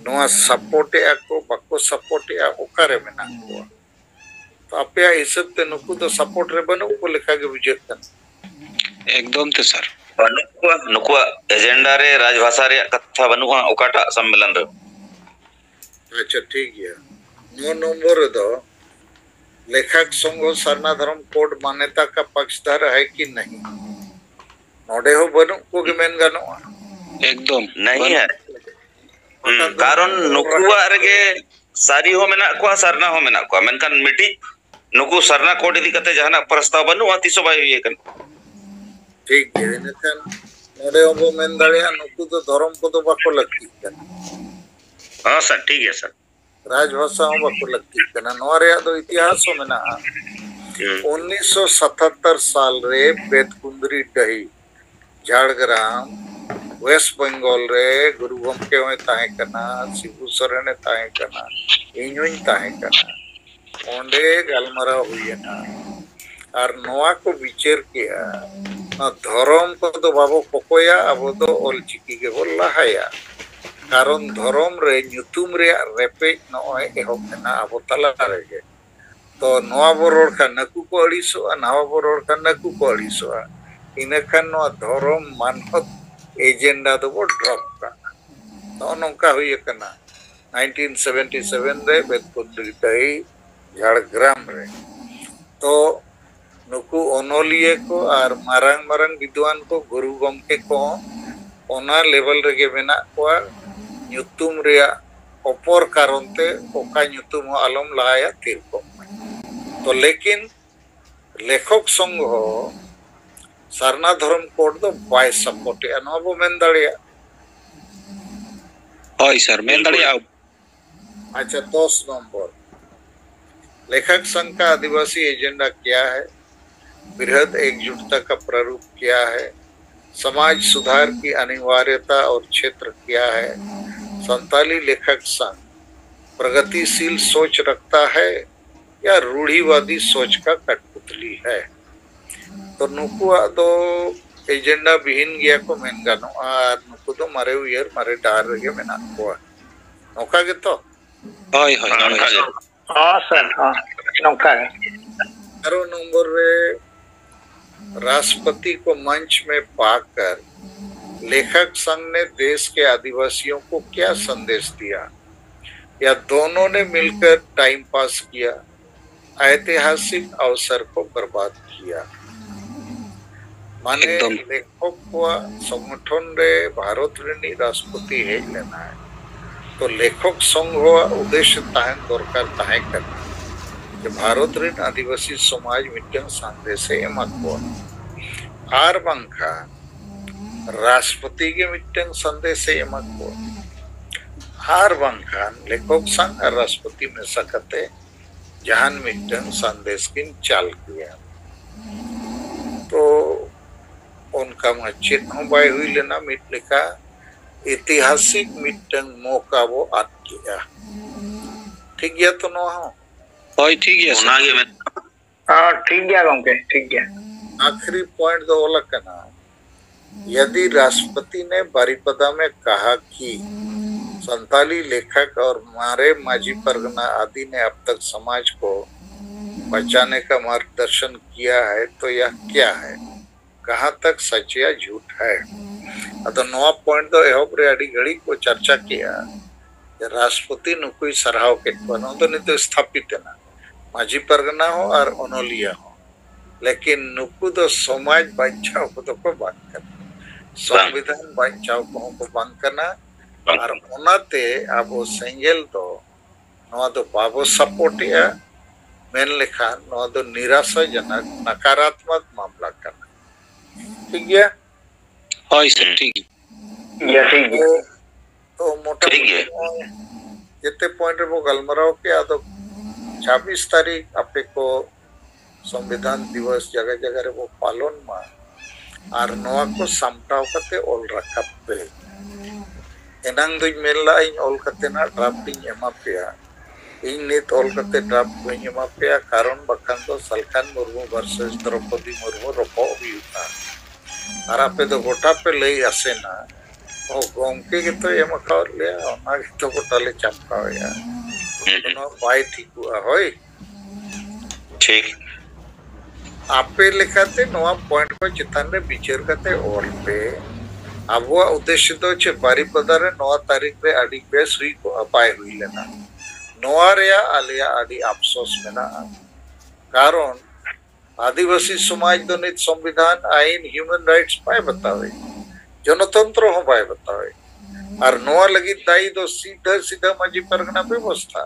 ᱱᱚᱣᱟ ᱥᱟᱯᱳᱨᱴ ᱮᱫᱼᱟ ᱠᱚ, ᱵᱟᱠᱚ ᱥᱟᱯᱳᱨᱴ ᱮᱫᱼᱟ, ᱚᱠᱟᱨᱮ ᱢᱮᱱᱟᱜ ᱠᱚᱣᱟ? ᱛᱚ ᱟᱯᱮᱭᱟᱜ ᱦᱤᱥᱟᱹᱵ ᱛᱮ ᱱᱩᱠᱩ ᱫᱚ ᱥᱟᱯᱳᱨᱴ ᱨᱮ ᱵᱟᱹᱱᱩᱜ ᱠᱚ ᱞᱮᱠᱟ ᱜᱮ ᱵᱩᱡᱷᱟᱹᱜ ᱠᱟᱱᱟ᱾ ᱮᱠᱫᱚᱢ ᱛᱮ ᱥᱟᱨ᱾ ᱵᱟᱹᱱᱩᱜ ᱠᱚᱣᱟ, ᱱᱩᱠᱩᱣᱟᱜ ᱮᱡᱮᱱᱰᱟ ᱨᱮ ᱨᱟᱡᱽᱵᱷᱟᱥᱟ ᱨᱮᱭᱟᱜ ᱠᱟᱛᱷᱟ ᱵᱟᱹᱱᱩᱜᱼᱟ ᱚᱠᱟᱴᱟᱜ ᱥᱚᱢᱢᱮᱞᱚᱱ ᱨᱮ᱾ ᱟᱪᱪᱷᱟ, ᱴᱷᱤᱠ ᱜᱮᱭᱟ᱾ ᱱᱚᱣᱟ ᱱᱚᱢᱵᱚᱨ ᱨᱮᱫᱚ ᱞᱮᱠᱷᱚᱠ ᱥᱚᱝᱜᱷᱚ ᱥᱟᱨᱱᱟ ᱫᱷᱚᱨᱚᱢ ᱠᱳᱰ ᱢᱟᱱᱭᱚᱛᱟ ᱠᱟ ᱯᱟᱠᱥᱫᱷᱟᱨ ᱦᱟᱭ ᱠᱤ ᱱᱟᱦᱤ, ᱱᱚᱰᱮ ᱦᱚᱸ ᱵᱟᱹᱱᱩᱜ ᱠᱚᱜᱮ ᱢᱮᱱ ᱜᱟᱱᱚᱜᱼᱟ᱾ ᱮᱠᱫᱚᱢ ᱱᱟᱦᱤ ᱵᱟᱹᱱᱩᱜ᱾ ᱦᱟᱭ᱾ ᱦᱩᱸ, ᱠᱟᱨᱚᱱ ᱱᱩᱠᱩᱣᱟᱜ ᱨᱮᱜᱮ ᱥᱟᱹᱨᱤ ᱦᱚᱸ ᱢᱮᱱᱟᱜ ᱠᱚᱣᱟ, ᱥᱟᱨᱱᱟ ᱦᱚᱸ ᱢᱮᱱᱟᱜ ᱠᱚᱣᱟ, ᱢᱮᱱᱠᱷᱟᱱ ᱢᱤᱫᱴᱤᱡ ᱱᱩᱠᱩ ᱥᱟᱨᱱᱟ ᱠᱳᱰ ᱤᱫᱤ ᱠᱟᱛᱮ ᱡᱟᱦᱟᱱᱟᱜ ᱯᱨᱚᱥᱛᱟᱵ ᱵᱟᱹᱱᱩᱜᱼᱟ, ᱛᱤᱥ ᱦᱚᱸ ᱵᱟᱭ ᱦᱩᱭ ᱟᱠᱟᱱᱟ᱾ ᱴᱷᱤᱠ ᱜᱮᱭᱟ, ᱤᱱᱟᱹᱠᱷᱟᱱ ᱱᱚᱰᱮ ᱦᱚᱸᱵᱚ ᱢᱮᱱ ᱫᱟᱲᱮᱭᱟᱜᱼᱟ, ᱱᱩᱠᱩ ᱫᱚ ᱫᱷᱚᱨᱚᱢ ᱠᱚᱫᱚ ᱵᱟᱠᱚ ᱞᱟᱹᱠᱛᱤᱜ ᱠᱟᱱᱟ᱾ ᱦᱚᱸ ᱥᱟᱨ, ᱴᱷᱤᱠ ᱜᱮᱭᱟ ᱥᱟᱨ᱾ ᱨᱟᱡᱽᱵᱷᱟᱥᱟ ᱦᱚᱸ ᱵᱟᱠᱚ ᱞᱟᱹᱠᱛᱤᱜ ᱠᱟᱱᱟ᱾ ᱱᱚᱣᱟ ᱨᱮᱭᱟᱜ ᱫᱚ ᱤᱛᱤᱦᱟᱥ ᱦᱚᱸ ᱢᱮᱱᱟᱜᱼᱟ᱾ ᱦᱩᱸ᱾ ᱩᱱᱤᱥᱥᱚ ᱥᱟᱛᱟᱛᱛᱚᱨ ᱥᱟᱞ ᱨᱮ ᱵᱮᱛᱠᱩᱸᱫᱽᱨᱤ ᱰᱟᱹᱦᱤ, ᱡᱷᱟᱲᱜᱨᱟᱢ, ᱳᱭᱮᱥᱴ ᱵᱮᱝᱜᱚᱞ ᱨᱮ ᱜᱩᱨᱩ ᱜᱚᱢᱠᱮ ᱦᱚᱸᱭ ᱛᱟᱦᱮᱸ ᱠᱟᱱᱟ, ᱥᱤᱵᱩ ᱥᱚᱨᱮᱱᱮ ᱛᱟᱦᱮᱸ ᱠᱟᱱᱟ, ᱤᱧ ᱦᱚᱸᱧ ᱛᱟᱦᱮᱸ ᱠᱟᱱᱟ᱾ ᱚᱸᱰᱮ ᱜᱟᱞᱢᱟᱨᱟᱣ ᱦᱩᱭᱮᱱᱟ ᱟᱨ ᱱᱚᱣᱟ ᱠᱚ ᱵᱤᱪᱟᱹᱨ ᱠᱮᱜᱼᱟ ᱱᱚᱣᱟ ᱫᱷᱚᱨᱚᱢ ᱠᱚᱫᱚ ᱵᱟᱵᱚ ᱠᱚᱠᱚᱭᱟ, ᱟᱵᱚ ᱫᱚ ᱚᱞᱪᱤᱠᱤ ᱜᱮᱵᱚ ᱞᱟᱦᱟᱭᱟ᱾ ᱠᱟᱨᱚᱱ ᱫᱷᱚᱨᱚᱢ ᱨᱮ ᱧᱩᱛᱩᱢ ᱨᱮᱭᱟᱜ ᱨᱮᱯᱮᱡ ᱱᱚᱜᱼᱚᱭ ᱮᱦᱚᱵ ᱮᱱᱟ ᱟᱵᱚ ᱛᱟᱞᱟ ᱨᱮᱜᱮ᱾ ᱛᱚ ᱱᱚᱣᱟ ᱵᱚ ᱨᱚᱲ ᱠᱷᱟᱱ ᱱᱟᱹᱠᱩ ᱠᱚ ᱟᱹᱲᱤᱥᱚᱜᱼᱟ, ᱱᱟᱣᱟ ᱵᱚ ᱨᱚᱲ ᱠᱷᱟᱱ ᱱᱟᱹᱠᱩ ᱠᱚ ᱟᱹᱲᱤᱥᱚᱜᱼᱟ᱾ ᱤᱱᱟᱹᱠᱷᱟᱱ ᱱᱚᱣᱟ ᱫᱷᱚᱨᱚᱢ ᱢᱟᱱᱚᱛ ᱮᱡᱮᱱᱰᱟ ᱫᱚᱵᱚ ᱰᱨᱚᱯ ᱠᱟᱜᱼᱟ᱾ ᱱᱚᱜᱼᱚ ᱱᱚᱝᱠᱟ ᱦᱩᱭ ᱟᱠᱟᱱᱟ ᱱᱟᱭᱤᱱᱴᱤᱱ ᱥᱮᱵᱷᱮᱱᱴᱤ ᱥᱮᱵᱷᱮᱱ ᱨᱮ ᱵᱮᱛᱠᱩᱸᱫᱽᱨᱤ ᱰᱟᱹᱦᱤ ᱡᱷᱟᱲᱜᱨᱟᱢ ᱨᱮ᱾ ᱛᱚ ᱱᱩᱠᱩ ᱚᱱᱚᱞᱤᱭᱟᱹ ᱠᱚ ᱟᱨ ᱢᱟᱨᱟᱝ ᱢᱟᱨᱟᱝ ᱵᱤᱫᱽᱣᱟᱱ ᱠᱚ, ᱜᱩᱨᱩ ᱜᱚᱢᱠᱮ ᱠᱚᱦᱚᱸ ᱚᱱᱟ ᱞᱮᱵᱮᱞ ᱨᱮᱜᱮ ᱢᱮᱱᱟᱜ ᱠᱚᱣᱟ᱾ ᱧᱩᱛᱩᱢ ᱨᱮᱭᱟᱜ ᱚᱯᱚᱨ ᱠᱟᱨᱚᱱ ᱛᱮ ᱚᱠᱟ ᱧᱩᱛᱩᱢ ᱦᱚᱸ ᱟᱞᱚᱢ ᱞᱟᱦᱟᱭᱟ, ᱛᱷᱤᱨ ᱠᱚᱜ ᱢᱮ᱾ ᱛᱚ ᱞᱮᱠᱤᱱ ᱞᱮᱠᱷᱚᱠ ᱥᱚᱝᱜᱷᱚ ᱥᱟᱨᱱᱟ ᱫᱷᱚᱨᱚᱢ ᱠᱳᱰ ᱫᱚ ᱵᱟᱭ ᱥᱟᱯᱳᱨᱴ ᱮᱜᱼᱟ, ᱱᱚᱣᱟ ᱵᱚ ᱢᱮᱱ ᱫᱟᱲᱮᱭᱟᱜᱼᱟ᱾ ᱦᱳᱭ ᱥᱟᱨ, ᱢᱮᱱ ᱫᱟᱲᱮᱭᱟᱜᱼᱟ᱾ अच्छा, दस नंबर, लेखक संघ का आदिवासी एजेंडा क्या है? बृहद एकजुटता का प्रारूप क्या है? समाज सुधार की अनिवार्यता और क्षेत्र क्या है? संताली लेखक संघ प्रगतिशील सोच रखता है या रूढ़िवादी सोच का कठपुतली है? ᱛᱚ ᱱᱩᱠᱩᱣᱟᱜ ᱫᱚ ᱮᱡᱮᱱᱰᱟ ᱵᱤᱦᱤᱱ ᱜᱮᱭᱟ ᱠᱚ ᱢᱮᱱ ᱜᱟᱱᱚᱜᱼᱟ, ᱟᱨ ᱱᱩᱠᱩ ᱫᱚ ᱢᱟᱨᱮ ᱩᱭᱦᱟᱹᱨ ᱢᱟᱨᱮ ᱰᱟᱦᱟᱨ ᱨᱮᱜᱮ ᱢᱮᱱᱟᱜ ᱠᱚᱣᱟ᱾ ᱱᱚᱝᱠᱟ ᱜᱮᱛᱚ? ᱦᱳᱭ ᱦᱳᱭ, ᱱᱚᱝᱠᱟ ᱜᱮ᱾ ᱦᱚᱸ ᱥᱟᱨ, ᱦᱚᱸ, ᱱᱚᱝᱠᱟ ᱜᱮ᱾ ग्यारह नंबर ᱨᱮ राष्ट्रपति को मंच में पाकर लेखक संघ ने देश के आदिवासियों को क्या संदेश दिया? या दोनों ने मिलकर टाइम पास किया, ऐतिहासिक अवसर को बर्बाद किया? ᱢᱟᱱᱮ ᱮᱠᱫᱚᱢ᱾ ᱞᱮᱠᱷᱚᱠ ᱠᱚᱣᱟᱜ ᱥᱚᱝᱜᱚᱴᱷᱚᱱ ᱨᱮ ᱵᱷᱟᱨᱚᱛ ᱨᱤᱱᱤᱡ ᱨᱟᱥᱴᱨᱚᱯᱚᱛᱤ ᱦᱮᱡ ᱞᱮᱱᱟᱭ, ᱛᱚ ᱞᱮᱠᱷᱚᱠ ᱥᱚᱝᱜᱷᱚᱣᱟᱜ ᱩᱫᱽᱫᱮᱥᱭᱚ ᱛᱟᱦᱮᱱ ᱫᱚᱨᱠᱟᱨ ᱛᱟᱦᱮᱸ ᱠᱟᱱᱟ ᱡᱮ ᱵᱷᱟᱨᱚᱛ ᱨᱤᱱ ᱟᱹᱫᱤᱵᱟᱹᱥᱤ ᱥᱚᱢᱟᱡᱽ ᱢᱤᱫᱴᱟᱝ ᱥᱟᱸᱫᱮᱥᱮ ᱮᱢᱟ ᱠᱚᱣᱟ, ᱟᱨ ᱵᱟᱝᱠᱷᱟᱱ ᱨᱟᱥᱴᱨᱚᱯᱚᱛᱤ ᱜᱮ ᱢᱤᱫᱴᱟᱝ ᱥᱟᱸᱫᱮᱥᱮ ᱮᱢᱟ ᱠᱚᱣᱟ, ᱟᱨ ᱵᱟᱝᱠᱷᱟᱱ ᱞᱮᱠᱷᱚᱠ ᱥᱟᱝ ᱟᱨ ᱨᱟᱥᱴᱨᱚᱯᱚᱛᱤ ᱢᱮᱥᱟ ᱠᱟᱛᱮ ᱡᱟᱦᱟᱱ ᱢᱤᱫᱴᱟᱝ ᱥᱟᱸᱫᱮᱥ ᱠᱤᱱ ᱪᱟᱞ ᱠᱮᱭᱟ᱾ ᱛᱚ ᱚᱱᱠᱟ ᱢᱟ ᱪᱮᱫ ᱦᱚᱸ ᱵᱟᱭ ᱦᱩᱭ ᱞᱮᱱᱟ, ᱢᱤᱫ ᱞᱮᱠᱟ ᱤᱛᱤᱦᱟᱥᱤᱠ ᱢᱤᱫᱴᱟᱝ ᱢᱚᱠᱟ ᱵᱚ ᱟᱫ ᱠᱮᱜᱼᱟ᱾ ᱴᱷᱤᱠ ᱜᱮᱭᱟ ᱛᱚ ᱱᱚᱣᱟ ᱦᱚᱸ? ᱦᱳᱭ, ᱴᱷᱤᱠ ᱜᱮᱭᱟ ᱥᱟᱨ᱾ ᱚᱱᱟᱜᱮ ᱢᱮᱱ- ᱦᱚᱸ, ᱴᱷᱤᱠ ᱜᱮᱭᱟ ᱜᱚᱢᱠᱮ, ᱴᱷᱤᱠ ᱜᱮᱭᱟ᱾ आखिरी पॉइंट ᱫᱚ ᱚᱞ ᱟᱠᱟᱱᱟ, यदि राष्ट्रपति ने बारीपदा में कहा कि संताली लेखक और मारे माझी परगना आदि ने अब तक समाज को बचाने का मार्गदर्शन किया है, तो यह क्या है? कहाँ तक सच या झूठ है? ᱟᱫᱚ ᱱᱚᱣᱟ ᱯᱚᱭᱮᱱᱴ ᱫᱚ ᱮᱦᱚᱵ ᱨᱮ ᱟᱹᱰᱤ ᱜᱷᱟᱹᱲᱤᱡ ᱠᱚ ᱪᱟᱨᱪᱟ ᱠᱮᱜᱼᱟ ᱡᱮ ᱨᱟᱥᱴᱨᱚᱯᱚᱛᱤ ᱱᱩᱠᱩᱭ ᱥᱟᱨᱦᱟᱣ ᱠᱮᱫ ᱠᱚᱣᱟ᱾ ᱱᱚᱣᱟ ᱫᱚ ᱱᱤᱛ ᱫᱚ ᱥᱛᱷᱟᱯᱤᱛ ᱮᱱᱟ, ᱢᱟᱹᱡᱷᱤ ᱯᱟᱨᱜᱟᱱᱟ ᱦᱚᱸ ᱟᱨ ᱚᱱᱚᱞᱤᱭᱟᱹ ᱦᱚᱸ᱾ ᱞᱮᱠᱤᱱ ᱱᱩᱠᱩ ᱫᱚ ᱥᱚᱢᱟᱡᱽ ᱵᱟᱧᱪᱟᱣ ᱠᱚᱫᱚ ᱠᱚ ᱵᱟᱝ ᱠᱟᱱᱟ, ᱥᱚᱝᱵᱤᱫᱷᱟᱱ ᱵᱟᱧᱪᱟᱣ ᱠᱚᱦᱚᱸ ᱠᱚ ᱵᱟᱝ ᱠᱟᱱᱟ᱾ ᱟᱨ ᱚᱱᱟᱛᱮ ᱟᱵᱚ ᱥᱮᱸᱜᱮᱞ ᱫᱚ ᱱᱚᱣᱟ ᱫᱚ ᱵᱟᱵᱚ ᱥᱟᱯᱳᱨᱴ ᱮᱜᱼᱟ᱾ ᱢᱮᱱ ᱞᱮᱠᱷᱟᱱ ᱱᱚᱣᱟ ᱫᱚ ᱱᱤᱨᱟᱥᱟᱡᱚᱱᱚᱠ, ᱱᱟᱠᱟᱨᱟᱛᱢᱚᱠ ᱢᱟᱢᱞᱟ ᱠᱟᱱᱟ᱾ ᱴᱷᱤᱠ ᱜᱮᱭᱟ? ᱦᱳᱭ ᱥᱮ, ᱦᱩᱸ᱾ ᱴᱷᱤᱠ ᱜᱮᱭᱟ᱾ ᱴᱷᱤᱠ ᱜᱮᱭᱟ᱾ ᱛᱚ, ᱛᱚ ᱢᱚᱴᱟᱢᱩᱴᱤ ᱴᱷᱤᱠ ᱜᱮᱭᱟ᱾ ᱱᱚᱜᱼᱚᱭ ᱡᱮᱛᱮ ᱯᱚᱭᱮᱱᱴ ᱨᱮᱵᱚ ᱜᱟᱞᱢᱟᱨᱟᱣ ᱠᱮᱜᱼᱟ, ᱟᱫᱚ ᱪᱷᱟᱵᱵᱤᱥ ᱛᱟᱹᱨᱤᱠᱷ ᱟᱯᱮ ᱠᱚ ᱥᱚᱝᱵᱤᱫᱷᱟᱱ ᱫᱤᱵᱚᱥ ᱡᱟᱭᱜᱟ ᱡᱟᱭᱜᱟ ᱨᱮᱵᱚ ᱯᱟᱞᱚᱱ ᱢᱟ᱾ ᱟᱨ ᱱᱚᱣᱟ ᱠᱚ ᱥᱟᱢᱴᱟᱣ ᱠᱟᱛᱮ ᱚᱞ ᱨᱟᱠᱟᱵ ᱯᱮ᱾ ᱮᱱᱟᱝ ᱫᱚᱧ ᱢᱮᱱ ᱞᱟᱜᱼᱟ, ᱤᱧ ᱚᱞ ᱠᱟᱛᱮ ᱱᱟᱜ ᱰᱨᱟᱯᱴ ᱤᱧ ᱮᱢᱟ ᱯᱮᱭᱟ᱾ ᱤᱧ ᱱᱤᱛ ᱚᱞ ᱠᱟᱛᱮ ᱰᱨᱟᱯᱴ ᱵᱟᱹᱧ ᱮᱢᱟ ᱯᱮᱭᱟ, ᱠᱟᱨᱚᱱ ᱵᱟᱠᱷᱟᱱ ᱫᱚ ᱥᱟᱞᱠᱷᱟᱱ ᱢᱩᱨᱢᱩ ᱵᱷᱟᱨᱥᱮᱥ ᱫᱨᱚᱯᱚᱫᱤ ᱢᱩᱨᱢᱩ ᱨᱚᱯᱚᱜ ᱦᱩᱭᱩᱜᱼᱟ᱾ ᱟᱨ ᱟᱯᱮ ᱫᱚ ᱜᱚᱴᱟ ᱯᱮ ᱞᱟᱹᱭ ᱟᱥᱮᱱᱟ, "ᱚ, ᱜᱚᱢᱠᱮ ᱜᱮᱛᱚᱭ ᱮᱢ ᱟᱠᱟᱣᱟᱫ ᱞᱮᱭᱟ, ᱚᱱᱟ ᱜᱮᱛᱚ ᱜᱚᱴᱟ ᱞᱮ ᱪᱟᱯᱠᱟᱣᱮᱜᱼᱟ᱾" ᱦᱩᱸ, ᱦᱩᱸ᱾ ᱱᱚᱣᱟ ᱵᱟᱭ ᱴᱷᱤᱠᱚᱜᱼᱟ᱾ ᱦᱳᱭ᱾ ᱴᱷᱤᱠ᱾ ᱟᱯᱮ ᱞᱮᱠᱟᱛᱮ ᱱᱚᱣᱟ ᱯᱚᱭᱮᱱᱴ ᱠᱚ ᱪᱮᱛᱟᱱ ᱨᱮ ᱵᱤᱪᱟᱹᱨ ᱠᱟᱛᱮ ᱚᱞ ᱯᱮ᱾ ᱟᱵᱚᱣᱟᱜ ᱩᱫᱽᱫᱮᱥᱭᱚ ᱫᱚ ᱪᱮᱫ ᱵᱟᱨᱤᱯᱟᱫᱟ ᱨᱮ ᱱᱚᱣᱟ ᱛᱟᱹᱨᱤᱠᱷ ᱨᱮ ᱟᱹᱰᱤ ᱵᱮᱥ ᱦᱩᱭ ᱠᱚᱜᱼᱟ, ᱵᱟᱭ ᱦᱩᱭ ᱞᱮᱱᱟ᱾ ᱱᱚᱣᱟ ᱨᱮᱭᱟᱜ ᱟᱞᱮᱭᱟᱜ ᱟᱹᱰᱤ ᱟᱯᱥᱳᱥ ᱢᱮᱱᱟᱜᱼᱟ᱾ ᱠᱟᱨᱚᱱ ᱟᱹᱫᱤᱵᱟᱹᱥᱤ ᱥᱚᱢᱟᱡᱽ ᱫᱚ ᱱᱤᱛ ᱥᱚᱝᱵᱤᱫᱷᱟᱱ, ᱟᱭᱤᱱ, ᱦᱤᱭᱩᱢᱮᱱ ᱨᱟᱭᱤᱴᱥ ᱵᱟᱭ ᱵᱟᱛᱟᱣᱮᱫ, ᱡᱚᱱᱚᱛᱚᱱᱛᱨᱚ ᱦᱚᱸ ᱵᱟᱭ ᱵᱟᱛᱟᱣᱮᱫ᱾ ᱟᱨ ᱱᱚᱣᱟ ᱞᱟᱹᱜᱤᱫ ᱫᱟᱭᱤ ᱫᱚ ᱥᱤᱫᱷᱟᱹ ᱥᱤᱫᱷᱟᱹ ᱢᱟᱹᱡᱷᱤ ᱯᱟᱨᱜᱟᱱᱟ ᱵᱮᱵᱚᱥᱛᱷᱟ᱾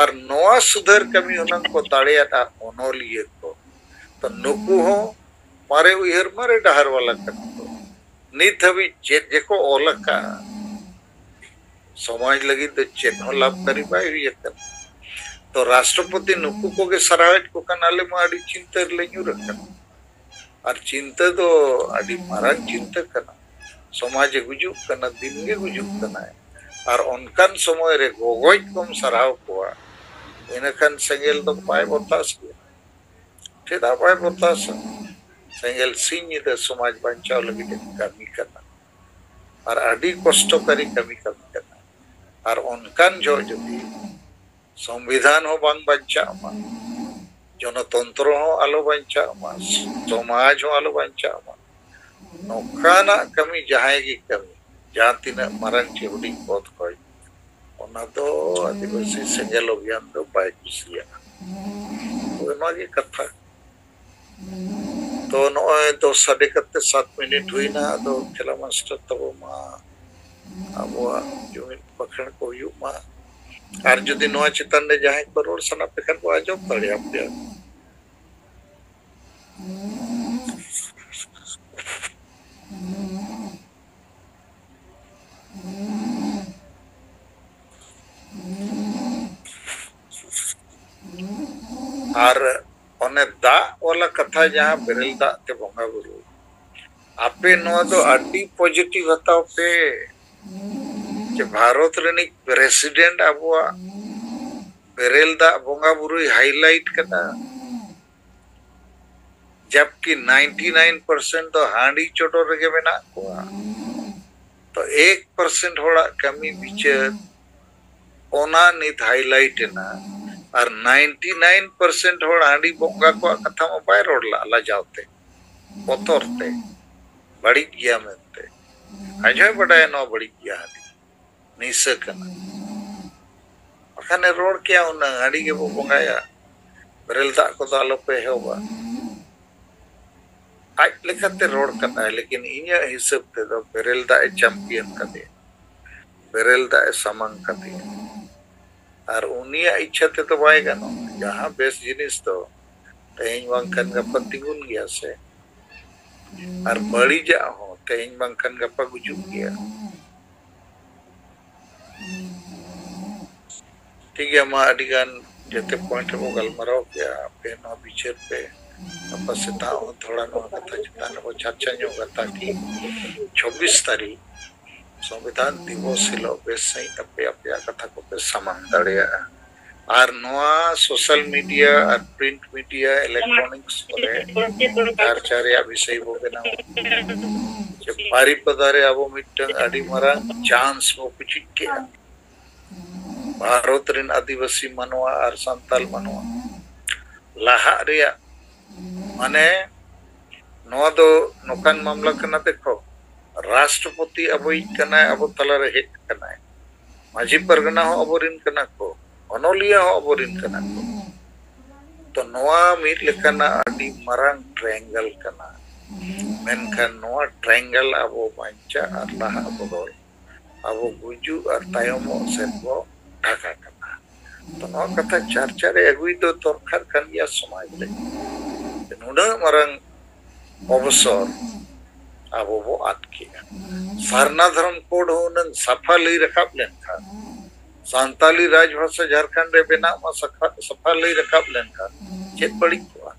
ᱟᱨ ᱱᱚᱣᱟ ᱥᱩᱫᱷᱟᱹᱨ ᱠᱟᱹᱢᱤ ᱦᱩᱱᱟᱹᱝ ᱠᱚ ᱫᱟᱲᱮᱭᱟᱫᱼᱟ ᱚᱱᱚᱞᱤᱭᱟᱹ ᱠᱚ᱾ ᱛᱚ ᱱᱩᱠᱩ ᱦᱚᱸ ᱢᱟᱨᱮ ᱩᱭᱦᱟᱹᱨ, ᱢᱟᱨᱮ ᱰᱟᱦᱟᱨ ᱵᱟᱞᱟ ᱠᱟᱱᱟ ᱠᱚ᱾ ᱱᱤᱛ ᱦᱟᱹᱵᱤᱡ ᱪᱮᱫ ᱡᱮᱠᱚ ᱚᱞ ᱟᱠᱟᱫᱼᱟ, ᱥᱚᱢᱟᱡᱽ ᱞᱟᱹᱜᱤᱫ ᱫᱚ ᱪᱮᱫ ᱦᱚᱸ ᱞᱟᱵᱷᱠᱟᱨᱤ ᱵᱟᱭ ᱦᱩᱭ ᱟᱠᱟᱱᱟ᱾ ᱛᱚ ᱨᱟᱥᱴᱨᱚᱯᱚᱛᱤ ᱱᱩᱠᱩ ᱠᱚᱜᱮ ᱥᱟᱨᱦᱟᱣᱮᱫ ᱠᱚ ᱠᱷᱟᱱ ᱟᱞᱮ ᱢᱟ ᱟᱹᱰᱤ ᱪᱤᱱᱛᱟᱹ ᱨᱮᱞᱮ ᱧᱩᱨ ᱟᱠᱟᱱᱟ᱾ ᱟᱨ ᱪᱤᱱᱛᱟᱹ ᱫᱚ ᱟᱹᱰᱤ ᱢᱟᱨᱟᱝ ᱪᱤᱱᱛᱟᱹ ᱠᱟᱱᱟ᱾ ᱥᱚᱢᱟᱡᱽ ᱮ ᱜᱩᱡᱩᱜ ᱠᱟᱱᱟ, ᱫᱤᱱ ᱜᱮ ᱜᱩᱡᱩᱜ ᱠᱟᱱᱟᱭ᱾ ᱟᱨ ᱚᱱᱠᱟᱱ ᱥᱚᱢᱚᱭ ᱨᱮ ᱜᱚᱜᱚᱡ ᱠᱚᱢ ᱥᱟᱨᱦᱟᱣ ᱠᱚᱣᱟ, ᱤᱱᱟᱹᱠᱷᱟᱱ ᱥᱮᱸᱜᱮᱞ ᱫᱚ ᱵᱟᱭ ᱵᱚᱨᱫᱟᱥ ᱜᱮᱭᱟ᱾ ᱪᱮᱫᱟᱜ ᱵᱟᱭ ᱵᱚᱨᱫᱟᱥᱟ? ᱥᱮᱸᱜᱮᱞ ᱥᱤᱧ ᱧᱤᱫᱟᱹ ᱥᱚᱢᱟᱡᱽ ᱵᱟᱧᱪᱟᱣ ᱞᱟᱹᱜᱤᱫ ᱮ ᱠᱟᱹᱢᱤ ᱠᱟᱱᱟ᱾ ᱟᱨ ᱟᱹᱰᱤ ᱠᱚᱥᱴᱚᱠᱟᱨᱤ ᱠᱟᱹᱢᱤ ᱠᱟᱹᱢᱤ ᱠᱟᱱᱟ᱾ ᱟᱨ ᱚᱱᱠᱟᱱ ᱡᱚᱦᱚᱜ ᱡᱩᱫᱤ ᱥᱚᱝᱵᱤᱫᱷᱟᱱ ᱦᱚᱸ ᱵᱟᱝ ᱵᱟᱧᱪᱟᱜ ᱢᱟ, ᱡᱚᱱᱚᱛᱚᱱᱛᱨᱚ ᱦᱚᱸ ᱟᱞᱚ ᱵᱟᱧᱪᱟᱜ ᱢᱟ, ᱥᱚᱢᱟᱡᱽ ᱦᱚᱸ ᱟᱞᱚ ᱵᱟᱧᱪᱟᱜ ᱢᱟ, ᱱᱚᱝᱠᱟᱱᱟᱜ ᱠᱟᱹᱢᱤ ᱡᱟᱦᱟᱸᱭ ᱜᱮ ᱠᱟᱹᱢᱤ, ᱡᱟᱦᱟᱸ ᱛᱤᱱᱟᱹᱜ ᱢᱟᱨᱟᱝ ᱪᱮ ᱦᱩᱰᱤᱧ ᱯᱚᱫᱽ ᱠᱷᱚᱡ, ᱚᱱᱟ ᱫᱚ ᱟᱹᱫᱤᱵᱟᱹᱥᱤ ᱥᱮᱸᱜᱮᱞ ᱚᱵᱷᱤᱭᱟᱱ ᱫᱚ ᱵᱟᱭ ᱠᱩᱥᱤᱭᱟᱜᱼᱟ᱾ ᱛᱚ, ᱱᱚᱣᱟ ᱜᱮ ᱠᱟᱛᱷᱟ᱾ ᱛᱚ, ᱱᱚᱜᱼᱚᱭ ᱫᱚᱥ ᱥᱟᱰᱮ ᱠᱟᱛᱮ ᱥᱟᱛ ᱢᱤᱱᱤᱴ ᱦᱩᱭᱱᱟ᱾ ᱟᱫᱚ ᱠᱷᱮᱞᱟ ᱢᱟᱥᱴᱟᱨ ᱛᱟᱵᱚ ᱢᱟ ᱟᱵᱚᱣᱟᱜ ᱡᱩᱢᱤᱫ ᱵᱟᱠᱷᱮᱬ ᱠᱚ ᱦᱩᱭᱩᱜ ᱢᱟ᱾ ᱟᱨ ᱡᱩᱫᱤ ᱱᱚᱣᱟ ᱪᱮᱛᱟᱱ ᱨᱮ ᱡᱟᱦᱟᱸᱭ ᱠᱚ ᱨᱚᱲ ᱥᱟᱱᱟ ᱯᱮ ᱠᱷᱟᱱ, ᱠᱚ ᱟᱸᱡᱚᱢ ᱫᱟᱲᱮᱭᱟᱜ ᱯᱮᱭᱟ᱾ ᱟᱨ ᱚᱱᱮ ᱫᱟᱜ ᱣᱟᱞᱟ ᱠᱟᱛᱷᱟ, ᱡᱟᱦᱟᱸ ᱵᱮᱨᱮᱞ ᱫᱟᱜ ᱛᱮ ᱵᱚᱸᱜᱟ ᱵᱩᱨᱩ, ᱟᱯᱮ ᱱᱚᱣᱟ ᱫᱚ ᱟᱹᱰᱤ ᱯᱚᱡᱤᱴᱤᱵᱷ ᱦᱟᱛᱟᱣ ᱯᱮ᱾ ᱡᱮ ᱵᱷᱟᱨᱚᱛ ᱨᱤᱱᱤᱡ ᱯᱨᱮᱥᱤᱰᱮᱱᱴ ᱟᱵᱚᱣᱟᱜ ᱵᱮᱨᱮᱞ ᱫᱟᱜ ᱵᱚᱸᱜᱟ ᱵᱩᱨᱩᱭ ᱦᱟᱭᱞᱟᱭᱤᱴ ᱠᱟᱫᱟ, ᱡᱟᱵᱠᱤ ᱱᱟᱭᱤᱱᱴᱤ ᱱᱟᱭᱤᱱ ᱯᱟᱨᱥᱮᱱᱴ ᱫᱚ ᱦᱟᱺᱰᱤ ᱪᱚᱰᱚᱨ ᱨᱮᱜᱮ ᱢᱮᱱᱟᱜ ᱠᱚᱣᱟ᱾ ᱛᱚ, ᱮᱠ ᱯᱟᱨᱥᱮᱱᱴ ᱦᱚᱲᱟᱜ ᱠᱟᱹᱢᱤ ᱵᱤᱪᱟᱹᱨ, ᱚᱱᱟ ᱱᱤᱛ ᱦᱟᱭᱞᱟᱭᱤᱴ ᱮᱱᱟ᱾ ᱟᱨ ᱱᱟᱭᱤᱱᱴᱤ ᱱᱟᱭᱤᱱ ᱯᱟᱨᱥᱮᱱᱴ ᱦᱚᱲ ᱦᱟᱺᱰᱤ ᱵᱚᱸᱜᱟ ᱠᱚᱣᱟᱜ ᱠᱟᱛᱷᱟ ᱢᱟ ᱵᱟᱭ ᱨᱚᱲ ᱞᱟᱜᱼᱟ, ᱞᱟᱡᱟᱣ ᱛᱮ, ᱵᱚᱛᱚᱨ ᱛᱮ, ᱵᱟᱹᱲᱤᱡ ᱜᱮᱭᱟ ᱢᱮᱱᱛᱮ᱾ ᱟᱡ ᱦᱚᱸᱭ ᱵᱟᱰᱟᱭᱟ ᱱᱚᱣᱟ ᱵᱟᱹᱲᱤᱡ ᱜᱮᱭᱟ, ᱦᱟᱺᱰᱤ ᱱᱤᱥᱟᱹ ᱠᱟᱱᱟ᱾ ᱵᱟᱠᱷᱟᱱᱮ ᱨᱚᱲ ᱠᱮᱭᱟ ᱦᱩᱱᱟᱹᱝ, ᱦᱟᱺᱰᱤ ᱜᱮᱵᱚ ᱵᱚᱸᱜᱟᱭᱟ, ᱵᱮᱨᱮᱞ ᱫᱟᱜ ᱠᱚᱫᱚ ᱟᱞᱚᱯᱮ ᱮᱦᱚᱵᱟ᱾ ᱟᱡ ᱞᱮᱠᱟᱛᱮ ᱨᱚᱲ ᱠᱟᱫᱟᱭ, ᱞᱮᱠᱤᱱ ᱤᱧᱟᱹᱜ ᱦᱤᱥᱟᱹᱵ ᱛᱮᱫᱚ ᱵᱮᱨᱮᱞ ᱫᱟᱜ ᱮ ᱪᱟᱢᱯᱤᱭᱟᱱ ᱠᱟᱫᱮᱭᱟ, ᱵᱮᱨᱮᱞ ᱫᱟᱜ ᱮ ᱥᱟᱢᱟᱝ ᱠᱟᱫᱮᱭᱟ᱾ ᱟᱨ ᱩᱱᱤᱭᱟᱜ ᱤᱪᱪᱷᱟ ᱛᱮᱫᱚ ᱵᱟᱭ ᱜᱟᱱᱚᱜᱼᱟ᱾ ᱡᱟᱦᱟᱸ ᱵᱮᱥ ᱡᱤᱱᱤᱥ ᱫᱚ ᱛᱮᱦᱮᱧ ᱵᱟᱝᱠᱷᱟᱱ ᱜᱟᱯᱟ ᱛᱤᱸᱜᱩᱱ ᱜᱮᱭᱟ ᱥᱮ, ᱟᱨ ᱵᱟᱹᱲᱤᱡᱟᱜ ᱦᱚᱸ ᱛᱮᱦᱮᱧ ᱵᱟᱝᱠᱷᱟᱱ ᱜᱟᱯᱟ ᱜᱩᱡᱩᱜ ᱜᱮᱭᱟ᱾ ᱴᱷᱤᱠ ᱜᱮᱭᱟ, ᱢᱟ, ᱟᱹᱰᱤ ᱜᱟᱱ ᱡᱮᱛᱮ ᱯᱚᱭᱮᱱᱴ ᱨᱮᱵᱚ ᱜᱟᱞᱢᱟᱨᱟᱣ ᱠᱮᱜᱼᱟ᱾ ᱟᱯᱮ ᱱᱚᱣᱟ ᱵᱤᱪᱟᱹᱨ ᱯᱮ, ᱜᱟᱯᱟ ᱥᱮᱛᱟᱜ ᱦᱚᱸ ᱛᱷᱚᱲᱟ ᱱᱚᱣᱟ ᱠᱟᱛᱷᱟ ᱪᱮᱛᱟᱱ ᱨᱮᱵᱚ ᱪᱟᱨᱪᱟ ᱧᱚᱜᱟ, ᱛᱟᱠᱤ ᱪᱷᱚᱵᱵᱤᱥ ᱛᱟᱹᱨᱤᱠᱷ ᱥᱚᱝᱵᱤᱫᱷᱟᱱ ᱫᱤᱵᱚᱥ ᱦᱤᱞᱳᱜ ᱵᱮᱥ ᱥᱟᱺᱦᱤᱡ ᱟᱯᱮ ᱟᱯᱮᱭᱟᱜ ᱠᱟᱛᱷᱟ ᱠᱚᱯᱮ ᱥᱟᱢᱟᱝ ᱫᱟᱲᱮᱭᱟᱜᱼᱟ᱾ ᱟᱨ ᱱᱚᱣᱟ social media ᱟᱨ print media, electronics ᱠᱚᱨᱮ ᱪᱟᱨᱪᱟ ᱨᱮᱭᱟᱜ ᱵᱤᱥᱚᱭ ᱵᱚ ᱵᱮᱱᱟᱣᱟ᱾ ᱡᱮ ᱵᱟᱨᱤᱯᱟᱫᱟ ᱨᱮ ᱟᱵᱚ ᱢᱤᱫᱴᱟᱝ ᱟᱹᱰᱤ ᱢᱟᱨᱟᱝ chance ᱵᱚ ᱯᱩᱪᱩᱡ ᱠᱮᱜᱼᱟ᱾ ᱵᱷᱟᱨᱚᱛ ᱨᱮᱱ ᱟᱹᱫᱤᱵᱟᱹᱥᱤ ᱢᱟᱱᱣᱟ ᱟᱨ ᱥᱟᱱᱛᱟᱞ ᱢᱟᱱᱣᱟ ᱞᱟᱦᱟᱜ ᱨᱮᱭᱟᱜ, ᱢᱟᱱᱮ, ᱱᱚᱣᱟ ᱫᱚ ᱱᱚᱝᱠᱟᱱ ᱢᱟᱢᱞᱟ ᱠᱟᱱᱟ, ᱫᱮᱠᱷᱚ, ᱨᱟᱥᱴᱨᱚᱯᱚᱛᱤ ᱟᱵᱚᱭᱤᱡ ᱠᱟᱱᱟᱭ, ᱟᱵᱚ ᱛᱟᱞᱟᱨᱮ ᱦᱮᱡ ᱟᱠᱟᱱᱟᱭ, ᱢᱟᱹᱡᱷᱤ ᱯᱟᱨᱜᱟᱱᱟ ᱦᱚᱸ ᱟᱵᱚᱨᱮᱱ ᱠᱟᱱᱟ ᱠᱚ, ᱚᱱᱚᱞᱤᱭᱟᱹ ᱦᱚᱸ ᱟᱵᱚᱨᱮᱱ ᱠᱟᱱᱟ ᱠᱚ᱾ ᱛᱚ ᱱᱚᱣᱟ ᱢᱤᱫ ᱞᱮᱠᱟᱱᱟᱜ ᱟᱹᱰᱤ ᱢᱟᱨᱟᱝ triangle ᱠᱟᱱᱟ᱾ ᱢᱮᱱᱠᱷᱟᱱ ᱱᱚᱣᱟ triangle ᱟᱵᱚ ᱵᱟᱧᱪᱟᱜ ᱟᱨ ᱞᱟᱦᱟᱜ ᱵᱚᱫᱚᱞ ᱟᱵᱚ ᱜᱩᱡᱩᱜ ᱟᱨ ᱛᱟᱭᱚᱢᱚᱜ ᱥᱮᱫ ᱵᱚ ᱰᱷᱟᱠᱟ ᱠᱟᱱᱟ᱾ ᱛᱚ ᱱᱚᱣᱟ ᱠᱟᱛᱷᱟ ᱪᱟᱨᱪᱟ ᱨᱮ ᱟᱹᱜᱩᱭ ᱫᱚ ᱫᱚᱨᱠᱟᱨ ᱠᱟᱱ ᱜᱮᱭᱟ ᱥᱚᱢᱟᱡᱽ ᱨᱮ᱾ ᱱᱩᱱᱟᱹᱜ ᱢᱟᱨᱟᱝ ᱚᱵᱚᱥᱚᱨ ᱟᱵᱚ ᱵᱚ ᱟᱫ ᱠᱮᱜᱼᱟ᱾ ᱥᱟᱨᱱᱟ ᱫᱷᱚᱨᱚᱢ code ᱦᱚᱸ ᱦᱩᱱᱟᱹᱝ ᱥᱟᱯᱷᱟ ᱞᱟᱹᱭ ᱨᱟᱠᱟᱵ ᱞᱮᱱᱠᱷᱟᱱ, ᱥᱟᱱᱛᱟᱞᱤ ᱨᱟᱡᱽᱵᱷᱟᱥᱟ ᱡᱷᱟᱲᱠᱷᱚᱸᱰ ᱨᱮ ᱵᱮᱱᱟᱜ ᱢᱟ ᱥᱟᱯᱷᱟ, ᱥᱟᱯᱷᱟ ᱞᱟᱹᱭ ᱨᱟᱠᱟᱵ ᱞᱮᱱᱠᱷᱟᱱ ᱪᱮᱫ ᱵᱟᱹᱲᱤᱡ ᱠᱚᱜᱼᱟ?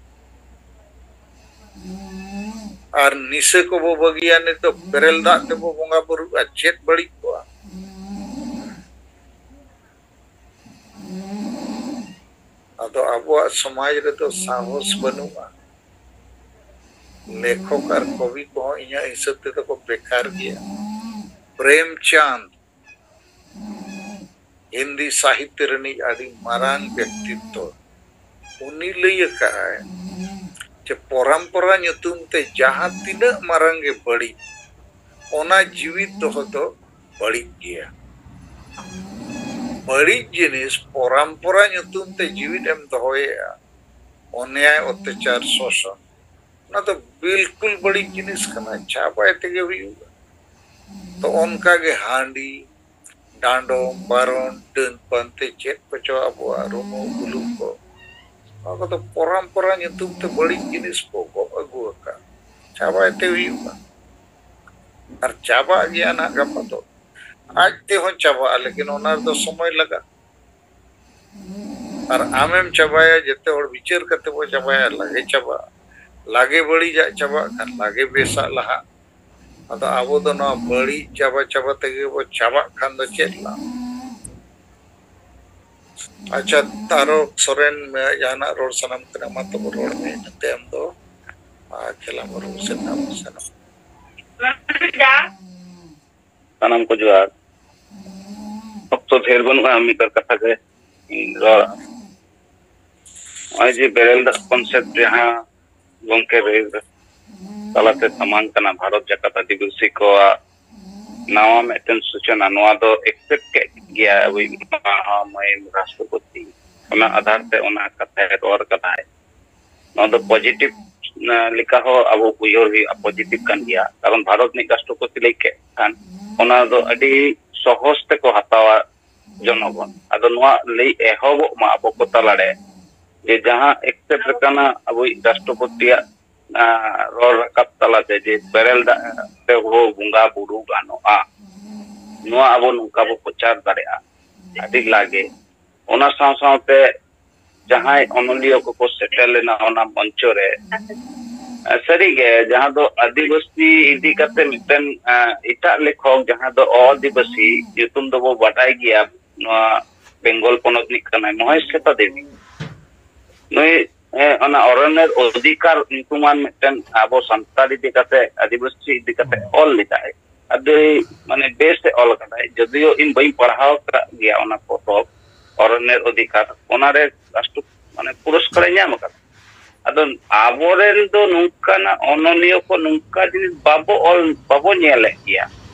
ᱟᱨ ᱱᱤᱥᱟᱹ ᱠᱚᱵᱚ ᱵᱟᱹᱜᱤᱭᱟ, ᱱᱤᱛᱚᱜ ᱵᱮᱨᱮᱞ ᱫᱟᱜ ᱛᱮᱵᱚ ᱵᱚᱸᱜᱟ ᱵᱩᱨᱩᱜᱼᱟ, ᱪᱮᱫ ᱵᱟᱹᱲᱤᱡ ᱠᱚᱜᱼᱟ? ᱟᱫᱚ ᱟᱵᱚᱣᱟᱜ ᱥᱚᱢᱟᱡᱽ ᱨᱮᱫᱚ ᱥᱟᱦᱚᱥ ᱵᱟᱹᱱᱩᱜᱼᱟ᱾ ᱞᱮᱠᱷᱚᱠ ᱟᱨ ᱠᱚᱵᱤ ᱠᱚᱦᱚᱸ ᱤᱧᱟᱹᱜ ᱦᱤᱥᱟᱹᱵ ᱛᱮᱫᱚ ᱠᱚ ᱵᱮᱠᱟᱨ ᱜᱮᱭᱟ᱾ ᱯᱨᱮᱢᱪᱟᱸᱫᱽ, ᱦᱤᱱᱫᱤ ᱥᱟᱦᱤᱛᱭᱚ ᱨᱤᱱᱤᱡ ᱟᱹᱰᱤ ᱢᱟᱨᱟᱝ ᱵᱮᱠᱛᱤᱛᱛᱚ, ᱩᱱᱤ ᱞᱟᱹᱭ ᱟᱠᱟᱫᱼᱟᱭ ᱡᱮ ᱯᱚᱨᱚᱢᱯᱚᱨᱟ ᱧᱩᱛᱩᱢ ᱛᱮ ᱡᱟᱦᱟᱸ ᱛᱤᱱᱟᱹᱜ ᱢᱟᱨᱟᱝ ᱜᱮ ᱵᱟᱹᱲᱤᱡ, ᱚᱱᱟ ᱡᱤᱣᱤᱫ ᱫᱚᱦᱚ ᱫᱚ ᱵᱟᱹᱲᱤᱡ ᱜᱮᱭᱟ᱾ ᱵᱟᱹᱲᱤᱡ ᱡᱤᱱᱤᱥ ᱯᱚᱨᱚᱢᱯᱚᱨᱟ ᱧᱩᱛᱩᱢ ᱛᱮ ᱡᱤᱣᱤᱫ ᱮᱢ ᱫᱚᱦᱚᱭᱮᱫᱼᱟ, ᱚᱱᱭᱟᱭ, ᱚᱛᱛᱟᱪᱟᱨ, ᱥᱳᱥᱚᱱ, ᱚᱱᱟ ᱫᱚ ᱵᱤᱞᱠᱩᱞ ᱵᱟᱹᱲᱤᱡ ᱡᱤᱱᱤᱥ ᱠᱟᱱᱟ, ᱪᱟᱵᱟᱭ ᱛᱮᱜᱮ ᱦᱩᱭᱩᱜᱼᱟ᱾ ᱛᱚ ᱚᱱᱠᱟ ᱜᱮ ᱦᱟᱺᱰᱤ, ᱰᱟᱸᱰᱚᱢ, ᱵᱟᱨᱚᱱ, ᱰᱟᱹᱱ ᱯᱟᱱᱛᱮ, ᱪᱮᱫ ᱠᱚᱪᱚ ᱟᱵᱚᱣᱟᱜ ᱨᱩᱢᱩᱜ ᱜᱩᱞᱩᱜ ᱠᱚ, ᱱᱚᱣᱟ ᱠᱚᱫᱚ ᱯᱚᱨᱚᱢᱯᱚᱨᱟ ᱧᱩᱛᱩᱢ ᱛᱮ ᱵᱟᱹᱲᱤᱡ ᱡᱤᱱᱤᱥ ᱠᱚ ᱜᱚᱜ ᱟᱹᱜᱩ ᱟᱠᱟᱫ, ᱪᱟᱵᱟᱭ ᱛᱮ ᱦᱩᱭᱩᱜᱼᱟ᱾ ᱟᱨ ᱪᱟᱵᱟᱜ ᱜᱮᱭᱟ ᱱᱟᱦᱟᱜ ᱜᱟᱯᱟ ᱫᱚ, ᱟᱡ ᱛᱮᱦᱚᱸ ᱪᱟᱵᱟᱜᱼᱟ, ᱞᱮᱠᱤᱱ ᱚᱱᱟ ᱨᱮᱫᱚ ᱥᱚᱢᱚᱭ ᱞᱟᱜᱟᱜᱼᱟ᱾ ᱟᱨ ᱟᱢᱮᱢ ᱪᱟᱵᱟᱭᱟ, ᱡᱮᱛᱮ ᱦᱚᱲ ᱵᱤᱪᱟᱹᱨ ᱠᱟᱛᱮ ᱵᱚ ᱪᱟᱵᱟᱭᱟ, ᱞᱟᱜᱮ ᱪᱟᱵᱟᱜᱼᱟ, ᱞᱟᱜᱮ ᱵᱟᱹᱲᱤᱡᱟᱜ ᱪᱟᱵᱟᱜ ᱠᱷᱟᱱ ᱞᱟᱜᱮ ᱵᱮᱥᱟᱜ ᱞᱟᱦᱟᱜ᱾ ᱟᱫᱚ ᱟᱵᱚ ᱫᱚ ᱱᱚᱣᱟ ᱵᱟᱹᱲᱤᱡ ᱪᱟᱵᱟ ᱪᱟᱵᱟ ᱛᱮᱜᱮ ᱵᱚ ᱪᱟᱵᱟᱜ ᱠᱷᱟᱱ ᱫᱚ ᱪᱮᱫ ᱞᱟᱵᱷ? ᱟᱪᱪᱷᱟ, ᱟᱨᱚ ᱥᱚᱨᱮᱱ, ᱡᱟᱦᱟᱱᱟᱜ ᱨᱚᱲ ᱥᱟᱱᱟᱢ ᱠᱟᱱᱟ, ᱢᱟ ᱛᱚᱵᱮ ᱨᱚᱲ ᱢᱮ, ᱤᱱᱟᱹ ᱛᱟᱭᱚᱢ ᱫᱚ, ᱟᱨ, ᱠᱷᱮᱞᱟ ᱢᱟᱹᱨᱩ ᱥᱮᱫ ᱱᱟᱜ ᱵᱚᱱ ᱥᱮᱱᱚᱜ᱾ ᱥᱟᱱᱟᱢ ᱠᱚ ᱡᱚᱦᱟᱨ᱾ ᱚᱠᱛᱚ ᱰᱷᱮᱨ ᱵᱟᱹᱱᱩᱜᱼᱟ, ᱢᱤᱫ ᱵᱟᱨ ᱠᱟᱛᱷᱟ ᱜᱮ ᱤᱧ ᱨᱚᱲᱟ᱾ ᱱᱚᱜᱼᱚᱭ ᱡᱮ ᱵᱮᱨᱮᱞ ᱫᱟᱜ ᱠᱚᱱᱥᱮᱯᱴ ᱡᱟᱦᱟᱸ ᱜᱚᱢᱠᱮ ᱞᱟᱹᱭ ᱛᱟᱞᱟᱛᱮ ᱥᱟᱢᱟᱝ ᱠᱟᱱᱟ ᱵᱷᱟᱨᱚᱛ ᱡᱟᱠᱟᱛ ᱟᱹᱫᱤᱵᱟᱹᱥᱤ ᱠᱚᱣᱟᱜ ᱱᱟᱣᱟ ᱢᱤᱫᱴᱮᱱ ᱥᱩᱪᱚᱱᱟ, ᱱᱚᱣᱟ ᱫᱚ ᱮᱠᱥᱮᱯᱴ ᱠᱮᱫ ᱜᱮᱭᱟ ᱟᱵᱚᱭᱤᱡ ᱢᱟᱱᱚᱱᱤᱭᱚ ᱨᱟᱥᱴᱨᱚᱯᱚᱛᱤ᱾ ᱚᱱᱟ ᱟᱫᱷᱟᱨ ᱛᱮ ᱚᱱᱟ ᱠᱟᱛᱷᱟᱭ ᱨᱚᱲ ᱠᱟᱫᱟᱭ᱾ ᱱᱚᱣᱟ ᱫᱚ ᱯᱚᱡᱤᱴᱤᱵᱷ ᱞᱮᱠᱟ ᱦᱚᱸ ᱟᱵᱚ ᱩᱭᱦᱟᱹᱨ ᱦᱩᱭᱩᱜᱼᱟ, ᱯᱚᱡᱤᱴᱤᱵᱷ ᱠᱟᱱ ᱜᱮᱭᱟ᱾ ᱠᱟᱨᱚᱱ ᱵᱷᱟᱨᱚᱛ ᱨᱤᱱᱤᱡ ᱨᱟᱥᱴᱨᱚᱯᱚᱛᱤ ᱞᱟᱹᱭ ᱠᱮᱫ ᱠᱷᱟᱱ ᱚᱱᱟ ᱫᱚ ᱟᱹᱰᱤ ᱥᱚᱦᱚᱡ ᱛᱮᱠᱚ ᱦᱟᱛᱟᱣᱟ ᱡᱚᱱᱚᱜᱚᱱ᱾ ᱟᱫᱚ ᱱᱚᱣᱟ ᱞᱟᱹᱭ ᱮᱦᱚᱵᱚᱜ ᱢᱟ ᱟᱵᱚ ᱠᱚ ᱛᱟᱞᱟᱨᱮ ᱡᱮ ᱡᱟᱦᱟᱸ ᱮᱠᱥᱮᱯᱴ ᱟᱠᱟᱱᱟ ᱟᱵᱚᱭᱤᱡ ᱨᱟᱥᱴᱨᱚᱯᱚᱛᱤᱭᱟᱜ, ᱟᱸ, ᱨᱚᱲ ᱨᱟᱠᱟᱵ ᱛᱟᱞᱟᱛᱮ ᱡᱮ ᱵᱮᱨᱮᱞ ᱫᱟᱜ ᱛᱮᱦᱚᱸ ᱵᱚᱸᱜᱟ ᱵᱩᱨᱩ ᱜᱟᱱᱚᱜᱼᱟ, ᱱᱚᱣᱟ ᱟᱵᱚ ᱱᱚᱝᱠᱟ ᱵᱚ ᱯᱨᱚᱪᱟᱨ ᱫᱟᱲᱮᱭᱟᱜᱼᱟ ᱟᱹᱰᱤ ᱞᱟᱜᱮ᱾ ᱚᱱᱟ ᱥᱟᱶ ᱥᱟᱶᱛᱮ ᱡᱟᱦᱟᱸᱭ ᱚᱱᱚᱞᱤᱭᱟᱹ ᱠᱚᱠᱚ ᱥᱮᱴᱮᱨ ᱞᱮᱱᱟ ᱚᱱᱟ ᱢᱚᱧᱪᱚ ᱨᱮ, ᱥᱟᱹᱨᱤᱜᱮ ᱡᱟᱦᱟᱸ ᱫᱚ ᱟᱹᱫᱤᱵᱟᱹᱥᱤ ᱤᱫᱤ ᱠᱟᱛᱮ ᱢᱤᱫᱴᱮᱱ, ᱮᱸ, ᱮᱴᱟᱜ ᱞᱮᱠᱷᱚᱠ ᱡᱟᱦᱟᱸ ᱫᱚ ᱚ-ᱟᱹᱫᱤᱵᱟᱹᱥᱤ ᱧᱩᱛᱩᱢ ᱫᱚᱵᱚ ᱵᱟᱰᱟᱭ ᱜᱮᱭᱟ, ᱱᱚᱣᱟ ᱵᱮᱝᱜᱚᱞ ᱯᱚᱱᱚᱛ ᱨᱤᱱᱤᱡ ᱠᱟᱱᱟᱭ ᱢᱚᱦᱮᱥ ᱥᱮᱛᱟ ᱫᱮᱵᱤ᱾ ᱱᱩᱭ, ᱮᱸ, ᱚᱱᱟ ᱚᱨᱚᱱᱭᱚ ᱚᱫᱷᱤᱠᱟᱨ ᱧᱩᱛᱩᱢᱟᱱ ᱢᱤᱫᱴᱮᱱ ᱟᱵᱚ ᱥᱟᱱᱛᱟᱲ ᱤᱫᱤ ᱠᱟᱛᱮ, ᱟᱹᱫᱤᱵᱟᱹᱥᱤ ᱤᱫᱤ ᱠᱟᱛᱮ ᱚᱞ ᱞᱮᱫᱟᱭ᱾ ᱟᱹᱰᱤ, ᱢᱟᱱᱮ, ᱵᱮᱥ ᱮ ᱚᱞ ᱠᱟᱫᱟᱭ, ᱡᱚᱫᱤᱭᱳ ᱤᱧ ᱵᱟᱹᱧ ᱯᱟᱲᱦᱟᱣ ᱠᱟᱜ ᱜᱮᱭᱟ ᱚᱱᱟ ᱯᱚᱛᱚᱵ ᱚᱨᱚᱱᱭᱚ ᱚᱫᱷᱤᱠᱟᱨ, ᱚᱱᱟᱨᱮ ᱨᱟᱥᱴᱨᱚ, ᱢᱟᱱᱮ, ᱯᱩᱨᱚᱥᱠᱟᱨ ᱮ ᱧᱟᱢ ᱟᱠᱟᱫᱟ᱾ ᱟᱫᱚ ᱟᱵᱚᱨᱮᱱ ᱫᱚ ᱱᱚᱝᱠᱟᱱᱟᱜ ᱚᱱᱚᱞᱤᱭᱟᱹ ᱠᱚ ᱱᱚᱝᱠᱟ ᱡᱤᱱᱤᱥ ᱵᱟᱵᱚ ᱚᱞ, ᱵᱟᱵᱚ ᱧᱮᱞᱮᱫ ᱜᱮᱭᱟ᱾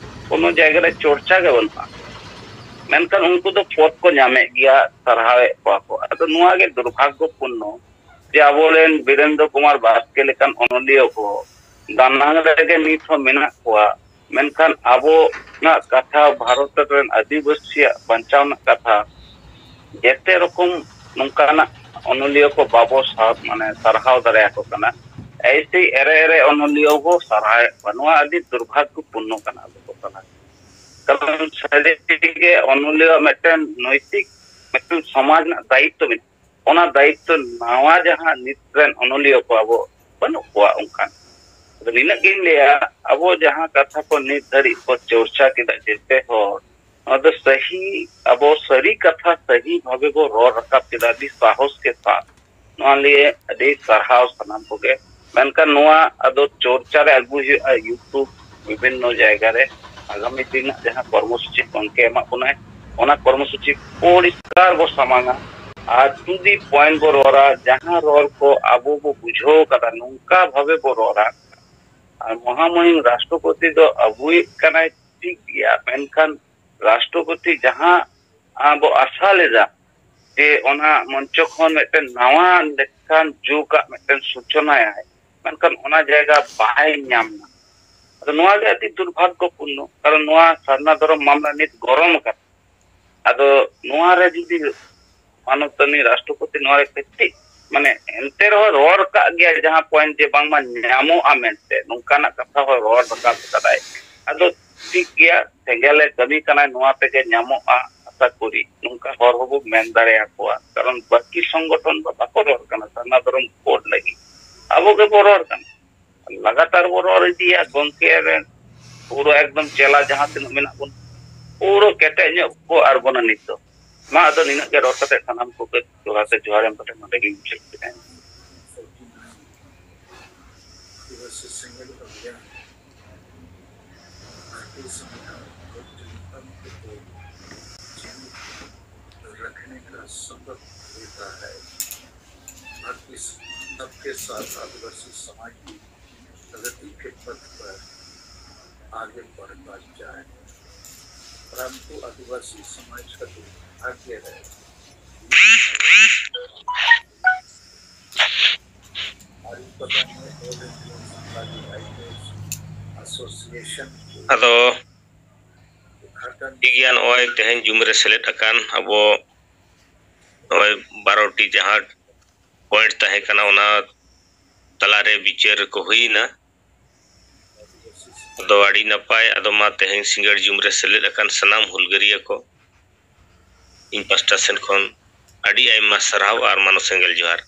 ᱠᱳᱱᱳ ᱡᱟᱭᱜᱟ ᱨᱮ ᱪᱚᱨᱪᱟ ᱜᱮ ᱵᱟᱹᱱᱩᱜᱼᱟ᱾ ᱢᱮᱱᱠᱷᱟᱱ ᱩᱱᱠᱩ ᱫᱚ ᱯᱚᱫ ᱠᱚ ᱧᱟᱢᱮᱫ ᱜᱮᱭᱟ, ᱥᱟᱨᱦᱟᱣᱮᱫ ᱠᱚᱣᱟ ᱠᱚ᱾ ᱟᱫᱚ ᱱᱚᱣᱟ ᱜᱮ ᱫᱩᱨᱵᱷᱟᱜᱽᱜᱚᱯᱩᱨᱱᱚ ᱡᱮ ᱟᱵᱚᱨᱮᱱ ᱵᱤᱨᱮᱱᱫᱨᱚ ᱠᱩᱢᱟᱨ ᱵᱟᱥᱠᱮ ᱞᱮᱠᱟᱱ ᱚᱱᱚᱞᱤᱭᱟᱹ ᱠᱚ ᱫᱟᱱᱟᱝ ᱨᱮᱜᱮ ᱱᱤᱛ ᱦᱚᱸ ᱢᱮᱱᱟᱜ ᱠᱚᱣᱟ, ᱢᱮᱱᱠᱷᱟᱱ ᱟᱵᱚᱱᱟᱜ ᱠᱟᱛᱷᱟ, ᱵᱷᱟᱨᱚᱛ ᱨᱮᱱ ᱟᱹᱫᱤᱵᱟᱹᱥᱤᱭᱟᱜ ᱵᱟᱧᱪᱟᱣ ᱨᱮᱱᱟᱜ ᱠᱟᱛᱷᱟ ᱡᱮᱛᱮ ᱨᱚᱠᱚᱢ ᱱᱚᱝᱠᱟᱱᱟᱜ ᱚᱱᱚᱞᱤᱭᱟᱹ ᱠᱚ ᱵᱟᱵᱚ ᱥᱟ-, ᱢᱟᱱᱮ ᱥᱟᱨᱦᱟᱣ ᱫᱟᱲᱮᱭᱟᱠᱚ ᱠᱟᱱᱟ᱾ ᱮᱭᱥᱮ ᱮᱨᱮ ᱮᱨᱮ ᱚᱱᱚᱞᱤᱭᱟᱹ ᱵᱚ ᱥᱟᱨᱦᱟᱣᱮᱫ ᱠᱚᱣᱟ᱾ ᱱᱚᱣᱟ ᱟᱹᱰᱤ ᱫᱩᱨᱵᱷᱟᱜᱽᱜᱚᱯᱩᱨᱱᱚ ᱠᱟᱱᱟ ᱟᱵᱚ ᱠᱚ ᱛᱟᱞᱟ ᱨᱮ᱾ ᱠᱟᱨᱚᱱ ᱥᱟᱹᱨᱤ ᱜᱮ ᱚᱱᱚᱞᱤᱭᱟᱹᱣᱟᱜ ᱢᱤᱫᱴᱮᱱ ᱱᱳᱭᱛᱤᱠ, ᱢᱤᱫᱴᱮᱱ ᱥᱚᱢᱟᱡᱽ ᱨᱮᱱᱟᱜ ᱫᱟᱭᱤᱛᱛᱚ ᱢᱮᱱᱟᱜᱼᱟ᱾ ᱚᱱᱟ ᱫᱟᱭᱤᱛᱛᱚ ᱱᱟᱣᱟ ᱡᱟᱦᱟᱸ ᱱᱤᱛ ᱨᱮᱱ ᱚᱱᱚᱞᱤᱭᱟᱹ ᱠᱚ ᱟᱵᱚ ᱵᱟᱹᱱᱩᱜ ᱠᱚᱣᱟ ᱚᱱᱠᱟᱱ᱾ ᱟᱫᱚ ᱱᱤᱱᱟᱹᱜ ᱜᱤᱧ ᱞᱟᱹᱭᱟ, ᱟᱵᱚ ᱡᱟᱦᱟᱸ ᱠᱟᱛᱷᱟ ᱠᱚ ᱱᱤᱛ ᱫᱷᱟᱹᱨᱤᱡ ᱠᱚ ᱪᱚᱨᱪᱟ ᱠᱮᱫᱟ ᱡᱮᱛᱮ ᱦᱚᱲ, ᱱᱚᱣᱟ ᱫᱚ ᱥᱟᱹᱦᱤ, ᱟᱵᱚ ᱥᱟᱹᱨᱤ ᱠᱟᱛᱷᱟ ᱥᱟᱹᱦᱤ ᱵᱷᱟᱵᱮ ᱵᱚ ᱨᱚᱲ ᱨᱟᱠᱟᱵ ᱠᱮᱫᱟ, ᱟᱹᱰᱤ ᱥᱟᱦᱚᱥ ᱠᱮ ᱥᱟᱛᱷ᱾ ᱱᱚᱣᱟ ᱞᱤᱭᱮ ᱟᱹᱰᱤ ᱥᱟᱨᱦᱟᱣ ᱥᱟᱱᱟᱢ ᱠᱚᱜᱮ᱾ ᱢᱮᱱᱠᱷᱟᱱ ᱱᱚᱣᱟ ᱟᱫᱚ ᱪᱚᱨᱪᱟ ᱨᱮ ᱟᱹᱜᱩᱭ ᱦᱩᱭᱩᱜᱼᱟ, YouTube, ᱵᱤᱵᱷᱤᱱᱱᱚ ᱡᱟᱭᱜᱟ ᱨᱮ᱾ ᱟᱜᱟᱢᱤ ᱫᱤᱱ ᱨᱮᱱᱟᱜ ᱡᱟᱦᱟᱸ ᱠᱚᱨᱢᱚᱥᱩᱪᱤ ᱜᱚᱢᱠᱮ ᱮᱢᱟᱜ ᱵᱚᱱᱟᱭ, ᱚᱱᱟ ᱠᱚᱨᱢᱚᱥᱩᱪᱤ ᱯᱚᱨᱤᱥᱠᱟᱨ ᱵᱚ ᱥᱟᱢᱟᱝᱟ, ᱟᱨ to the point ᱵᱚ ᱨᱚᱲᱟ᱾ ᱡᱟᱦᱟᱸ ᱨᱚᱲ ᱠᱚ ᱟᱵᱚ ᱵᱚ ᱵᱩᱡᱷᱟᱹᱣ ᱠᱟᱫᱟ, ᱱᱚᱝᱠᱟ ᱵᱷᱟᱵᱮ ᱵᱚ ᱨᱚᱲᱟ᱾ ᱟᱨ ᱢᱚᱦᱟᱢᱩᱦᱤᱢ ᱨᱟᱥᱴᱨᱚᱯᱚᱛᱤ ᱫᱚ ᱟᱹᱜᱩᱭᱮᱫ ᱠᱟᱱᱟᱭ, ᱴᱷᱤᱠ ᱜᱮᱭᱟ, ᱢᱮᱱᱠᱷᱟᱱ ᱨᱟᱥᱴᱨᱚᱯᱚᱛᱤ ᱡᱟᱦᱟᱸ ᱟᱵᱚ ᱟᱥᱟ ᱞᱮᱫᱟ ᱡᱮ ᱚᱱᱟ ᱢᱚᱧᱪᱚ ᱠᱷᱚᱱ ᱢᱤᱫᱴᱮᱱ ᱱᱟᱣᱟ ᱞᱮᱠᱟᱱ ᱡᱩᱜᱽ ᱟᱜ ᱢᱤᱫᱴᱮᱱ ᱥᱩᱪᱚᱱᱟᱭᱟᱭ, ᱢᱮᱱᱠᱷᱟᱱ ᱚᱱᱟ ᱡᱟᱭᱜᱟ ᱵᱟᱭ ᱧᱟᱢ ᱮᱫᱟ᱾ ᱟᱫᱚ ᱱᱚᱣᱟ ᱜᱮ ᱟᱹᱰᱤ ᱫᱩᱨᱵᱷᱟᱜᱽᱜᱚᱯᱩᱨᱱᱚ, ᱠᱟᱨᱚᱱ ᱱᱚᱣᱟ ᱥᱟᱨᱱᱟ ᱫᱷᱚᱨᱚᱢ ᱢᱟᱢᱞᱟ ᱱᱤᱛ ᱜᱚᱨᱚᱢ ᱟᱠᱟᱱᱟ᱾ ᱟᱫᱚ ᱱᱚᱣᱟ ᱨᱮ ᱡᱩᱫᱤ ᱢᱟᱱᱚᱛᱟᱱᱤ ᱨᱟᱥᱴᱨᱚᱯᱚᱛᱤ ᱱᱚᱣᱟ ᱨᱮ ᱠᱟᱹᱴᱤᱡ, ᱢᱟᱱᱮ, ᱮᱱᱛᱮ ᱨᱮᱦᱚᱸ ᱨᱚᱲ ᱠᱟᱜ ᱜᱮᱭᱟ, ᱡᱟᱦᱟᱸ point ᱡᱮ ᱵᱟᱝᱢᱟ ᱧᱟᱢᱚᱜᱼᱟ ᱢᱮᱱᱛᱮ, ᱱᱚᱝᱠᱟᱱᱟᱜ ᱠᱟᱛᱷᱟ ᱦᱚᱸ ᱨᱚᱲ ᱨᱟᱠᱟᱵ ᱠᱟᱫᱟᱭ᱾ ᱟᱫᱚ ᱴᱷᱤᱠ ᱜᱮᱭᱟ, ᱥᱮᱸᱜᱮᱞᱮ ᱠᱟᱹᱢᱤ ᱠᱟᱱᱟᱭ, ᱱᱚᱣᱟ ᱛᱮᱜᱮ ᱧᱟᱢᱚᱜᱼᱟ, ᱟᱥᱟ ᱠᱚᱨᱤ, ᱱᱚᱝᱠᱟ ᱦᱚᱲ ᱦᱚᱸᱵᱚ ᱢᱮᱱ ᱫᱟᱲᱮᱭᱟᱠᱚᱣᱟ᱾ ᱠᱟᱨᱚᱱ ᱵᱟᱹᱠᱤ ᱥᱚᱝᱜᱚᱴᱷᱚᱱ ᱫᱚ ᱵᱟᱠᱚ ᱨᱚᱲ ᱠᱟᱱᱟ ᱥᱟᱨᱱᱟ ᱫᱷᱚᱨᱚᱢ code ᱞᱟᱹᱜᱤᱫ, ᱟᱵᱚ ᱜᱮᱵᱚ ᱨᱚᱲ ᱠᱟᱱᱟ᱾ ᱞᱟᱜᱟᱛᱟᱨ ᱵᱚ ᱨᱚᱲ ᱤᱫᱤᱭᱟ, ᱜᱚᱢᱠᱮ ᱨᱮᱱ ᱯᱩᱨᱟᱹ ᱮᱠᱫᱚᱢ ᱪᱮᱞᱟ ᱡᱟᱦᱟᱸ ᱛᱤᱱᱟᱹᱜ ᱢᱮᱱᱟᱜ ᱵᱚᱱ, ᱯᱩᱨᱟᱹ ᱠᱮᱴᱮᱡ ᱧᱚᱜ ᱠᱚ ᱟᱨ ᱵᱚᱱᱟ ᱱᱤᱛ ᱫᱚ᱾ ᱢᱟ ᱟᱫᱚ ᱱᱤᱱᱟᱹᱜ ᱜᱮ ᱨᱚᱲ ᱠᱟᱛᱮ ᱥᱟᱱᱟᱢ ᱠᱚᱜᱮ ᱡᱚᱦᱟᱨ ᱥᱮ ᱡᱚᱦᱟᱨ ᱮᱢ ᱠᱟᱛᱮ ᱱᱚᱰᱮ ᱜᱤᱧ ᱢᱩᱪᱟᱹᱫ ᱠᱮᱫᱟ᱾ दिवस से संगठित अभियान भारतीय संविधान को जनतंत्र को जीवित रखने का संकल्प लेता है। भारतीय सबके साथ आदिवासी समाज की प्रगति के पथ पर आगे बढ़ता जाए, परंतु आदिवासी समाज का दुर्भाग्य है। हमारी पता नहीं, All India Sangali Writers Association के ᱟᱫᱚ ᱩᱫᱽᱜᱷᱟᱴᱚᱱ ᱴᱷᱤᱠ ᱜᱮᱭᱟ, ᱱᱚᱜᱼᱚᱭ ᱛᱮᱦᱮᱧ ᱡᱩᱢ ᱨᱮ ᱥᱮᱞᱮᱫ ᱟᱠᱟᱱ ᱟᱵᱚ ᱱᱚᱜᱼᱚᱭ ᱵᱟᱨᱚ ᱴᱤ ᱡᱟᱦᱟᱸ point ᱛᱟᱦᱮᱸ ᱠᱟᱱᱟ, ᱚᱱᱟ ᱛᱟᱞᱟᱨᱮ ᱵᱤᱪᱟᱹᱨ ᱠᱚ ᱦᱩᱭᱱᱟ᱾ ᱟᱫᱚ ᱟᱹᱰᱤ ᱱᱟᱯᱟᱭ᱾ ᱟᱫᱚ ᱢᱟ, ᱛᱮᱦᱮᱧ ᱥᱤᱸᱜᱟᱹᱲ ᱡᱩᱢ ᱨᱮ ᱥᱮᱞᱮᱫ ᱟᱠᱟᱱ ᱥᱟᱱᱟᱢ ᱦᱩᱞᱜᱟᱹᱨᱤᱭᱟᱹ ᱠᱚ, ᱤᱧ ᱯᱟᱥᱴᱟ ᱥᱮᱱ ᱠᱷᱚᱱ ᱟᱹᱰᱤ ᱟᱭᱢᱟ ᱥᱟᱨᱦᱟᱣ ᱟᱨ ᱢᱟᱱᱚ ᱥᱮᱸᱜᱮᱞ ᱡᱚᱦᱟᱨ᱾